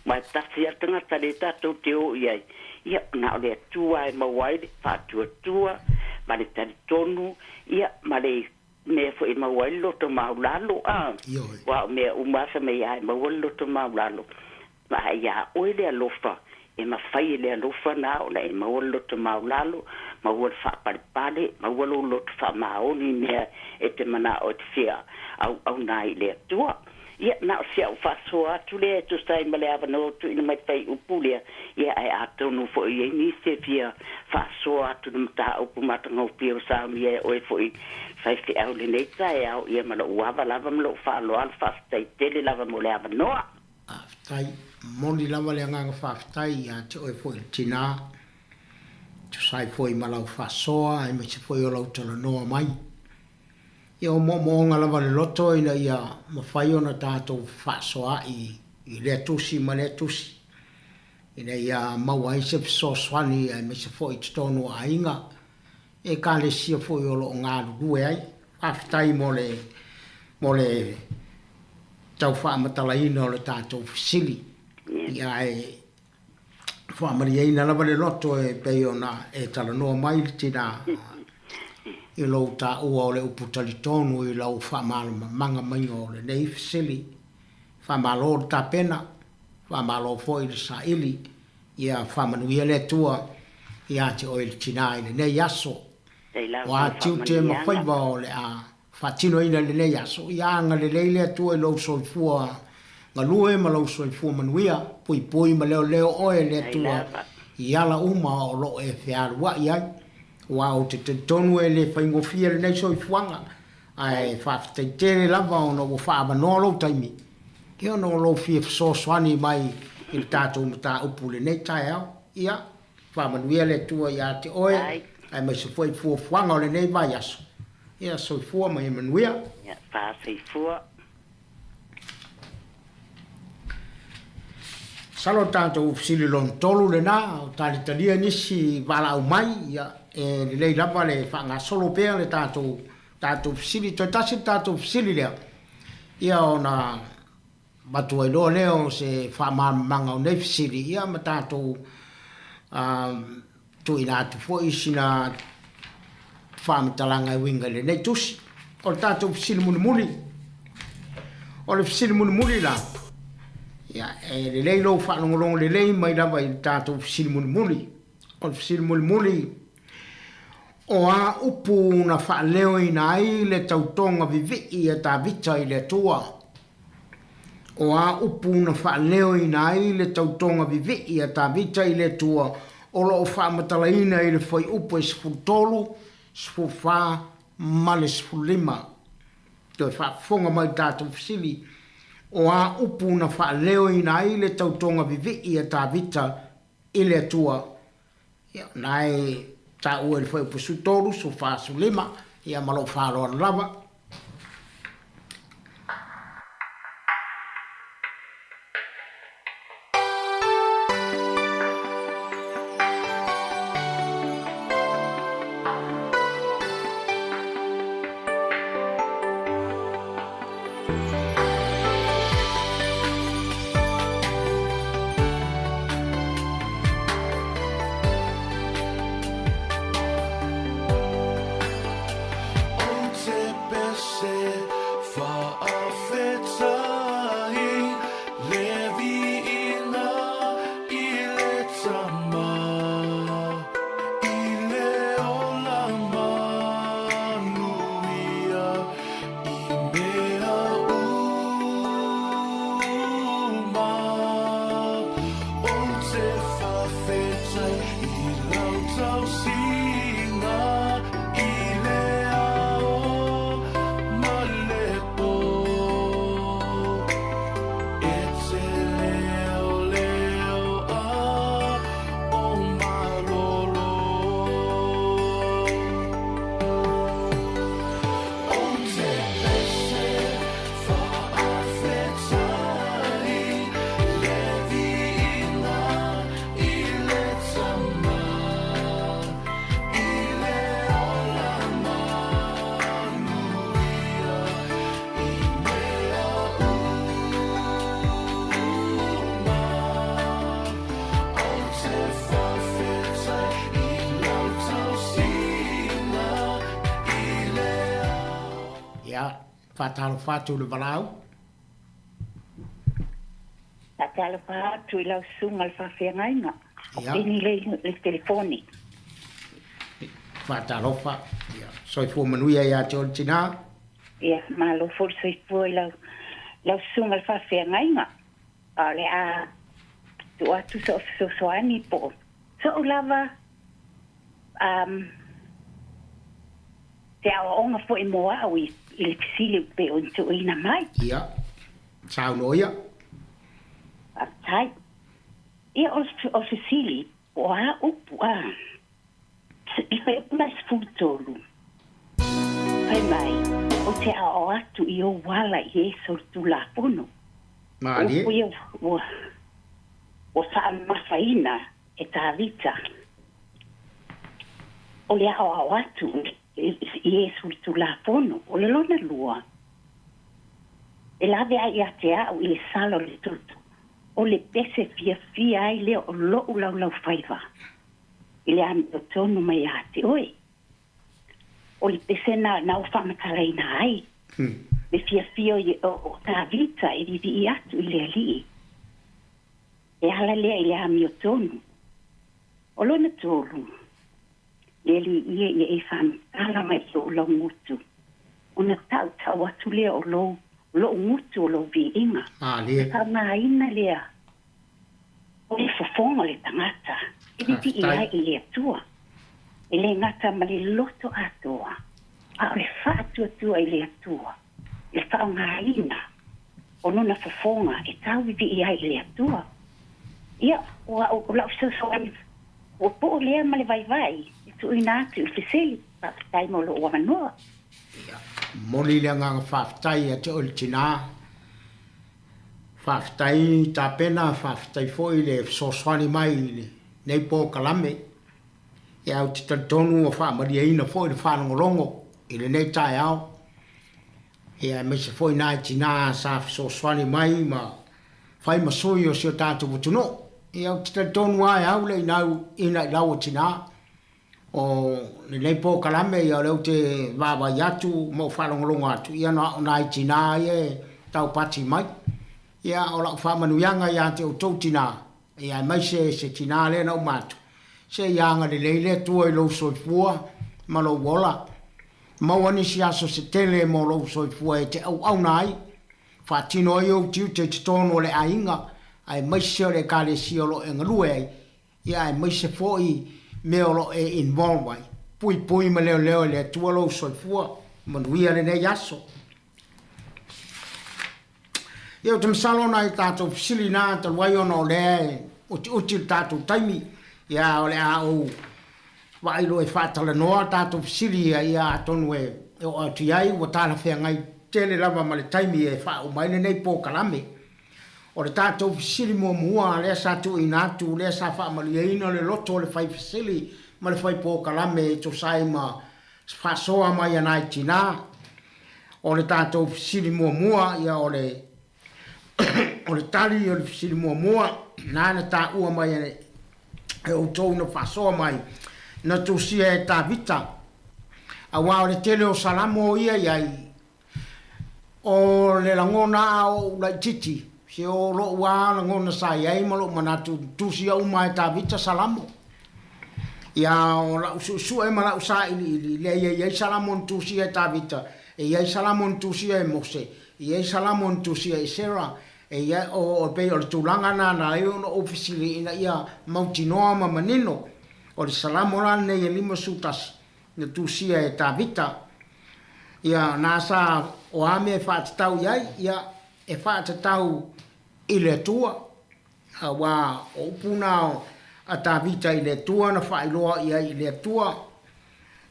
Aua e tasi lava le tagata lea tatou te o i ai, ia, na o le Atua e maua ai le faatuatua ma le talitonu, ia, ma le mea foi e maua ai le loto maulalo, a, aua o mea uma lava fai mai lava e maua le loto maulalo, a iā ʻoe le alofa, e mafai e le alofa na ona e maua le loto maulalo, maua le faapalepale, maua lou loto faamaoni i mea e te manao e te fia auauna ai i le Atua. Ia, na o si au faasoa atu lea e tusa ai ma le avanoa ua tuuina mai le fuaiupu lea, ia, ae atonu foi i ai nisi e fia faasoa atu i le mataupu matagofie ua saunia e oe foi faifeau i lenei taeao, ia ma lou ava lava ma lou faaaloalo, faafetai tele lava mo le avanoa. Faafetai. Momoli lava le agaga faafetai ia te oe foi le tinā, tusa ai foi ma lau faasoa aemaise foi o lau talanoa mai. Ia o moomooga lava o le loto ina ia mafai ona tatou fefaasoaai i lea tusi ma lea tusi ina ia maua ai se fesoasoani aemaise foi i totonu o aiga, Ekalesia foi o lo o galulue ai. Faafetai mo le mo le tau faamatalaina o le tatou fesili. Ia ae faamalieina lava le loto e pei ona e talanoa mai le tina i lou taua o le upu talitonu i lau faamalamalamaga maiga o lenei fesili. Faamalo le tapena, faamalo foi le saili. Ia faamanuia le Atua ia te oe le tina i lenei aso. O a tiute ma faiva o le a faatinoina i lenei aso, ia agalelei le Atua i lou soifua galue ma lou soifua manuia, puipui ma leoleo oe e le Atua i ala uma o lo o e fealuai ai. Aua ou te talitonu e le faigofie lenei soifuaga, ae faafetai tele lava ona ua faaavanoa lou taimi, ia ona o lou fia fesoasoani mai i le tatou mataupu i lenei taeao. Ia, faamanuia le Atua ia te oe, aemaise foi fuafuaga o lenei vaiaso. Ia, soifua ma ia manuia. Ia, faasoifua. Masalo o le tatou fesili lona tolu lena, o talitalia nisi valaau mai, ia, e lelei lava le faagasolo pea le tatou tatou fesili. Toe tasi le tatou fesili lea, ia ona avatu ai loa lea o se faamalamalamaga o nei fesili, ia ma tatou tuuina atu foi sina faamatalaga e uiga i lenei tusi. O le tatou fesili mulimuli, o le fesili mulimuli la, ia, e lelei lou faalogologo lelei mai lava i le tatou fesili mulimuli. O le fesili mulimuli, o a upu na faaleoina ai le tautoga vivii a Tavita i le Atua? O a upu na faaleoina ai le tautoga vivii a Tavita i le Atua o lo o faamatalaina i le fuaiupu e 13, 14 ma le 15? Toe faafofoga mai i le tatou fesili, O a upu na faaleoina ai le tautoga vivii a Tavita i le Atua? Ia, o na e taua i le fuaiupu 13, 14, 15, ia ma lou faaaloalo lava. Ia, faatalofa atu i le valaau. Faatalofa atu i lau susuga i le faafeagaiga. O Peni le le telefoni. Faatalofa. Ia, soifua manuia ia te oe le tina. Ia, malo foi le soifua i lau lau susuga i le faafeagaiga. A o le a tuu atu sou fesoasoani po o sou lava um, se aoaoga foi mo au i, i le fesili pei ona tuuina mai. Ia, saunoa ia. Faafetai. Ia, o, o fesili, po o a upu, a. I fai upu la 13. Fai mai. Ou te aoao atu i ou ala i e solitulafono. Malie. O upu ia ua, ua faamamafaina e Tavita. O le aoao atu i e solitulafono, o le lona lua, e laveai ia te au i le sala o le toto, o le pese fiafia ai lea o lo'u laulaufaiva i le amiotonu mai ia te oe. O le pese na, na ua faamatalaina ai le fiafia o, o Tavita e vivii atu i le Alii. E ala lea i le amiotonu. O lona tolu, le Alii ia ia e faamatala mai i ou laugutu, ona tautau atu lea o lou, lo'u gutu o lou viiga. Malie. Faaaogaina lea o le fofoga o le tagata e vivii ai i le Atua. E le gata ma le loto atoa, a o le faatuatua i le Atua, i le faaaogaina o lona fofoga e tauivii ai i le Atua. Ia, ua o lau fesoasoani puupuu lea ma le vaivai e tuuina atu i le fesili. Faafetai mo lou avanoa. Ia, momoli le agaga faafetai ia te oe le tinā. Faafetai tapena, faafetai foi le fesoasoani mai i lenei polokalame. Ia, ou te talitonu ua faamalieina foi le faalogologo i lenei taeao. Ia, aemaise foi nai tinā sa fesoasoani mai ma fai ma sui o si o tatou atunuu. Ia, ou te talitonu lava e au le inau ina i lau o tinā. O lenei polokalame, ia o lea ou te vaavaai atu ma ou faalogologo atu, ia na o nai tinā ia e taupati mai. Ia, o lau faamanuiaga ia te outou tinā, Ia aemaise se tinā lea na uma atu, se i agalelei le Atua i lou soifua ma lou ola. Maua nisi aso se tele mo lou soifua e te auauna ai, faatino ai ou tiute i totonu o le aiga, aemaise o le Ekalesia o lo o e galue ai, ia aemaise foi mea o lo o e involve ai. Puipui ma leoleo e le Atua lou soifua. Manuia lenei aso. Ia, ou te masalo nai tatou fesili na talu ai ona o lea e utiuti le tatou taimi, ia o le a ou vaai loa e faatalanoa tatou fesili ia, ia atonu e oo atu i ai ua talafeagai tele lava ma le taimi e faauma ai lenei polokalame. O le tatou fesili muamua lea sa tuuina atu, lea sa faamalieina le loto o le fai fesili ma le fai polokalame e tusa ai ma faasoa mai a nai tinā. O le tatou fesili muamua, ia o le o le tali o le fesili muamua, na na taua mai e outou na faasoa mai, na tusia e Tavita, aua o le tele o Salamo o ia i ai, o le lagona a ou laititi, se o lou a lagona sa i ai ma lou manatu, tusia uma e Tavita Salamo. Ia, o la'u su'esu'e ma la'u sā'ili'ili, leai e i ai Salamo na tusia e Tavita, e i ai Salamo na tusia e Mose, e i ai Salamo na tusia e Esera, e i ai, o, o, pei o le tulaga lena na ala ai ona ou fesili ina ia mautinoa ma manino, o le Salamo la lenei e 51 na tusia e Tavita. Ia, na sa, o a mea e faatatau i ai? Ia, e faatatau i le Atua. Aua o upu na a Tavita i le Atua na faailoa i ai i le Atua,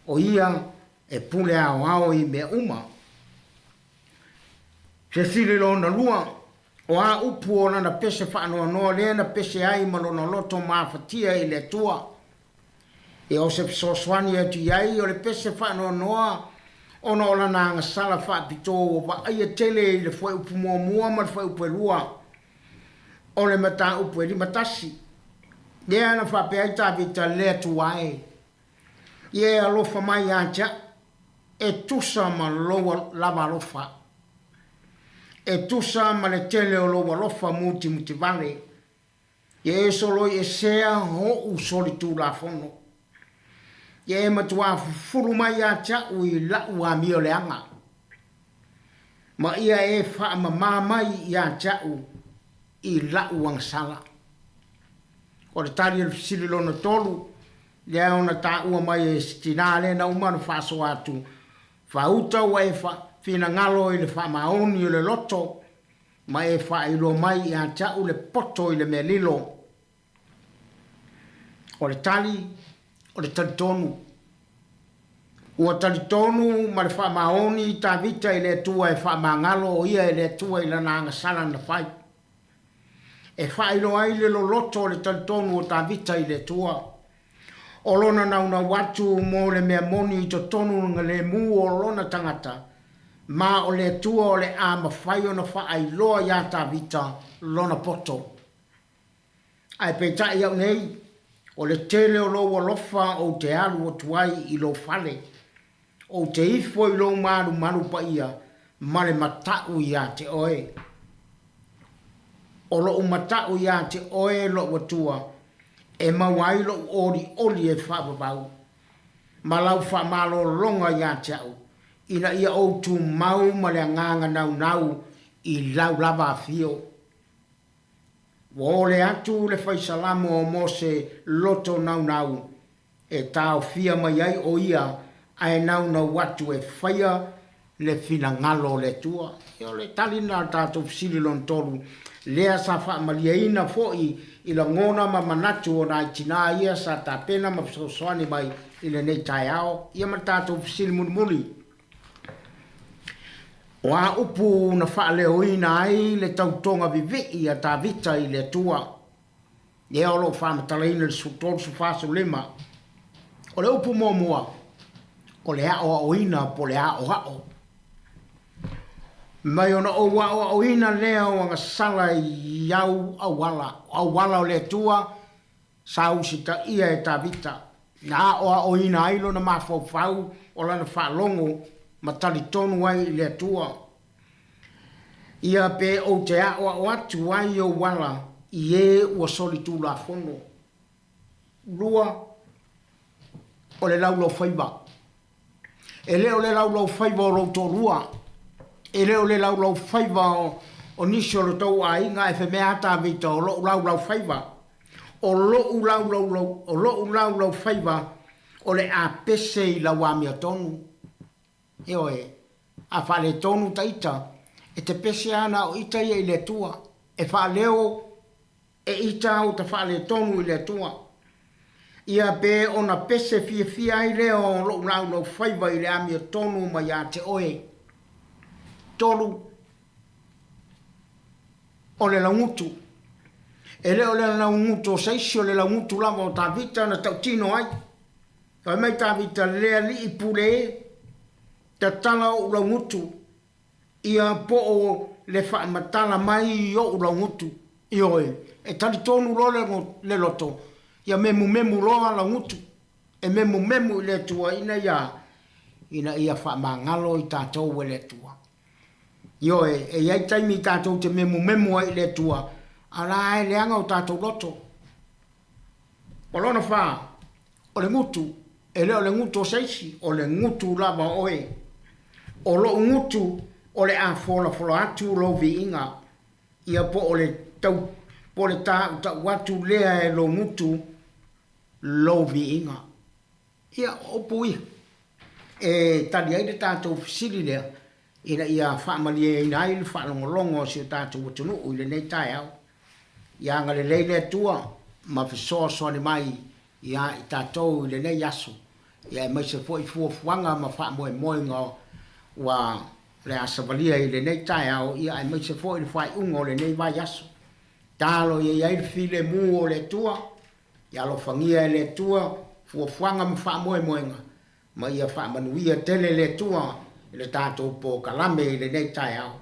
o ia e pule aoao i mea uma. Fesili lona lua, O a upu o lana pese faanoanoa lea na pese ai ma lona loto mafatia i le Atua? Ia o se fesoasoani atu i ai o le pese faanoanoa ona o lana agasala faapitoa ua vaaia tele i le fuaiupu muamua ma le fuaiupu e lua. O le mataupu e 51, lea na faapea ai Tavita, Le Atua e, ia e alofa mai ia te au, e tusa ma lou lava alofa, e tusa ma le tele o lou alofa mutimutivale, ia e soloi esea oʻu solitulafono, ia e matuā fufulu mai ia te au i laʻu amio leaga, ma ia e faamamā mai ia te au i laʻu agasala. O le tali o le fesili lona tolu, lea ona taua mai e si tinā lea na uma ona faasoa atu, Faauta ua e finagalo i le faamaoni o le loto, ma e faailoa mai ia te au le poto i le mea lilo. O le tali, o le talitonu. Ua talitonu ma le faamaoni Tavita i le Atua e faamagalo o ia e le Atua i lana agasala na fai. E faailoa ai le loloto o le talitonu o Tavita i le Atua. O lona naunau atu mo le mea moni i totonu le lemu o lona tagata, ma o le Atua o le a mafai ona faailoa iā Tavita lona poto. Ae peitai au nei, o le tele o lou alofa ou te alu atu ai i lou fale, ou te ifo i lou malumalu paia ma le mataʻu iā te oe. O loʻu mataʻu iā te oe loʻu Atua, e maua ai loʻu ʻoliʻoli e faavavau, ma lau faamalologa iā te aʻu, ina ia ou tumau ma le agaga naunau i lau lava afio. Ua ole atu le fai salamo o Mose loto naunau e taofia mai ai ʻo ia ae naunau atu e faia le finagalo o le Atua. Ia o le tali lena o le tatou fesili lona tolu, lea sa faamalieina foi i lagona ma manatu o nai tinā ia sa tapena ma fesoasoani mai i lenei taeao, ia ma le tatou fesili mulimuli. O a upu na faaleoina ai le tautoga vivii a Tavita i le Atua, lea o lo o faamatalaina i le 13, 45. O le upu muamua, o le aoaoina po o le aoao. Mai ona ou aoaoina lea o agasala i au auala, o auala o le Atua, Sa usitaia e Tavita, na aoaoina ai lona mafaufau o lana faalogo ma talitonu ai i le Atua. Ia pe ou te aoao atu ai ou ala i ē ua solitulafono. 2, O le laulaufaiva. E le o le laulaufaiva o lou toalua, e le o le laulaufaiva o nisi o lo tou aiga, ae femea a Tavita, o loʻu laulaufaiva, o loʻu laulau, o loʻu laulaufaiva o le a pese i lau amiotonu. Ioe, a faaletonu ta ita, e te pese ana o ita ia i le Atua, e faaleo E ita au ta faaletonu i le Atua. Ia pe ona pese fiafia ai lea o loʻu laulaufaiva i le amiotonu mai iā te oe. 3, O le laugutu. E le o le laugutu o se isi, o le laugutu lava o Tavita na tautino ai. Fai mai Tavita, Le alii pule e, tatala oʻu laugutu. Ia po o le faamatala mai i oʻu laugutu, ioe, e talitonu loa le loto, ia memumemu loa laugutu, e memumemu i le Atua ina ia, ina ia faamagalo i tatou e le Atua. Ioe, e i ai taimi tatou te memumemu ai i le Atua, a o la e leaga o tatou loto. O lona fa, o le gutu, e le o le gutu o se isi, o le gutu lava o oe. O loʻu gutu, o le a folafola atu lou viiga, ia po o le tau, po o le tāutaʻu atu lea e lou gutu lou viiga. Ia, o upu ia e tali ai le tatou fesili lea, ina ia faamalieina ai le faalogologo a si o tatou atunuu i lenei taeao. Ia agalelei le Atua ma fesoasoani mai iā i tatou i lenei aso, ia aemaise foi fuafuaga ma faamoemoega ua le a savalia i lenei taeao, ia aemaise foi le faaiuga o lenei vaiaso. Talo ia i ai le filemu o le Atua, ia alofagia e le Atua fuafuaga ma faamoemoega, ma ia faamanuia tele le Atua i le tatou polokalame i lenei taeao.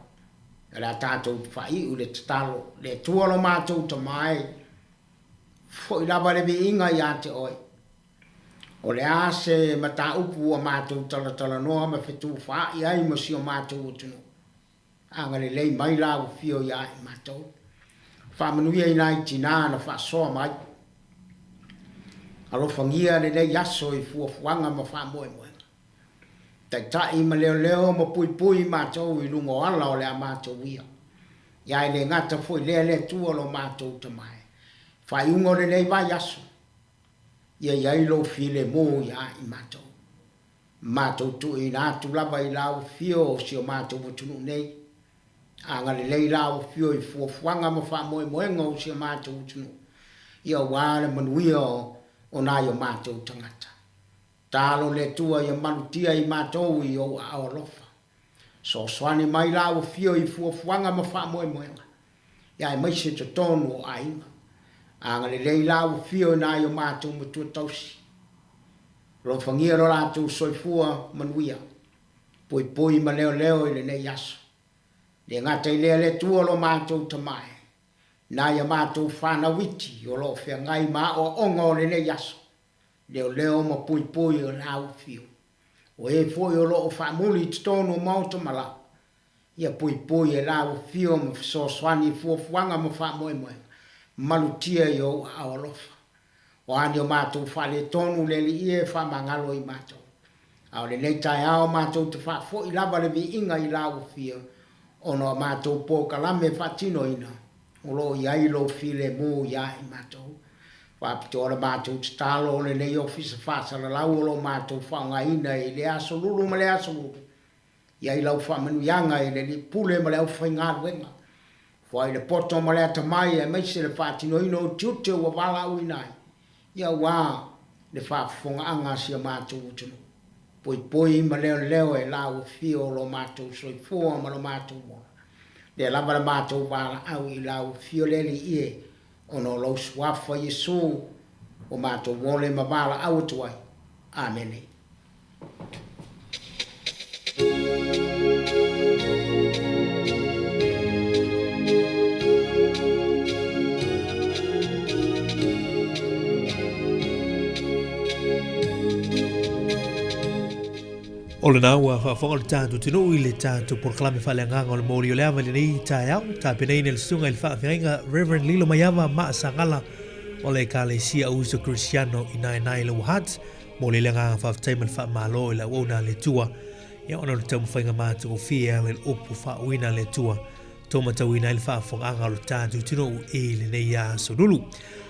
O le a tatou faaiu i le tatalo, Le Atua lo matou Tama e, foi lava le viiga ia te Oe. O le a se mataupu ua matou talatalanoa ma fetufaai ai ma si o matou atunuu? Agalelei mai la ua fio ia i matou. Faamanuia i nai tinā na faasoa mai. Alofagia lenei aso i fuafuaga ma faamoemoega. Taitai ma leoleo ma puipui matou i luga o ala o le a matou ia. Ia e le gata foi lea le Atua lo matou Tama e. Faaiuga o lenei vaiaso, ia i ai lou filemu ia i matou. Matou tuuina atu lava i lau afio o si o matou atunuu nei. Agalelei lau afio i fuafuaga ma faamoemoega o si o matou atunuu, ia aua le manuia o nai o matou tagata. Tatalo le Atua ia malutia i matou i ou aao alofa. Fesoasoani mai la ua fio i fuafuaga ma faamoemoega, ia aemaise totonu o aiga. Agalelei la ua fio i nai o matou matua tausi. Alofagia lo latou soifua manuia, puipui ma leoleo i lenei aso. Le gata i lea le Atua lo matou Tama e, nai a matou fanau iti o lo o feagai ma aoaoga o lenei aso, leoleo ma puipui o la ua fio. O e foi o lo o faamuli i totonu o maota ma lau, ia puipui e la ua fio ma fesoasoani i fuafuaga ma faamoemoega, malutia i ou aao alofa. O a ni o matou faaletonu le Alii e faamagalo i matou. A o lenei taeao matou te faafoi lava le viiga i la ua fio, ona o a matou polokalame faatinoina, o lo o i ai lou filemu iā i matou. Faapitoa le matou tatalo o lenei Ofisa Faasalalau o lo o matou faaaogaina i lea aso lulu ma lea aso lulu, i ai lau faamanuiaga i le Alii Pule ma le aufaigaluega, foai le poto ma le atamai aemaise le faatinoina o tiute ua valaauina ai, ia aua le faafofogaaga a si a matou atunuu. Poipoi ma leoleo e la ua fio o lo matou soifua ma lo matou ola. Lea lava le matou valaau i la ua fio le Alii e, ona o lou Suafa Iesu ua matou ole ma valaau atu ai. Amene. O lena ua faafofoga le tatou atunuu i le tatou polokalame faaleagaga o le moli o le ava i lenei taeao, tapenaina e le susuga i le faafeagaiga Reverend Lilo Maiava Maasagala o le Ekalesia Auuso Kerisiano i Naenae Lower Hutt. Momoli le agaga faafetai ma le faamalo i le auauna a le Atua, ia ona o le taumafaiga matagofie e ala i le upu faauuina a le Atua, tou matauina ai le faafofogaaga o le tatou atunuu i lenei aso lulu.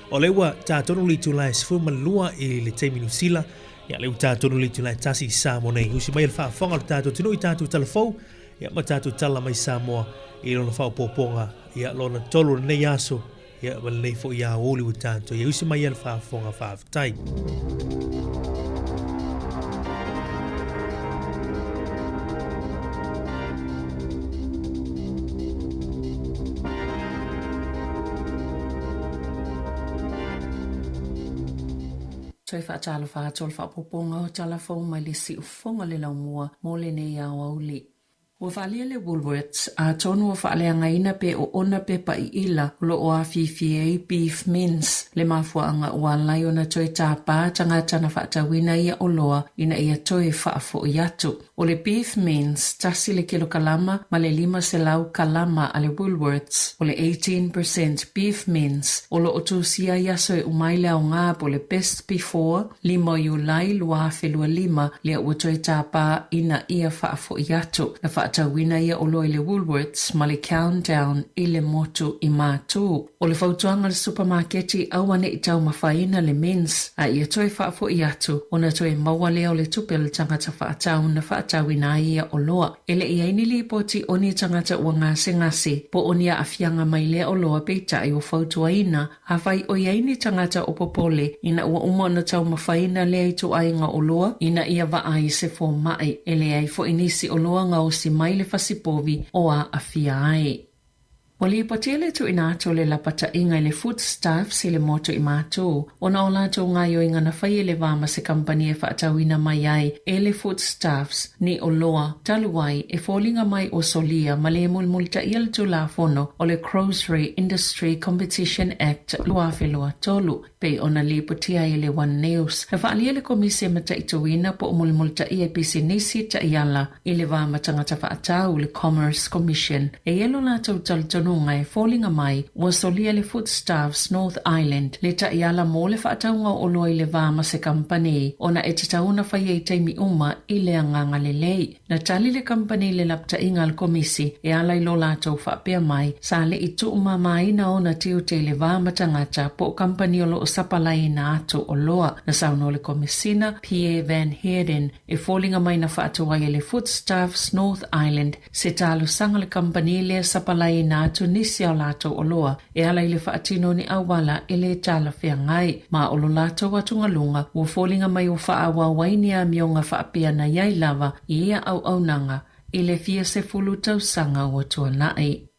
O lea ua ta tonu le itula e 12 i le taimi Niu Sila, ia lea ua ta tonu le itula e 1 i Samoa nei. Usi mai le faafofoga o le tatou atunuu i tatou tala fou, ia ma tatou tala mai Samoa i lona faaopoopoga, ia lona tolu o lenei aso, Ia, ma lenei foi aoauli ua tatou i ai. Usi mai ia le faafofoga faafetai. Toe faatalofa atu o le faaopoopoga o tala fou mai le siufofoga le laumua mo lenei aoauli. Ua faaalia le Woolworths, atonu ua faaleagaina pe oona pe paʻiʻila o lo o afifi ai beef mince, le mafuaaga ua ala ai ona toe tāpā tagata na faatauina ia oloa ina ia toe faafoʻi atu. O le beef mince, tasi le kilokalama ma le 500 kalama a le Woolworths, o le 18 percent beef mince o lo o tusia i aso e uma ai le aoga po o le best before, 5 o Iulai 2025, lea ua toe tāpā ina ia faafoʻi atu. Na faatauina ia oloa i le Woolworths ma le Countdown i le motu i Mātū. O le fautuaga a le supamaketi aua ne i taumafaina le mince a ia toe faafoʻi atu ona toe maua lea o le tupe a le tagata faatau na faatauina ai ia oloa. E le i ai ni lipoti o ni tagata ua gasegase po o ni aafiaga mai lea oloa peitai ua fautuaina Afai o i ai ni tagata o popole ina ua uma ona taumafaina lea ituaiga oloa ina ia vaai se fomai, e leai foi nisi oloa gaosi mai le fasipovi o aafia ai. Ua lipotia le tuuina atu o le lapataiga i le Foodstuffs i le motu i Mātū ona o latou gaoioiga na fai e le va ma se kamupani e faatauina mai ai e le Foodstuffs ni oloa talu ai e foliga mai ua solia ma le mulimulitaia le Tulafono o le Grocery Industry Competition Act 2023, pei ona lipotia ai e le One News. Na faaalia le Komisi e mataituina po o mulimulitaia i pisinisi taiala i le va ma tagata faatau, le Commerce Commission. E i ai lo latou talitonuga e foliga mai ua solia le Foodstuffs North Island le taiala mo le faatauga o oloa i le va ma se kamupani ona e tatau ona faia i taimi uma i le agaga lelei. Na tali le kamupani i le lapataiga a le Komisi e ala i lo latou faapea mai, sa le i tuumāmāina ona tiute i le va ma tagata po o kamupani o lo o sapalaiina atu oloa. Na saunoa le Komisina, Pierre Van Heerden, e foliga mai na faatuai e le Foodstuffs North Island se talosaga le kamupani lea sapalaiina atu. atu nisi a o latou oloa e ala i le faatino o ni auala e lē talafeagai. Ma o lo latou atugaluga, ua foliga mai ua faaauau ai ni amioga faapea na i ai lava i ia auaunaga i le fia sefulu tausaga ua tuanai.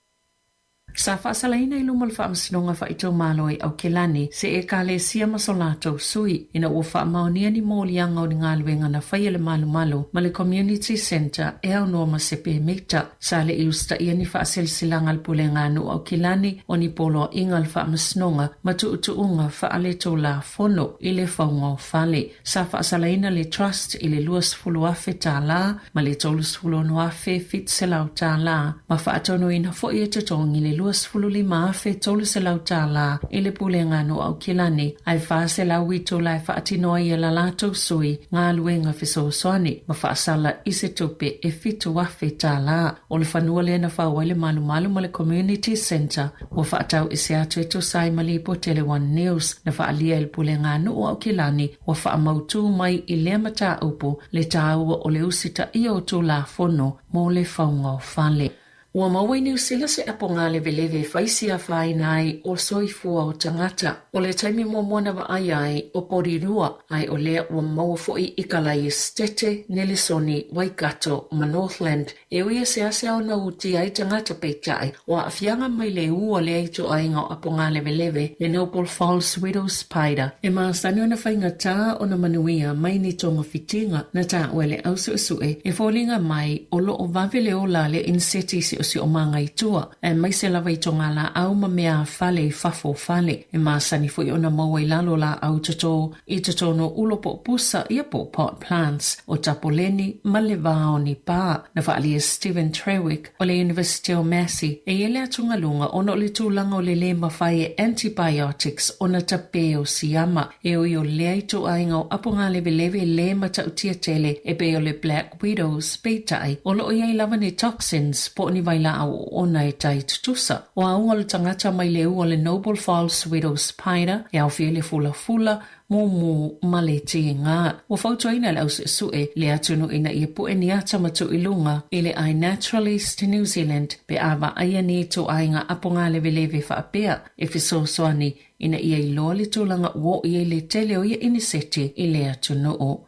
Sa faasalaina i luma o le Faamasinoga Faaitumalo i Aukilani se Ekalesia ma so latou sui, ina ua faamaonia ni moliaga o ni galuega na faia le malumalu ma le Community Centre e aunoa ma se pemita. Sa le i usitaia ni faaseleselaga a le Pulega a Nuu Aukilani o ni poloaiga a le Faamasinoga ma tuutuuga faaletulafono i le fauga o fale. Sa faasalaina le Trust i le $20,000 ma le $36,700 ma faatonuina foi e totogi le $25,300 i le Pulega a Nuu Aukilani ae $400 itula e faatino ai e la latou sui galuega fesoasoani ma faasala i se tupe e $7,000. O le fanua lea na fau ai le malumalu ma le Community Centre ua faatau ese atu e tusa ai ma lipoti a le One News na faaalia e le Pulega a Nuu Aukilani ua faamautū mai i lea mataupu le tāua o le usitaia o Tulafono mo le fauga o fale. Ua maua i Niu Sila se apoga leveleve e fai si afaina ai o soifua o tagata. O le taimi muamua na vaai ai o Porirua, ae o lea ua maua foi i Kalaesetete, Nelesoni, Waikato ma Northland. E ui e seasea ona utia ai tagata peitai, o aafiaga mai le ua lea ituaiga o apoga leveleve, le Noble False Widow Spider, e masani ona faigata ona manuia mai ni togafitiga na taua e le au suesue e foliga mai o lo o vave le ola a le inseti siosiomaga i tua, aemaise lava i togalaau ma mea fale i fafo o fale. E masani foi ona maua i lalo o laau toto i totonu o ulo po o pusa ia po o pot plants, o tapoleni ma le va o ni pā. Na faaalia e Stephen Trewick o le Iunivesite o Massey e i ai le atugaluga ona o le tulaga o le lē mafai e antibiotics ona tapē o siama. E ui o lea ituaiga o apogalewelewe lē matautia tele e pei o le black widows, peitai, o lo o i ai lava ni toxins po o ni vailaau oona e tai tutusa. O auga o le tagata mai le ua o le Noble False Widow Spider e aofia ai le fulafula, mumu ma le tīgā. Ua fautuaina e le ausuesue le atunuu ina ia pue ni ata ma tuu i luga i le iNaturalist New Zealand pe a vaaia ni ituaiga apogalewelewe faapea e fesoasoani ina ia iloa le tulaga ua oo i ai le tele o ia inisete i le atunuu.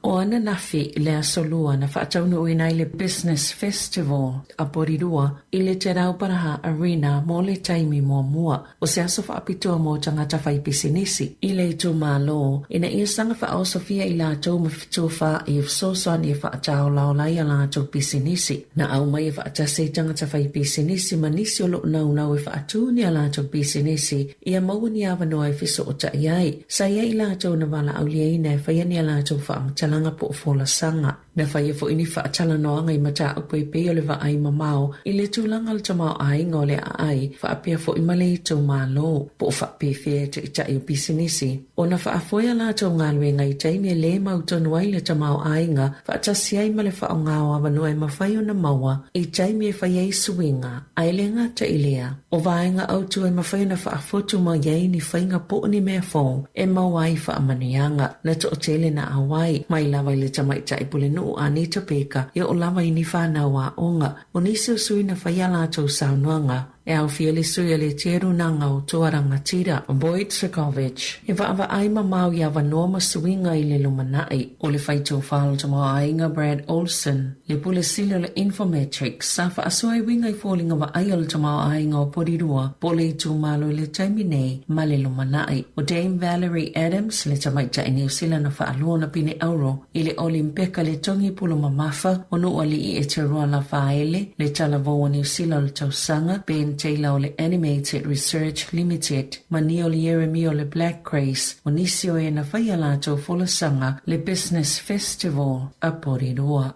O ananafi le Aso Lua na faataunuuina ai le Business Festival a Porirua i le Te Rauparaha Arena mo le taimi muamua. O se aso faapitoa mo tagata fai pisinisi i le itumalo ina ia saga faaosofia i latou ma fetufaai e fesoasoani e faataolaola ai a latou pisinisi. Na aumai e faatasi ai tagata fai pisinisi ma nisi o lo o naunau e faatū ni a latou pisinisi ia maua ni avanoa e fesootai ai. Sa i ai i latou na valaauliaina e faia ni a latou faamatalaga po o folasaga. Na faia foi ni faatalanoaga i mataupu e pei o le vaai mamao i le tulaga o le tamaoaiga o le aai faapea foi ma le itumalo, po o faapefea e taitai o pisinisi ona faafoe a latou galuega i taimi e lē mautonu ai le tamaoaiga faatasi ai ma le faaaoga o avanoa e mafai ona maua i taimi e fai ai suiga, ae le gata i lea. O vaega autu e mafai ona faafotu mai ai ni faiga po o ni mea fou e maua ai faamanuiaga. Na toatele na auai, mai lava i le tamaitai pulenuu Anita Baker e oo lava i ni fanau aoga. O nisi o sui na fai a latou saunoaga, e aofia le sui a le Tierunaga o Toa Rangatira, Boyd Trgovich, e vaavaai mamao i avanoa ma suiga i le lumanai. O le faitofa o le tamaoaiga Brad Olsen, Le pule sili o le Infometrics sa faasoa e uiga i foliga vaaia o le tamaoaiga o Porirua po o le itumalo i le taimi nei ma le lumanai. O Dame Valerie Adams, le tamaitai Niu Sila na faalua ona pine auro i le Olimpeka le togi pulu mamafa o nuu alii e Te Roa Lafaele, le talavou o Niu Sila o le tausaga, Ben Taylor o le Animated Research Limited, ma Neil Ieremia o le Black Grace, o nisi o e na fai a latou folasaga le Business Festival a Porirua.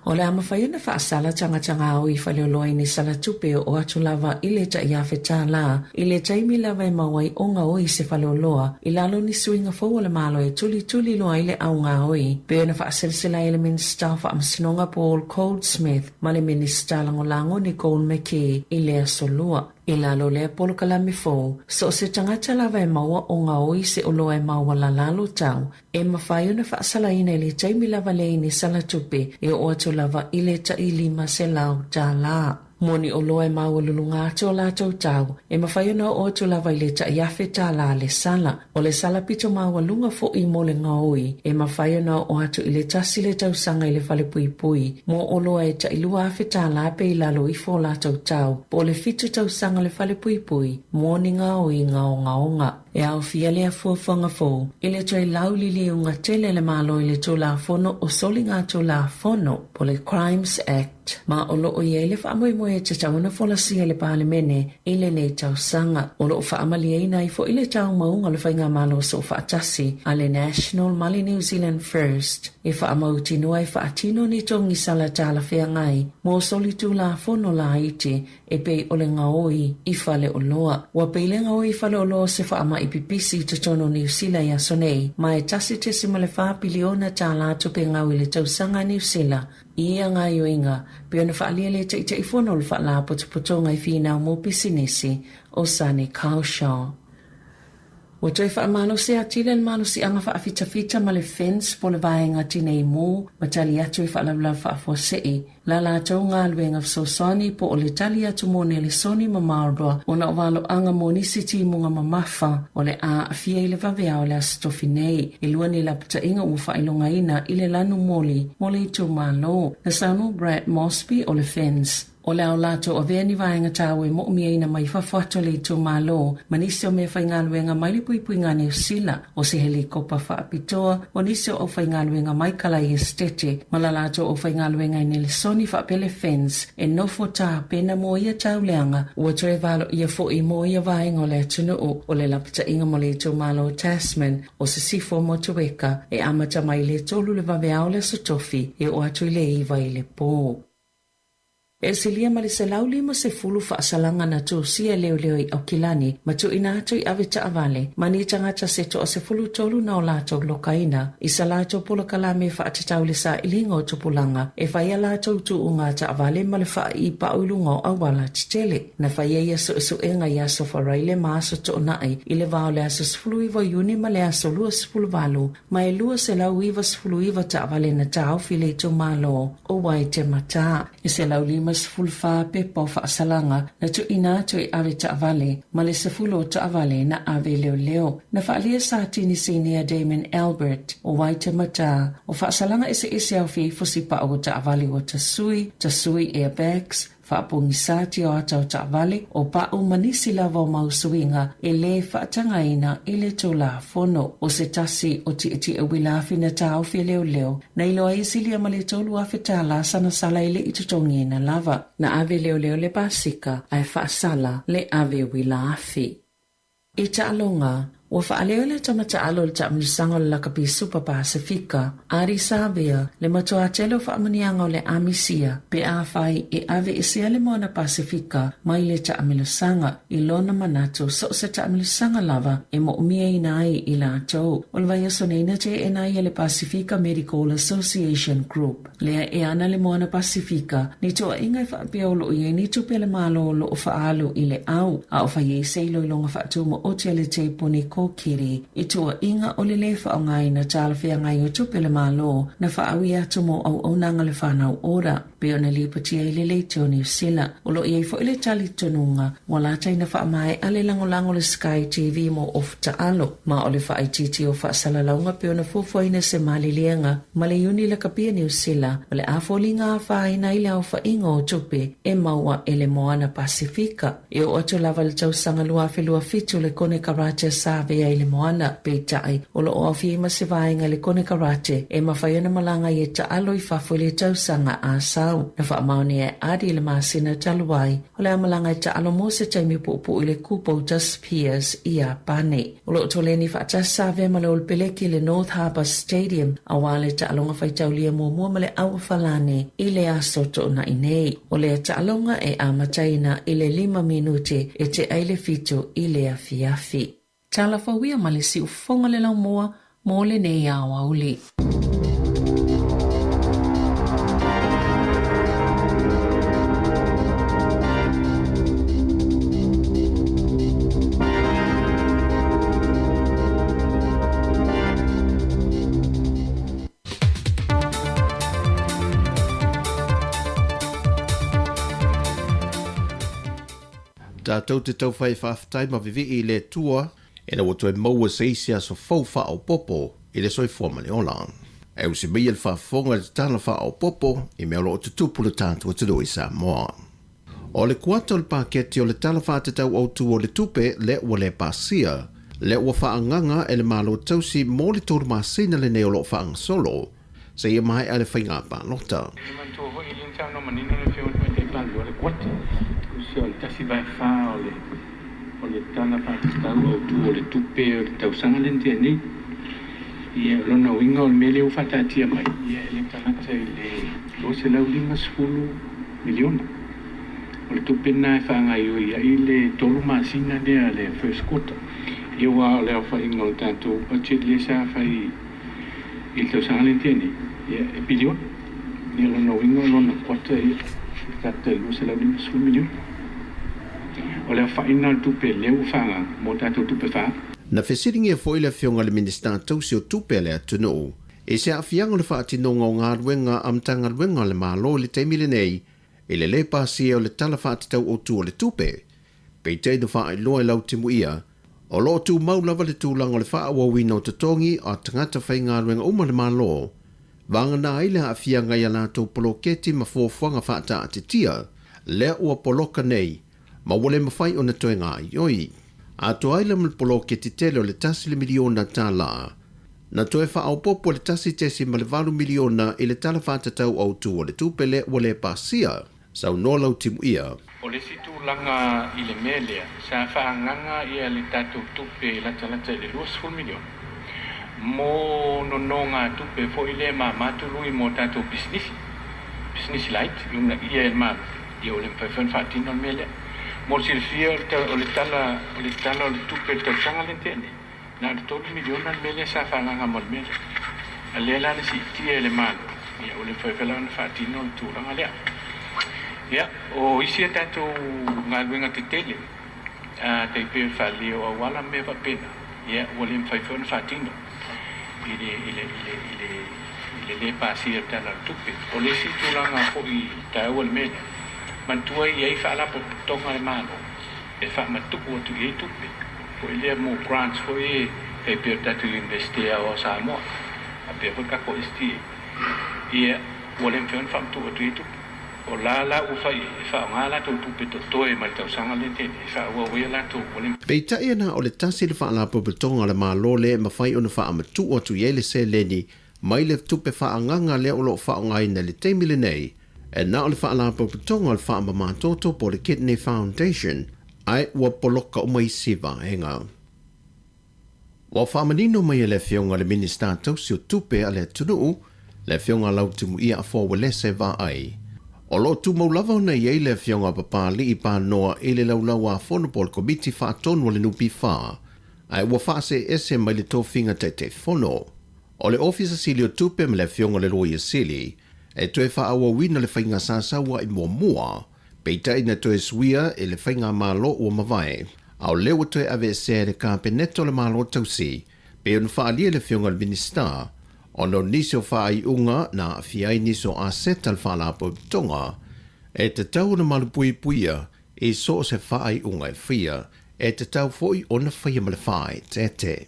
O le a mafai ona faasala tagataga o i Faleoloa i ni sala tupe o atu lava i le $1,000 i le taimi lava e mau ai o gaoi se faleoloa i lalo ni suiga fou o le Malo e tulituli loa ai le augaoi, pei ona faaselasela ai le Minisita o Faamasinoga Paul Goldsmith ma le Minisita Lagolago Nicole McKee i le Aso Lua. I lalo o lea polokalame fou, so o se tagata lava e maua o gaoi se oloa e maualalalo tau, e mafai ona faasalaina i le taimi lava lea i ni sala tupe e oo atu lava i le tai $500. Mo ni oloa e maualuluga atu o latou tau, e mafai ona oo atu lava i le $1,000 le sala. O le sala pito maualuga foʻi mo le gaoi, e mafai ona oo atu i le 1 le tausaga i le falepuipui mo oloa e tai $2,000 pe i lalo ifo o latou tau, po o le 7 tausaga le falepuipui mo ni gaoiga ogaoga. E aofia lea fuafuaga fou i le toe lauliliuga tele a le Malo i le Tulafono o Soligatulafono, po o le Crimes Act, ma o lo o i ai le faamoemoe e tatau ona folasia e le Palemene i lenei tausaga. O lo o faamalieina ai foi le taumauga o le Faigamalo Soofaatasi a le National ma le New Zealand First e faamautinoa e faatino ni togisala talafeagai mo solitulafono laiti e pei o le gaoi i faleoloa. Ua pei le gaoi i faleoloa o se faamai pipisi i totonu o Niu Sila i aso nei, ma e $1.4 piliona tupe gau i le tausaga a Niu Sila i ia gaoioiga, pei ona faaalia le Taitaifono o le Faalapotopotoga i Finau mo Pisinisi, o Sunny Kaushal. Ua toe faamalosi atili le malosiaga faafitafita ma le FENS po o le Vaega Tinei Mu ma tali atu i faalavelave faafuasei la latou galuega fesoasoani po o le tali atu mo Nelesoni ma Marlborough ona o valoaga mo nisi timuga mamafa o le a aafia i le vaveao o le Aso Tofi nei. E lua ni lapataiga ua faailogaina i le lanu moli mo le itumalo. Na saunoa Brad Mosby o le FENS. O le a o latou avea ni vaega taua e moʻomiaina mai fafo atu o le itumalo ma nisi o meafaigaluega mai le puipuiga a Niu Sila, o se helikopa faapitoa, o nisi o aufaigaluega mai Kalai Esetete ma la latou aufaigaluega i Nelesoni faapea le FENS e nofo tapena mo ia tauleaga ua toe valoia foʻi mo ia vaega o le atunuu. O le lapataiga mo le itumalo o Tasman, o Sisifo Motueka e amata mai i le 3 le vaveao o le Aso Tofi e oo atu i le 9 i le po. E silia ma le 150 faasalaga na tusia e leoleo i Aukilani ma tuuina atu i avetaavale ma ni tagata se toa-13 na o latou lokaina i sa latou polokalame e faatatau i le sailiga o tupulaga e fai a latou tuuga taavale ma le faaiipau i luga o auala tetele. Na faia ia suesuega i Aso Faraile ma Aso Toonai i le va o le aso 19 Iuni ma le aso 28 ma e 299 taavale na taofi i le itumalo o Waitematā. E 154 pepa o faasalaga na tuuina atu e ave taavale ma le 10 o taavale na ave leoleo. Na faaalia Satini Sinia Damon Albert o Waitematā o faasalaga eseese aofia i fusipau o taavale ua tasui, tasui airbags, Faapogisā tio ata o taavale, o pau ma nisi lava o mau suiga e lē faatagaina i le Tulafono. O se tasi o tietie uila afi na taofi e leoleo, na iloa ai e silia ma le $3,000 sana sala e le i totogiina lava. Na ave leoleo le pasika ae faasala le ave uila afi. I taaloga, ua faaleo le tama taalo o le taamilosaga o le Lakapi Supa Pasefika, Ardie Savea, le matuā tele o faamanuiaga o le amisia pe afai e aveesea le Moana Pasefika mai le taamilosaga. I lona manatu, so o se taamilosaga lava e moʻomiaina ai i latou. O le vaiaso nei na teena ai e le Pasefika Medical Association Group, Lea e ana le Moana Pasifika, ni toʻaiga e faapea o loo i ai ni tupe a le Malo o loo faaalu i le au, a o fai ai se iloiloga faatumaoti a le Teipuni Kokiri i toʻaiga o le lē faaaogaina talafeagai o tupe a le Malo na faaui atu mo auaunaga le Whānau Ora, pei ona lipotia i le Leitio Niu Sila. O loo i ai foi le talitonuga ua lata ina faamaea le lagolago le Sky TV mo ofu taalo, ma o le faaitiitia o faasalalauga pei ona fuafuaina se maliliega ma le Iuni Lakapia Niu Sila, o le a foliga afaina ai le aofaiga o tupe e maua e le Moana Pasifika. E oo atu lava i le tausaga 2027 le konekarate a Savea i le moana, peitai, o lo o aofia ai ma se vaega i le konekarate e mafai ona malaga ai e taalo i fafo i le tausaga a sau. Na faamaonia e Adi i le masina talu ai, o le a malaga e taalo mo se taimi puupuu i le Kubota Spears i Iapani. O lo o toleni faatasi Savea ma le Olopeleki i le North Harbour Stadium aua le taaloga faitaulia muamua ma le Auofalani i le aso Toonai nei. O lea taaloga e amataina i le 5 minute e tea i le 7 i le afiafi. Tala fauia ma le siufofoga le laumua mo lenei aoauli. Tatou te taufai faafetai ma vivii i le Atua, ina ua toe maua se isi aso fou faaopoopo i le soifua ma le ola. E usi maia le faafofoga i le tatala faaopoopo i mea o lo o tutupu i le tatou atunuu i Samoa. O le kuata o le paketi o le Tala Faatatau Autu o le Tupe lea ua le pasia, lea ua faaagaga e le Malo Tausi mo le tolu masina lenei o lo o faagasolo, seia maea le faiga palota. E manatua foi e le saunoa manino le Afioga i le Tamaitai Palemia o le kuata, tusa o le 1/4 o le o le Tala Faatatau Autu o le Tupe o le tausaga lea na tea nei. Ia, o lona uiga o le mea lea ua faataatia mai, ia e le tagata i le $250 miliona. O le tupe lena e faagaoioi ai le tolu masina lea le first quarter. Ia aua o le aofaiga o le tatou budget lea sa fai i le tausaga lea na tea nei, ia e piliona. Ia o lona uiga o lona kuata ia e tata i le $250 miliona. O le aofaiga o le tupe lea ua faaagaga mo tatou tupe faaalu. Na fesiligia foi le Afioga i le Minisita Tausi o Tupe a le atunuu i se aafiaga o le faatinoga o galuega a Matagaluega a le Malo i le taimi lenei i le lē pasia o le Tala Faatatau Autu o le Tupe. Peitai na faailoa e Lautimuia, o lo o tumau lava le tulaga o le faaauauina o totogi a tagata faigaluega uma a le Malo, vagana ai le aafiaga i a latou poloketi ma fuafuaga faataatitia, lea ua poloka nei ma ua le mafai ona toe gaoioi. Atoa ai la ma le poloketi tele o le $1 miliona, na toe faaopoopo le $1.8 miliona i le Tala Faatatau Autu o le Tupe lea ua le pasia, saunoa Lautimuia. O le isi tulaga i le mea lea, sa faaagaga ia le tatou tupe latalata i le $20 miliona mo nonogatupe foi lea mamā tului mo tatou pisinisi, pisinisi laiti i uunaia e le Malo, ia ua le mafai foi ona faatino le mea lea. Mo le silafia o le Tala o le Tala o le Tupe i le tausaga lea na tea nei, na o le $3 miliona le mea lea sa faaagaga mo le mea lea. A lea la na siitia e le Malo, ia ua le mafai foi la ona faatino le tulaga lea. Ia, o isi a tatou galuega tetele, a tai pei o le faaleleia o auala ma mea faapena, ia ua le mafai foi ona faatino i le i le i le i le i le lē pasia o le Tala o le Tupe. O le isi tulaga foi taua i le mea lea, manatua e i ai faalapotopotoga a le Malo e faamatu'u atu i ai tupe foi lea mo grants foi e tai pei o le tatou Iunivesite Aoao o Samoa faapea foi le tatou STA, ia ua le mafai ona faamatu'u atu i ai tupe. O la la ua fai ai, e faaaoga a latou tupe totoe mai le tausaga lea tele e faaauau ai a latou ua le. Peitai na o le tasi le Faalapotopotoga a le Malo lea e mafai ona faamatuu atu i ai le seleni mai le tupe faaagaga lea o lo o faaaogaina i le taimi lenei, e na o le Faalapotopotoga o le Faamamatoto po o le Kidney Foundation, ae ua poloka uma isi vaega. Ua faamanino mai e le Afioga i le Minisita Tausi o Tupe a le atunuu, le Afioga Lautimuia Afoa Uelese Vaai, o lo o tumau lava ona i ai le Afioga a Papalii Panoa i le Laulau-a-Fono po o le Komiti Faatonu a le NPF, ae ua faaseese mai le tofiga Taitaifono. O le Ofisa Sili o Tupe ma le Afioga i le Loia Sili e toe faaauauina le faiga sasaua'i muamua, Peitai na toe suia e le faigamalo ua mavae, a o lea ua toe aveesea e le Kapeneta o le Malo Tausi, pei ona faaalia e le Afioga i le Minisita, ona o nisi o faaiuga na aafia ai nisi o aseta a le Faalapotopotoga, e tatau ona malupuipuia i so o se faaiuga e faia, e tatau foi ona faia ma le faaeteete.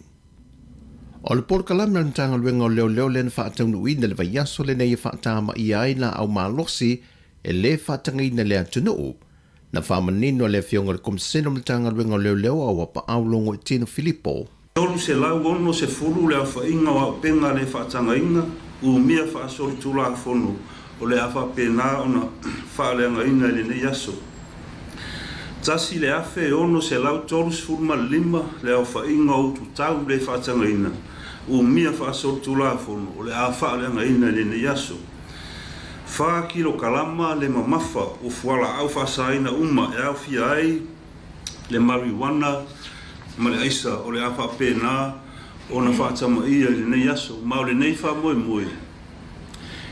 O le polokalame a le Matagaluega o Leoleo lea na faataunuuina i le vaiaso lenei e faatamaia ai laau malosi e lē faatagaina i le atunuu, na faamanino e le Afioga i le Komisena o Matagaluega o Leoleo Auapaau Logoitino Filipo. 360 le aofaiga o auupega le faatagaina, umia faasolitulafono o le a faapena ona faaleagaina i lenei aso. 1635 le aofaiga o ututau le faatagaina, umia faasolitulafono o le a faaleagaina i lenei aso. Whā kilokalama le mamafa o fualaau faasaina uma e aofia ai le marijuana ma le aisa o le a faapena ona faatamaia i lenei aso ma o lenei faamoemoe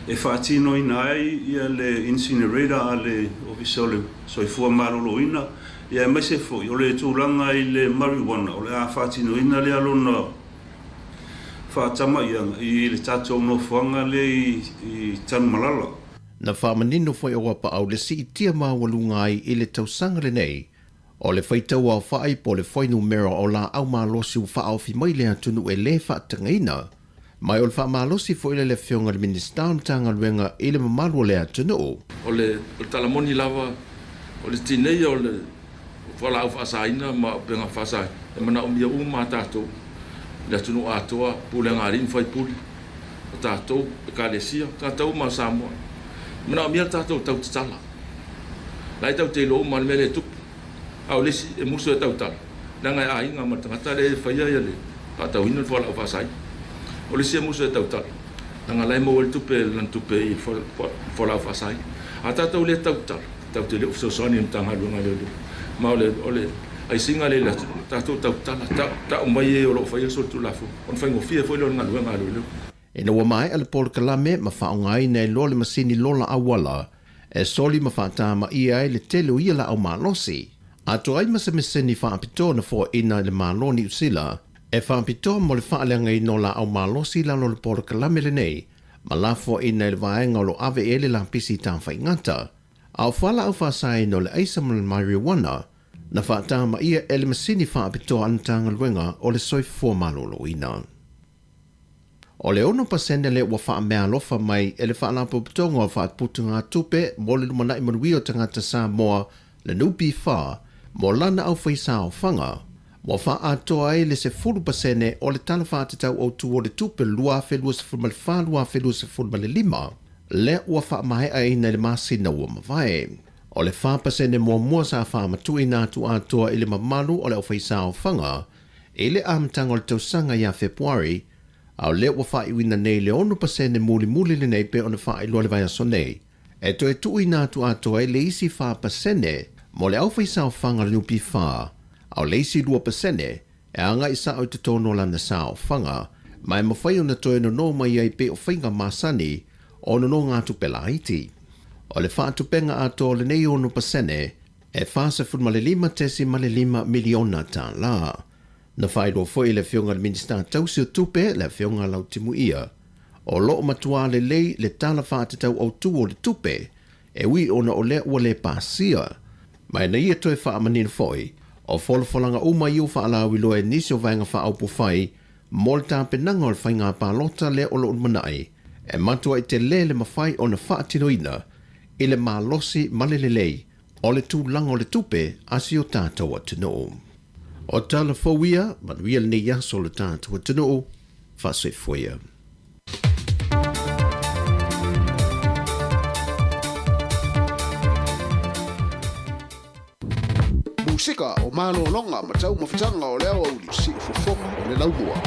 e faatinoina ai ia le incinerator a le Ofisa o le Soifua Maloloina ia aemaise foi o le tulaga i le marijuana o le a faatinoina lea lona faatamaiaga i le tatou nofoaga lea i Tanumalala. Na faamanino foi o Auapaau le siitia maualuga ai i le tausaga lenei O le faitauaofa'i po o le fuainumera o laau malosi ua faaofi mai le atunuu e lē faatagaina, ma o le faamalosi foi lea i le Afioga i le Minisita o le Matagaluega i le mamalu o le atunuu. O le tala moni lava, o le tineia o le fualaau faasaina ma upega faasaina, e manaomia uma a tatou, le atunuu atoa, pulega a alii ma faipule, o tatou, ekalesia, tagata uma o Samoa. E manaomia le tatou tautatala. La e tatou te iloa uma lava le mea lea e tupu. A o le isi e musu e tautala, leaga e aiga ma le tagata lea e faia le faatauina o le fualaau faasaina. O le isi e musu e tautala, leaga la e maua ai le tupe, lana tupe i le fualaau faasaina. A tatou le tautala, tatou te le o fesoasoani i le Matagaluega a Leoleo. Ma o le, o le aisiga lea i le atunuu, tatou tautala, tau mai e o lo o faia le solitulafono, ona faigofie foi lea o le galuega a leoleo. Ina ua maea le polokalame ma faaaogaina ai loa le masini lola auala e soli ma faatamaia ai le tele o ia laau malosi, atoa ai ma se meseni faapitoa na foaina e le Malo o Niu Sila e faapitoa mo le faaleagaina o laau malosi i lalo o le polokalame lenei ma lafoaina e le vaega o lo o ave i ai le lapisi tafaigata a o fualaau faasaina o le aisa ma le marijuana na faatamaia e le masini faapitoa a le Matagaluega o le Soifua Maloloina. O le 6% lea ua faameaalofa mai e le Faalapotopotoga o Faaputugatupe mo le Lumanai Manuia o Tagata Samoa, le NPF, mo lana aufaisaofaga, ua faaatoa ai le 10% o le Tala Faatatau Autu o le Tupe 2024/2025 lea ua faamaeaina i le masina ua mavae. O le 4% muamua sa faamatuuina atu atoa i le mamalu o le aufaisaofaga I le amataga o le tausaga ia Fepuari, a o lea ua faaiuina nei le 6% mulimuli lenei pei ona faailoa le vaiaso nei, e toe tuuina atu atoa ai le isi 4% mo le aufaisaofaga a le NPF, a o le isi 2% e agai sao i totonu o lana saofaga, ma e mafai ona toe nono mai ai pei o faiga masani o nonogatupe laiti. O le faatupenga atoa o lenei 6%, E $45.5 miliona tālā. Na faailoa foi e le Afioga i le Minisita tausi o Tupe, le Afioga Lau Timuia, o lo o matuā lelei le Tala Faatatau Autu o le Tupe, e ui ona o lea ua le pasia. Ma ina ia toe faamanino foi, o folafolaga uma ia ua faalauiloa e nisi o Vaega Faaupufai mo le tapenaga o le faiga palota lea o lo o lumanai, e matuai tele le mafai ona faatinoina i le malosi ma le lelei o le tulaga o le tupe a si o tatou atunuu. O tala fou ia, manuia lenei aso o le tatou atunuu, faasoifua ia. Musika o malologa ma taumafataga o le aoauli siufofoga o le laumua.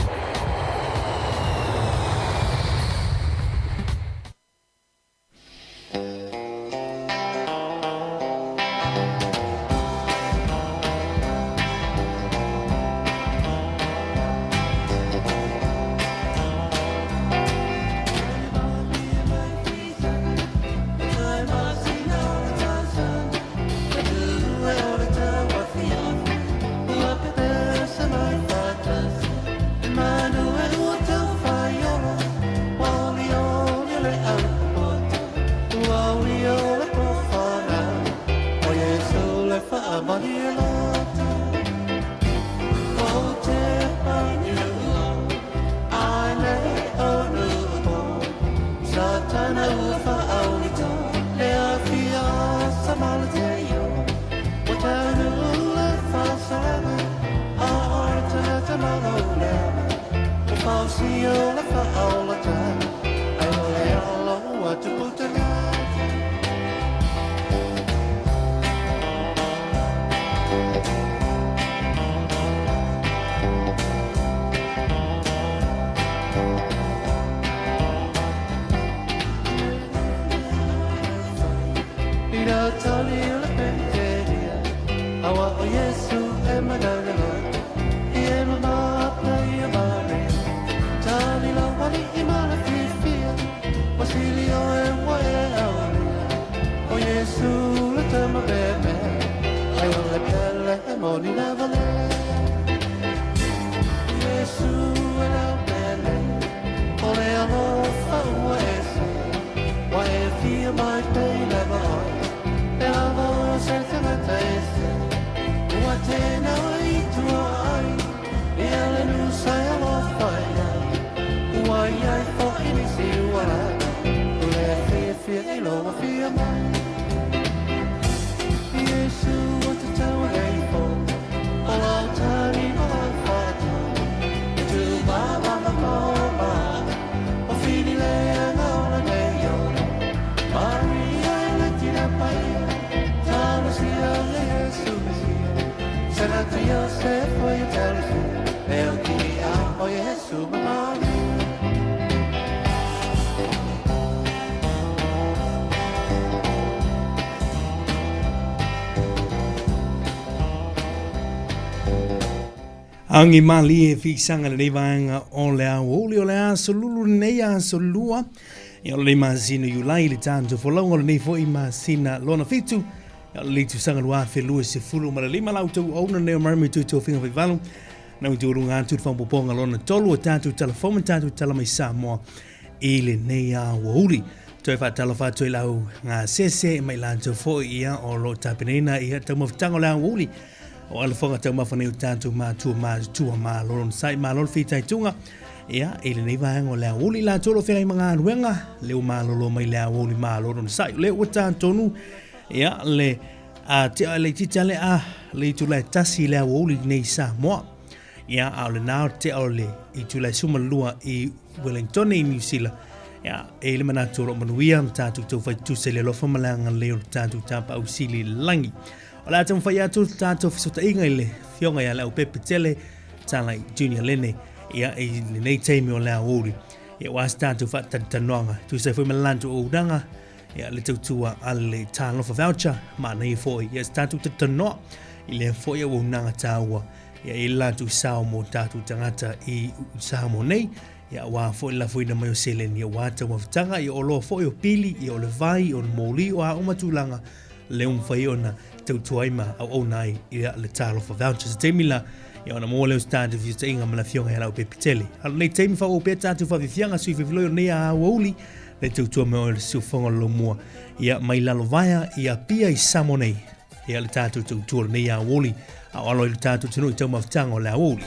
fia i lo afia mai. Iesu o te tau e fo, o lau tani ma lau whātu. E tū mama ma ma, o fini le anga o la nei o. Maria e le tina pai, talo sia le Iesu Mesia. Sena tu Yosef o ye talifu, e o ki a o Iesu ma Maria. Agi malie fiisaga lenei vaega o le aoauli o le aso lulu lenei aso lua ia o lenei masina Iulai le tatou folauga o lenei foi masina lona fitu ia o le tausaga 2025 la outou auauna lenei o Marmy Tuitofiga Faivalu na outou luga atu le faaopoopoga lona tolu o tatou tala fou ma tatou tala mai Samoa i lenei aoauli. Toe faatalofa atu i lau gasese ma i latou foi ia o lo o tapenaina ia taumafataga o le aoauli o alofaga taumafa nei o tatou matua matutua malo lona sai malo le fitaituga ia i lenei vaega o le aoauli i latou o lo o feagai ma galuega le ua malolo mai le aoauli malo lona sai o lea ua tatonu ia le a tea le itiiti ale a le itula e tasi i le aoauli nei i Samoa ia a o lena o tea o le itula e 12 i Wellington i Niu Sila ia e i le manatu o lo o manuia ma tatou taufai tutusa i le alofa ma le agalelei o le tatou Tapaau Sili i le lagi. O le a taumafai atu le tatou fesootaiga i le Afioga ia Leaupepe Tele Talai Junior Lene ia i lenei taimi o le aoauli ia aua se tatou faatalitanoaga e tusa ai foi ma le latou auaunaga ia le tautua a le Talofa Voucher manaia foi ia se tatou talanoa i lea foi auaunaga taua ia i le latou sao mo tatou tagata i Samoa nei ia aua foi le lafoina mai o seleni aua taumafataga ia oloa foi o pili ia o le vai o le moli o a uma tulaga lea ua mafai ona tautua ai ma auauna ai ia le Talofa Voucher. Se taimi la ia ona maua lea o se tatou fesootaiga ma le Afioga ia Leaupepe Tele. A o lenei taimi faaauau pea tatou faafiafiaga sui faifiloi o lenei aoauli le tautua mai o le siufofoga o le Lomua ia mai Lalovaea i Apia i Samoa nei ia le tatou tautua o lenei aoauli a o alo ai le tatou atunuu i taumafataga o le aoauli.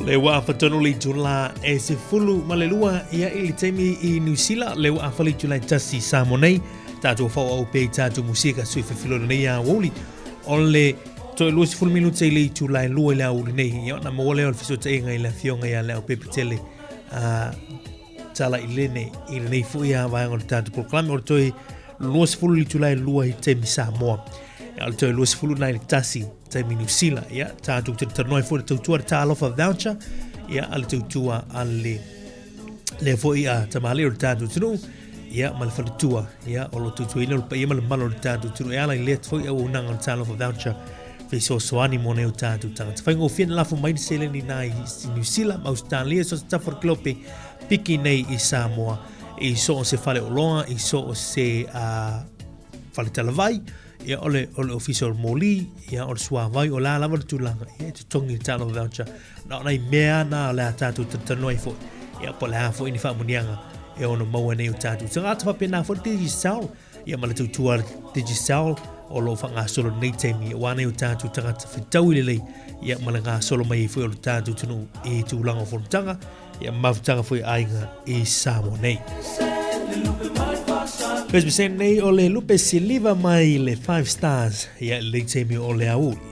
Le ua afatonu le itula e 12 ia i le taimi i Niu Sila, le ua afa le itula e 1 i Samoa nei. Tatou faaauau pea i tatou musika sui fefilona nei aoauli. O le toe 20 minute i le itula e 2 i le aoauli nei. Ia ona maua lea o le fesootaiga i le afioga ia Leaupepe Tele a Talailene i lenei foi a vaega o le tatou polokalame. O le toe 20 i le itula e 2 i taimi Samoa. Ia, o le toe 20 nai le 1 taimi Niu Sila. Ia, tatou te talanoa ai foi le tautua le Talofa Voucher. Ia, a le tautua a le lea foi a tamalii o le tatou atunuu ia ma le faletua ia o lo o tautuaina o le paia ma le mamalu o le tatou atunuu e ala i lea foi auaunaga o le Talofa Voucher fesoasoani mo nei o tatou tagata. Faigofie na lafo mai le seleni na i Niu Sila ma Ausetalia so se tafa o le kelope piki nei i Samoa i so o se fale oloa i so o se fale talavai ia o le o le ofisa o le moli ia o le suavai o la lava le tulaga ia e totogi le Talofa Voucher Na o nai mea na o le a tātou talatalanoa ai foi. Ia, po o le a foi ni faamanuiaga e ono maua nei o tātou. Tagata faapena foi le Digicel, ia ma le tautua a le Digicel o lo o faagasolo nei taimi, aua nei o tātou tagata fetaui lelei, ia ma le gasolo mai ai foi o le tātou atunuu i tulaga o fonotaga, ia ma mafutaga foi a aiga i Samoa nei. First percent nei o le lupe siliva mai le 5 stars, ia le taimi o le aoauli.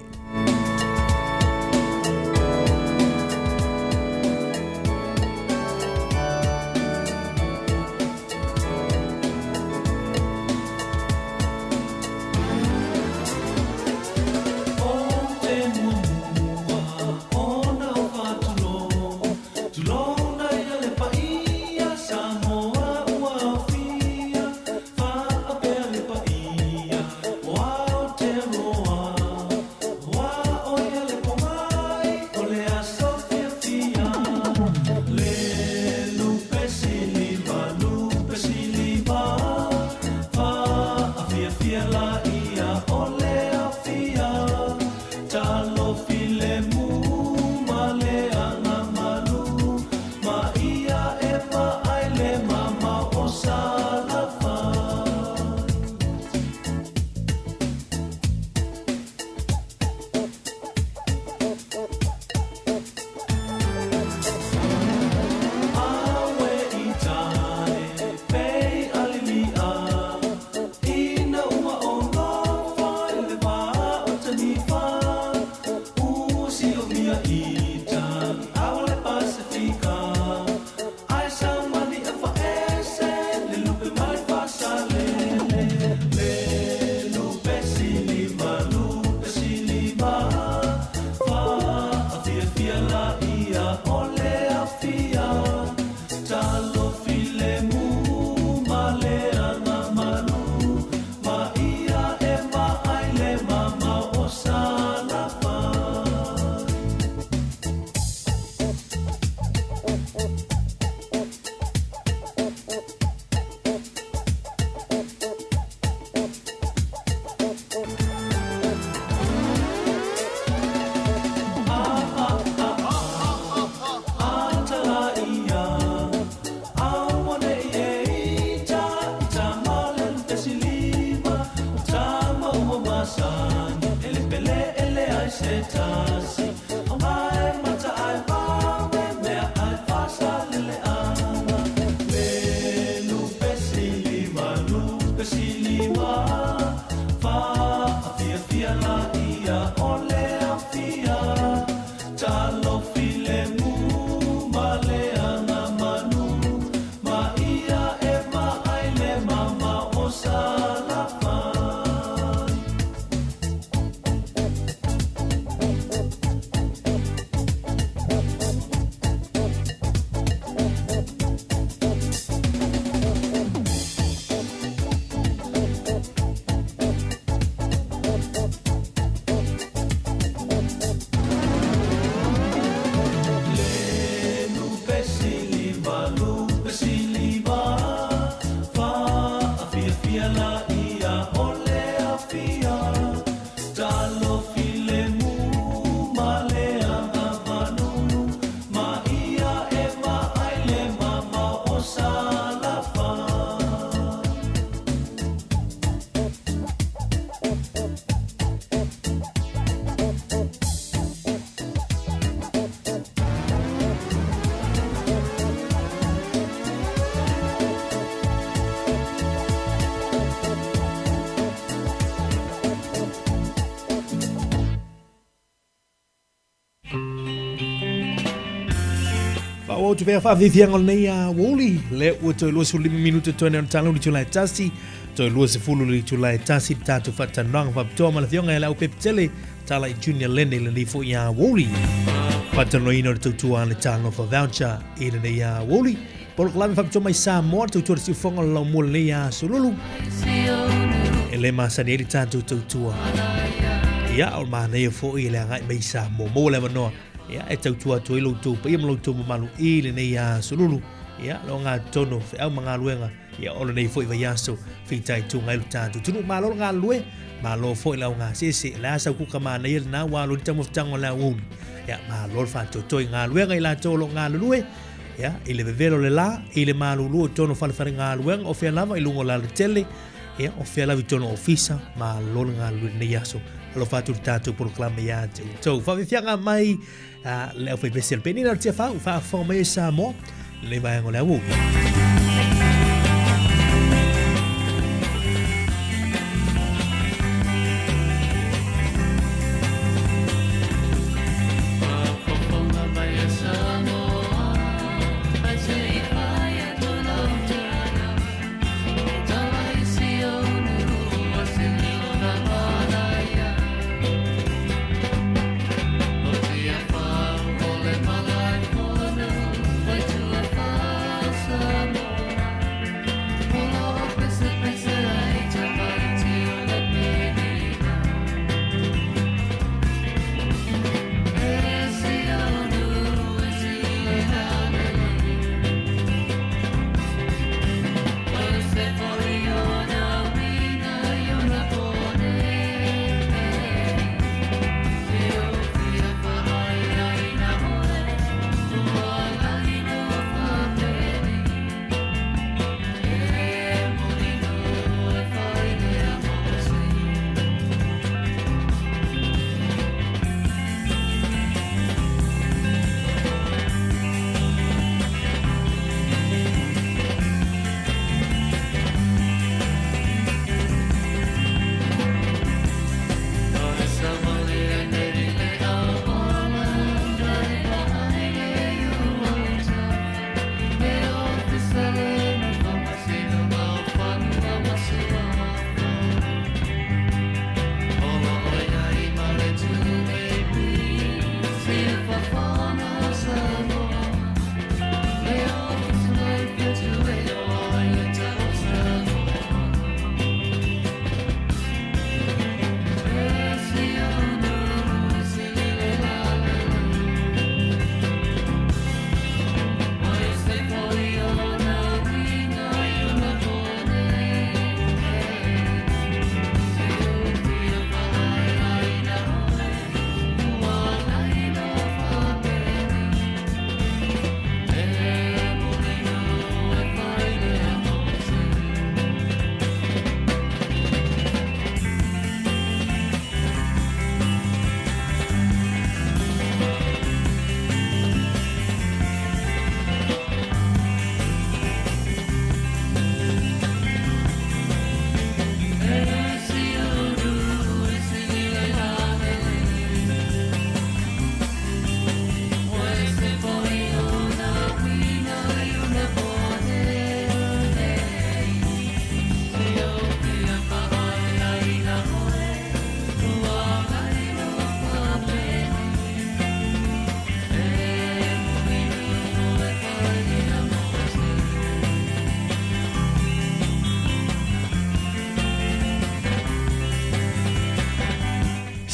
Faaauau atu pea faafiafiaga o lenei aoauli, lea ua toe 25 minute toe nei ona tala i le itula e tasi, toe 20 i le itula e tasi le tatou faatalanoaga faapitoa ma le Afioga ia Leaupepe Tele Talai Junior Lene i lenei foi aoauli. Faatalanoaina o le tautua a le Talofa Voucher i lenei aoauli. Polokalame faapitoa mai Samoa, le tautua le siufofoga o le laumua lenei aso Lulu. E le masani ai le tatou tautua. Ia, o le manaia foi le agai mai i Samoa. Maua le avanoa ia, e tautua atu ai lo outou paia ma lo outou mamalu i lenei aso Lulu. Ia, le ogatotonu, feau ma galuega, ia, o lenei foi vaiaso fitaituga ai lo tatou atunuu. Malo le galulue, malo foi le augasese. O le a sau kuka manaia lena ua alu ai le taumafataga o le aoauli. Ia, malo le faatoatoa i galuega i latou o lo o galulue. Ia, i le vevelo o le lā, i le malulu o totonu o falefalegaluega, o fea lava i luga o le alatele, ia, o fea lava i totonu o ofisa, malo le galulue i lenei aso. Alofa atu i le tatou polokalame iā te outou. Faafiafiaga mai le aufaipese a le Penina o le Tiafau, faafofoga mai e Samoa, lenei vaega o le aoauli.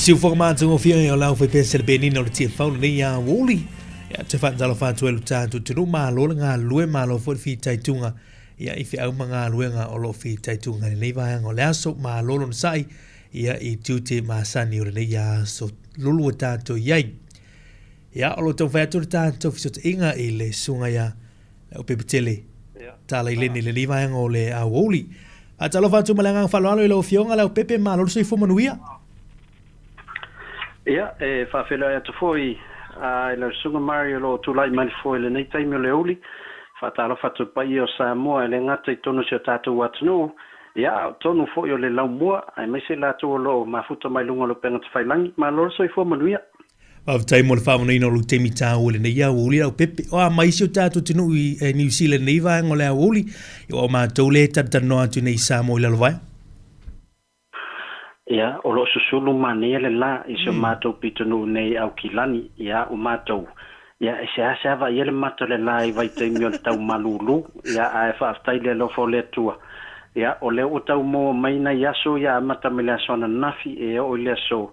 Siufoga matagofie o lau faipese le penina o le TFL lenei aoauli. Ia, toe faatalofa atu ai lo tatou atunuu, malo le galulue, malo foi le fitaituga ia i feau ma galuega o lo o fitaituga i lenei vaega o le aso. Malo le onosai ia i tiute masani o lenei aso lulu ua tatou i ai. Ia, o lo o taumafai atu le tatou fesootaiga i le susuga ia Leaupepe Tele Talailene i lenei vaega o le aoauli. Faatalofa atu ma le agaga faaaloalo i lau Afioga Leaupepe, malo le soifua manuia. Ia, e faafeiloai atu foi i lau Susuga Murray o lo o tulai mai foi i lenei taimi o le aoauli. Faatalofa atu i le paia o Samoa e le gata i totonu o si o tatou atunuu, ia, a o totonu foi o le laumua, aemaise i latou o lo o mafuta mai luga o le upega tafailagi. Malo le soifua manuia. Faafetai mo le faaavanoaina o lou taimi taua i lenei aoauli Leaupepe. O a mai si o tatou atunuu i Niu Sila i lenei vaega o le aoauli, aua o matou lea e talatalanoa atu nei i Samoa i lalovaea. Ia, o lo o susulu manaia le la i si o matou pitonuu nei i Aukilani, ia, o matou, ia, e seasea vaaia le mata o le la i vaitaimi o le tau malulu, ia, ae faafetai i le alofa o le Atua, ia, o lea ua tau maua mai nai aso, ia, amata mai le aso ananafi e oo i le aso,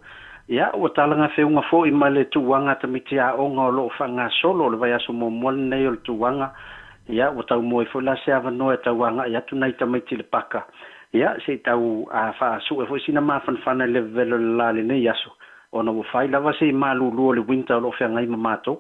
ia, ua talagafeuga foi ma le tuuaga a tamaiti aoga o lo o faagasolo, o le vaiaso muamua lenei o le tuuaga, ia, ua tau maua ai foi la se avanoa e tau agai atu nai tamaiti i le paka, Ia, se i tau faasue foi sina mafanafana i le vevelo o le la i lenei aso, ona ua fai lava se malulu o le winter o lo o feagai ma matou.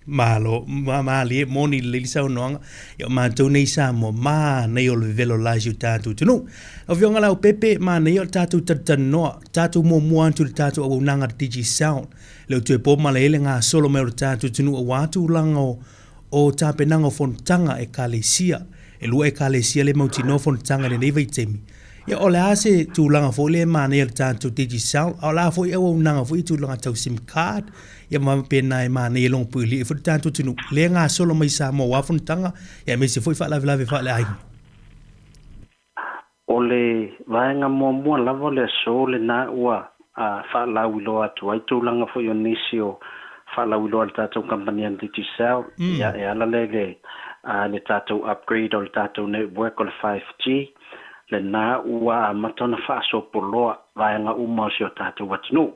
Malo, malie, moni lelei le saunoaga, ia o matou nei i Samoa, manaia o le vevelo la i si o tatou atunuu. Lau Afioga Leaupepe, manaia o le tatou talatalanoa, tatou muamua atu i le tatou auaunaga a le Digicel, le o toe po malae le gasolo mai o le tatou atunuu aua tulaga o o tapenaga o fonotaga Ekalesia. E lua Ekalesia le mautinoa fonotaga i lenei vaitaimi. Ia, o le a se tulaga foi lea e manaia i le tatou Digicel, a o le a foi auaunaga foi i tulaga tau sim card, ia ma faapena e manaia e logopuiulia ai foi le tatou atunuu lea e gasolo mai i Samoa aua fonotaga, ia aemaise foi faalavelave faaleaiga. O le vaega muamua lava o le aso lena ua faalauiloa atu ai tulaga foi o nisi o faalauiloa a le tatou kamupani a le Digicel, ia e ala lea i le le tatou upgrade o le tatou network o le 5G, lena ua amata ona faasopoloa vaega uma o si o tatou atunuu.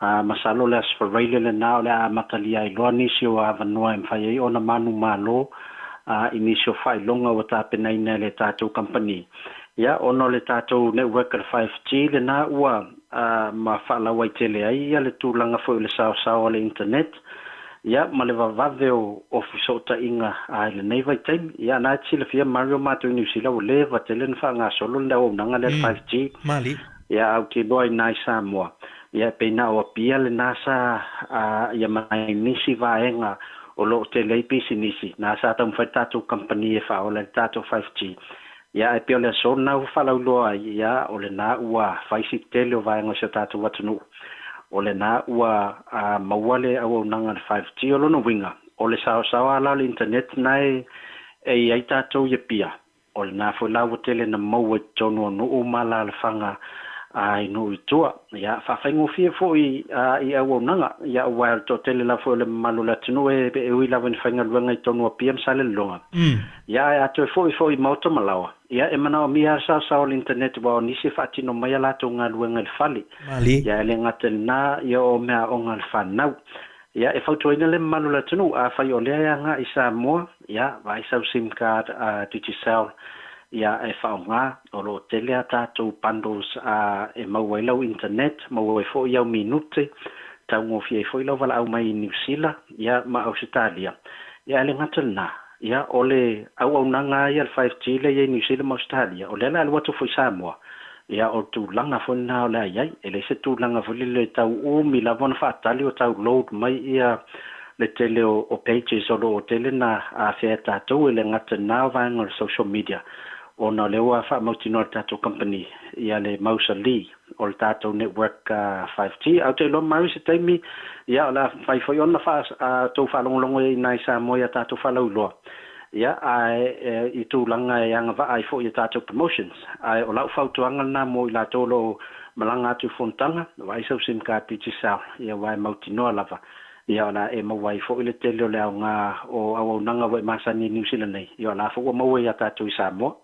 Masalo le Aso Faraile lena o le a amatalia ai loa nisi o avanoa e mafai ai ona manumalo i nisi o faailoga ua tapenaina e le tatou kamupani. Ia, ona o le tatou network o le 5G lena ua ma faalauaitele ai ia le tulaga foi o le saosao a le internet, ia, ma le vavave o fesootaiga i lenei vaitaimi. Ia, na e te silafia Mario matou i Niu Sila ua leva tele ona faagasolo le auaunaga lea le 5G. Malie. Ia, ae ou te iloa i ina i Samoa, ia, e pei na o Apia lena sa ia ma nisi vaega o lo o tele ai pisinisi, na sa taumafai le tatou kamupani e faaola i le tatou 5G. Ia, ae pei o le aso lena ua faalauiloa ai, ia, o lena ua fai si tele o vaega o si o tatou atunuu, o lena ua maua le auaunaga i le 5G. O lona uiga, o le saosaoa lava la o le internet lena e i ai tatou i Apia, O lena foi la ua tele na maua i totonu o nuu ma alaalafaga i nuu i tua. Ia, faafaigofie foi i auaunaga, ia aua o le toatele lava foi o le mamalu o le atunuu e ui lava ina faigaluega i totonu o Apia ma Salelologa. Ia, ae a toe foi foi i maota ma laoa, ia e manaomia lava le saosao o le internet aua o nisi e faatino mai a latou galuega i le fale. Ia, e le gata i lena, ia o meaaoga a le fanau. Ia, e fautuaina le mamalu o le atunuu, afai o lea e agai i Samoa, ia, vaai sau sim card a Digicel, ia, e faaaoga, o lo o tele a tatou bundles a e maua ai lau internet, maua ai foi au minute, taugofie ai foi lau valaau mai i Niu Sila, ia, ma Ausetalia. Ia, ae le gata i lena, ia, o le auaunaga lava ia a le 5G lea e i ai i Niu Sila ma Ausetalia, o lea o le a alu atu foi i Samoa, Ia, o le tulaga foi lena o le a i ai. E leai se tulaga foi lele e tau umi lava ona faatali o tau load mai ia le tele o pages o lo o tele na afea e tatou, e le gata i lena vaega o le social media, ona o lea ua faamautinoa e le tatou company ia le mausali o le tatou network 5G. Ae ou te iloa mai se taimi, ia o le a mafai foi ona tou faalogologo i ai i ina i Samoa i a tatou faalauiloa. Ia, ae i tulaga e agavaa ai foi i a tatou promotions. Ae o lau fautuaga lena mo i latou o lo o malaga atu i fonotaga, vaai sau sim card Digicel, ia aua e mautinoa lava, ia o le a e maua ai foi le tele o le aoga o auaunaga ua e masani i Niu Sila nei, ia o la foi ua maua ia tatou i Samoa.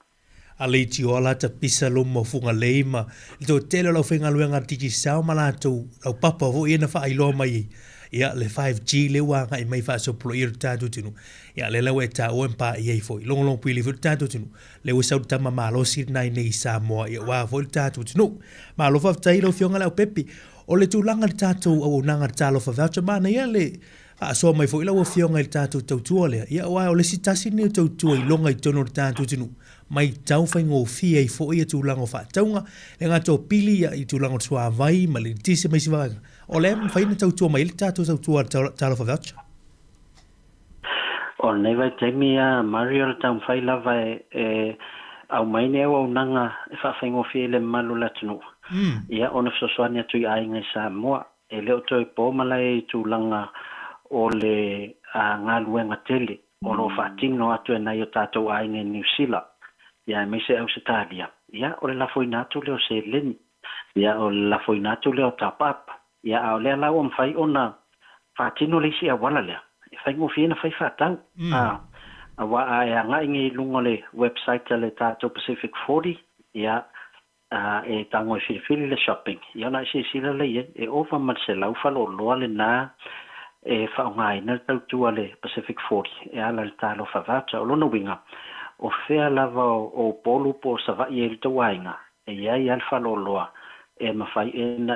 A leitioa la ta pisa luma o Fugalei ma le toatele o le aufaigaluega a le Digicel ma latou laupapa foi ia na faailoa mai ai ia le 5G lea ua agai mai faasopoloia le tatou atunuu. Ia lea la ua e taua e paia ai foi logologopuialii foi le tatou atunuu lea ua sau le tama malosi lena i nei i Samoa ia aua foi le tatou atunuu. Malo faafetai i lau Afioga Leaupepe. O le tulaga i le tatou auaunaga i le Talofa Voucher manaia le faasoa mai foi lau Afioga i le tatou tautua lea, ia aua o le isi tasi lenei o tautua iloga i totonu o le tatou atunuu, matau faigofie ai foi ia tulaga o faatauga, le gata o pili ia i tulaga o le suavai ma le eletise ma isi vaega. O lea e mafai ona tautua mai ai le tatou tautua a le Talofa Voucher. O lenei vaitaimi a Mario o le taumafai lava e aumai ni auaunaga e faafaigofie i le mamalu o le atunuu, ia ona fesoasoani atu i aiga i Samoa. E le o toe po malae i tulaga o le galuega tele o lo o faatino atu e nai o tatou aiga i Niu Sila, ia aemaise Ausetalia, ia o le lafoina atu lea o seleni, ia o le lafoina atu lea o top up, ia a o lea la ua mafai ona faatino le isi auala lea, e faigofie ona fai faatau, a, aua a e agai nei i luga o le website a le tatou Pacific 40, ia A e tago e filifili le shopping, ia ona e silasila lea i ai, e ova ma le 100 faleoloa lena e faaaogaina le tautua a le Pacific 40 e ala i le Talofa Voucher. O lona uiga, o fea lava o Upolu po o Savaii e i ai le tou aiga, e i ai lava le faleoloa e mafai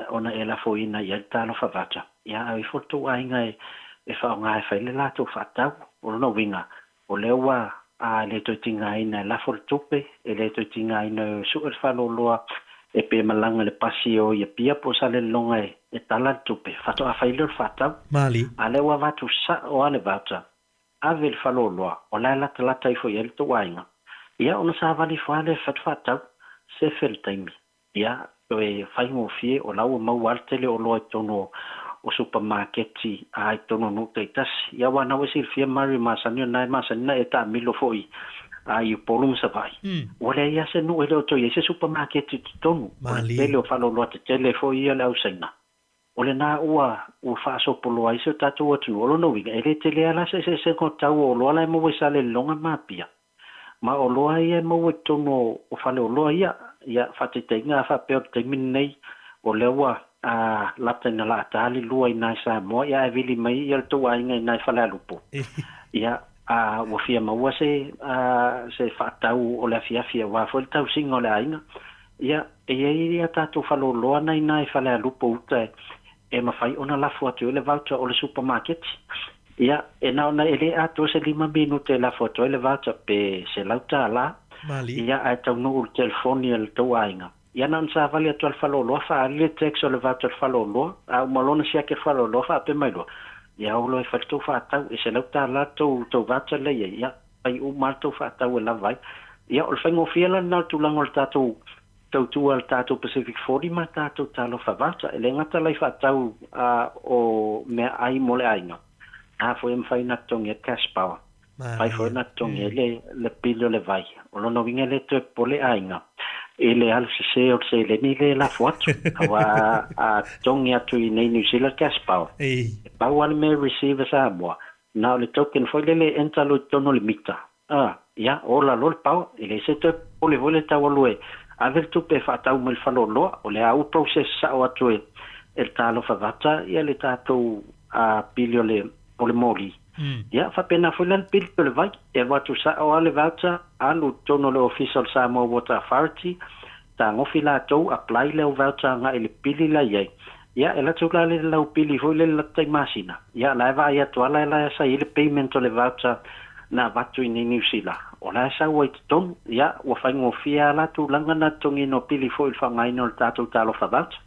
ona e lafoina i ai le Talofa Voucher. Ia a o ifo le tou aiga e faaaoga e fai le latou faatau. O lona uiga, O lea ua a le toe tigaina e lafo le tupe, e le toe tigaina e sue le faleoloa e pe malaga i le pasi e o i Apia po o Salelologa e tala le tupe, faatoa fai lea o le faatau. Mali. A lea ua avatu sao lava le voucher, ave i le faleoloa, o la e latalata ifo i ai le tou aiga. Ia ona savali ifo lava lea e fai le faatau, sefe le taimi. Ia, toe faigofie, o la ua maua lava le tele o oloa i totonu o supamaketi a i totonu o nuu taitasi. Ia aua na ua e silafia Mario masani o lena e masani ona e taamilo foi a i Upolu ma Savaii. Ua leai lava se nuu e le o toe i ai se supamaketi i totonu. O le tele o faleoloa tetele foi ia o le au Saina. O lena ua ua faasopoloa ai si o tatou atunuu. O lona uiga, e le tele lava la se eseesega o tau o oloa la e maua i Salelologa ma Apia. Ma o oloa ia e maua i totonu o faleoloa ia. Ia, faataitaiga a faapea o le taimi lenei, o lea ua lata ina laata le lua i ina i Samoa, ia ae vili mai ia le tou aiga i ina i Falealupo. Ia, a ua fia maua se se faatau o le afiafi aua foi le tausiga o le aiga. Ia, e i ai a tatou faleoloa na i ina i Falealupo uta e mafai ona lafo atu ai le voucher o le supamaketi. Ia, e na ona e le atoa se lima minute e lafo atu ai le voucher pe $100, Malie. ia, ae taunuu i le telefoni a le tou aiga. Ia na ona savali atu lava i le faleoloa, faaali le tax o le voucher i le faleoloa, a uma loa ona siaki e le faleoloa faapea mai loa, ia o loa e fai le tou faatau, e $100 le tou, tou voucher lea i ai, ia, fai uma lava le tou faatau e lava ai. Ia, o le faigofie la lena o le tulaga o le tatou tautua a le tatou Pacific 40 ma tatou Talofa Voucher. E le gata la i faatau o meaai mo le aiga, a foi e mafai ona totogi ai le cash power, mafai foi ona totogi ai le, le pili o le vai. O lona uiga e le toe popole aiga i le alu sese o le seleni lea e lafo atu, aua a totogi atu i inei i New Zealand le cash power, e pau lava le mea e receive e Samoa, na o le token foi lele e enter loa i totonu o le mita, A, ia, ola loa le power, e leai se toe popole foi le tau alu e ave le tupe e faatau mai le faleoloa, o lea ua process sao atu e e le Talofa Vata ia le tatou a pili o le o le moli. Ia, faapena foi la le pili o le vai, e alu atu sao lava le voucher, alu i totonu o le ofisa o le Samoa Water Authority, Tagofi latou, apply le au voucher agai i le pili la i ai. Ia, e latou la le lau pili foi lele lata i masina. Ia, la e vaai atu a la la sa i ai le payment o le voucher na avatu i nei Niu Sila. O la e sau ai i totonu. Ia, ua faigofie a la tulaga na totogiina o pili foi i le faaaogaina o le tatou Talofa Voucher.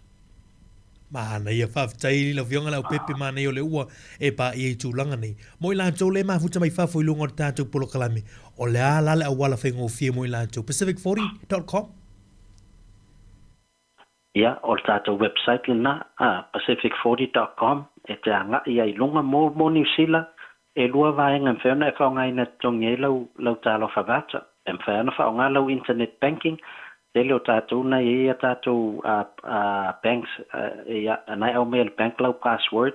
Manaia, faafetai i lau Afioga Leaupepe, manaia o le ua e paia i tulaga nei. Mo i latou le mafuta mai fafo i luga o le tatou polokalame, o le a la le auala faigofie mo i latou? Pacific40.com? Ia, o le tatou website lena, pacific40.com, e te agai ai i luga mo, mo Niu Sila, e lua vaega e mafai ona e faaaogaina e totogi ai lau, lau Talofa Voucher. E mafai ona faaaoga lau internet banking, tele o tatou na i ai a tatou banks, ia, na e aumai e le bank lau password,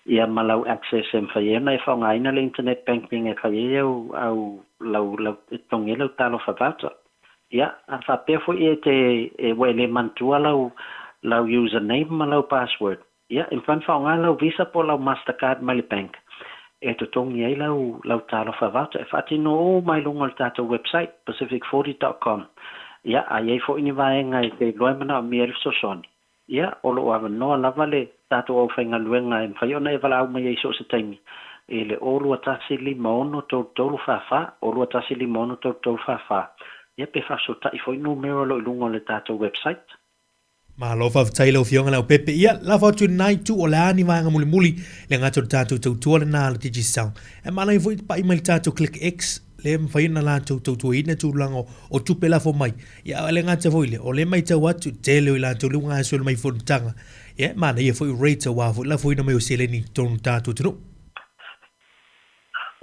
ia ma lau access e mafai ai ona e faaaogaina le internet banking e fai ai au, au, lau, lau, e totogi ai lau Talofa Voucher. Ia, a faapea foi e te, e, ua e le manatua lau, lau username ma lau password, Ia, e mafai ona faaaoga lau Visa po o lau Mastercard mai le bank e totogi ai lau lau Talofa Voucher. E faatino uma i luga o le tatou website, pacific forty dot com. Ia, a i ai foi ni vaega e te iloa e manaomia ai le fesoasoani, ia, o lo o avanoa lava le tatou aufaigaluega e mafai ona e valaau mai ai i so o se taimi i le 0 2 1 6 3 4 4, 0 2 1 5 6 3 3 4 4. Ia, pe faafesootai foi numera o lo o i luga o le tatou website. Malo faafetai i lau Afioga Leaupepe. Ia, lafo atu i lena itu, o le a ni vaega mulimuli le gata o le tatou tautua lena a le Digicel. E manaia foi te pai mai le tatou ClickX, lea e mafai ona latou tautuaina tulaga o tupe lafo mai. Ia, a o le gata foi lea, o lea e matau atu, tele o i latou lea ua gasolo mai i fonotaga. Ia, e manaia foi rate aua foi le lafoina mai o seleni i totonu o le tatou atunuu.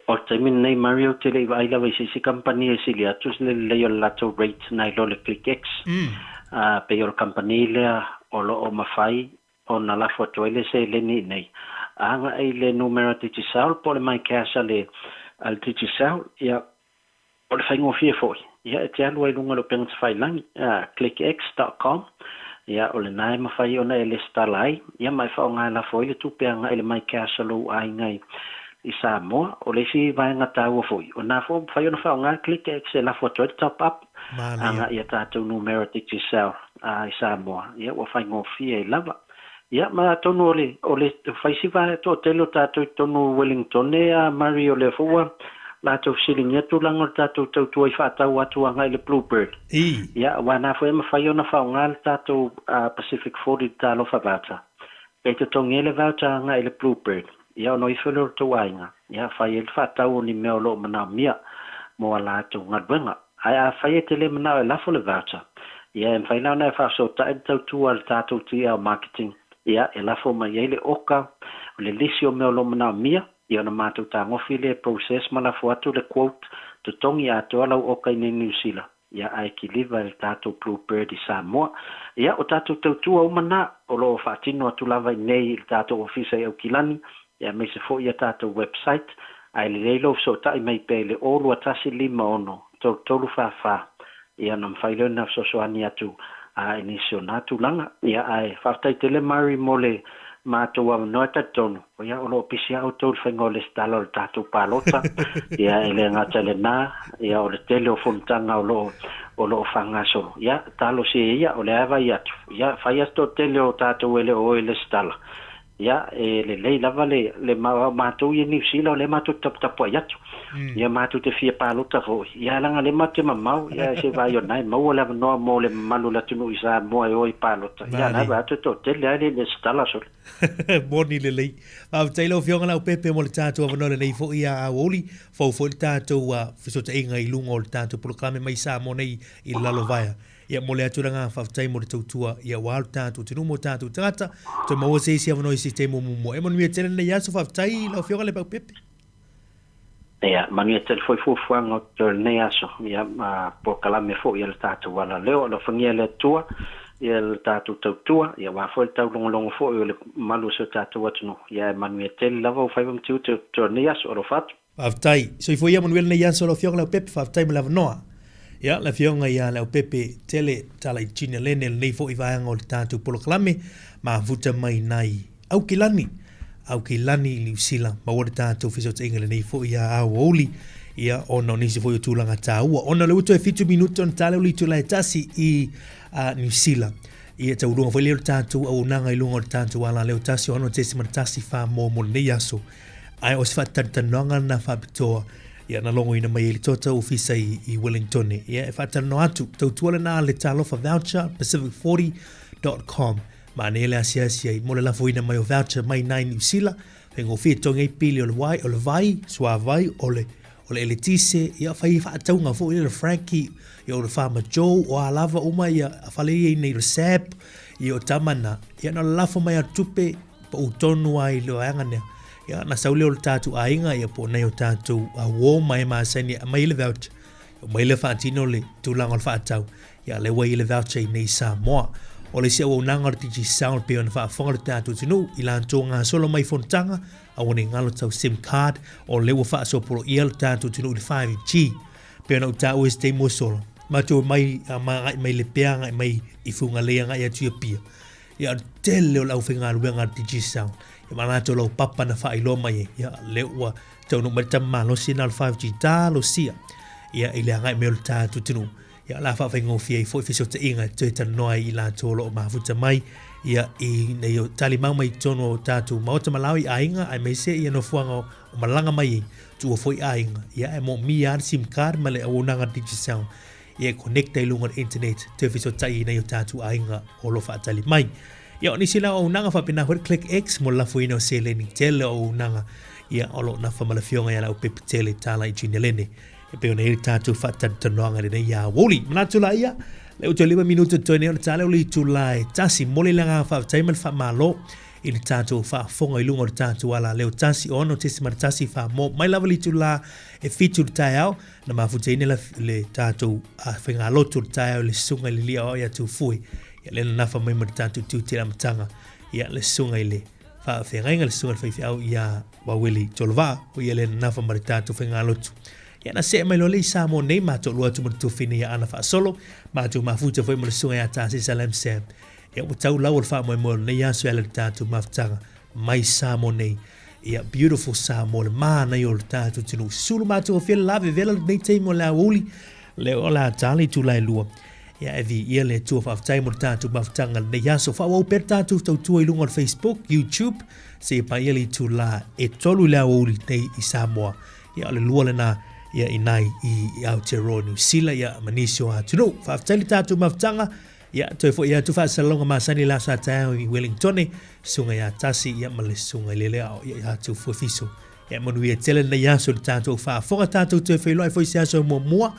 O le taimi lenei Mario ou te le i vaai lava i se isi kamupani e sili atu le lelei o le latou rate nai lo le ClickX. Ā, pei o le kamupani lea o lo o mafai ona lafo atu ai le seleni i inei. Agai i le numera Digicel po o le MyCash a le a le Digicel, ia, o le faigofie foi, ia, e te alu ai i luga o le upega tafailagi, clickx dot com, ia, o lena e mafai ona e lesitala ai, ia, ma e faaaoga e lafo ai le tupe agai i le MyCash a lou aiga i i Samoa. O le isi vaega taua foi, o lena foi ua mafai ona faaaoga le ClickX e lafo atu ai le top up Manaia. agai i a tatou numera Digicel i Samoa, ia ua faigofie ai lava. Ia, ma atonu o le, o le fai si vaega toatele o tatou i totonu o Wellingtone a Murray o lea foi ua latou fesiligia tulaga o le tatou tautua i faatau atu agai i le Bluebird. I. Ia, aua na foi e mafai ona faaaoga le tatou Pacific 40 i le Talofa Voucher. E totogi ai le voucher agai i le Bluebird. Ia ona o ifo lea o le tou aiga, ia fai ai le faatau o ni mea o lo o manaomia mo a latou galuega. Ae afai e te le manao e lafo le voucher, ia e mafai la ona e faafesootai le tautua a le tatou TL Marketing, ia e lafo mai ai le oka, o le lisi o mea o lo o manaomia, ia ona matou tagofi lea e process ma lafo atu le quote, totogi atoa lau oka i nei Niu Sila. Ia ae kiliva e le tatou Blue Bird i Samoa. Ia o tatou tautua uma na o lo o faatino atu lava i nei i le tatou ofisa i Aukilani, ia aemaise foi ia tatou website, ae lelei lou fesootai mai pea i le 02156 3344, ia ona mafai lea ona fesoasoani atu i nisi o na tulaga. Ia ae faafetai tele Murray mo le matou avanoa e talitonu, ia o lo o pisi lava outou i le faiga o lesitala o le tatou palota, ia e le gata i lena, ia o le tele o fonotaga o lo o o lo o faagasolo. Ia talosia ia, o lea e vaai atu, ia fai lava se toatele o tatou e le o o e lesitala, Ia, e lelei lava le, le ma, matou ia Niu Sila, o lea matou te taputapuai atu. Ia, matou te fia palota foi. Ia, leaga lea matou te mamao, ia, se vaai o na e maua le avanoa mo le mamalu o le atunuu i Samoa e o i palota. Ia, na e vaai atu e toatele lava e le lesitala sole. Moni lelei. Faafetai lau Afioga Leaupepe mo le tatou avanoa lelei foi ia aoauli. Fou foi le tatou fesootaiga i luga o le tatou polokalame mai Samoa nei i Lalovaea. Ia momoli atu le agaga faafetai mo le tautua ia aua lo tatou atunuu ma o tatou tagata. Toe maua se isi avanoa i se taimi o muamua. Ia manuia tele lenei aso, faafetai lau Afioga Lepaupepe. Ia, manuia tele foi fuafuaga o lenei aso, ia, ma polokalame foi a le tatou alaleo. Alofagia e le Atua ia le tatou tautua, ia aua foi le taulogologo foi o le mamalu o si o tatou atunuu. Ia, e manuia tele lava ou faiva ma tiute o lenei aso. Alofa atu. Faafetai. Soifua ia manuia lenei aso lau Afioga Leaupepe, faafetai mo le avanoa. Ia, le Afioga ia Leaupepe Tele Tala i Gina Lene lenei foi vaega o le tatou polokalame, mafuta mai nai Aukilani, Aukilani i Niu Sila, maua le tatou fesootaiga lenei foi ia aoauli, ia ona o nisi foi o tulaga taua. Ona o lea ua toe 7 minute ona ta lea o le itula e tasi i Niu Sila. Ia tauluga foi lea o le tatou auaunaga i luga o le tatou alaleo 106.1 mo mo lenei aso. Ae o se faatanoanoaga lena faapitoa, ia na logoina mai ai le Tota Ofisa i, i Wellingtone. Ia e faatalanoa atu, tautua lena le Talofa Voucher, pacific40.com. Manaia le asiasi ai mo le lafoina mai o voucher mai nai Niu Sila, faigofie totogi ai pili o le wai, o le vai, suavai, o le o le eletise, ia fai faatauga foi le Frankie, ia o le Farmer Joe, o a lava uma ia fale ia i nei o le SAP, ia o tama na, ia na lalafo mai a tupe, Pau tonu ai le vaega lea. Ia, ona sau lea o le tatou aiga, ia, po o nai o tatou uo ma e masani e aumai ai le voucher. Ia, omai lea faatino le tulaga o le faatau. Ia, lea ua i ai le voucher i nei i Samoa. O le isi auaunaga o le Digicel e pei ona faafofoga le tatou atunuu i latou gasolo mai i fonotaga, aua ne i galo tau sim card, o lea ua faasopoloia le tatou atunuu i le 5G. Pei ona ou taua i se taimi ua sola, matou omai ma agai mai Lepea agai mai i Fugalei agai atu i Apia. Ia, o le tele o le aufaigaluega a le Digicel, ia ma latou laupapa na faailoa mai ai, ia, lea ua taunuu mai le tama malosi lena o le 5G talosia, ia, i le agai mai o le tatou atunuu. Ia, o le a faafaigofie ai foi fesootaiga e toe talanoa ai i latou o lo o mafuta mai, ia, i nei o talimau mai i totonu o tatou maota ma lao i aiga, aemaise ia nofoaga o malaga mai ai, tuua foi aiga, ia, e moomia lava le sim card ma le auaunaga a le Digicel Ia e connect ai luga o le internet, toe fesootai i nai o tatou aiga o lo o faatali mai. Ia o nisi la o auaunaga faapena foi le ClickX mo le lafoina o seleni tele o auaunaga ia o lo o nafa ma le afioga ia Leaupepe Tele Tala i Junior Lene e pei ona i ai le tatou faatanoatanoaga i lenei aoauli. Manatu la ia, Lea ua toe 5 minute totoe nei ona ta lea o le itula e tasi. Momoli le agaga faafetai ma le faamalo i le tatou faafofoga i luga o le tatou alaleo 16.1 Samoa mai lava le itula e 7 i le taeao na mafutaina le, le tatou faigalotu o le taeao i le susuga i le alii aoao ia Tufue. Ia lea na nafa mai ma le tatou tiute i le amataga. Ia le susuga i le faafeagaiga le susuga i le faifeau ia Waweli Tolovaa, o ia lea na nafa ma le tatou faigalotu. Ia na see mai loa lea i Samoa nei, matou lua atu ma le tofi ia Ana Faasolo, matou mafuta foi ma le susuga ia Tasesa Lamsam. Ia ua tau lau o le faamoemoe o lenei aso e ala i le tatou mafutaga mai Samoa nei. Ia beautiful Samoa, le manaia o le tatou atunuu. Susulu matou afia le la vevela lenei taimi o le aoauli, lea o le a ta le itula e lua. Ia e viia le Atua faafetai mo le tatou mafutaga lenei aso. Faaauau pea le tatou tautua i luga o le Facebook, YouTube, seia paia le itula e 3 i le aoauli nei i Samoa. Ia o le lua lena ia i nai i Aotearoa Niu Sila ia ma nisi o atunuu. Faafetai le tatou mafutaga. Ia toe foi atu faasalalauga masani la sa taeao i Wellingtone, susuga ia Tasi ia ma le susuga i Leleao ia ia atu Fuefiso. Ia manuia tele lenei aso i le tatou faafofoga tatou toe feiloai foi se aso muamua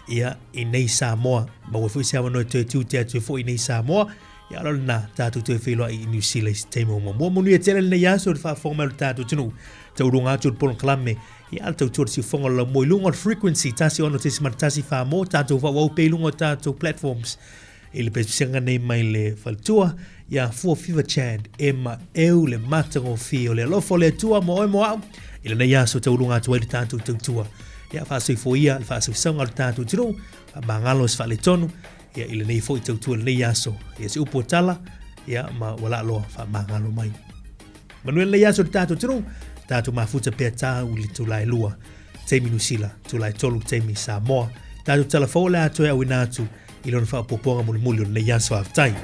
ia i nei Samoa. Maua foi se avanoa e toe tiute atu ai foi i nei Samoa. Ia o lena tatou toe feiloai i Niu Sila i se taimi o muamua. Manuia tele lenei aso i le faafofoga mai o le tatou atunuu. Taualuga atu le polokalame ia le tautua le siufofoga o le laumua i luga o le frequency 16.1 Samoa, tatou faaauau pea i luga o tatou platforms i le pesepesega nei mai le faletua ia Fua Fever Chant e maeu le matagofie o le alofa o le Atua mo oe mo au i lenei aso taualuga atu ai le tatou tautua. Ia faasoifua ia le faasausauga o le tatou atunuu, faamagalo se faaletonu ia i lenei foi tautua i lenei aso. Ia se upu o tala ia ma ua laaloa faamagalo mai. Manuia lenei aso i le tatou atunuu, tatou mafuta pea tau i le itula e 2, taimi Niu Sila, itula e 3, taimi Samoa. Tatou tala fou o le a toe auina atu i lona faaopoopoga mulimuli o lenei aso. Faafetai.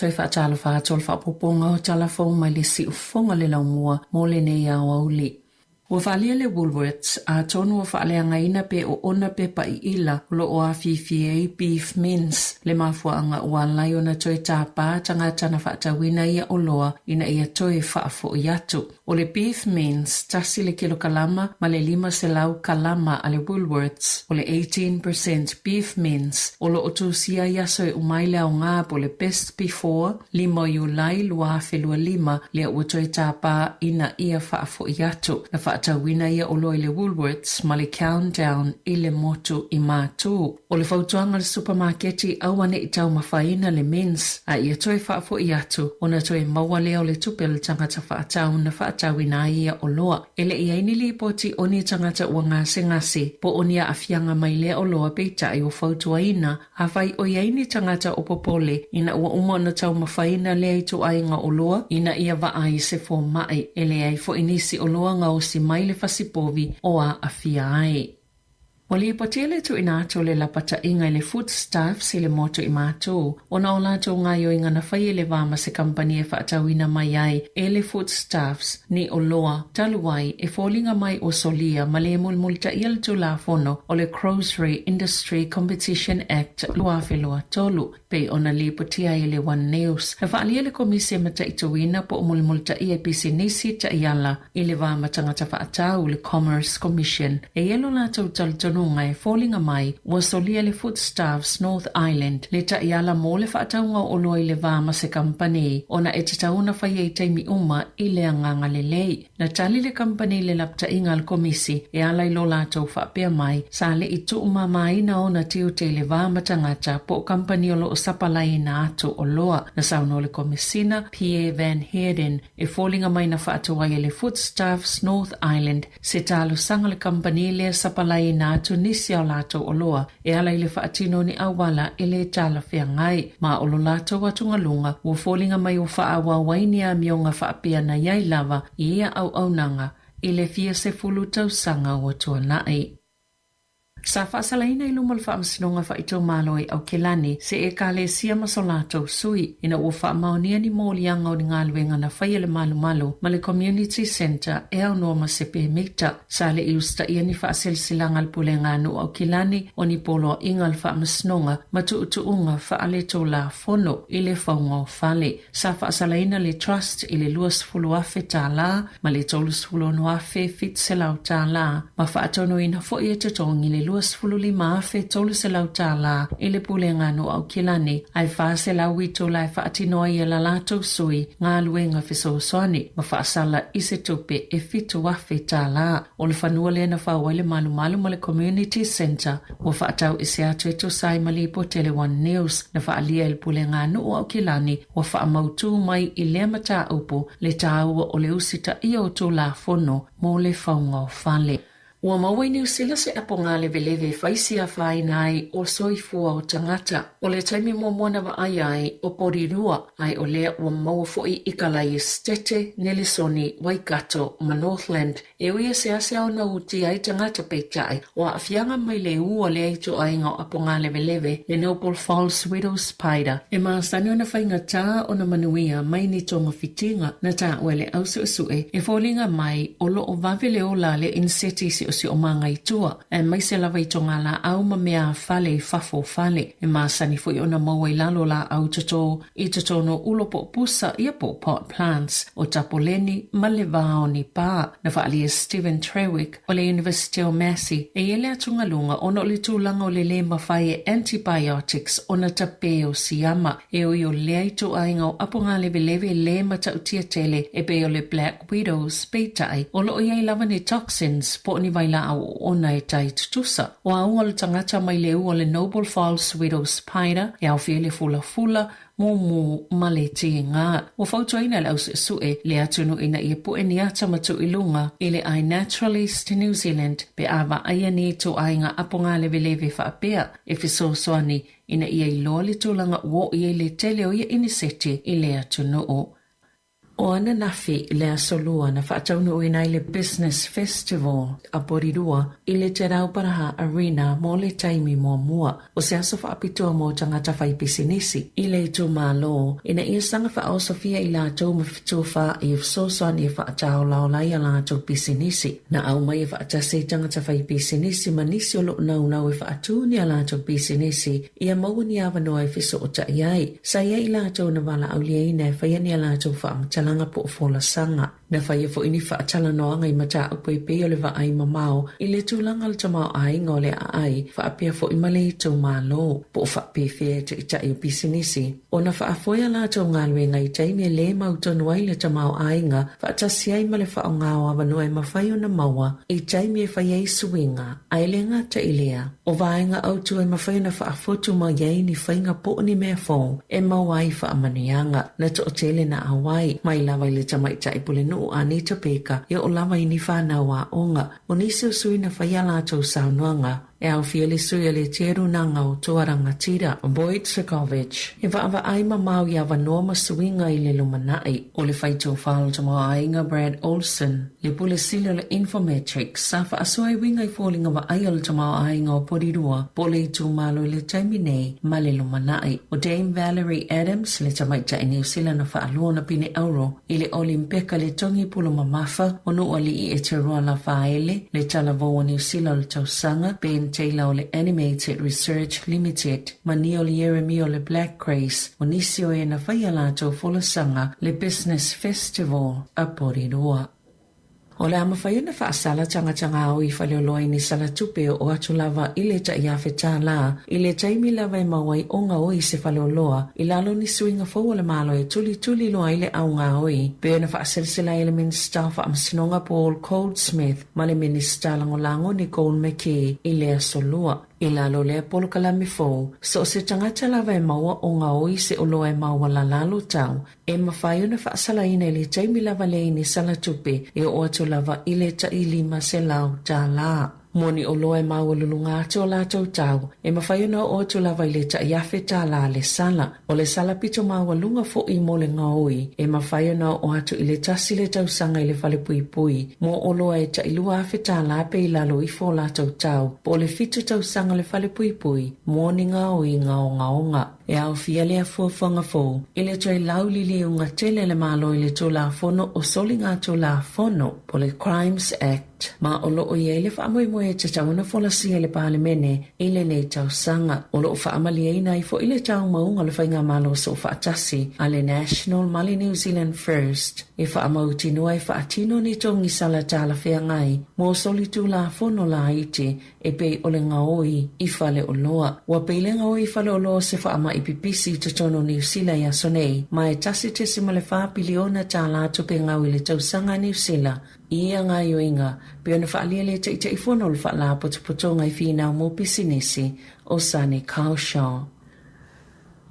Toe faatalofa atu o le faaopoopoga o tala fou mai le siufofoga le laumua mo lenei aoauli. Ua faaalia le Woolworths, atonu ua faaleagaina pe oona pe paʻiʻila o lo o afifi ai beef mince, le mafuaaga ua ala ai ona toe tāpā tagata na faatauina ia oloa ina ia toe faafoʻi atu. O le beef mince, tasi le kilokalama ma le 500 kalama a le Woolworths, o le 18 percent beef mince o lo o tusia i aso e uma ai le aoga po o le best before, 5 o Iulai 2025, lea ua toe tāpā ina ia faafoʻi atu. Na faatauina ia oloa i le Woolworths ma le Countdown i le motu i Mātū. O le fautuaga a le supamaketi aua ne i taumafaina le mince a ia toe faafoʻi atu ona toe maua lea o le tupe a le tagata faatau na faatauina ai ia oloa. E le i ai ni lipoti o ni tagata ua gasegase po o ni aafiaga mai lea oloa peitai ua fautuaina Afai o i ai ni tagata o popole ina ua uma ona taumafaina lea ituaiga oloa ina ia vaai i se fomaʻi, e leai foʻi nisi oloa gaosi mai le fasipovi o aafia ai. Ua lipotia le tuuina atu o le lapataʻiga i le Foodstuffs i le motu i Mātū ona o latou gaoioiga na fai i le va ma se kamupani e faatauina mai ai e le Foodstuffs ni oloa talu ai e foliga mai ua solia ma le mulimulitaʻia le Tulafono o le Grocery Industry Competition Act 2023, pei ona lipotia ai e le One News. Na faaalia le Komisi e Mataituina po o Mulimulitaʻia i Pisinisi Taʻiala i le va ma tagata faatau, le Commerce Commission. E i ai lo latou talitonuga e foliga mai ua solia le Foodstuffs North Island le taʻiala mo le faatauga o oloa i le va ma se kamupani ona e tatau ona faia i taimi uma i le agaga lelei. Na tali le kamupani i le lapataʻiga a le Komisi e ala i lo latou faapea mai sa le i tuumāmāina ona tiute i le va ma tagata po o kamupani o lo o sapalaiina atu oloa. Na saunoa le Komisina, Pierre Van Heerden, e foliga mai na faatuai e le Foodstuffs North Island se talosaga a le kamupani lea sapalaiina atu nisi a o latou oloa e ala i le faatino o ni auala e lē talafeagai. Ma o lo latou atugaluga, ua foliga mai ua faaauau ai ni amioga faapea na i ai lava i ia auaunaga i le fia sefulu tausaga ua tuanai. Sa faasalaina i luma o le Faamasinoga Faaitumalo i Aokelani se Ekalesia ma so latou sui, ina ua faamaonia ni moliaga o ni galuega na faia le malumalu ma le Community Centre e aunoa ma se pemita. Sa le i usitaia ni faaseleselaga a le Pulega a Nuu Aokelani o ni poloaiga a le Faamasinoga ma tuutuuga faaletulafono i le fauga o fale. Sa faasalaina le Trust i le $20,000 ma le $36,700 ma faatonuina foi e totogi le $25,300 i le Pulega a Nuu Aukilani ae 400 itula e faatino ai e la latou sui galuega fesoasoani ma faasala i se tupe e $7,000. O le fanua lea na fau ai le malumalu ma le Community Centre ua faatau ese atu e tusa ai ma lipoti a le One News na faaalia e le Pulega a Nuu Aukilani ua faamautū mai i lea mataupu le tāua o le usitaia o Tulafono mo le fauga o fale. Ua maua i Niu Sila se apoga leveleve e fai siafaina ai o soifua o tagata. O le taimi muamua na vaai ai o Porirua, ae o lea ua maua foi i ka lae Esetete, Nelesoni, Waikato ma Northland. E ui e seasea ona utia ai tagata peitai, o aafiaga mai le ua lea ituaiga o apoga leveleve, le Noble False Widow Spider, e masani ona faigata ona manuia mai ni togafitiga na taua e le au suesue e foliga mai o lo o vave le ola a le iniseti i siosiomaga i tua, aemaise lava i togalaau ma mea fale i fafo o fale. E masani foi ona maua i lalo o laau toto i totonu o ulo po o pusa ia po o pot plants, o tapoleni ma le va o ni pā. Na faaalia e Stephen Trewick o le Iunivesite o Massey e i ai le atugaluga ona o le tulaga o le lē mafai e antibiotics ona tapē o siama. E ui o lea ituaiga o apogalewelewe lē matautia tele e pei o le black widows, peitai, o lo o i ai lava ni toxins po o ni vailaau oona e tai tutusa. O auga o le tagata mai le ua o le Noble False Widow Spider e aofia ai le fulafula, mumu ma le tīgā. Ua fautuaina e le ausuesue le atunuu ina ia pue ni ata ma tuu i luga i le iNaturalist New Zealand pe a vaaia ni ituaiga apogalewelewe faapea e fesoasoani ina ia iloa le tulaga ua oo i ai le tele o ia iniseti i le atunuu. O ananafi le Aso Lua na faataunuuina ai le Business Festival a Porirua i le Te Rauparaha Arena mo le taimi muamua. O se aso faapitoa mo tagata faipisinisi i le itumalo ina ia saga faaosofia i latou ma fetufaai e fesoasoani e faataolaola ai a latou pisinisi. Na aumaia faatasi ai tagata faipisinisi ma nisi o lo o naunau e faatu ni a latou pisinisi ia maua ni avanoa e fesootai ai. Sa i ai i latou na valaauliaina e faia ni a latou faamatalaga po o folasaga. Na faia foi ni faatalanoaga i mataupu e pei o le vaai mamao i le tulaga o le tamaoaiga o le aai faapea foi ma le itumalo, po o faapefea e taitai o pisinisi ona faafoe a latou galuega i taimi e lē mautonu ai le tamaoaiga faatasi ai ma le faaaoga o avanoa e mafai ona maua i taimi e fai ai suiga, a e le gata i lea. O vaega autu e mafai ona faafotu mai ai ni faiga po o ni mea fou e maua ai faamanuiaga. Na toatele na auai, mai lava i le tamaitai pulenuu Anita Baker e oo lava i ni fanau aoga. O nisi o sui na fai a latou saunoaga, e aofia le sui o le Te Runanga o Toa Rangatira, Boyd Trgovich, e vaavaai mamao i avanoa ma suiga i le lumanai. O le faitofa o le tamaoaiga Brad Olsen, Le Pule Sili o le Infometrics, sa faasoa e uiga i foliga vaaia o le tamaoaiga o Porirua po o le itumalo i le taimi nei ma le lumanai. O Dame Valerie Adams, le tamaitai Niu Sila na faalua ona pine auro i le Olimpeka i le togi pulu mamafa o Nuu Alii Eteroa Lafaele, le Talavou o Niu Sila o le tausaga, Ben Taylor o le Animated Research Limited, ma Neil Ieremia o le Black Grace, o nisi o e na fai a latou folasaga le Business Festival a Porirua. O le a mafai ona faasala tagataga o i faleoloa i ni sala tupe o atu lava i le $1,000 i le taimi lava e mau ai o gaoi i se faleoloa i lalo ni suiga fou o le Malo e tulituli loa ai le au gaoi, pei ona faaselasela ai le Minisita o Faamasinoga Paul Goldsmith ma le Minisita Lagolago Nicole McKee i le Aso Lua. I lalo o lea polokalame fou, so o se tagata lava e maua o gaoi se oloa e maualalalo tau, e mafai ona faasalaina i le taimi lava lea i ni sala tupe e oo atu lava i le tai $500. Mo ni oloa e maualuluga atu o latou tau, e mafai ona oo atu lava i le tai $1,000 le sala. O le sala pito maualuga foʻi mo le gaoi, e mafai ona oo atu i le tasi le tausaga i le falepuipui mo oloa e tai $2,000 pe i lalo ifo o latou tau, po o le fitu tausaga le falepuipui mo ni gaoiga ogaoga. E aofia lea fuafuaga fou i le toe lauliliuga tele a le Malo i le Tulafono o Soligatulafono, po o le Crimes Act, ma o lo o i ai le faamoemoe e tatau ona folasia i le Palemene i lenei tausaga. O lo o faamalieina ai foi le taumauga o le Faigamalo Soofaatasi a le National ma le New Zealand First e faamautinoa e faatino ni togisala talafeagai mo solitulafono laiti e pei o le gaoi i faleoloa. Ua pei le gaoi i faleoloa o se faamai pipisi i totonu o Niu Sila i aso nei, ma e $1.4 piliona tālā tupe gau i le tausaga a Niu Sila I ia gaoioiga, pei ona faaalia le Taitaifono o le Faalapotopotoga i Finau mo Pisinisi, o Sunny Kaushal.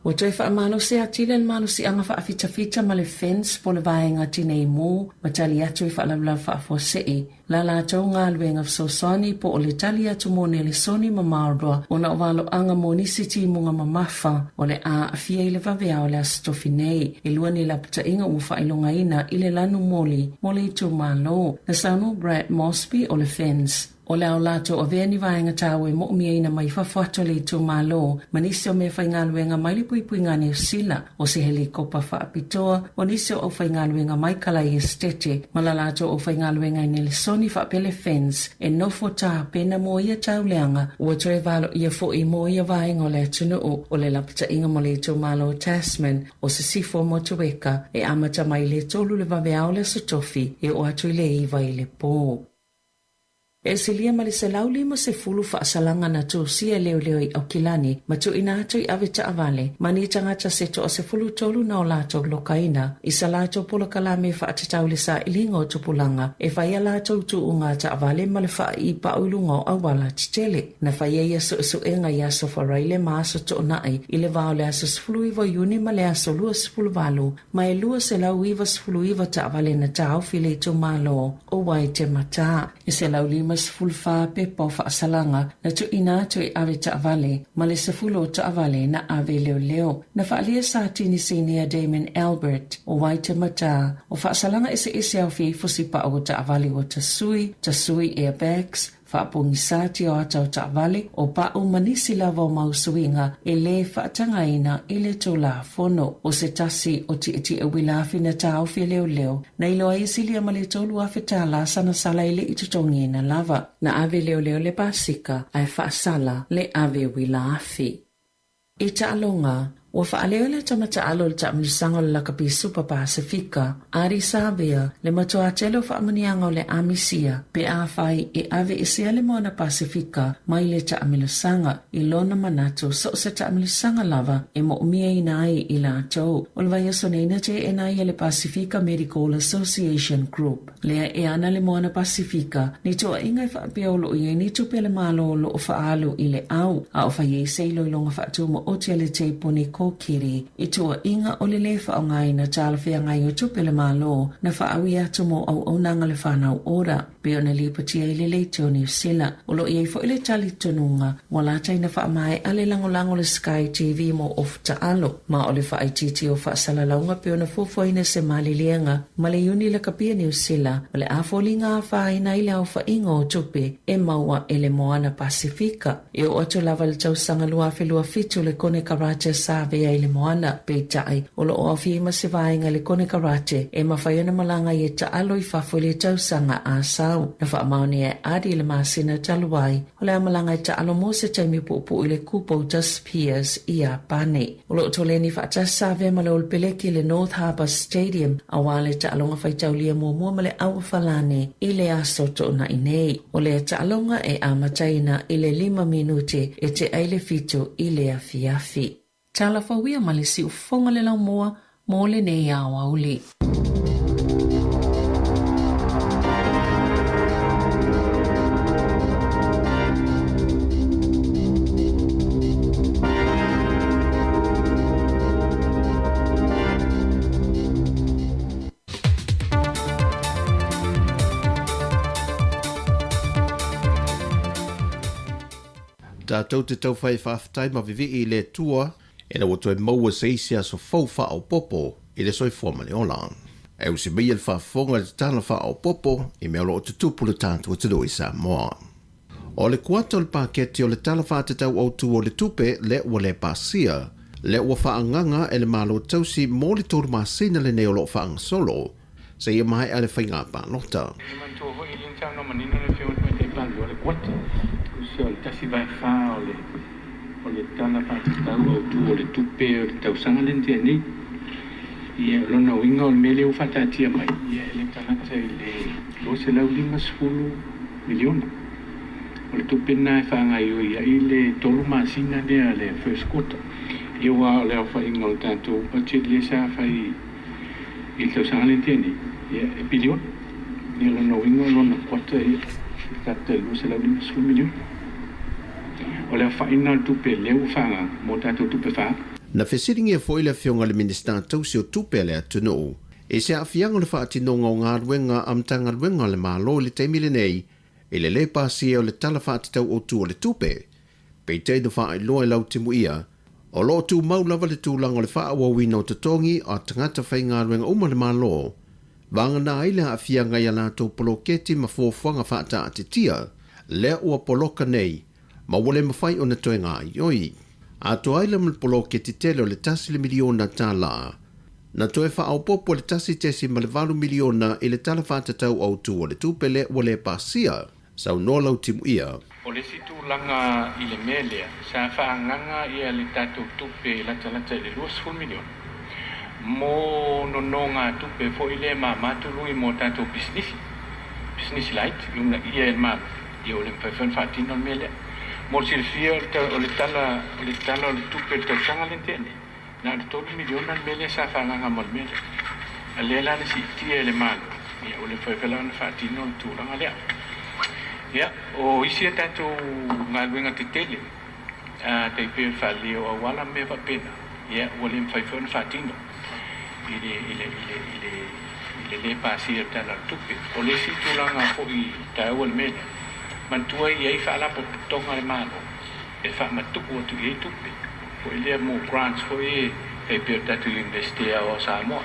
Ua toe faamalosi atili le malosiaga faafitafita ma le FENS po o le Vaega Tinei Mu ma tali atu i faalavelave faafuasei la latou galuega fesoasoani po o le tali atu mo Nelesoni ma Marlborough ona o valoaga mo nisi timuga mamafa o le a aafia i le vaveao o le Aso Tofi nei. E lua ni lapataiga ua faailogaina i le lanu moli mo le itumalo. Na saunoa Brad Mosby o le FENS, o le a o latou avea ni vaega taua e moomiaina mai fafo atu o le itumalo ma nisi o meafaigaluega mai le puipuiga a Niu Sila, o se helikopa faapitoa, o nisi o aufaigaluega mai Kalai Esetete ma la latou aufaigaluega i Nelesoni faapea le FENS e nofo tapena mo ia tauleaga ua toe valoia foʻi mo ia vaega o le atunuu. O le lapataiga mo le itumalo o Tasman o Sisifo Motueka e amata mai i le tolu le vaveao le Aso Tofi e oo atu i le iva i le po. E silia ma le 150 faasalaga na tusia e leoleo i Aukilani ma tuuina atu i ave taavale ma ni tagata se toa-13 na o latou lokaina i sa latou polokalame e faatatau i le sailiga o tupulaga e fai a latou tuuga taavale ma le faaiipau i luga o auala tetele. Na faia ia suesuega i Aso Faraile ma Aso Toonai i le va o le aso 19 o Iuni ma le aso 28 ma e 299 taavale na taofi i le itumalo o Waitematā. E 150 154 pepa o faasalaga na tuuina atu e ave taavale ma le 10 o taavale na ave leoleo. Na faaalia Satini Sinia Damon Albert o Waitematā o faasalaga eseese aofia ai fusipau o taavale ua tasui, tasui airbags, faapogisā tia o ata o taavale, o pau ma nisi lava o mau suiga e lē faatagaina i le Tulafono. O se tasi o tietie uila afi na taofi e leoleo, na iloa ai e silia ma le 3,000 tālā sana sala e le i totogiina lava. Na ave leoleo le pasika ae faasala le ave uila afi. I taaloga, ua faaleo e le tama taalo o le taamilosaga o le Lakapi Supa Pasefika, Ardie Savea, le matuā tele o faamanuiaga o le a misia pe afai e aveesea le Moana Pasefika mai le taamilosaga. I lona manatu, so o se taamilosaga lava e moomiaina ai i latou. O le vaiaso nei na teena ai e le Pasefika Medical Association Group, lea e ana le Moana Pasefika, ni toaiga e faapea o loo i ai ni tupe a le Malo o loo faaalu i le au, a o fai ai se iloiloga faatumaoti a le Te Puni Kōkiri i toaiga o le lē faaaogaina talafeagai o tupe a le Malo na faaui atu mo auaunaga le Whānau Ora, pei ona lipotia i le Leitio Niu Sila. O loo i ai foi le talitonuga ua lata ina faamaea le lagolago le Sky TV mo ofu taalo, ma o le faaitiitia o faasalalauga pei ona fuafuaina se maliliega ma le Iuni Lakapi a Niu Sila, o le a foliga afaina ai le aofaiga o tupe e maua e le Moana Pasefika. E oo atu lava i le tausaga 2027 le konekarate sa avea i le moana, peitai, o loo aofia ai ma se vaega i le konekarate e mafai ona malaga ai e taalo i fafo i le tausaga a sau. Na faamaonia e Ardie i le masina talu ai, o le a malaga e taalo mo se taimi puupuu i le Kubota Spears i Iapani. O loo toleni faatasi sa avea ma le Olopeleki i le North Harbour Stadium auā le taaloga faitaulia muamua ma le Auofalani i le aso Toonai nei. O lea taaloga e amataina i le 5 minute e tea i le 7 i le afiafi. Tala fauia ma le siufofoga le laumua mo lenei aoauli. Tatou te tauwhai faafetai ma vivii i le Atua, ina ua toe maua se isi aso fou faaopoopo i le soifua ma le ola. E usi maia le faafofoga i le tatala faaopoopo i mea o lo o tutupu le tatou atunuu i Samoa. O le kuata o le paketi o le Tala Faatatau Autu o le Tupe lea ua le pasia, lea ua faaagaga e le Malo Tausi mo le tolu masina lenei o lo o faagasolo, seia maea le faiga palota. E manatua foi e le saunoa manino le Afioga i le Tamaitai Palemia o le kuata, tusa o le 1/4 o le o le Tala Faatatau Autu o le Tupe o le tausaga lea na tea nei. Ia, o lona uiga o le mea lea ua faataatia mai, ia e latalata i le $250 miliona. O le tupe lena e faagaoioi ai le tolu masina lea le first quarter. Ia aua o le aofaiga o le tatou budget lea sa fai i le tausaga lea na tea nei, ia e piliona. Ia o lona uiga o lona kuata ia e latalata i le $250 miliona. O le aofaiga o le tupe lea ua faaagaga mo tatou tupe faaalu. Na fesiligia foi le Afioga i le Minisita Tausi o Tupe a le atunuu i se aafiaga o le faatinoga o galuega a Matagaluega a le Malo i le taimi lenei i le lē pasia o le Tala Faatatau Autu o le Tupe. Peitai na faailoa e Lautimuia, o lo o tumau lava le tulaga o le faaauauina o totogi a tagata faigaluega uma a le Malo, vagana ai le aafiaga i a latou poloketi ma fuafuaga faataatitia lea ua poloka nei ma ua le mafai ona toe gaoioi. Atoa ai la ma le poloketi tele o le $1 miliona, na toe faaopoopo le $1.8 miliona i le Tala Faatatau Autu o le Tupe lea ua le pasia, saunoa Lautimuia. O le isi tulaga i le mea lea, sa faaagaga ia le tatou tupe latalata i le $20 miliona mo nonogatupe foi lea e mama tului mo tatou pisinisi, pisinisi laiti i uunaia e le Malo, ia ua le mafai foi ona faatino le mea lea. Mo le silafia o le Tala o le Tala o le Tupe i le tausaga lea na tea nei, na o le $3 miliona le mea lea sa faaagaga mo le mea lea. A lea la na siitia e le Malo, ia ua le mafai foi la ona faatino le tulaga lea. Ia, o isi a tatou galuega tetele, a tai pei o le faaleleia o auala ma mea faapena, ia ua le mafai foi ona faatino i le i le i le i le i le lē pasia o le Tala o le Tupe. O le isi tulaga foi taua i le mea lea, Manatua e i ai faalapotopotoga a le Malo e faamatu'u atu i ai tupe foi lea mo grants foi e tai pei o le tatou Iunivesite Aoao o Samoa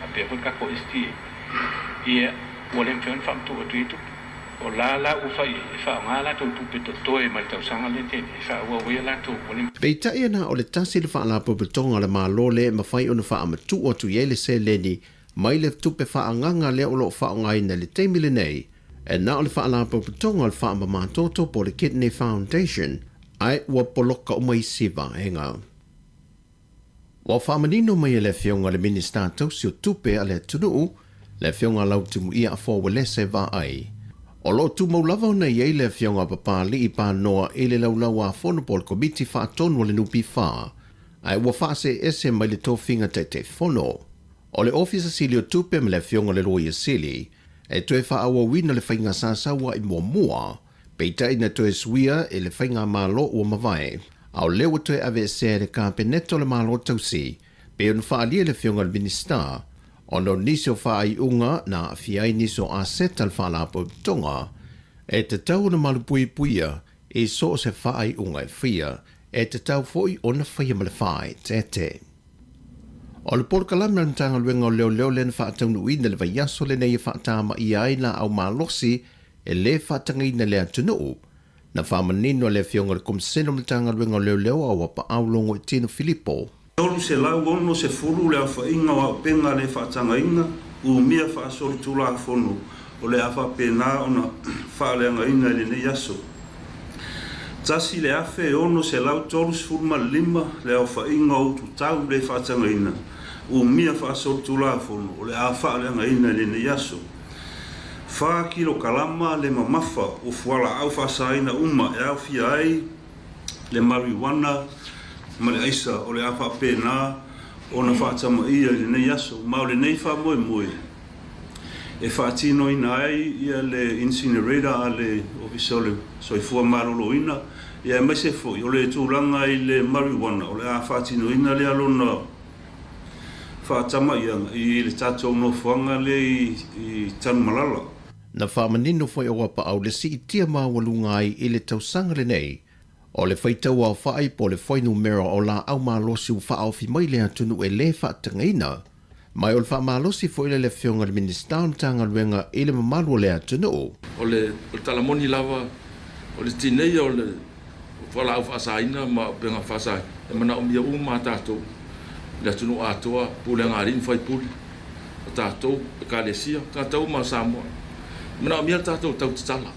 faapea foi le tatou STA. Ia, ua le mafai ona faamatu'u atu i ai tupe. O la la ua fai i ai, e faaaoga a latou tupe totoe mai le tausaga lea na tea nei e faaauau ai a latou ua le. Peitai na o le tasi le Faalapotopotoga a le Malo lea e mafai ona faamatuu atu i ai le seleni mai le tupe faaagaga lea o lo o faaaogaina i le taimi lenei, e na o le Faalapotopotoga o le Faamamatoto po o le Kidney Foundation, ae ua poloka uma isi vaega. Ua faamanino mai e le Afioga i le Minisita Tausi o Tupe a le atunuu, le Afioga Lautimuia Afoa Uelese Vaai. O lo o tumau lava ona i ai le Afioga a Papalii Panoa i le Laulau-a-Fono po o le Komiti Faatonu a le NPF, ae ua faaseese mai le tofiga Taitaifono. O le Ofisa Sili o Tupe ma le Afioga i le Loia Sili e toe faaauauina le faiga sasaua'i muamua, Peitai na toe suia e le faigamalo ua mavae, a o lea ua toe aveesea e le Kapeneta o le Malo Tausi, pei ona faaalia e le Afioga i le Minisita, ona o nisi o faaiuga na aafia ai nisi o aseta a le Faalapotopotoga, e tatau ona malupuipuia i so o se faaiuga e faia, e tatau foi ona faia ma le faaeteete. O le polokalame a le Matagaluega o Leoleo lea na faataunuuina i le vaiaso lenei e faatamaia ai laau malosi e lē faatagaina i le atunuu. Na faamanino e le Afioga i le Komisene o Matagaluega o Leoleo a Uapaau Logoitino Filipo. 360 le aofaiga o auupega le faatagaina, umia faasolitulafono o le a faapena ona faaleagaina i lenei aso. 1635 le aofaiga o ututau le faatagaina, umia faasolitulafono o le a faaleagaina i lenei aso. Whā kilokalama le mamafa o fualaau faasaina uma e aofia ai le mariuana ma le aisa o le a faapena ona faatamaia i lenei aso. Ma o lenei faamoemoe e faatinoina ai ia le incinerator a le Ofisa o le Soifua Maloloina, ia aemaise foi o le tulaga i le mariuana o le a faatinoina lea lona faatamaiaga i le tatou nofoaga lea i Tanumalala. Na faamanino foi e Uapaau le siitia maualuga ai i le tausaga lenei o le faitau aofai po o le fuainumera o laau malosi ua faaofi mai le atunuu e lē faatagaina. Ma o le faamalosi foi lea i le Afioga i le Minisita o le Matagaluega i le mamalu o le atunuu. O le tala moni lava, o le tineia o le fualaau faasaina ma upega faasaina, e manaomia uma a tatou, le atunuu atoa, pulega a alii ma faipule, o tatou, ekalesia, tagata uma o Samoa. E manaomia le tatou tau tatala.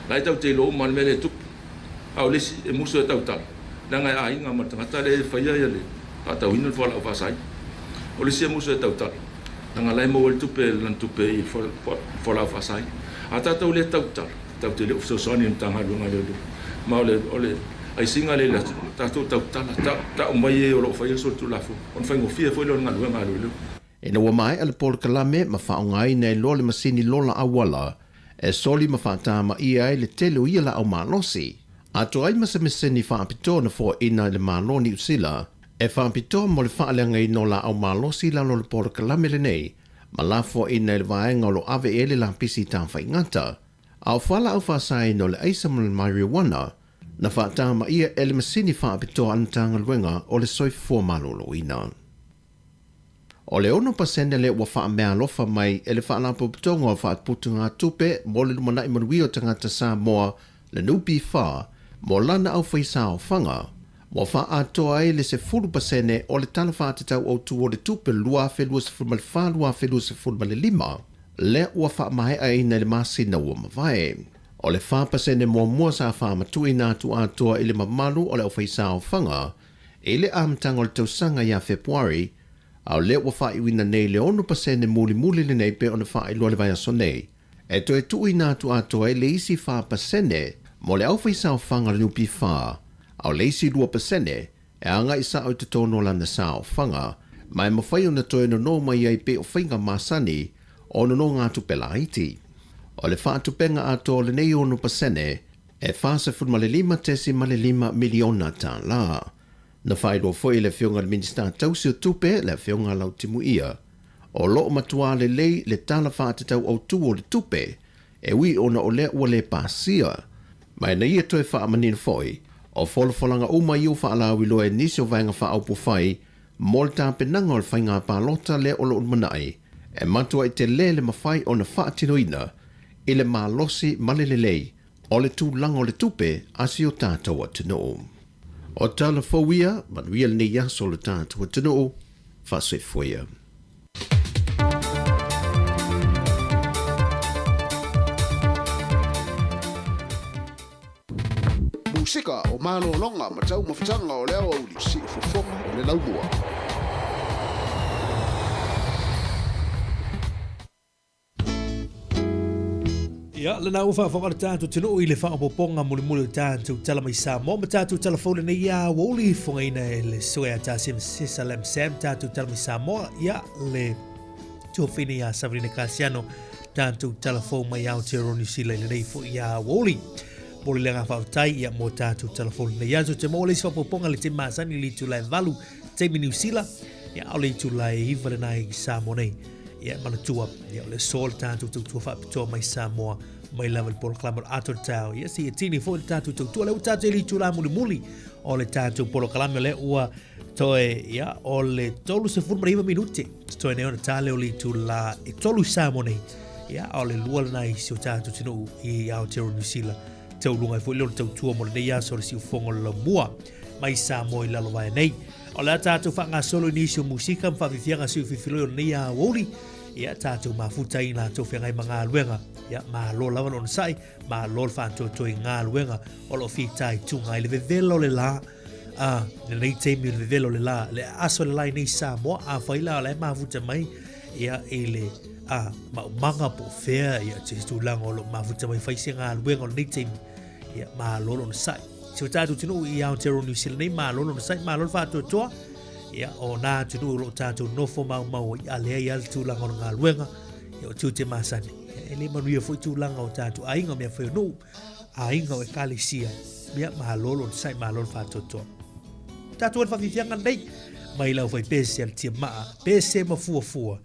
La e tatou te iloa uma le mea lea e tupu. A o le isi e musu e tautala, leaga e aiga ma le tagata lea e faia le faatauina le fualaau faasaina. O le isi e musu e tautala, leaga la e maua ai le tupe, lana tupe i le fualaau faasaina. A tatou le tautala, tatou te le o fesoasoani i le Matagaluega a Leoleo. Ma o le, o le aisiga lea i le atunuu, tatou tautala, tau mai e o lo o faia le solitulafono, ona faigofie foi lea o le galuega a leoleo. Ina ua maea le polokalame ma faaaogaina ai loa le masini lola auala e soli ma faatamaia ai le tele o ia laau malosi, atoa ai ma se masini faapitoa na foaina e le Malo o Niu Sila e faapitoa mo le faaleagaina o laau malosi i lalo o le polokalame lenei ma lafoaina e le vaega o lo o ave i ai le lapisi tafaigata. A o fualaau faasaina o le aisa ma le marijuana na faatamaia e le masini faapitoa a le Matagaluega o le Soifua Maloloina. O le 6% lea ua faameaalofa mai e le Faalapotopotoga o Faaputugatupe mo le Lumanai Manuia o Tagata Samoa, le NPF, mo lana aufaisaofaga, ua faaatoa ai le 10% o le Tala Faatatau Autu o le Tupe 2024/2025 lea ua faamaeaina i le masina ua mavae. O le 4% muamua sa faamatuuina atu atoa i le mamalu o le aufaisaofaga I le amataga o le tausaga ia Fepuari, a o lea ua faaiuina nei le 6% mulimuli lenei pei ona faailoa le vaiaso nei, e toe tuuina atu atoa ai le isi 4% mo le aufaisaofaga a le NPF, a o le isi 2% e agai sao i totonu o lana saofaga, ma e mafai ona toe nono mai ai pei o faiga masani o nonogatupe laiti. O le faatupenga atoa o lenei 6%, E $45.5 miliona tālā. Na faailoa foi e le Afioga i le Minisita Tausi o Tupe, le Afioga Lautimuia, o lo o matuā lelei le Tala Faatatau Autu o le Tupe. e ui ona o lea ua le pasia. Ma ina ia toe faamanino foi, o folafolaga uma ia ua faalauiloa e nisi o Vaega Faaupufai mo le tapenaga o le faiga palota lea o lo o lumanai, e matuai telē le mafai ona faatinoina i le malosi ma le lelei o le tulaga o le tupe a si o tatou atunuu. O tala fou ia, manuia lenei aso o le tatou atunuu, faasoifua ia. Musika o malologa ma taumafataga o le aoauli siufofoga o le laumua. Ia, lena ua faafofoga le tatou atunuu i le faaopoopoga mulimuli o tatou tala mai Samoa ma tatou tala fou lenei aoauli fogaina e le susuga ia Tasia Sesa Lam Sam tatou tala mai Samoa. Ia, le tuafafine ia Savelina Kasiano tatou tala fou mai Aotearoa Niu Sila i lenei foi aoauli. Momoli le agaga faafetai ia mo tatou tala fou lenei aso. Te maua le isi faaopoopoga i le taimi masani i le itula e 8 taimi Niu Sila, ia a o le itula e 9 lena i Samoa nei. Ia e manatua, ia o le aso le tatou tautua faapitoa mai Samoa mai lava i le polokalame o le Atoa Taeao. Ia seia tini foi le tatou tautua. Lea ua tatou i le itula mulimuli o le tatou polokalame lea ua toe, ia, o le 39 minute totoe nei ona ta lea o le itula e 3 i Samoa nei. Ia, a o le 2 lena i si o tatou atunuu i Aotearoa Niu Sila. Taualuga ai foi lea o le tautua mo lenei aso o le siufofoga o le laumua mai Samoa i lalovaea nei. O le a tatou faagasolo i nisi o musika ma faafiafiaga siufiufiloi o lenei aoauli. Ia, tatou mafuta ai i latou feagai ma galuega. Ia, malo lava le onosai, malo le faatoatoa i galuega o lo o fitaituga ai le vevela o le la. A, lenei taimi o le vevela o le la, le aso le la i nei Samoa, afai la o la e mafuta mai, ia, i le, a, maumaga po o fea, ia, se tulaga o lo o mafuta mai fai se galuega o lenei taimi, ia, malo le onosai. Si o tatou atunuu i Aotearoa Niu Sila nei, malo le onosai, malo le faatoatoa. Ia, o nā atunuu o lo o tatou nofo maumau ai, a leai lava le tulaga o le galuega, ia o tiute masani. Ia, e le manuia foi tulaga o tatou aiga, o mea fai o nuu, aiga o ekalesia. Ia, malo le onosai, malo le faatoatoa. Tatou ai le faafiafiaga lenei, mai lau fai pese a le tiamaa, pese ma fuafua.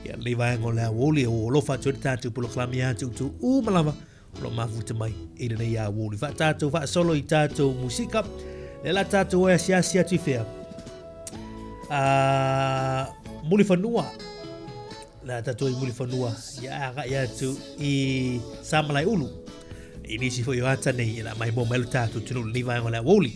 Ia, lenei vaega o le aoauli, e o alofa atu ai le tatou polokalame ia te outou uma lava, o lo o mafuta mai i lenei aoauli. Faatatou faasolo i tatou musika, lea la tatou e asiasi atu i fea. Mulifanua, la tatou i Mulifanua, ia agai atu i Samalaeulu. I nisi foi o ata nei, e la mai mo mai lo tatou atunuu lenei vaega o le aoauli.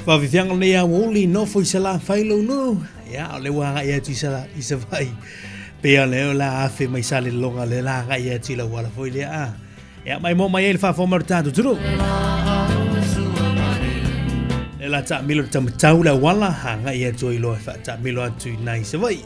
Faafiafiaga o lenei aoauli, nofo i Salafai lou nuu, ia, o lea ua agai atu i Sala, i Savaii. Pei o lea o le a afe mai Salelologa, lea la agai atu i lau ala foi lea, a. Ia, mai mo mai ai le faafofoga mai o le tatou atunuu. Lea la taamilo le tamatau le auala, agai atu ai loa e faataamilo atu i nai Savaii.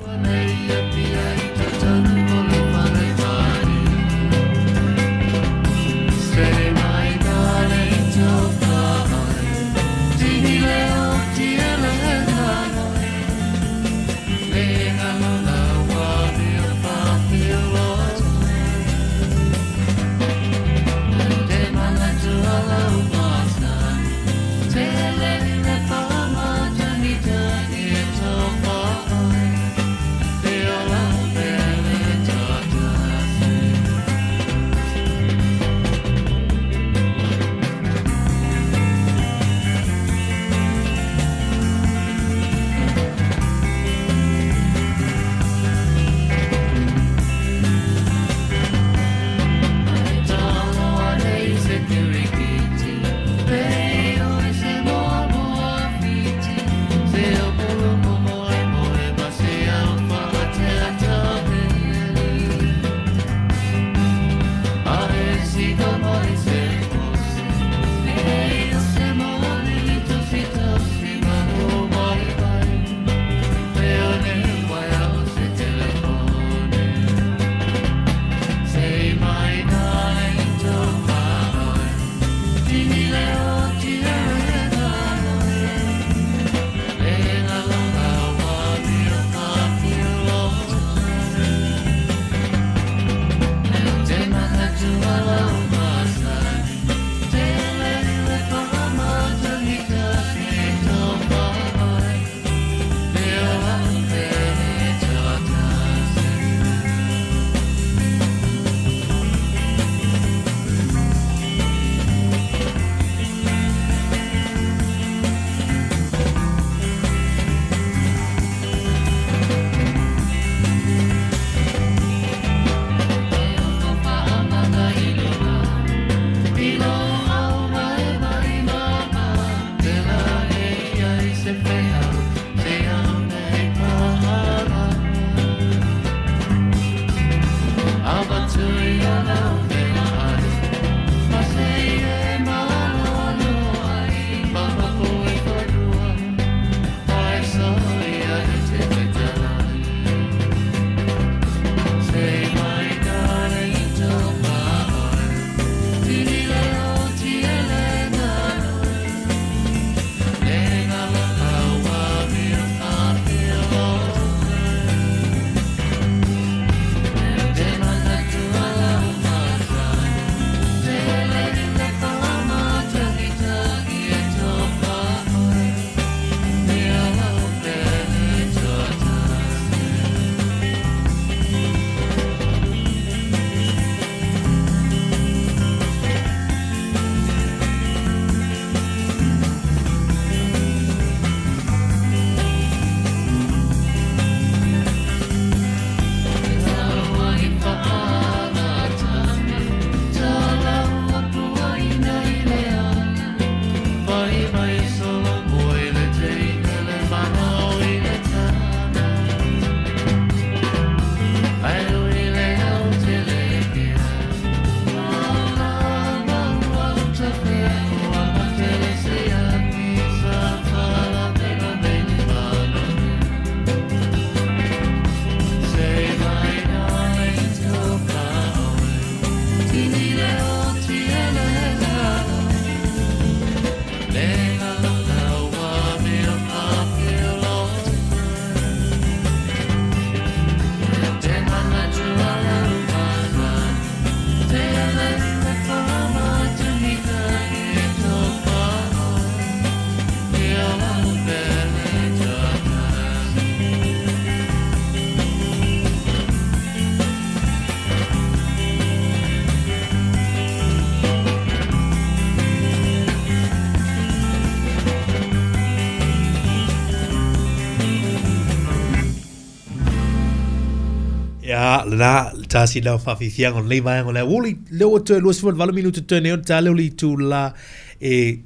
Ia, lena, le tasi lea o faafiafiaga o lenei vaega o le aoauli. Lea ua toe 28 minute toe nei ona ta lea o le itula e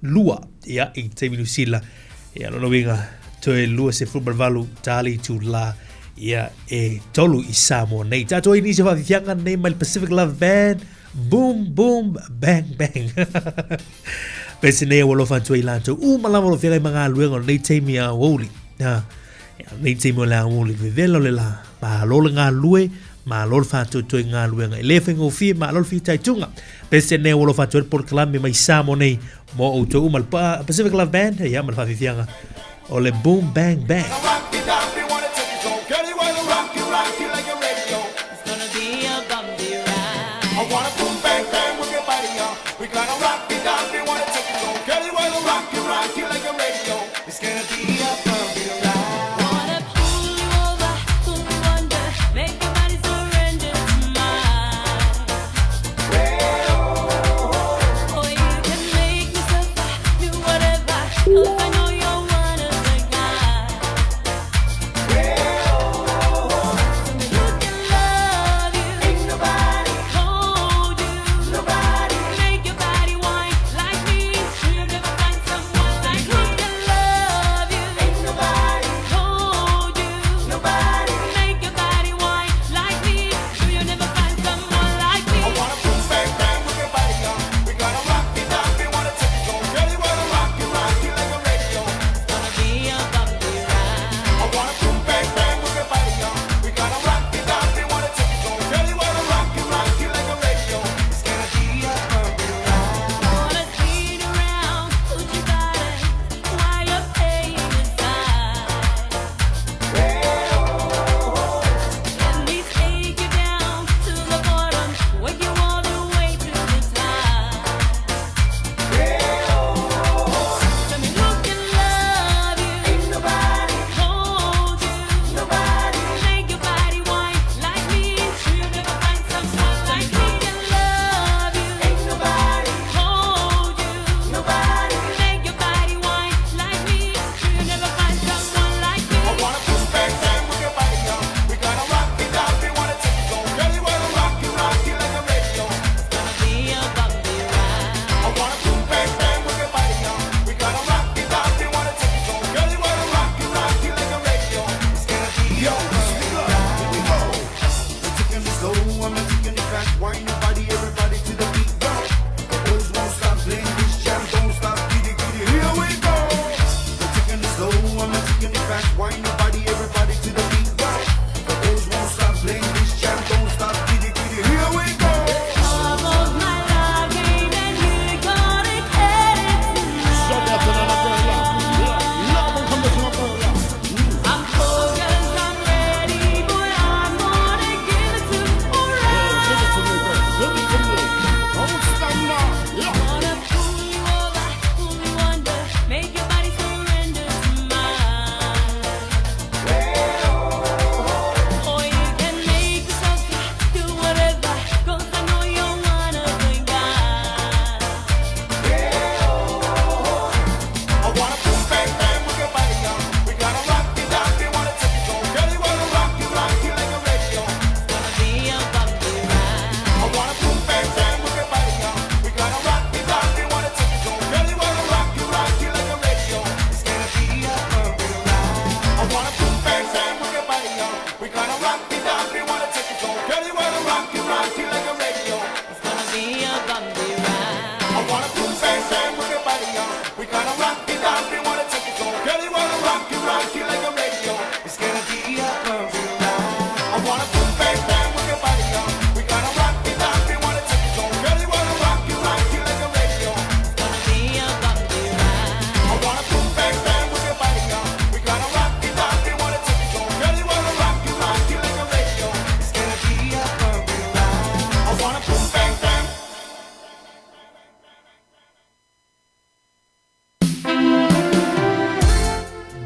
lua ia i taimi Niu Sila. Ia lona uiga toe 28 tali itulā ia e tolu i Samoa nei. Tatou ai nisi o faafiafiaga nei mai le Pacific Love Band, Boom Boom Bang Bang. Pese nei ua alofa atu ai latou uma lava o lo feagai ma galuega o lenei taimi aoauli. Ha. Ia, lenei taimi o le aoauli, vevela o le la. Malo le galulue, malo le faatoetoe i galuega. E le faigofie, malo le fitaituga. Pese nei ua alofa atu ai le polokalame mai Samoa nei mo outou uma le Pacific Love Band, ia ma le faafiafiaga o le Boom Bang Bang.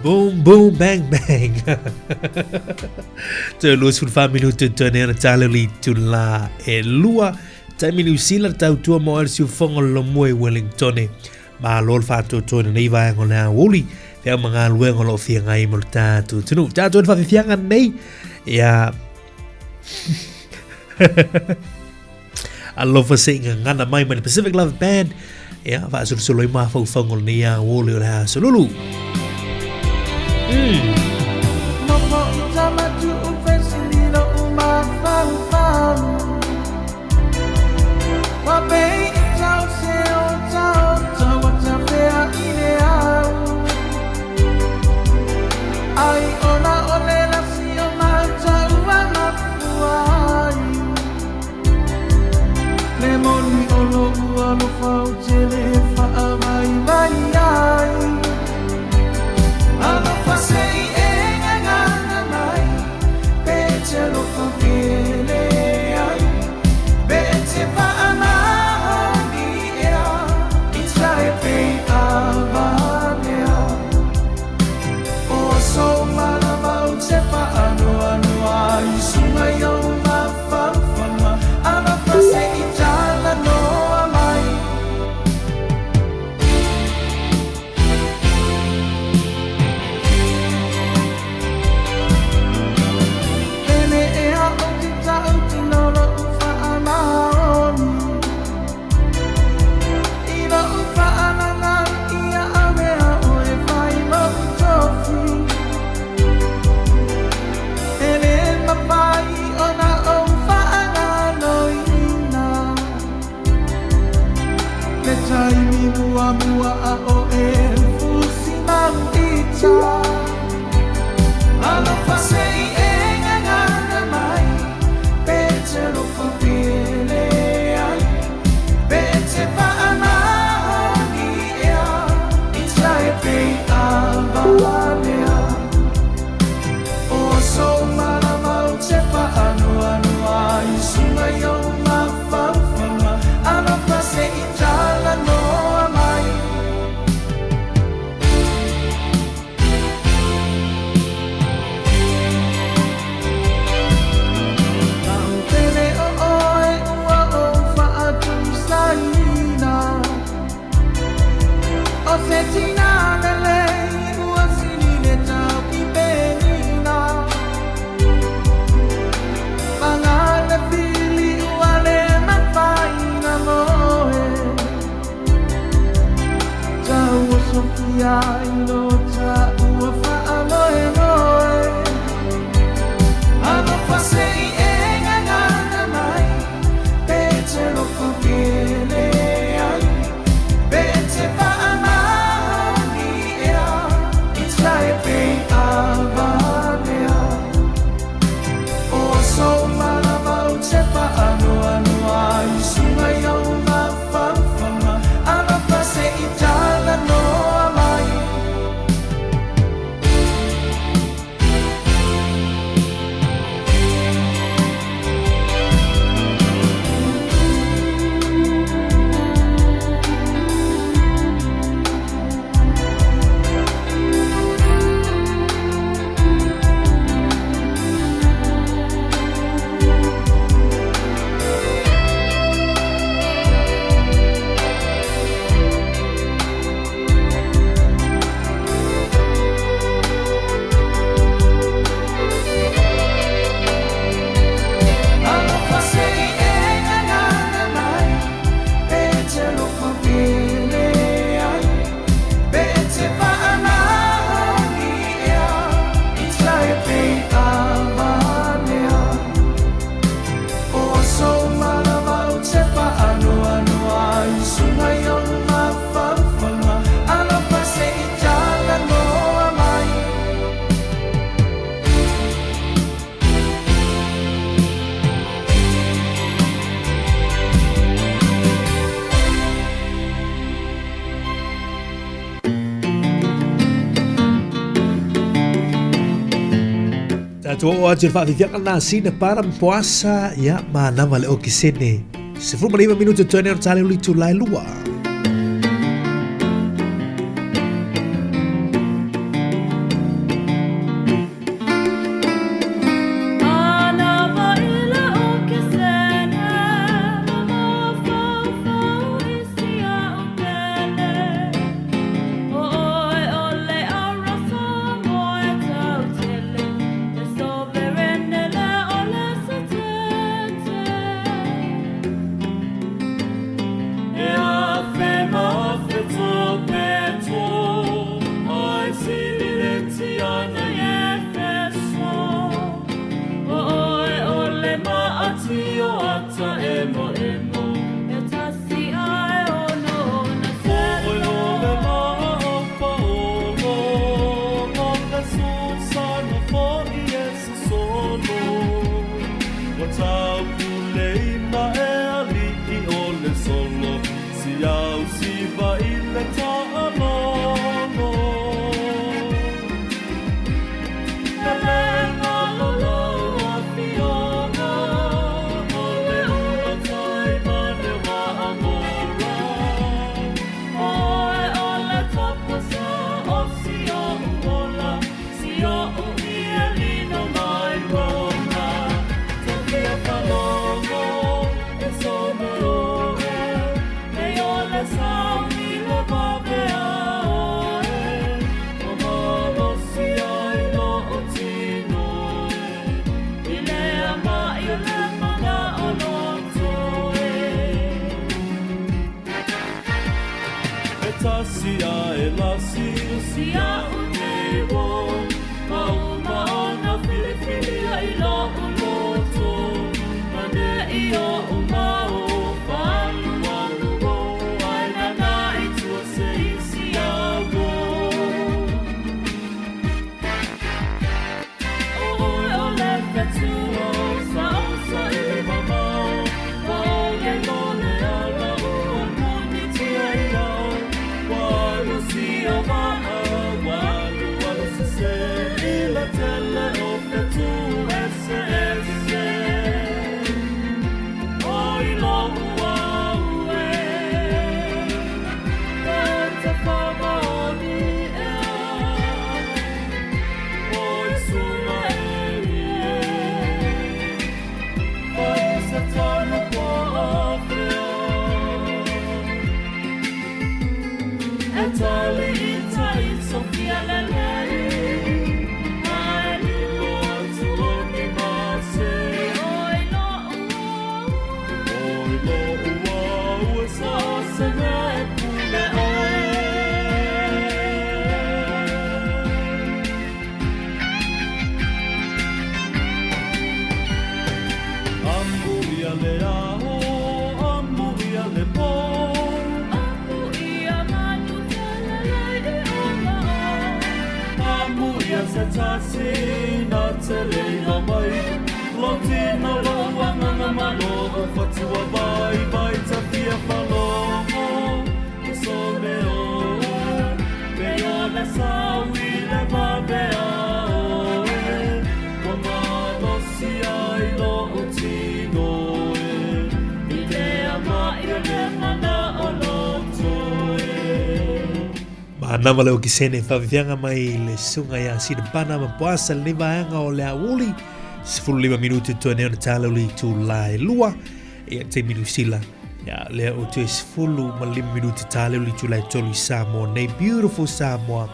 Boom boom bang bang. Toe 24 minute toe nei ona tale le itulā e lua. Taimi Niu Sila tautua mo el siufofoga o le Lomua i Wellingtone. Malo le faatoatoa i lenei vaega o le aoauli. Feau ma galuega o lo o feagai mo le tatou atunuu. Tatou le faafiafiaga nei. Ia Alofa se i gagana mai mai le Pacific Love Band. Ia, faasolosolo ai mafaufauga o lenei aoauli o le asolulu. Tatou oo atu i le faafiafiaga lena sina para ma poasa ia manava le okesene 19 minuto totoe nei o le tale o le itula e lua. sia e lasi sia u nei wo ma uma ona filifili ai lo u loto ma ne i o u mao falu alu o ai nana i tua se isi a wo. O oe o le fetu o sa o sa i le mamao ma o le lo le ala ua moni tia i au wa alu si o maa wa alu alu se se i la tele o fetu ese ese o i lo ua ue e te whama o ni ea o i sula e i e o sa tana kua awhea e tali i tai Sofia lelei ai lilo atu o ni mase oi lo oi lo ua ua sa se e pule oe. Amu ia le aho, amu ia le pō. Amu ia manu whalalai e ola o. Amu ia se tasi na te leina mai. Lo tina lo wanganga malo o fatua vai vai ta fia whaloho. O so me o, me o le saui le mabea o e. Wa malo si ai lo o tino e. I lea mai o le mana o loto e. Manava le okisene whawiwianga mai le sunga ia sina pana ma poasa le vaega o le auli 15 minuti toe nei ona tālauli i tū la e lua ia te minu sila ia lea o toe 15 minuti tālauli i tū la e tolu i Samoa nei beautiful Samoa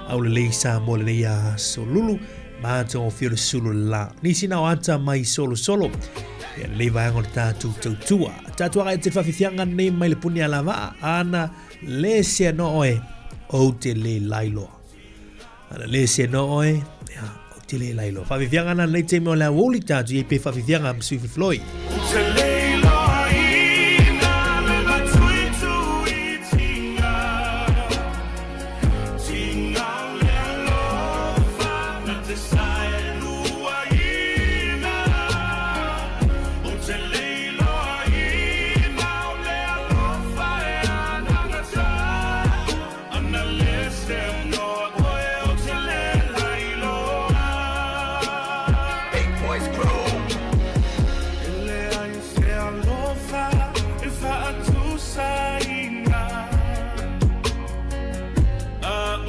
au le lei Samoa le nei a solulu mātua o fio le sulu le la nisi na o ata mai solo solo ia le vaega o le tātou tautua tātou aga e te whawhiwhianga nei mai le puni a lava ana le sea no oe o te le lailoa. Ana le se no oe, ia, o te le lailoa. Whawhiwhianga na nei te mea o le awoli tātou, i pe whawhiwhianga msufi Floyd. Te leiloa ina le la tui tui tinga. Tinga le alofa na te sae lua ina. O te leiloa ina o le alofa e anangata. Ana le se noa oe o te le lailoa. Big Boys Crew. Ele ai se alofa e whaatusa ina. A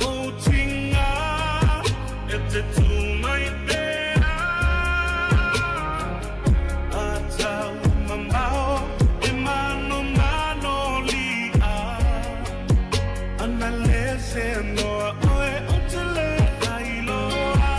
o tinga e te tūmai pera. A tau mamao e mano mano lia. Ana le se noa oe o te le lailoa.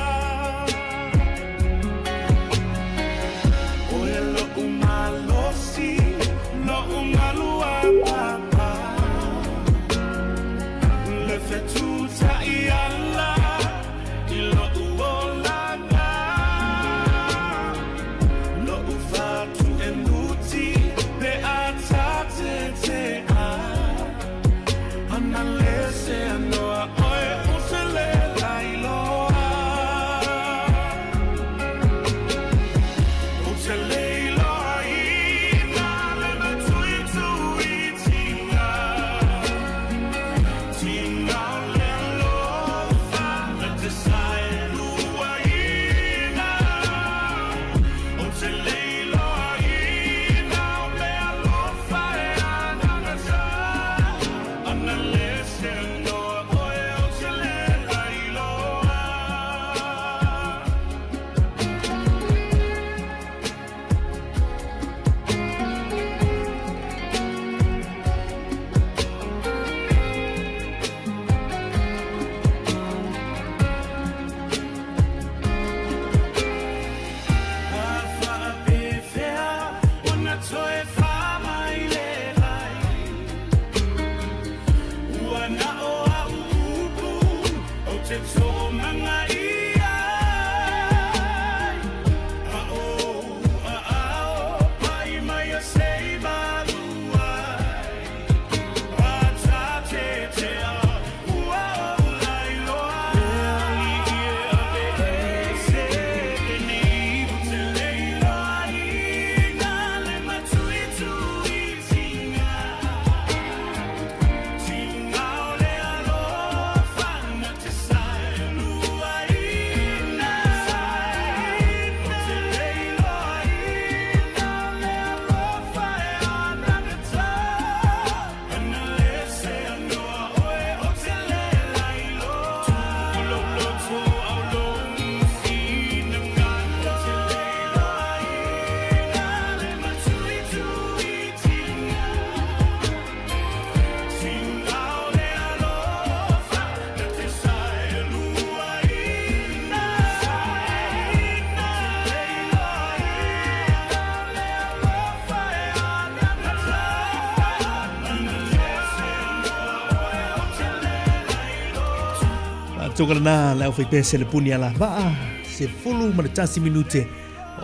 Faatoatoga lena le aufaipese le puni alavaa, 11 minute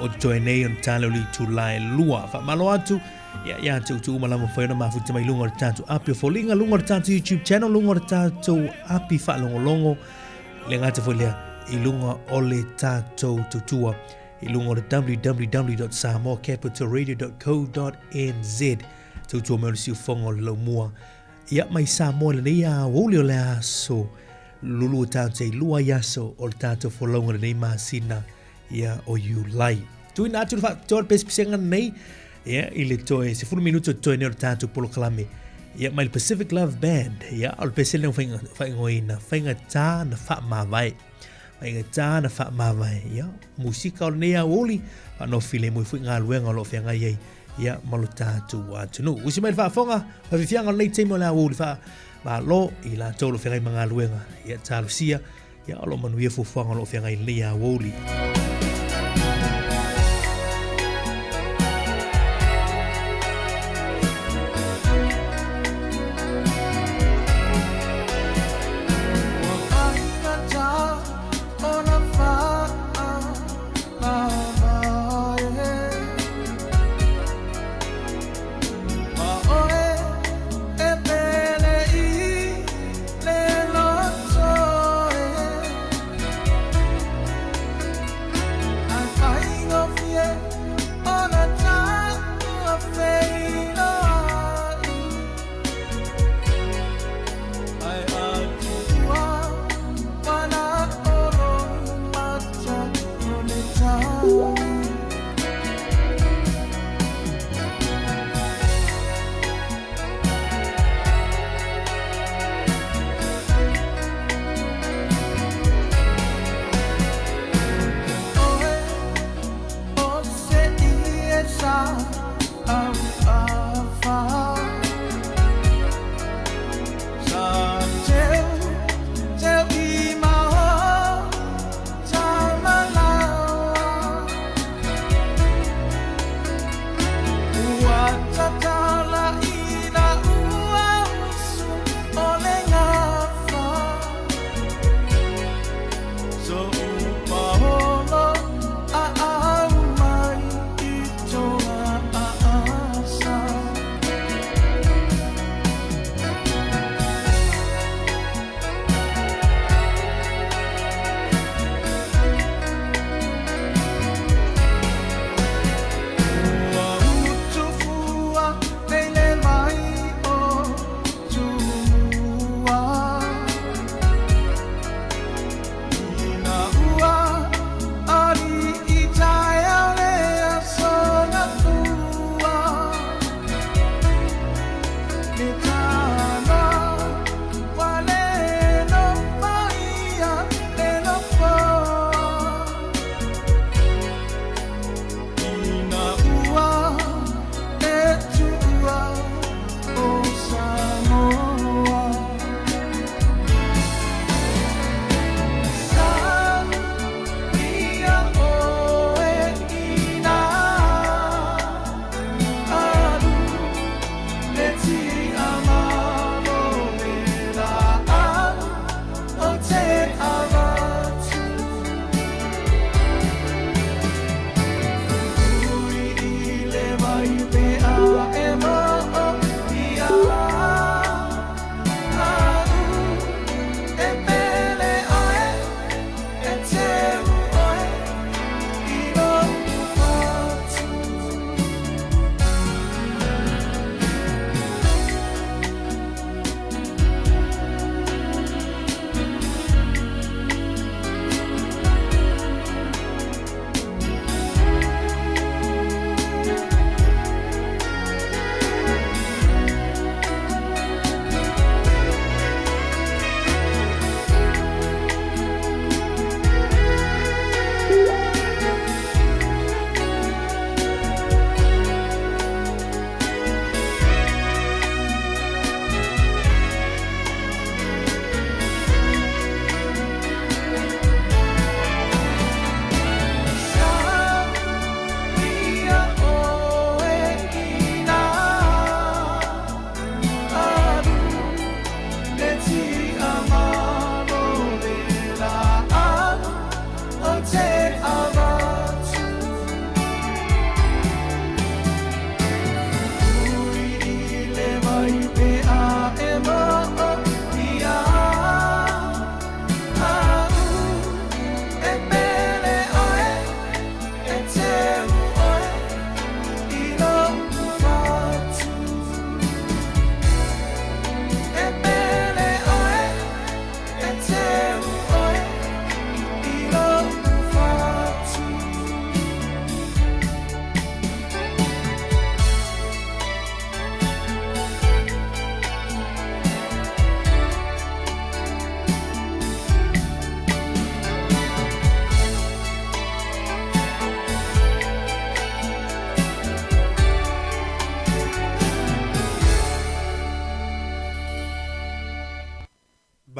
o totoe nei ona tale o le itula e 2. Faamalo atu ia ia te utu uma lava mafai ona mafuta mai luga o le tatou api o foliga, luga o le tatou YouTube channel, luga o le tatou api faalogologo, le gata foi lea i luga o le tatou tautua i luga o le www.samoacapitalradio.co.nz. Tautua mai o le siufofoga o le laumua ia mai Samoa i lenei aoauli o le aso lulu o tatou i lua i aso o le tatou folauga lenei masina ia o Iulai. Tuuina atu le faapitoa le pesepesega nei ia i le toe 10 minuto o totoe nei o le tatou polokalame ia mai le Pacific Love Band ia o le pese lea faaigoaina faigata na faamavae faigata na faamavae ia musika o lenei aoauli faanofi lemu foi galuega o lo o feagai ai ia ma lo tatou atunuu. Usi mai le faafofoga, faafiafiaga o lenei taimi o le aoauli faamalo i latou o lo o feagai ma galuega ia talosia ia o lo o manuia fuafuaga o lo o feagai i lenei aoauli.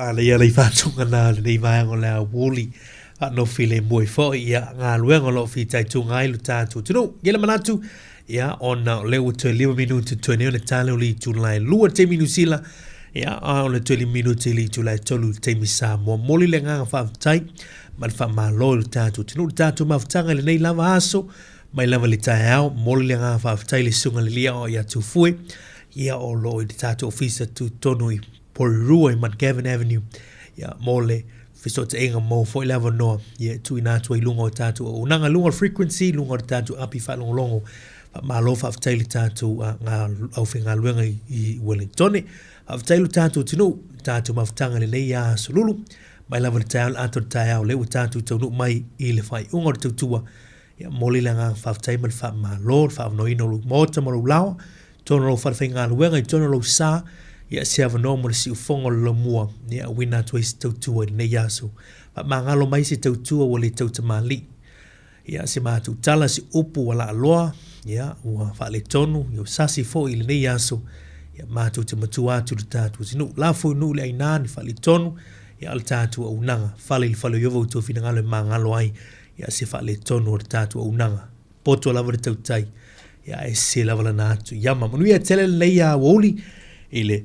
Manaia le faatoga na o lenei vaega o le aoauli faanofi le moe foi ia galuega o lo o fitaituga ai lo tatou atunuu. Ia le manatu, ia ona o lea ua toe 5 minute toe nei ona tale o le itula e 2 i le taimi Niu Sila, ia a o le toe 5 minute i le itula e 3 i le taimi Samoa. Momoli le agaga faafetai ma le faamalo i lo tatou atunuu, le tatou mafutaga i lenei lava aso mai lava i le taeao. Momoli le agaga faafetai i le Susuga i le Alii Aoao ia Tufue, ia o lo o i le tatou ofisa tutotonu i Porirua i Mount Gavin Avenue, ia, mo le fesootaiga maua foi le avanoa, ia, e tuuina atu ai i luga o tatou auaunaga, luga o le frequency, luga o le tatou api faalogologo. Faamalo faafetai i le tatou aufaigaluega i Ueligitone. Faafetai i lo tatou atunuu, le tatou mafutaga i lenei aso lulu. Mai lava i le taeao i le ata o le taeao, lea ua tatou taunuu mai i le faaiuga o le tautua. Ia, momoli le agaga faafetai ma le faamalo, le faavanoaina o lou maota ma lou laoa, i totonu o lou falefaigaluega, i totonu o lou sa, ia, se avanoa mo le siufofoga o le laumua, ia, auina atu ai se tautua i lenei aso. Faamagalo mai se tautua ua le tautamalii. Ia, se matou tala, se upu ua laaloa, ia, ua faaletonu, ia, ua sasi foi i lenei aso, ia, matou te matua atu i le tatou atunuu. Lafo i nuu le aina ni faaletonu, ia, o le tatou auaunaga. Fale i le fale o Ieova outou finagalo e magalo ai, ia se faaletonu o le tatou auaunaga. Poto lava le tautai, ia ae sese lava lana atu. Ia ma manuia tele lenei aoauli i le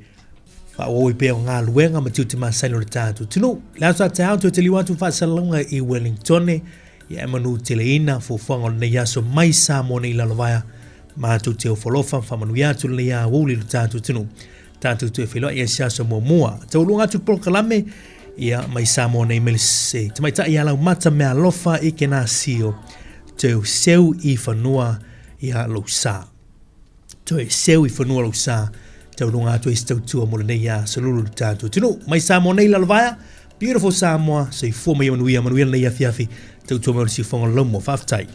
faaauau ai pea o galuega ma tiute masani o le tatou atunuu. Le aso a taeao toe taliu atu faasalalauga i Wellingtone, ia e manuteleina fuafuaga o lenei aso mai Samoa nei Lalovaea. Matou te ofo alofa ma faamanuia atu lenei aoauli i le tatou atunuu. Tatou toe feiloai i se aso muamua. Taualuga atu le polokalame, ia mai Samoa nei mai se tamaitai ia Laumata Mealofa i Kenasio toe seu i fanua ia lou sa. Toe seu i fanua lou sa. Taualuga atu ai se tautua mo lenei aso lulu i le tatou atunuu. Mai Samoa nei Lalovaea, beautiful Samoa, soifua ma ia manuia, manuia lenei afiafi, tautua mai o le siufofoga o le laumua. Faafetai.